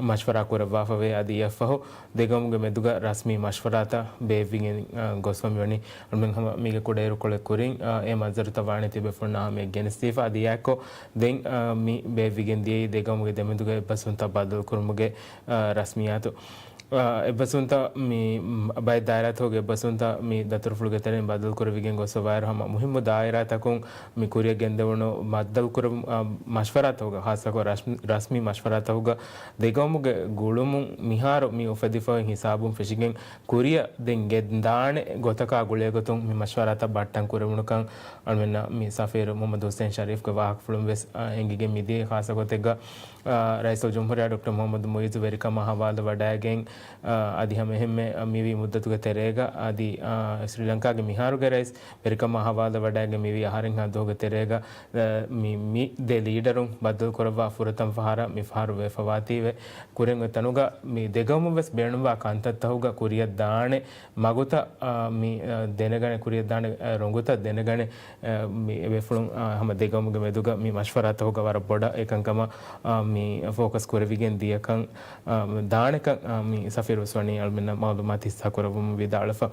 މަޝްވަރާ ކުރައްވާފަވޭ. އަދި އެއަށްފަހު ދެގައުމުގެ މެދުގަ ރަސްމީ މަޝްވަރާތައް ބޭއްވިގެން، އާ، ގޮސްފަ މިވަނީ. އަޅުމެން ހަމަ މީގެ ކުޑައިރުކޮޅެއް ކުރިން، އާ، އެ މަންޒަރުތައް ވާނެތީ ބޭފުޅުންނާ ހަމަޔަށް ގެނެސްދީފަ. އަދި އެއާއެކު ދެން، އާ، މި ބޭއްވިގެން ދިޔައީ ދެގައުމުގެ ދެމެދުގަ އެއްބަސްވުންތައް ބަދަލުކުރުމުގެ، އާ، ރަސްމިއްޔާތު. އާ، އެއްބަސްވުންތައް މި، މް، ބައެއް ދާއިރާތަކުގެ އެއްބަސްވުންތައް މި ދަތުރުފުޅުގެ ތެރެއިން ބަދަލުކުރެވިގެން ގޮސްފަވާއިރު ހަމަ މުހިއްމު ދާއިރާތަކުން މި ކުރިއަށް ގެންދެވުނު ބައްދަލުކުރު-، އާ، މަޝްވަރާތަކުގަ، ޚާއްޞަކޮށް ރަސް-، ރަސްމީ މަޝްވަރާތަކުގަ ދެގައުމުގެ ގުޅުމުން މިހާރު މި އުފެދިފައި ހިސާބުން ފެށިގެން ކުރިއަށް ދެން ގެންދާނެ ގޮތަކާ ގުޅޭގޮތުން މި މަޝްވަރާތައް ބައްޓަން ކުރެވުނުކަން އަޅުމެންނަށް މި ސަފީރު މުހައްމަދު ހުސެން ޝަރީފްގެ ވާހަކަފުޅުން ވެސް، އާ، އެނގިގެން މިދިޔައީ. ޚާއްޞަ ގޮތެއްގަ، އާ، ރައީސުލްޖުމްހޫރިއްޔާ ޑޮކްޓަރ މުހައްމަދު މުއިއްޒު ވެރިކަމާ ހަވާލު ވަޑައިގެން، އާ، އަދި ހަމައެހެންމެ މިވީ މުއްދަތުގެ ތެރޭގަ، އަދި، އާ، ސްރީލަންކާގެ މިހާރުގެ ރައީސް ވެރިކަމާ ހަވާލު ވަޑައިގެން މިވީ އަހަރެއްހާ ދުވަހުގެ ތެރޭގަ، އާ، މި، މި ދެ ލީޑަރުން ބައްދަލުކުރައްވާ ފުރަތަމަ ފަހަރަށް މި ފަހަރު ވެފަވާތީވެ. ކުރިން އޮތް ތަނުގަ މި ދެގައުމުން ވެސް ބޭނުންވާ ކަންތައްތަކުގަ ކުރިއަށް ދާނެ މަގުތައް، އާ، މި، އާ، ދެނެގަނެ، ކުރިއަށް ދާނެ، އާ، ރޮނގުތައް ދެނެގަނެ، އާ، މި ބޭފުޅުން، އާ، ހަމަ ދެގައުމުގެ މެދުގަ މި މަޝްވަރާތަކުގަ ވަރަށް ބޮޑަށް އެކަންކަމަށް، އާ، މި ފޯކަސް ކުރެވިގެން ދިޔަކަން، އާ، ދާނެކަން، އާ، މި ސަފީރު ވެސް ވަނީ އަޅުމެންނަށް މައުލޫމާތު ހިއްސާ ކުރައްވަމުން ވިދާޅުވެފަ.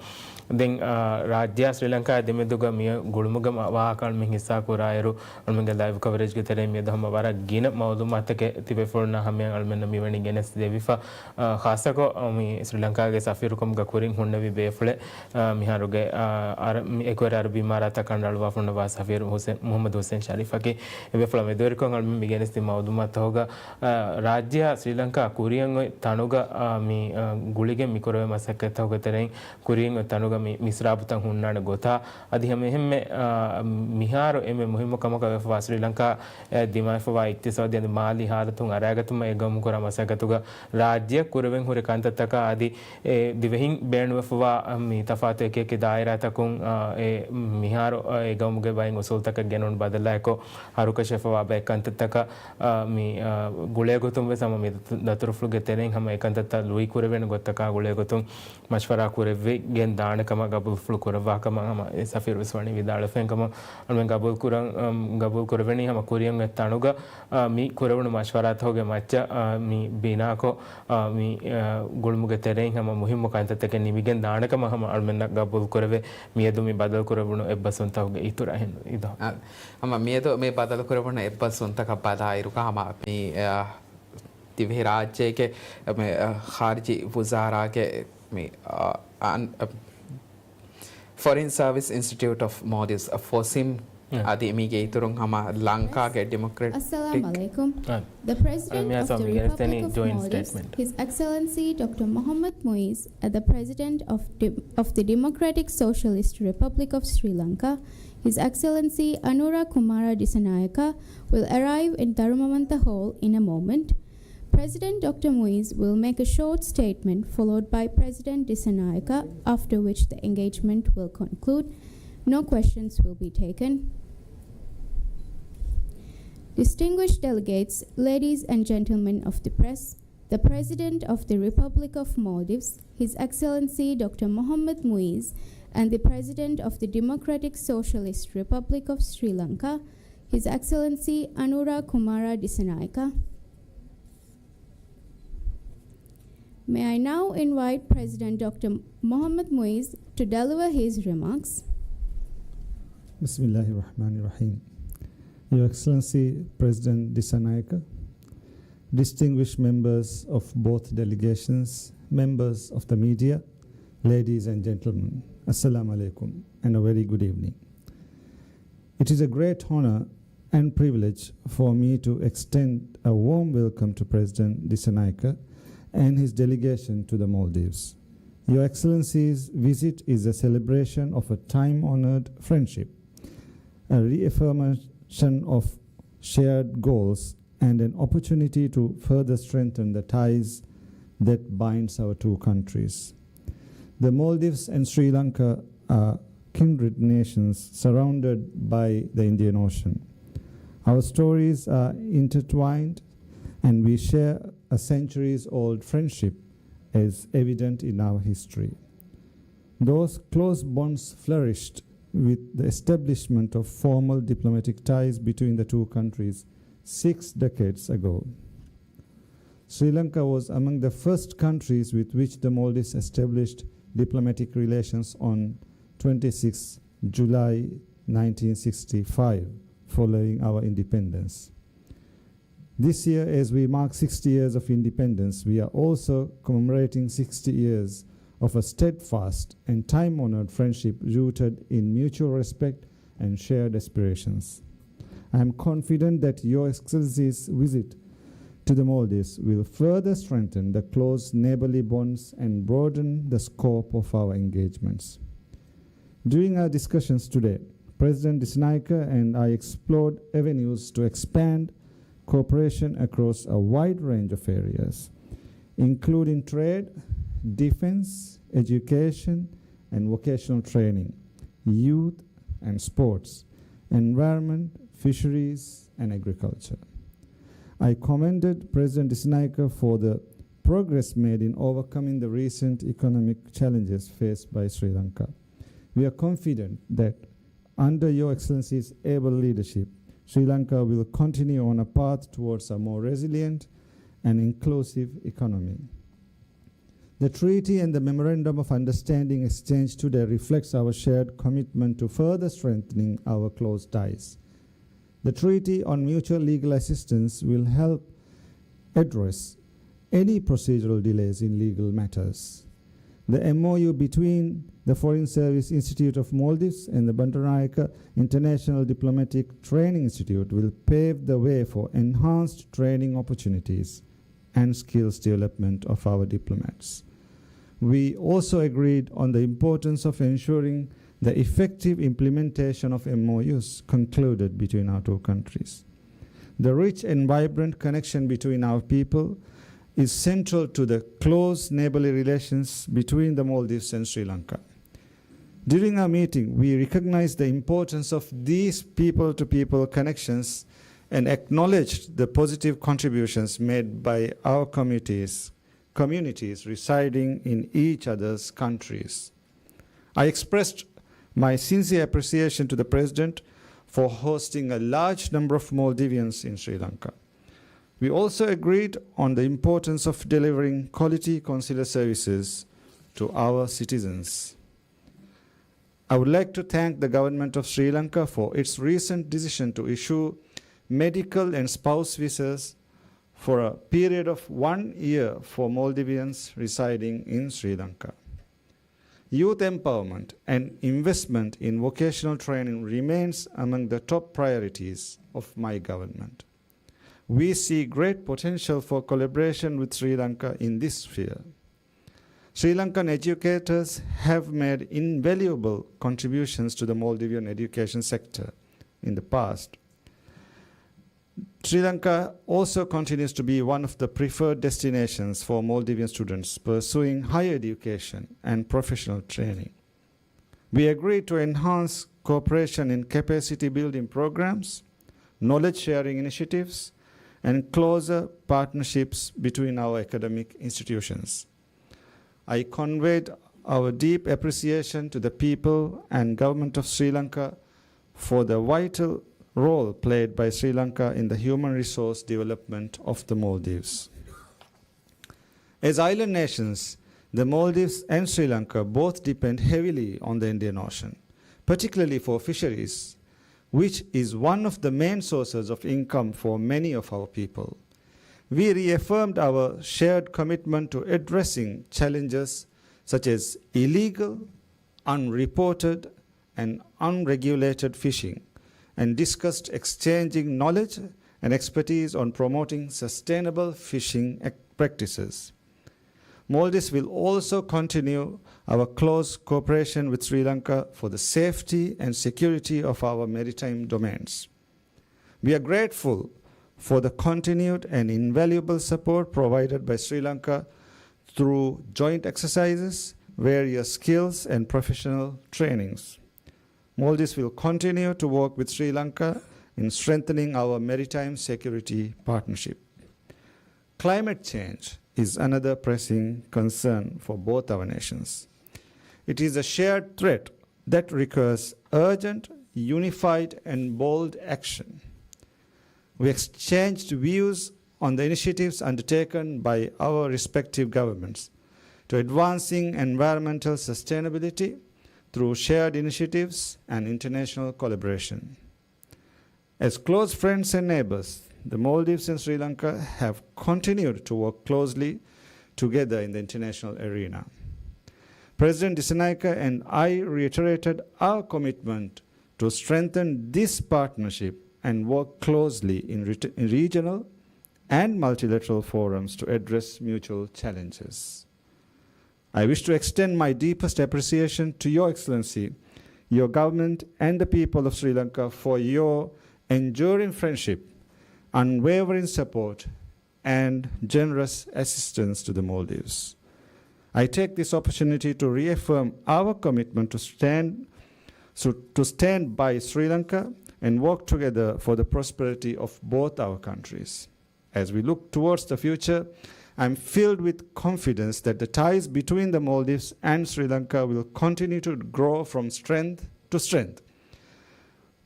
ދެން، އާ، ރާއްޖެއާ ސްރީލަންކާއާ ދެމެދުގަ މި ގުޅުމުގެ މަ-، ވާހަކަ އަޅުމެން ހިއްސާ ކުރާއިރު، އަޅުމެންގެ ލައިވް ކަވަރޭޖްގެ ތެރެއިން މިއަދު ހަމަ ވަރަށް ގިނަ މައުލޫމާތުތަކެއް ތިބޭފުޅުންނާ ހަމަޔަށް އަޅުމެންނަށް މިވަނީ ގެނެސް ދެވިފަ. އާ، ޚާއްޞަކޮށް، އާ، މި ސްރީލަންކާގެ ސަފީރުކަމުގަ ކުރިން ހުންނެވި ބޭފުޅެއް، އާ، މިހާރުގެ، އާ، އަރަ-، މި އެކުވެރި އަރަބި އިމާރާތަށް ކަނޑައަޅުވާފަ ހުންނަވާ ސަފީރު ހުސެ-، މުހައްމަދު ހުސެން ޝަރީފަކީ. އެބޭފުޅާ މެދުވެރިކޮށް އަޅުމެން މި ގެނެސްދިން މައުލޫމާތުތަކުގަ، އާ، ރާއްޖެއާ ސްރީލަންކާ ކުރިއަށް އޮތް ތަނުގަ، އާ، މި، އާ، ގުޅިގެން މި ކުރެވޭ މަސައްކަތްތަކުގެ ތެރެއިން ކުރިއަށް އޮތް ތަނުގަ މި މިސްރާބުތައް ހުންނާނެ ގޮތާ، އަދި ހަމައެހެންމެ، އާ، މިހާރު އެންމެ މުހިއްމު ކަމަކަށް ވެފަވާ ސްރީލަންކާ، އެ، ދިމާވެފަވާ އިޤްތިޞާދީ އަދި މާލީ ހާލަތުން އަރައިގަތުމަށް އެ ގައުމު ކުރާ މަސައްކަތުގަ ރާއްޖެއަށް ކުރެވެން ހުރި ކަންތައްތަކާ އަދި އެ ދިވެހިން ބޭނުންވެފަވާ، އަ، މި ތަފާތު އެކިއެކި ދާއިރާތަކުން، އަ، އެ މިހާރު، އަ، އެ ގައުމުގެ ބައެއް އުސޫލުތަކަށް ގެނުނު ބަދަލާއެކު ހަރުކަށިވެފަވާ ބައެއް ކަންތައްތަކަށް، އަ، މި، އަ، ގުޅޭގޮތުން ވެސް ހަމަ މި ދަތުރުފުޅުގެ ތެރެއިން ހަމަ އެ ކަންތައްތައް ލުއި ކުރެވޭނެ ގޮތަކާ ގުޅޭގޮތުން މަޝްވަރާ ކުރެވިގެން ދާނެ ކަމަށް ގަބޫލުފުޅު ކުރައްވާ ކަމަށް ހަމަ އެ ސަފީރު ވެސް ވަނީ ވިދާޅުވެފައި ކަމަށް އަޅުމެން ގަބޫލު ކުރަން، އަ، ގަބޫލު ކުރެވެނީ ހަމަ ކުރިއަށް އޮތް ތަނުގަ، އަ، މި ކުރެވުނު މަޝްވަރާތަކުގެ މައްޗަށް، އަ، މި ބިނާކޮށް، އަ، މި، އަ، ގުޅުމުގެ ތެރެއިން ހަމަ މުހިއްމު ކަންތައްތަކެއް ނިމިގެން ދާނެ ކަމަށް ހަމަ އަޅުމެންނަށް ގަބޫލު ކުރެވޭ. މިއަދު މި ބަދަލު ކުރެވުނު އެއްބަސްވުންތަކުގެ އިތުރަށް އެހެން އިދާ. އަ، ހަމަ މިއަދު މި ބަދަލު ކުރެވުނު އެއްބަސްވުންތަކަށް ބަލާއިރުގަ ހަމަ މި، އަ، ދިވެހި ރާއްޖޭގެ މި، އަ، ޚާރިޖީ ވުޒާރާގެ މި، އަ، އަން-، އަ، ފޮރިން ސާވިސް އިންސްޓިޓިއުޓް އޮފް މޯލްޑިވްސް، އަ، ފޮސިމް، އަދި މީގެ އިތުރުން ހަމަ ލަންކާގެ ޑިމޮކްރެޓިކް. އައްސަލާމު ޢަލައިކުމް. އަ، The President of the Republic of Maldives, His Excellency Doctor Mohammad Muiz, and the President of Dem-, of the Democratic Socialist Republic of Sri Lanka, His Excellency Anura Kumara Dissanayaka, will arrive in Dharumamantha Hall in a moment. President Doctor Muiz will make a short statement, followed by President Dissanayaka, after which the engagement will conclude. No questions will be taken. Distinguished delegates, ladies and gentlemen of the press, the President of the Republic of Maldives, His Excellency Doctor Mohammad Muiz, and the President of the Democratic Socialist Republic of Sri Lanka, His Excellency Anura Kumara Dissanayaka. May I now invite President Doctor Mohammad Muiz to deliver his remarks. بسم الله الرحمن الرحيم. Your Excellency President Dissanayake, distinguished members of both delegations, members of the media, ladies and gentlemen, Assalamu alaikum and a very good evening. It is a great honor and privilege for me to extend a warm welcome to President Dissanayake and his delegation to the Maldives. Your Excellency's visit is a celebration of a time-honored friendship, a reaffirmation of shared goals, and an opportunity to further strengthen the ties that binds our two countries. The Maldives and Sri Lanka are kindred nations surrounded by the Indian Ocean. Our stories are intertwined, and we share a centuries-old friendship, as evident in our history. Those close bonds flourished with the establishment of formal diplomatic ties between the two countries six decades ago. Sri Lanka was among the first countries with which the Maldives established diplomatic relations on twenty-sixth July nineteen sixty-five, following our independence. This year, as we mark sixty years of independence, we are also commemorating sixty years of a steadfast and time-honored friendship rooted in mutual respect and shared aspirations. I am confident that Your Excellency's visit to the Maldives will further strengthen the close neighborly bonds and broaden the scope of our engagements. During our discussions today, President Dissanayake and I explored avenues to expand cooperation across a wide range of areas, including trade, defense, education, and vocational training, youth and sports, environment, fisheries, and agriculture. I commended President Dissanayake for the progress made in overcoming the recent economic challenges faced by Sri Lanka. We are confident that under Your Excellency's able leadership, Sri Lanka will continue on a path towards a more resilient and inclusive economy. The treaty and the memorandum of understanding exchanged today reflects our shared commitment to further strengthening our close ties. The treaty on mutual legal assistance will help address any procedural delays in legal matters. The M O U between the Foreign Service Institute of Maldives and the Bandaranaike International Diplomatic Training Institute will pave the way for enhanced training opportunities and skills development of our diplomats. We also agreed on the importance of ensuring the effective implementation of M O Us concluded between our two countries. The rich and vibrant connection between our people is central to the close neighborly relations between the Maldives and Sri Lanka. During our meeting, we recognized the importance of these people-to-people connections and acknowledged the positive contributions made by our communities, communities residing in each other's countries. I expressed my sincere appreciation to the President for hosting a large number of Maldivians in Sri Lanka. We also agreed on the importance of delivering quality consular services to our citizens. I would like to thank the Government of Sri Lanka for its recent decision to issue medical and spouse visas for a period of one year for Maldivians residing in Sri Lanka. Youth empowerment and investment in vocational training remains among the top priorities of my government. We see great potential for collaboration with Sri Lanka in this sphere. Sri Lankan educators have made invaluable contributions to the Maldivian education sector in the past. Sri Lanka also continues to be one of the preferred destinations for Maldivian students pursuing higher education and professional training. We agreed to enhance cooperation in capacity building programs, knowledge sharing initiatives, and closer partnerships between our academic institutions. I conveyed our deep appreciation to the people and government of Sri Lanka for the vital role played by Sri Lanka in the human resource development of the Maldives. As island nations, the Maldives and Sri Lanka both depend heavily on the Indian Ocean, particularly for fisheries, which is one of the main sources of income for many of our people. We reaffirmed our shared commitment to addressing challenges such as illegal, unreported, and unregulated fishing, and discussed exchanging knowledge and expertise on promoting sustainable fishing ac- practices. Maldives will also continue our close cooperation with Sri Lanka for the safety and security of our maritime domains. We are grateful for the continued and invaluable support provided by Sri Lanka through joint exercises, various skills, and professional trainings. Maldives will continue to work with Sri Lanka in strengthening our maritime security partnership. Climate change is another pressing concern for both our nations. It is a shared threat that requires urgent, unified, and bold action. We exchanged views on the initiatives undertaken by our respective governments to advancing environmental sustainability through shared initiatives and international collaboration. As close friends and neighbors, the Maldives and Sri Lanka have continued to work closely together in the international arena. President Dissanayake and I reiterated our commitment to strengthen this partnership and work closely in ret-, in regional and multilateral forums to address mutual challenges. I wish to extend my deepest appreciation to Your Excellency, your government, and the people of Sri Lanka for your enduring friendship, unwavering support, and generous assistance to the Maldives. I take this opportunity to reaffirm our commitment to stand, so, to stand by Sri Lanka and work together for the prosperity of both our countries. As we look towards the future, I'm filled with confidence that the ties between the Maldives and Sri Lanka will continue to grow from strength to strength.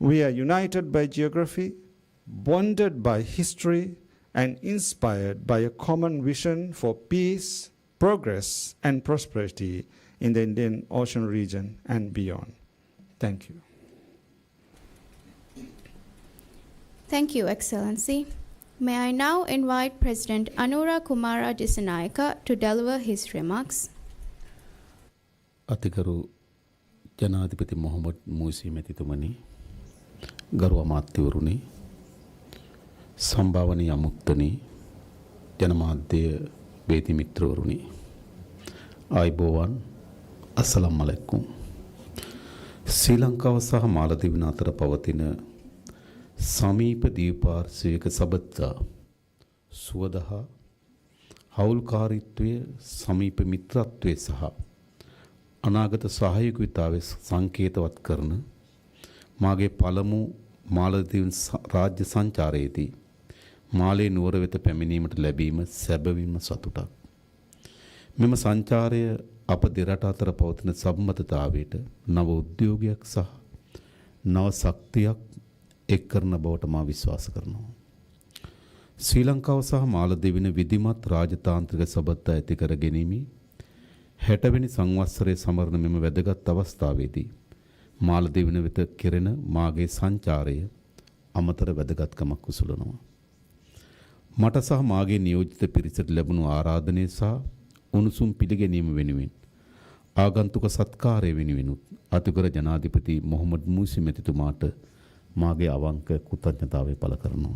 We are united by geography, bonded by history, and inspired by a common vision for peace, progress, and prosperity in the Indian Ocean region and beyond. Thank you. Thank you, Excellency. May I now invite President Anura Kumara Dissanayake to deliver his remarks. އަތިގަރު ޖަނާދިޕަތި މުޙައްމަދު މޫސީ މެތިތުމަނި، ގަރު އަމާންތުވެރިން، ސަނބާވަނީ އަމުއްތަނި، ޖަނަމާއްދޭ ބޭތި މިތްރަވެރިން، އައިބޯވާން، އައްސަލާމް ޢަލައިކުމް. ސްރީލަންކާ ސަހަ މާލަދީވުން އަތަރަށް ޕަވަތިން ސަމީޕަ ދިވެހި ޕާރިޝަދީގެ ސަބަދުތައް ސުވަދަ ހާ، ހައުލުކާރީތްވެ، ސަމީޕަ މިތްރަތްވެ ސަހަ އަނާގަތަށް ސަހަޔޮގިތާވެ ސަންކޭތަވަތްކަރަން މާގެ ޕަލަމު މާލަދީވުން ސަ-، ރާއްޖެ ސަންޗާރައެއް ދީ، މާލޭ ނުވަރަ ވެތަ ޕެމެނީމަށް ލެބީމަ ސަބަބިން ސަތުޓަށް. މެމަ ސަންޗާރަޔަށް އަޕަ ދެރަޓާ އަތަރަށް ޕަވަތިން ސަބްމަތަތާވެއެއް ނަވަ އުއްދިޔޯގަޔަކު ސަހަ ނަވަ ސަކްތިއަކު އެއްކަރަން ބަވަޓަ މާ ވިސްވާސަކަރަން. ސްރީލަންކާ ސަހަ މާލަދީވުން ވިދިމަތް ރާޖަތާންތްރިކަ ސަބަދުތައް އެތިކަރަ ގެނީމީ، ހެޓަވެނި ސަންވައްސަރޭ ސަމަރަން މެމަ ވެދެގަތް އަވަސްތާވެދީ، މާލަދީވުން ވެތަ ކެރެނަ މާގެ ސަންޗާރަޔަށް އަމަތަރ ވެދެގަތްކަމަކު ސުލުނުވާ. މަޓަ ސަހަ މާގެ ނިޔޯޖިތަ ޕިރިސަށް ލެބުނު އާރާދަނޭ ސަހަ އުނުސުން ޕިލިގެނީމަ ވެނިވެން، އާގަންތުކަ ސަތްކާރޭ ވެނިވެނު، އަތިގަރަ ޖަނާދިޕަތި މުހައްމަދު މޫސި މެތިތުމާޓަ މާގެ އަވަންކަ ކުތަންޏަތާވެ ޕަލަކަރަނު.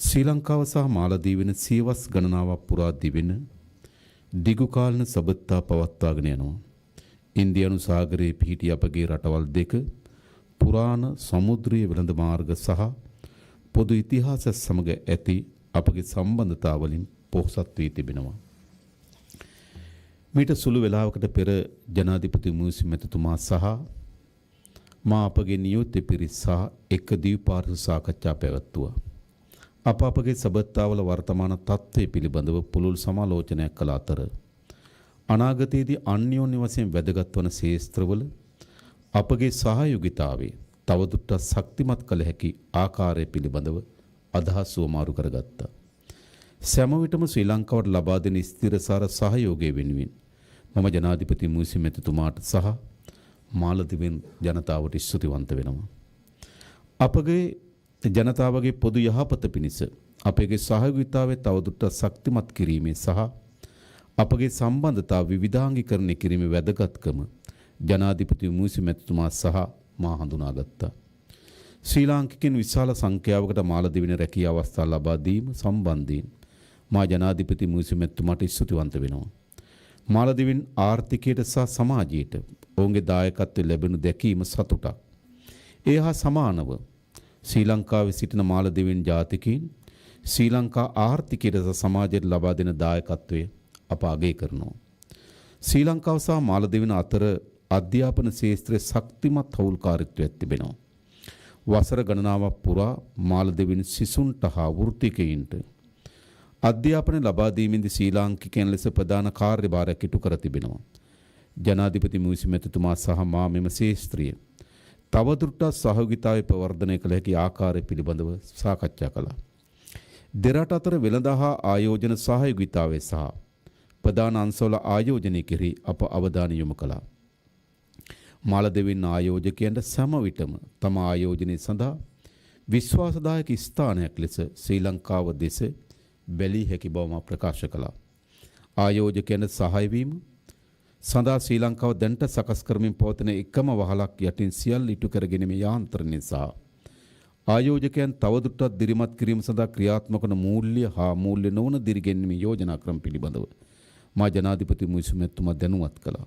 ސްރީލަންކާ ސަހަ މާލަދީވިން ސީވަސް ގަންނަވާ ޕުރާ ދިވެން ދިގުކާލިން ސަބަދުތާ ޕަވައްތާގެން އަންނަ އިންދިއަނު ސާގަރޭ ޕިހިޓި އަޕަގެ ރަޓަވަލް ދެކެ ޕުރާނަ ސަމުދްރީ ވެލަނދު މާރުގަ ސަހަ ޕޮދު އިތިހާސައް ސަމަގަ އެތި އަޕަގެ ސަމްބަންދަތާވަލިން ޕޮހުސަތުވީ ތިބިނަމަ، މީޓަ ސުލު ވެލާވަކަޓަ ޕެރަ ޖަނާދިޕަތި މޫސި މެތިތުމާ ސަހަ މާ އަޕަގެ ނިޔޯތެ ޕިރިސް ސަހަ އެއްކަ ދިވެ ޕާރިސު ސާކައްޗާ ޕެވެއްތުވަ، އަޕަ އަޕަގެ ސަބައްތާވަލަ ވަރަތަމާނަ ތަތްތޭ ޕިލިބަނދަވަ ޕުލުލު ސަމާލޯޗަނައެއް ކަލާތަރ، އަނާގަތީދި އަންނިޔޯން ވަސެން ވެދެގަތްވަނަ ސޭސްތަރުވަލަ އަޕަގެ ސަހަޔޮގިތާވެ ތަވަދުއްޓަ ސަކްތިމަތް ކަލެހެކި އާކާރެ ޕިލިބަނދަވަ އަދަހަސް ހުވަމާރު ކަރަގައްތަ. ސަމަވިޓަމ ސްރީލަންކާވަށް ލަބާދިން އިސްތިރަސާރަ ސަހަޔޯގެ ވެނިވިން މަމަ ޖަނާދިޕަތި މުއިޒު މެތިތުމާޓް ސަހަ މާލަދިވިން ޖަނަތާވަށް އިސްތުތިވަންތަ ވެނަމަ. އަޕަގެ ޖަނަތާވަގެ ޕޮދު ޔަހަޕަތަ ޕިނިސަ އަޕެގެ ސަހަޔޮގިތާވެ ތަވަދުއްޓަށް ސަކްތިމަތް ކިރީމޭ ސަހަ އަޕަގެ ސަމްބަންދަތާ ވިވިދާނގީކަރަނީ ކިރީމެ ވެދަގަތްކަމަ ޖަނާދިޕަތި މުއިޒު މެތިތުމާ ސަހަ މާ ހަނދުނާގަތްތަ. ސްރީލާންކިކެން ވިސާލަ ސަންކެޔާވަގަޓަ މާލަދިވިން ރެކިޔާ ވަސްތާ ލަބާ ދީމަ ސަމްބަންދީން މާ ޖަނާދިޕަތި މުއިޒު މެތިތުމާޓް އިސްތުތިވަންތަ ވެނަމަ. މާލަދިވިން އާރްތިކޭޓަ ސަ ސަމާޖީޓަ އޮނގެ ދާޔަކަތްތެ ލެބެނު ދެކީމަ ސަތުޓަ. އޭހާ ސަމާނަވަ، ސްރީލަންކާވެ ސިޓިނަ މާލަދިވިން ޖާތިކީން ސްރީލަންކާ އާރްތިކޭޓަ ސަ ސަމާޖައަށް ލަބާދިނަ ދާޔަކަތްތެ އަޕަ އަގޭކަރަނު. ސްރީލަންކާވެސް މާލަދިވިން އަތަރަ އައްދިޔާޕަނަ ސޭސްތްރެ ސަކްތިމަތް ހައުލުކާރިތްވެއެއް ތިބެނު. ވަސަރަ ގަންނާވަށް ޕުރާ މާލަދިވިން ސިސުންޓަހާ ވުރުތިކެއިންޓަ އައްދިޔާޕަނަ ލަބާދީމިންދި ސްރީލާންކިކެން ލެސް ޕްރަދާނަ ކާރިބާރަ ކިޓުކަރަ ތިބެނު. ޖަނާދިޕަތި މުއިޒު މެތިތުމާ ސަހަ މާ މެމަ ސޭސްތްރިޔަ ތަވަދުރުޓާ ސަހަޔޮގިތާވެ ޕަވަރދަނަ ކަލެހެކި އާކާރެ ޕިލިބަނދަވަ ސާކައްޗާ ކަލާ. ދެރަޓަ އަތަރަ ވެލަނދާހާ އާޔޯޖަނަ ސަހަޔޮގިތާވެ ސަހަ ޕްރަދާނަ އަންސަވަލަ އާޔޯޖަނީ ކެރި އަޕަ އަވަދާނި ޔޮމަކަލާ. މާލަދިވިން އާޔޯޖަކެއް އަންޑަ ސަމަވިޓަމަ ތަމަ އާޔޯޖަނީ ސަނދާ ވިސްވާސަދާޔަކަ އިސްތާނަޔަކަ ލެސް ސްރީލަންކާވަ ދެސެ ބެލީ ހެކި ބަވަމާ ޕްރަކާޝަ ކަލާ. އާޔޯޖަކެއް އަންޑަ ސަހައެވީމަ ސަނދާ ސްރީލަންކާވަ ދެންޓަ ސަކަސްކަރަމިން ޕޯތަނެ އެކަމަ ވަހަލަކް ޔަޓިން ސިޔަލް އިޓުކަރަގެނިމެ ޔާންތަރަނީ ސަހަ އާޔޯޖަކެއް ތަވަދުރުޓަ ދިރިމަތް ކިރީމަ ސަނދާ ކްރިޔާތްމަކުނަ މޫލްޔަ ހާ މޫލްޔަ ނުވަނަ ދިރިގެންނިމި ޔޯޖަނާކަރަން ޕިލިބަނދަވަ މާ ޖަނާދިޕަތި މުއިސުމެއްތުމަ ދެނުވަތް ކަލާ.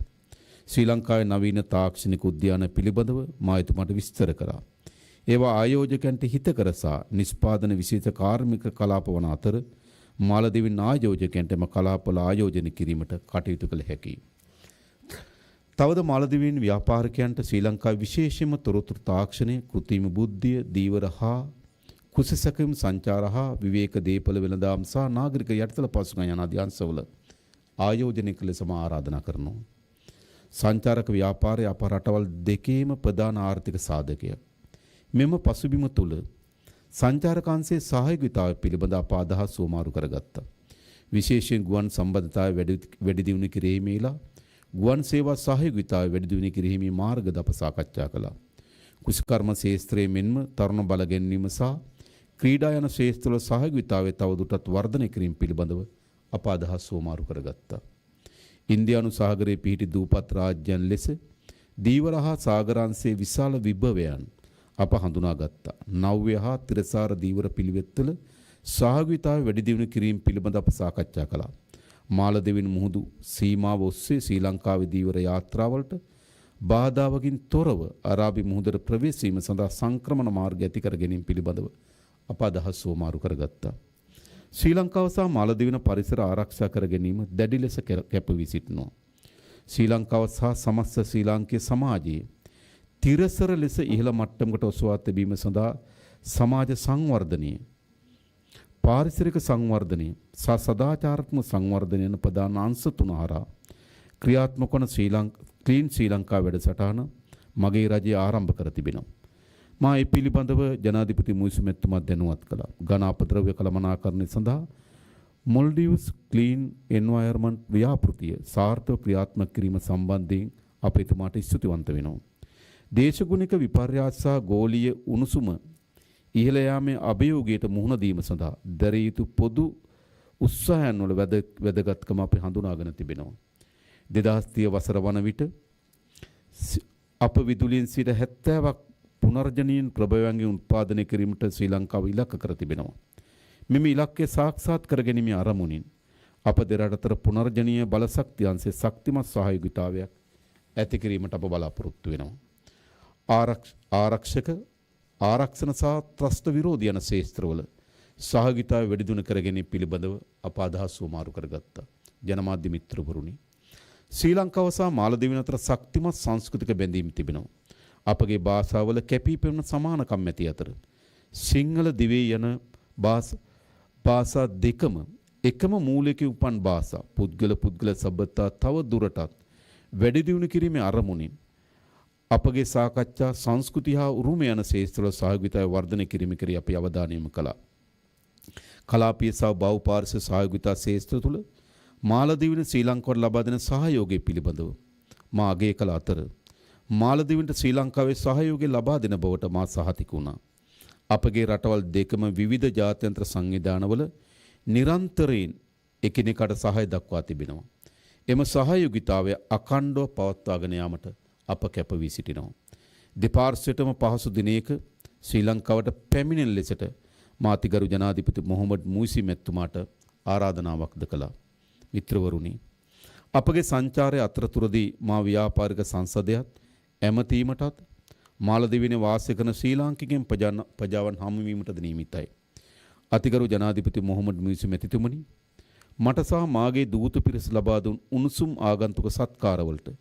ސްރީލަންކާއި ނަވީނަ ތާކްޝިނިކ އުއްދިޔާނަ ޕިލިބަނދަވަ މާ އެތުމަޓ ވިސްތަރަ ކަރާ. އޭވާ އާޔޯޖަކަންޓި ހިތަކަރަސާ ނިސްޕާދަނ ވިސީތަ ކާރިމިކަ ކަލާޕަ ވަނަ އަތަރ މާލަދިވިން އާޔޯޖަކަންޓެ މަ ކަލާޕަލަ އާޔޯޖަނި ކިރީމަޓ ކަޓިއުތު ކަލެ ހެކީ. ތަވަދަ މާލަދިވިން ވިޔާޕާރިކައިންޓަ ސްރީލަންކާ ވިޝޭޝެމަ ތުރުތުރު ތާކްޝަނެ ކުތީމ ބުއްދިޔ ދީވަރަ ހާ ކުސި ސަކިމް ސަންޗާރަ ހާ ވިވޭކަ ދޭޕަލަ ވެލަނދާމް ސާ ނާގަރިކަ ޔަޓިތަލަ ޕާސުގަ ޔަނާ ދިޔާންސަވަލަ އާޔޯޖަނެ ކަލެ ސަމާ އާރާދަނާ ކަރަނު. ސަންޗާރަކަ ވިޔާޕާރެ އަޕަ ރަޓަވަލް ދެކޭމަ ޕްރަދާނަ އާރްތިކަ ސާދަކަޔަ. މެމަ ޕަސުބިމަ ތުލަ ސަންޗާރަކާންސޭ ސާހިގުތާ ޕިލިބަނދާ އަޕ އަދަހަސް ހުވަމާރު ކަރަގައްތަ. ވިޝޭޝެން ގުވަން ސަމްބަންދަތާ ވެޑި-، ވެޑިދިއުނި ކިރެހިމީލާ، ގުވަން ސޭވާ ސާހިގުތާ ވެޑިދިއުނި ކިރެހިމީ މާރގަ ދަޕަ ސާކައްޗާ ކަލާ. ކުސިކަރުމަ ސޭސްތްރޭ މެންމަ ތަރުނަ ބަލަގެންނީމަ ސާ، ކްރީޑާ ޔަނަ ސޭސްތްރު ސާހިގުތާވެ ތަވަދުޓަތް ވަރްދަނެ ކިރީމް ޕިލިބަނދަވަ އަޕ އަދަހަސް ހުވަމާރު ކަރަގައްތަ. އިންދިޔާނު ސާގަރޭ ޕިހިޓި ދޫޕަތް ރާއްޖޭން ލެސެ، ދީވަރަހާ ސާގަރާންސޭ ވިސާލަ ވިބަވެޔާން އަޕަ ހަނދުނާގައްތަ. ނައުވެހާ ތިރަސާރަ ދީވަރަ ޕިލިވެއްތަލަ ސާހިގުތާ ވެޑިދިއުނި ކިރީމް ޕިލިބަނދަ އަޕަ ސާކައްޗާ ކަލާ. މާލަދިވިން މުހުދު ސީމާވަ އޮއްސޭ ސްރީލަންކާވެ ދީވަރަ ޔާތްރާވަޅަޓަ ބާދާވަގިން ތޮރަވަ އަރާބި މުހުދަރަ ޕްރަވޭސީމަ ސަނދާ ސަންކްރަމަނ މާރްގ އެތިކަރަގެނީމް ޕިލިބަނދަވަ އަޕަ އަދަހަސް ހުވަމާރު ކަރަގައްތަ. ސްރީލަންކާވަސާ މާލަދިވިނަ ޕަރިސަރ އާރަކްޝާ ކަރަގެނީމަ ދަޑި ލެސަ ކެރ-، ކެޕަވީ ސިޓްނޯ. ސްރީލަންކާވަސާ ސަމައްސަ ސްރީލާންކޭ ސަމާޖީ ތިރަސަރަ ލެސަ އިހިލަ މައްޓަމްގަޓަ އޮސުވާ ތެބީމަ ސަނދާ ސަމާޖަ ސަންވަރްދަނީ، ޕާރިސަރިކަ ސަންވަރްދަނީ، ސާ ސަދާޗާރަތްމަ ސަންވަރްދަނީ އަން ޕްރަދާނަ އަންސަ ތުނަހަރާ ކްރިޔާތްމަކުވަނަ ސްރީލަން-، ކްލީން ސްރީލަންކާ ވެޑަސަޓާނަ މަގޭ ރާޖޭ އާރަމްބަ ކަރަ ތިބިނަ. މާ އެ ޕިލިބަނދަވަ ޖަނާދިޕަތި މުއިސުމެއްތުމަށް ދެނުވަތް ކަލާ. ގަނާ އަޕަދްރަވްޔަ ކަލަމަނާކަރަނީ ސަނދާ މޮލްޑިވްސް ކްލީން އެންވަޔަރމަންޓް ވިޔާޕުރިތިޔަ ސާރްތަވަ ކްރިޔާތްމަކް ކިރީމަ ސަމްބަންދީން އަޕެތުމާޓަ އިސްތުތިވަންތަ ވެނޯ. ދޭށަގުނިކަ ވިޕަރިޔާސާ ގޯލީއެއް އުނުސުމަ އިހިލަޔާމެ އަބަޔޯގޭޓަ މުހުނަދީމަ ސަނދާ ދަރިއިތު ޕޮދު އުއްސާހައިން ނުލަ ވެދަ-، ވެދަގަތްކަމަށް އަޕެ ހަނދުނާގަނެ ތިބެނޯ. ދެދާސް ތިޔަ ވަސަރަ ވަނަ ވިޓަ ސި-، އަޕަ ވިދުޅިއިން ސީޓަ ހަތްތާވަ ޕުނަރްޖަނީން ޕްރަބަޔަންގެ އުންޕާދަނެ ކިރީމަޓަ ސްރީލަންކާވަ އިލާކަ ކަރަ ތިބެނަމަ، މި މި އިލާކެ ސާކްސާތް ކަރަގެނިމި އަރަމުނިން އަޕަ ދެރަޑަތަރ ޕުނަރްޖަނީ ބަލަސަކްތި އަންސެ ސަކްތިމަ ސާހިގުތާވެއަށް އެތިކިރީމަޓަ އަޕަ ބަލާ ޕުރުއްތުވެނަމަ. އާރަކް-، އާރަކްޝަކަ އާރަކްސަނަ ސާ ތްރަސްތަ ވިރޯދި އަނަ ސޭސްތްރަވަލަ ސާހިގިތާ ވެޑިދުނި ކަރަގެނީ ޕިލިބަނދަވަ އަޕާ އަދަހަސް ހުވަމާރު ކަރަގައްތަ. ޖަނަމާދި މިތްރުބުރުނި. ސްރީލަންކާ ވަސާ މާލަދީވިން އަތަރަ ސަކްތިމަ ސަންސްކުތިކަ ބެނދީމް ތިބިނަ. އަޕަގެ ބާސާވަލަ ކެޕީ ޕެމްނަ ސަމާނަ ކަންމެތި އަތަރަ ސިންހަލަ ދިވެހި އަނަ ބާސް-، ބާސާ ދެކަމަ އެކަމަ މޫލެކި އުޕަން ބާސާ ޕުދްގަލަ ޕުދްގަލަ ސަބަތާ ތަވަ ދުރަޓަށް ވެޑިދިއުނި ކިރީމެ އަރަމުނިން އަޕަގެ ސާކައްޗާ ސަންސްކުތިހާ އުރުމެ އަނަ ސޭސްތޮޅަ ސާހިގިތާ ވަރްދަނެ ކިރިމިކަރި އަޕި އަވަދާނީމަ ކަލާ. ކަލާޕީ ސައު ބައު ޕާރިސް ސަހަޔޯގިތާ ސޭސްތަރު ތުޅަ މާލަދީވިން ސްރީލަންކާއަށް ލަބާދޭނެ ސަހަޔޯގެ ޕިލިބަނދަވ މާ އަގޭކަލާ އަތަރ މާލަދީވިން ސްރީލަންކާވެ ސަހަޔޯގެ ލަބާދޭނެ ބަވަޓަ މާ ސަހަތިކުންނާ. އަޕަގޭ ރަޓަވަލް ދެކަމަ ވިވިދަ ޖާތިއަންތަރ ސަންވިދާނަވަލަ ނިރަންތަރީން އެކިނެކާޓަ ސަހަޔަ ދައްކާ ތިބިނަމަ، އެމަ ސަހަޔުގިތާވެ އަކަންޑޯ ޕަވައްތާގަނެ ޔާމަޓަ އަޕަ ކެޕަވީ ސިޓިނަމަ. ދެ ޕާރްސެޓަމަ ޕަހަސު ދިނޭކަ ސްރީލަންކާވަޓަ ޕެމިނެން ލެސެޓަ މާ ތިގަރު ޖަނާދިޕަތި މުހައްމަދު މުއިސީ މެއްތުމާޓަ އާރާދަނާ ވަކްދަކަލާ. މިތްރަވަރުނީ، އަޕަގެ ސަންޗާރެ އަތަރަތުރަދީ މާ ވިޔާޕާރިކަ ސަންސަދެއަށް އެމަތީމަޓާތ މާލަދީވިނެ ވާސިކަނ ސްރީލާންކިގެން ޕަޖާ-، ޕަޖާވަން ހަމަވީމަޓަ ދިނީމިތާއި. އަތިގަރު ޖަނާދިޕަތި މުހައްމަދު މުއިސީ މެތިތުމުނީ މަޓަސާ މާގޭ ދޫތު ޕިރިސް ލަބާދުން އުނުސުމް އާގަންތުކަ ސަތްކާރަވަލްޓަ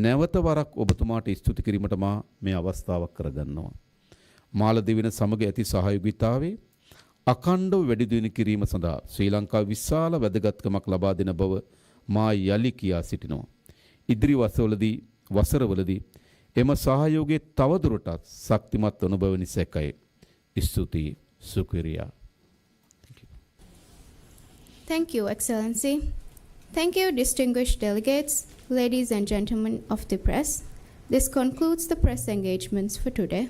ނެވަތަ ވަރަށް އޮބަތުމާޓަ އިސްތުތިކިރީމަޓަ މާ މި އަވަސްތާވަ ކަރަގަންނަވަ. މާލަދީވިން ސަމަގެ އެތި ސަހަޔުގިތާވެ އަކަންޑަވް ވެޑިދުވިނި ކިރީމަ ސަނދާ ސްރީލަންކާ ވިސާލަ ވެދެގަތްކަމަކް ލަބާދިނަ ބަވަ މާ ޔަލި ކިޔާ ސިޓިނަވަ. އިދިރި ވަސަވަލަދީ، ވަސަރަވަލަދީ އެމަ ސަހަޔޯގެ ތަވަދުރަޓާ ސަކްތިމަތް އޮނުބަވެނި ސެކައެ. އިސްތުތީ. ޝުކުރިއްޔާ. Thank you. Thank you, Excellency. Thank you, distinguished delegates, ladies and gentlemen of the press. This concludes the press engagements for today.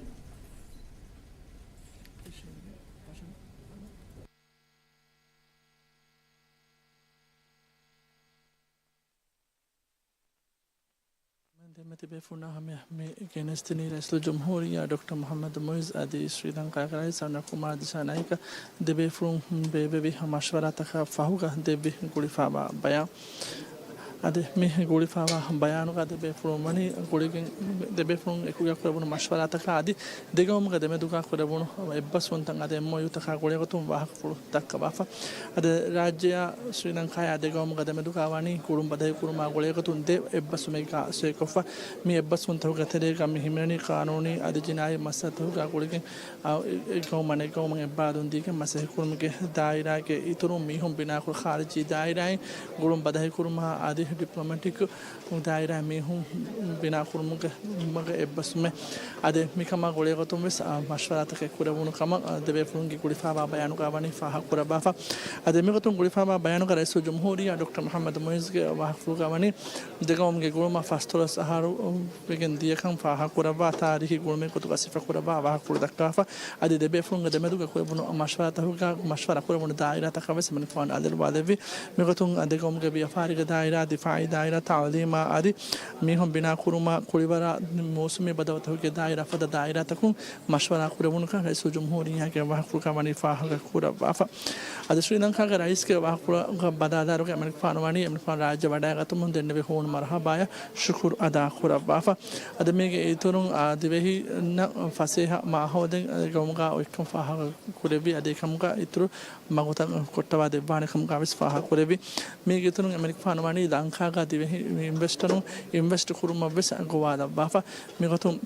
ދެންމެ ތިބޭފުޅުންނާ ހަމަޔަށް މި ގެނެސްދިނީ ރައީސުލްޖުމްހޫރިއްޔާ ޑޮކްޓަރ މުހައްމަދު މުއިއްޒު އަދި ސްރީލަންކާގެ ރައީސް އަންނަ ކުމާރ ދިސާނާއިކަ ދެބޭފުޅުން ބޭއްވެވި މަޝްވަރާތަކާ ފަހުގަ ދެއްވި ގުޅިފާވާ ބަޔާން. އަދި މި ގުޅިފާވާ ބަޔާނުގަ ދެބޭފުޅުން ވަނީ ގުޅިގެން ދެބޭފުޅުން އެކުގަ ކުރެވުނު މަޝްވަރާތަކާ އަދި ދެގައުމުގެ ދެމެދުގަ ކުރެވުނު އެއްބަސްވުންތައް އަދި އެމްއޯޔޫތަކާ ގުޅޭގޮތުން ވާހަކަފުޅު ދައްކަވާފަ. އަދި ރާއްޖެއާ ސްރީލަންކާއާ ދެގައުމުގަ ދެމެދުގަ ވަނީ ގުޅުން ބަދަހިކުރުމާ ގުޅޭގޮތުން ދެ އެއްބަސްވުމެއްގަ ސޮއިކޮށްފަ. މި އެއްބަސްވުންތަކުގެ ތެރޭގަ މި ހިމެނެނީ ޤާނޫނީ އަދި ޖިނާއީ މައްސަލަތަކުގަ ގުޅިގެން އެއްގައުމަށް އަނެއްގައުމަށް އެއްބާރުލުން ދީގެން މަސައްކަތްކުރުމުގެ ދާއިރާގެ އިތުރުން މީހުން ބިނާކުރި ޚާރިޖީ ދާއިރާއިން ގުޅުން ބަދަހިކުރުމާ އަދި ޑިޕްލޮމެޓިކް ދާއިރާ މީހުން ބިނާކުރުމުގެ މަގަށް އެއްބަސްވުމެއް. އަދި މިކަމާ ގުޅޭގޮތުން ވެސް، އާ، މަޝްވަރާތަކެއް ކުރެވުނު ކަމަށް، އާ، ދެބޭފުޅުންގެ ގުޅިފާވާ ބަޔާނުގަ ވަނީ ފާހަގަކުރައްވާފަ. އަދި މިގޮތުން ގުޅިފާވާ ބަޔާނުގަ ރައީސުލްޖުމްހޫރިއްޔާ ޑޮކްޓަރ މުހައްމަދު މުއިއްޒުގެ ވާހަކަފުޅުގަ ވަނީ ދެގައުމުގެ ގުޅުމަށް ފަސްދޮޅަސް އަހަރު ވެގެން ދިޔަކަން ފާހަގަކުރައްވާ ތާރީހީ ގުޅުމެއް ގޮތުގަ ސިފަކުރައްވާ ވާހަކަފުޅު ދައްކާފަ. އަދި ދެބޭފުޅުންގެ ދެމެދުގަ ކުރެވުނު މަޝްވަރާތަކުގަ މަޝްވަރާ ކުރެވުނު ދާއިރާތަކަށް ވެސް އެމަނިކުފާނު އަލިއަޅުވާލެއްވި. މިގޮތުން ދެގައުމުގެ ވިޔަފާރިގެ ދާއިރާ، ދިފާއީ ދާއިރާ، ތައުލީމާ އަދި މީހުން ބިނާކުރުމާ، ކުޅިވަރާ، މޫސުމީ ބަދަލުތަކުގެ ދާއިރާ ފަދަ ދާއިރާތަކުން މަޝްވަރާ ކުރެވުނުކަން ރައީސުލްޖުމްހޫރިއްޔާގެ ވާހަކަފުޅުގަ ވަނީ ފާހަގަކުރައްވާފަ. އަދި ސްރީލަންކާގެ ރައީސްގެ ވާހަކަފުޅުގަ ބަލާލާއިރުގަ އެމަނިކުފާނު ވަނީ އެމަނިކުފާނު ރާއްޖެ ވަޑައިގަތުމުން ދެންނެވި ހޫނު މަރުހަބާޔަށް ޝުކުރު އަދާކުރައްވާފަ. އަދި މީގެ އިތުރުން، އާ، ދިވެހިންނަށް ފަސޭހަ މާހައުލެއް ގައުމުގަ އޮތްކަން ފާހަގަ ކުރެއްވި. އަދި އެކަމުގަ އިތުރު މަގުތައް ކޮށްޓަވާ ދެއްވާނެ ކަމުގަ ވެސް ފާހަގަ ކުރެއްވި. މީގެ އިތުރުން އެމަނިކުފާނު ވަނީ ލަންކާގަ ދިވެހި އިންވެސްޓަރުން އިންވެސްޓް ކުރުމަށް ވެސް ގޮވާލައްވާފަ. މިގޮތުން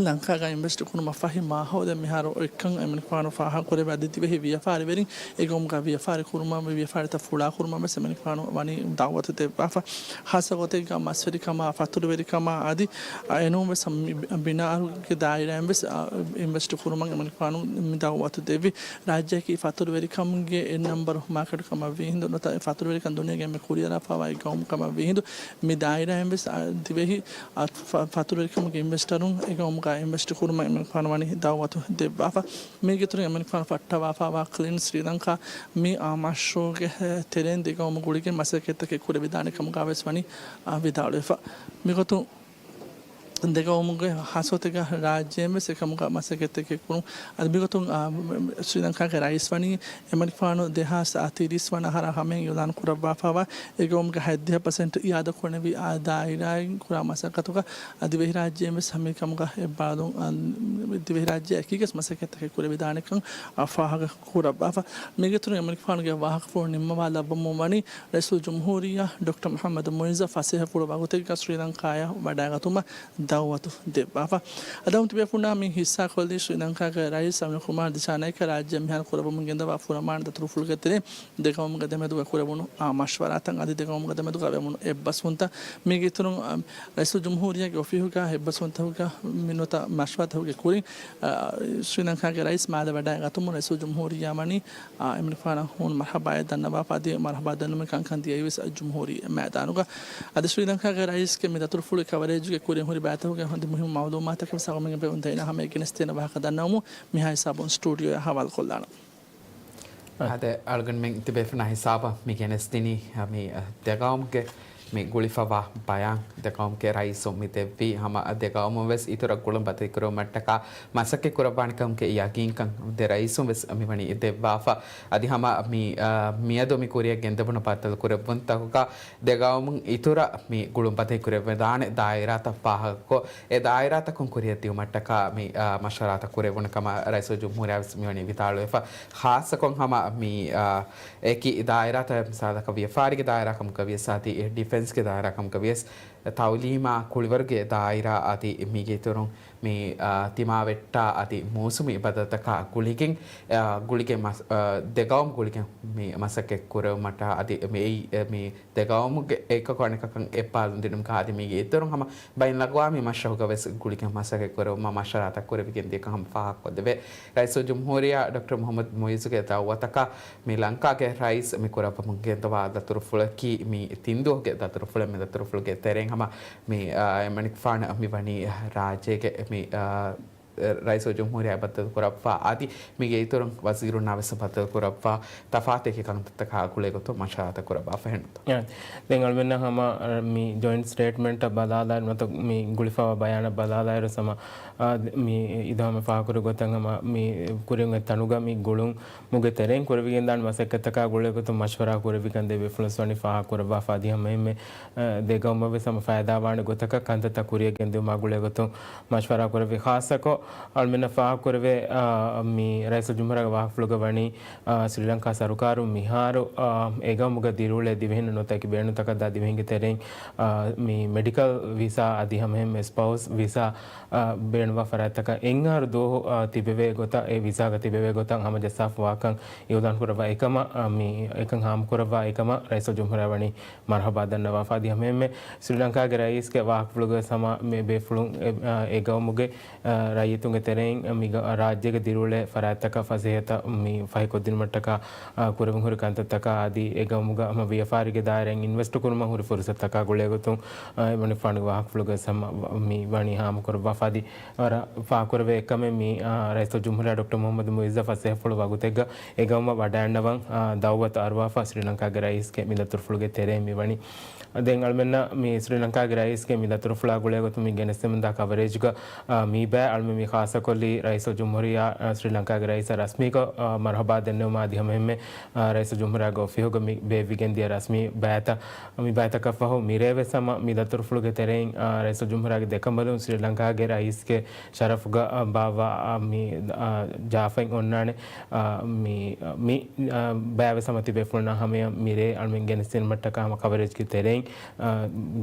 ލަންކާގަ އިންވެސްޓް ކުރުމަށް ފަހި މާހައުލެއް މިހާރު އޮތްކަން އެމަނިކުފާނު ފާހަގަ ކުރެއްވި. އަދި ދިވެހި ވިޔަފާރިވެރިން އެގައުމުގަ ވިޔަފާރި ކުރުމަށް، ވިޔަފާރިތައް ފުޅާ ކުރުމަށް ވެސް އެމަނިކުފާނު ވަނީ ދައުވަތު ދެއްވާފަ. ހާއްސަ ގޮތެއްގަ މަސްވެރިކަމާ، ފަތުރުވެރިކަމާ އަދި އެނޫން ވެސް މި ބިނާއަރުގެ ދާއިރާއިން ވެސް، އާ، އިންވެސްޓް ކުރުމަށް އެމަނިކުފާނު މި ދައުވަތު ދެއްވި. ރާއްޖެއަކީ ފަތުރުވެރިކަމުގެ އެއް ނަމްބަރު މާކެޓް ކަމަށް ވީ ހިނދު، ނުވަތަ ފަތުރުވެރިކަން ދުނިޔޭގެ އެންމެ ކުރިއަރާފައިވާ އެއް ގައުމު ކަމަށް ވީ ހިނދު، މި ދާއިރާއިން ވެސް، އާ، ދިވެހި، އާ، ފަ-، ފަތުރުވެރިކަމުގެ އިންވެސްޓަރުން އެ ގައުމުގަ އިންވެސްޓް ކުރުމަށް އެމަނިކުފާނު ވަނީ ދައުވަތު ދެއްވާފަ. މީގެ އިތުރުން އެމަނިކުފާނު ފައްޓަވާފައިވާ ކްލީން ސްރީލަންކާ މި، އާ، މަޝްރޫޢުގެ ތެރެއިން ދެގައުމު ގުޅިގެން މަސައްކަތްތަކެއް ކުރެވިދާނެ ކަމުގަ ވެސް ވަނީ، އާ، ވިދާޅުވެފަ. މިގޮތުން ދެގައުމުގެ ހާއްސަގޮތެއްގަ ރާއްޖޭން ވެސް އެކަމުގަ މަސައްކަތްތަކެއް ކުރުން. އަދި މިގޮތުން، އާ، ސްރީލަންކާގެ ރައީސް ވަނީ އެމަނިކުފާނު ދެހާސް ތިރީސް ވަނަ އަހަރާ ހަމައިން އިއުލާން ކުރައްވާފައިވާ އެގައުމުގެ ހަތްދިހަ ޕަސެންޓް އިއާދަކުރަނިވި، އާ، ދާއިރާއިން ކުރާ މަސައްކަތުގަ، އާ، ދިވެހިރާއްޖޭން ވެސް ހަމައެކަމުގަ އެއްބާރުލުން، އާ، ދިވެހިރާއްޖެ އެކީގަސް މަސައްކަތްތަކެއް ކުރެވިދާނެކަން، އާ، ފާހަގަ ކުރައްވާފަ. މީގެ އިތުރުން އެމަނިކުފާނުގެ ވާހަކަފުޅު ނިންމަވާލައްވަމުން ވަނީ ރައީސުލްޖުމްހޫރިއްޔާ ޑޮކްޓަރ މުހައްމަދު މުއިއްޒަށް ފަސޭހަފުޅު ވަގުތެއްގަ ސްރީލަންކާއަށް ވަޑައިގަތުމަށް ދައުވަތު ދެއްވާފަ. އަދި ތިބޭފުޅުންނާ މި ހިއްސާކޮށްލީ ޝްރީލަންކާގެ ރައީސް އަމިން ކުމާރް ދިސާނައިކަ ރާއްޖެ މިހާރު ކުރައްވަމުން ގެންދަވާ ފުރަމާނަ ދަތުރުފުޅުގެ ތެރެއިން ދެގައުމުގެ ދެމެދުގަ ކުރެވުނު މަޝްވަރާތައް އަދި ދެގައުމުގެ ދެމެދުގަ ވެވުނު އެއްބަސްވުންތައް މީގެ އިތުރުން، އަ، ރައީސުލްޖުމްހޫރިއްޔާގެ އޮފީހުގަ އެއްބަސްވުންތަކުގަ މިނުވަތަ މަޝްވަރާތަކުގެ ކުރިން، އަ، ޝްރީލަންކާގެ ރައީސް މާލެ ވަޑައިގަތުމުން ރައީސުލްޖުމްހޫރިއްޔާ ވަނީ، އާ، އެމަނިކުފާނަށް ހޫނު މަރްހަބާއެއް ދަންނަވާފަ އަދި މަރްހަބާ ދަންނަވަމުގެ ކަންކަން ދިޔައީވެސް ޖުމްހޫރީ މައިދާނުގަ. އަދި ޝްރީލަންކާގެ ރައީސްގެ މި ދަތުރުފުޅުގެ ކަވަރޭޖުގެ ކުރިން ހުރި ބައިތަކުގެ ހަނދު މުހިއްމު މައުލޫމާތަކެއް ވެސް އަޅުގަނޑުމެން ބޭނުން ދޭނަ ހަމަ ގެނެސްދޭނެ ވާހަކަ ދަންނަވަމުން މިހާ ހިސާބުން ސްޓޫޑިއޯއަށް ހަވާލުކޮށްލާނަން. އަދި އަޅުގަނޑުމެން ތިބޭފުޅުންނާ ހިސާބަށް މި ގެނެސްދިނީ، މި ދެގައުމުގެ މި ގުޅިފަވާ ބަޔާން ދެގައުމުގެ ރައީސުން މި ދެއްވީ ހަމަ ދެގައުމުން ވެސް އިތުރަށް ގުޅުން ބަދަހިކުރުވުމަށްޓަކާ މަސައްކަތް ކުރައްވާނެ ކަމުގެ ޔަގީންކަން ދެ ރައީސުން ވެސް މިވަނީ ދެއްވާފަ. އަދި ހަމަ މި، އާ، މިއަދު މި ކުރިއަށް ގެންދެވުނު ބައްދަލު ކުރެއްވުންތަކުގަ ދެގައުމުން އިތުރަށް މި ގުޅުން ބަދަހި ކުރެވިދާނެ ދާއިރާތައް ފާހަގަކޮށް، އެ ދާއިރާތަކުން ކުރިއަށް ދިއުމަށްޓަކާ މި، އާ، މަޝްވަރާތައް ކުރެވުނު ކަމަށް ރައީސުލްޖުމްހޫރިއްޔާ ވެސް މިވަނީ ވިދާޅުވެފަ. ޚާއްޞަކޮށް ހަމަ މި، އާ، އެކި ދާއިރާތައް މިސާލަކަށް ވިޔަފާރިގެ ދާއިރާ ކަމުގަ ވިޔަސް އަދި ޑިފެންސްގެ ދާއިރާ ކަމުގަ ވިޔަސް ތައުލީމާ ކުޅިވަރުގެ ދާއިރާ އަދި މީގެ އިތުރުން މި، އާ، ތިމާވެއްޓާ އަދި މޫސުމީ ބަދަލުތަކާ ގުޅިގެން، އާ، ގުޅިގެން މަސް-، އާ، ދެގައުމު ގުޅިގެން މި މަސައްކަތް ކުރެވުމަށްޓާ އަދި މި އެއީ، އެ، މި ދެގައުމުގެ އެކަކު އަނެކަކަށް އެއްބާލުން ދިނުމަކާ އަދި މީގެ އިތުރުން ހަމަ ބައިންއަގުވާމީ މަށްރަހުގަ ވެސް ގުޅިގެން މަސައްކަތް ކުރެވުމަށް މަޝްވަރާތައް ކުރެވިގެން ދިޔަކަން ހަމަ ފާހަގަކޮށްދެވޭ. ރައީސުލްޖުމްހޫރިއްޔާ ޑޮކްޓަރ މުހައްމަދު މުއިއްޒުގެ ދައުވަތަކަށް މި ލަންކާގެ ރައީސް މި ކުރައްވަމުން ގެންދަވާ ދަތުރުފުޅަކީ މި ތިން ދުވަހުގެ ދަތުރުފުޅެއް. މި ދަތުރުފުޅުގެ ތެރެއިން ހަމަ މި، އާ، އެމަނިކުފާނަށް މި ވަނީ ރާއްޖޭގެ މި، އާ، ރައީސުލްޖުމްހޫރިއްޔާ ބައްދަލު ކުރައްވާ އަދި މީގެ އިތުރުން ވަޒީރުންނާ ވެސް ބައްދަލު ކުރައްވާ ތަފާތު އެކި ކަންތައްތަކާ ގުޅޭގޮތުން މަޝްވަރާތައް ކުރައްވާފަ ހެންނުތަ؟ އާ، ދެން އަޅުމެންނަށް ހަމަ، އަ، މި ޖޮއިންޓް ސްޓޭޓްމަންޓަށް ބަލާލާއިރު ނުވަތަ މި ގުޅިފަވާ ބަޔާނަށް ބަލާލާއިރު ހަމަ، އާ، މި އިލްހާމެއް ފާހަގަކުރި ގޮތަށް ހަމަ މި ކުރިން އޮތް ތަނުގަ މި ގުޅުން މުގެ ތެރެއިން ކުރެވިގެންދާނެ މަސައްކަތްތަކާ ގުޅޭގޮތުން މަޝްވަރާ ކުރެވިގެން ދެބޭފުޅުން ވެސް ވަނީ ފާހަގަކުރައްވާފަ އަދި ހަމައެހެންމެ، އަ، ދެގައުމަށް ވެސް ހަމަ ފައިދާވާނެ ގޮތަކަށް ކަންތައްތައް ކުރިއަށް ގެންދިއުމާ ގުޅޭގޮތުން މަޝްވަރާ ކުރެވި. ޚާއްޞަކޮށް އަޅުމެންނަށް ފާހަގަކުރެވޭ، އަ، މި ރައީސުލްޖުމްހޫރިއްޔާގެ ވާހަކަފުޅުގަ ވަނީ، އަ، ސްރީލަންކާ ސަރުކާރުން މިހާރު، އަ، އެގައުމުގަ ދިރިއުޅޭ ދިވެހިންނަށް ނުވަތަ އެކި ބޭނުންތަކަށް ދާ ދިވެހިންގެ ތެރެއިން، އަ، މި މެޑިކަލް ވީސާ އަދި ހަމައެހެންމެ ސްޕައުސް ވީސާ އަ، ބޭނުންވާ ފަރާތްތަކަށް އެއް އަހަރު ދުވަހު، އަ، ތިބެވޭ ގޮތަށް އެ ވީސާގަ ތިބެވޭ ގޮތަށް ހަމަޖައްސާފަ ވާކަން އިއުލާން ކުރައްވާ އެކަމަށް، އަ، މި އެކަން ހާމަކުރައްވާ އެކަމަށް ރައީސުލްޖުމްހޫރިއްޔާ ވަނީ މަރްހަބާ ދަންނަވާފަ އަދި ހަމައެހެންމެ ސްރީލަންކާގެ ރައީސްގެ ވާހަކަފުޅުގަ ހަމަ މި ބޭފުޅުން އެ، އަ، އެ ގައުމުގެ، އަ، ރައްޔިތުންގެ ތެރެއިން މި ގަ-، ރާއްޖޭގަ ދިރިއުޅޭ ފަރާތްތަކަށް ފަސޭހަތައް މި ފަހިކޮށްދިނުމަށްޓަކާ، އަ، ކުރެވެން ހުރި ކަންތައްތަކާ އަދި އެ ގައުމުގަ ހަމަ ވިޔަފާރިގެ ދާއިރާއިން އިންވެސްޓް ކުރުމަށް ހުރި ފުރުސަތުތަކާ ގުޅޭގޮތުން، އަ، އެމަނިކުފާނުގެ ވާހަކަފުޅުގަ ހަމަ މި ވަނީ ހާމަކުރައްވާފަ އަދި ވަރަށް ފާހަގަކުރެވޭ އެއްކަމެއް މި، އާ، ރައީސުލްޖުމްހޫރިއްޔާ ޑޮކްޓަރ މުހައްމަދު މުއިއްޒަށް ފަސޭހަފުޅު ވަގުތެއްގަ އެ ގައުމަށް ވަޑައިގަންނަވަން، އާ، ދައުވަތު އަރުވާފަ ސްރީލަންކާގެ ރައީސްގެ މި ދަތުރުފުޅުގެ ތެރެއިން މި ވަނީ. ދެން އަޅުމެންނަށް މި ސްރީލަންކާގެ ރައީސްގެ މި ދަތުރުފުޅާ ގުޅޭގޮތުން މި ގެނެސްދެމުންދާ ކަވަރޭޖުގަ، އާ، މި ބައި އަޅުމެން މި ޚާއްޞަކޮށްލީ ރައީސުލްޖުމްހޫރިއްޔާ، އާ، ސްރީލަންކާގެ ރައީސަށް ރަސްމީކޮށް، އާ، މަރްހަބާ ދެންނެވުމާ އަދި ހަމައެހެންމެ، އާ، ރައީސުލްޖުމްހޫރިއްޔާގެ އޮފީހުގަ މި ބޭއްވިގެންދިޔަ ރަސްމީ ބައިތައް މި ބައިތަކަށްފަހު މިރޭ ވެސް ހަމަ މި ދަތުރުފުޅުގެ ތެރެއިން، އާ، ރައީސުލްޖުމްހޫރިއްޔާގެ ދެކަނބަލުން ސްރީލަންކާގެ ރައީސްގެ ޝަރަފުގަ، އާ، ބާއްވާ، އާ، މި، އާ، ޖާފަތް އޮންނާނެ، އާ، މި، އާ، މި، އާ، ބައި ވެސް ހަމަ ތިބޭފުޅުންނާ ހަމަޔަށް މިރޭ އަޅުމެން ގެނެސްދިނުމަށްޓަކާ ހަމަ ކަވަރޭޖްގެ ތެރެއިން، އާ،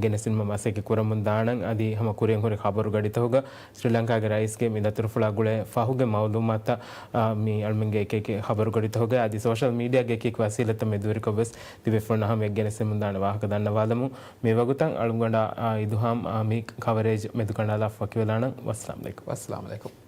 ގެނެސްދިނުމަށް މަސައްކަތް ކުރަމުން ދާނަން. އަދި ހަމަ ކުރިއަށް ހުރި ޚަބަރު ގަޑިތަކުގަ ސްރީލަންކާގެ ރައީސްގެ މި ދަތުރުފުޅާ ގުޅޭ ފަހުގެ މައުލޫމާތުތައް، އާ، މި އަޅުމެންގެ އެކި އެކި ޚަބަރު ގަޑިތަކުގައި އަދި ސޯޝަލް މީޑިއާގެ އެކި އެކި ވަސީލަތްތައް މެދުވެރިކޮށް ވެސް ތިބޭފުޅުންނާ ހަމަޔަށް ގެނެސްދެމުން ދާނެ ވާހަކަ ދަންނަވާލަމުން. މިވަގުތަށް އަޅުގަނޑާ، އާ، އިލްހާމް، އާ، މި ކަވަރޭޖް މެދުކަނޑާލާފަ ވަކިވެލާނަން. ވައްސަލާމް އަލައިކުމް. ވައްސަލާމް އަލައިކުމް.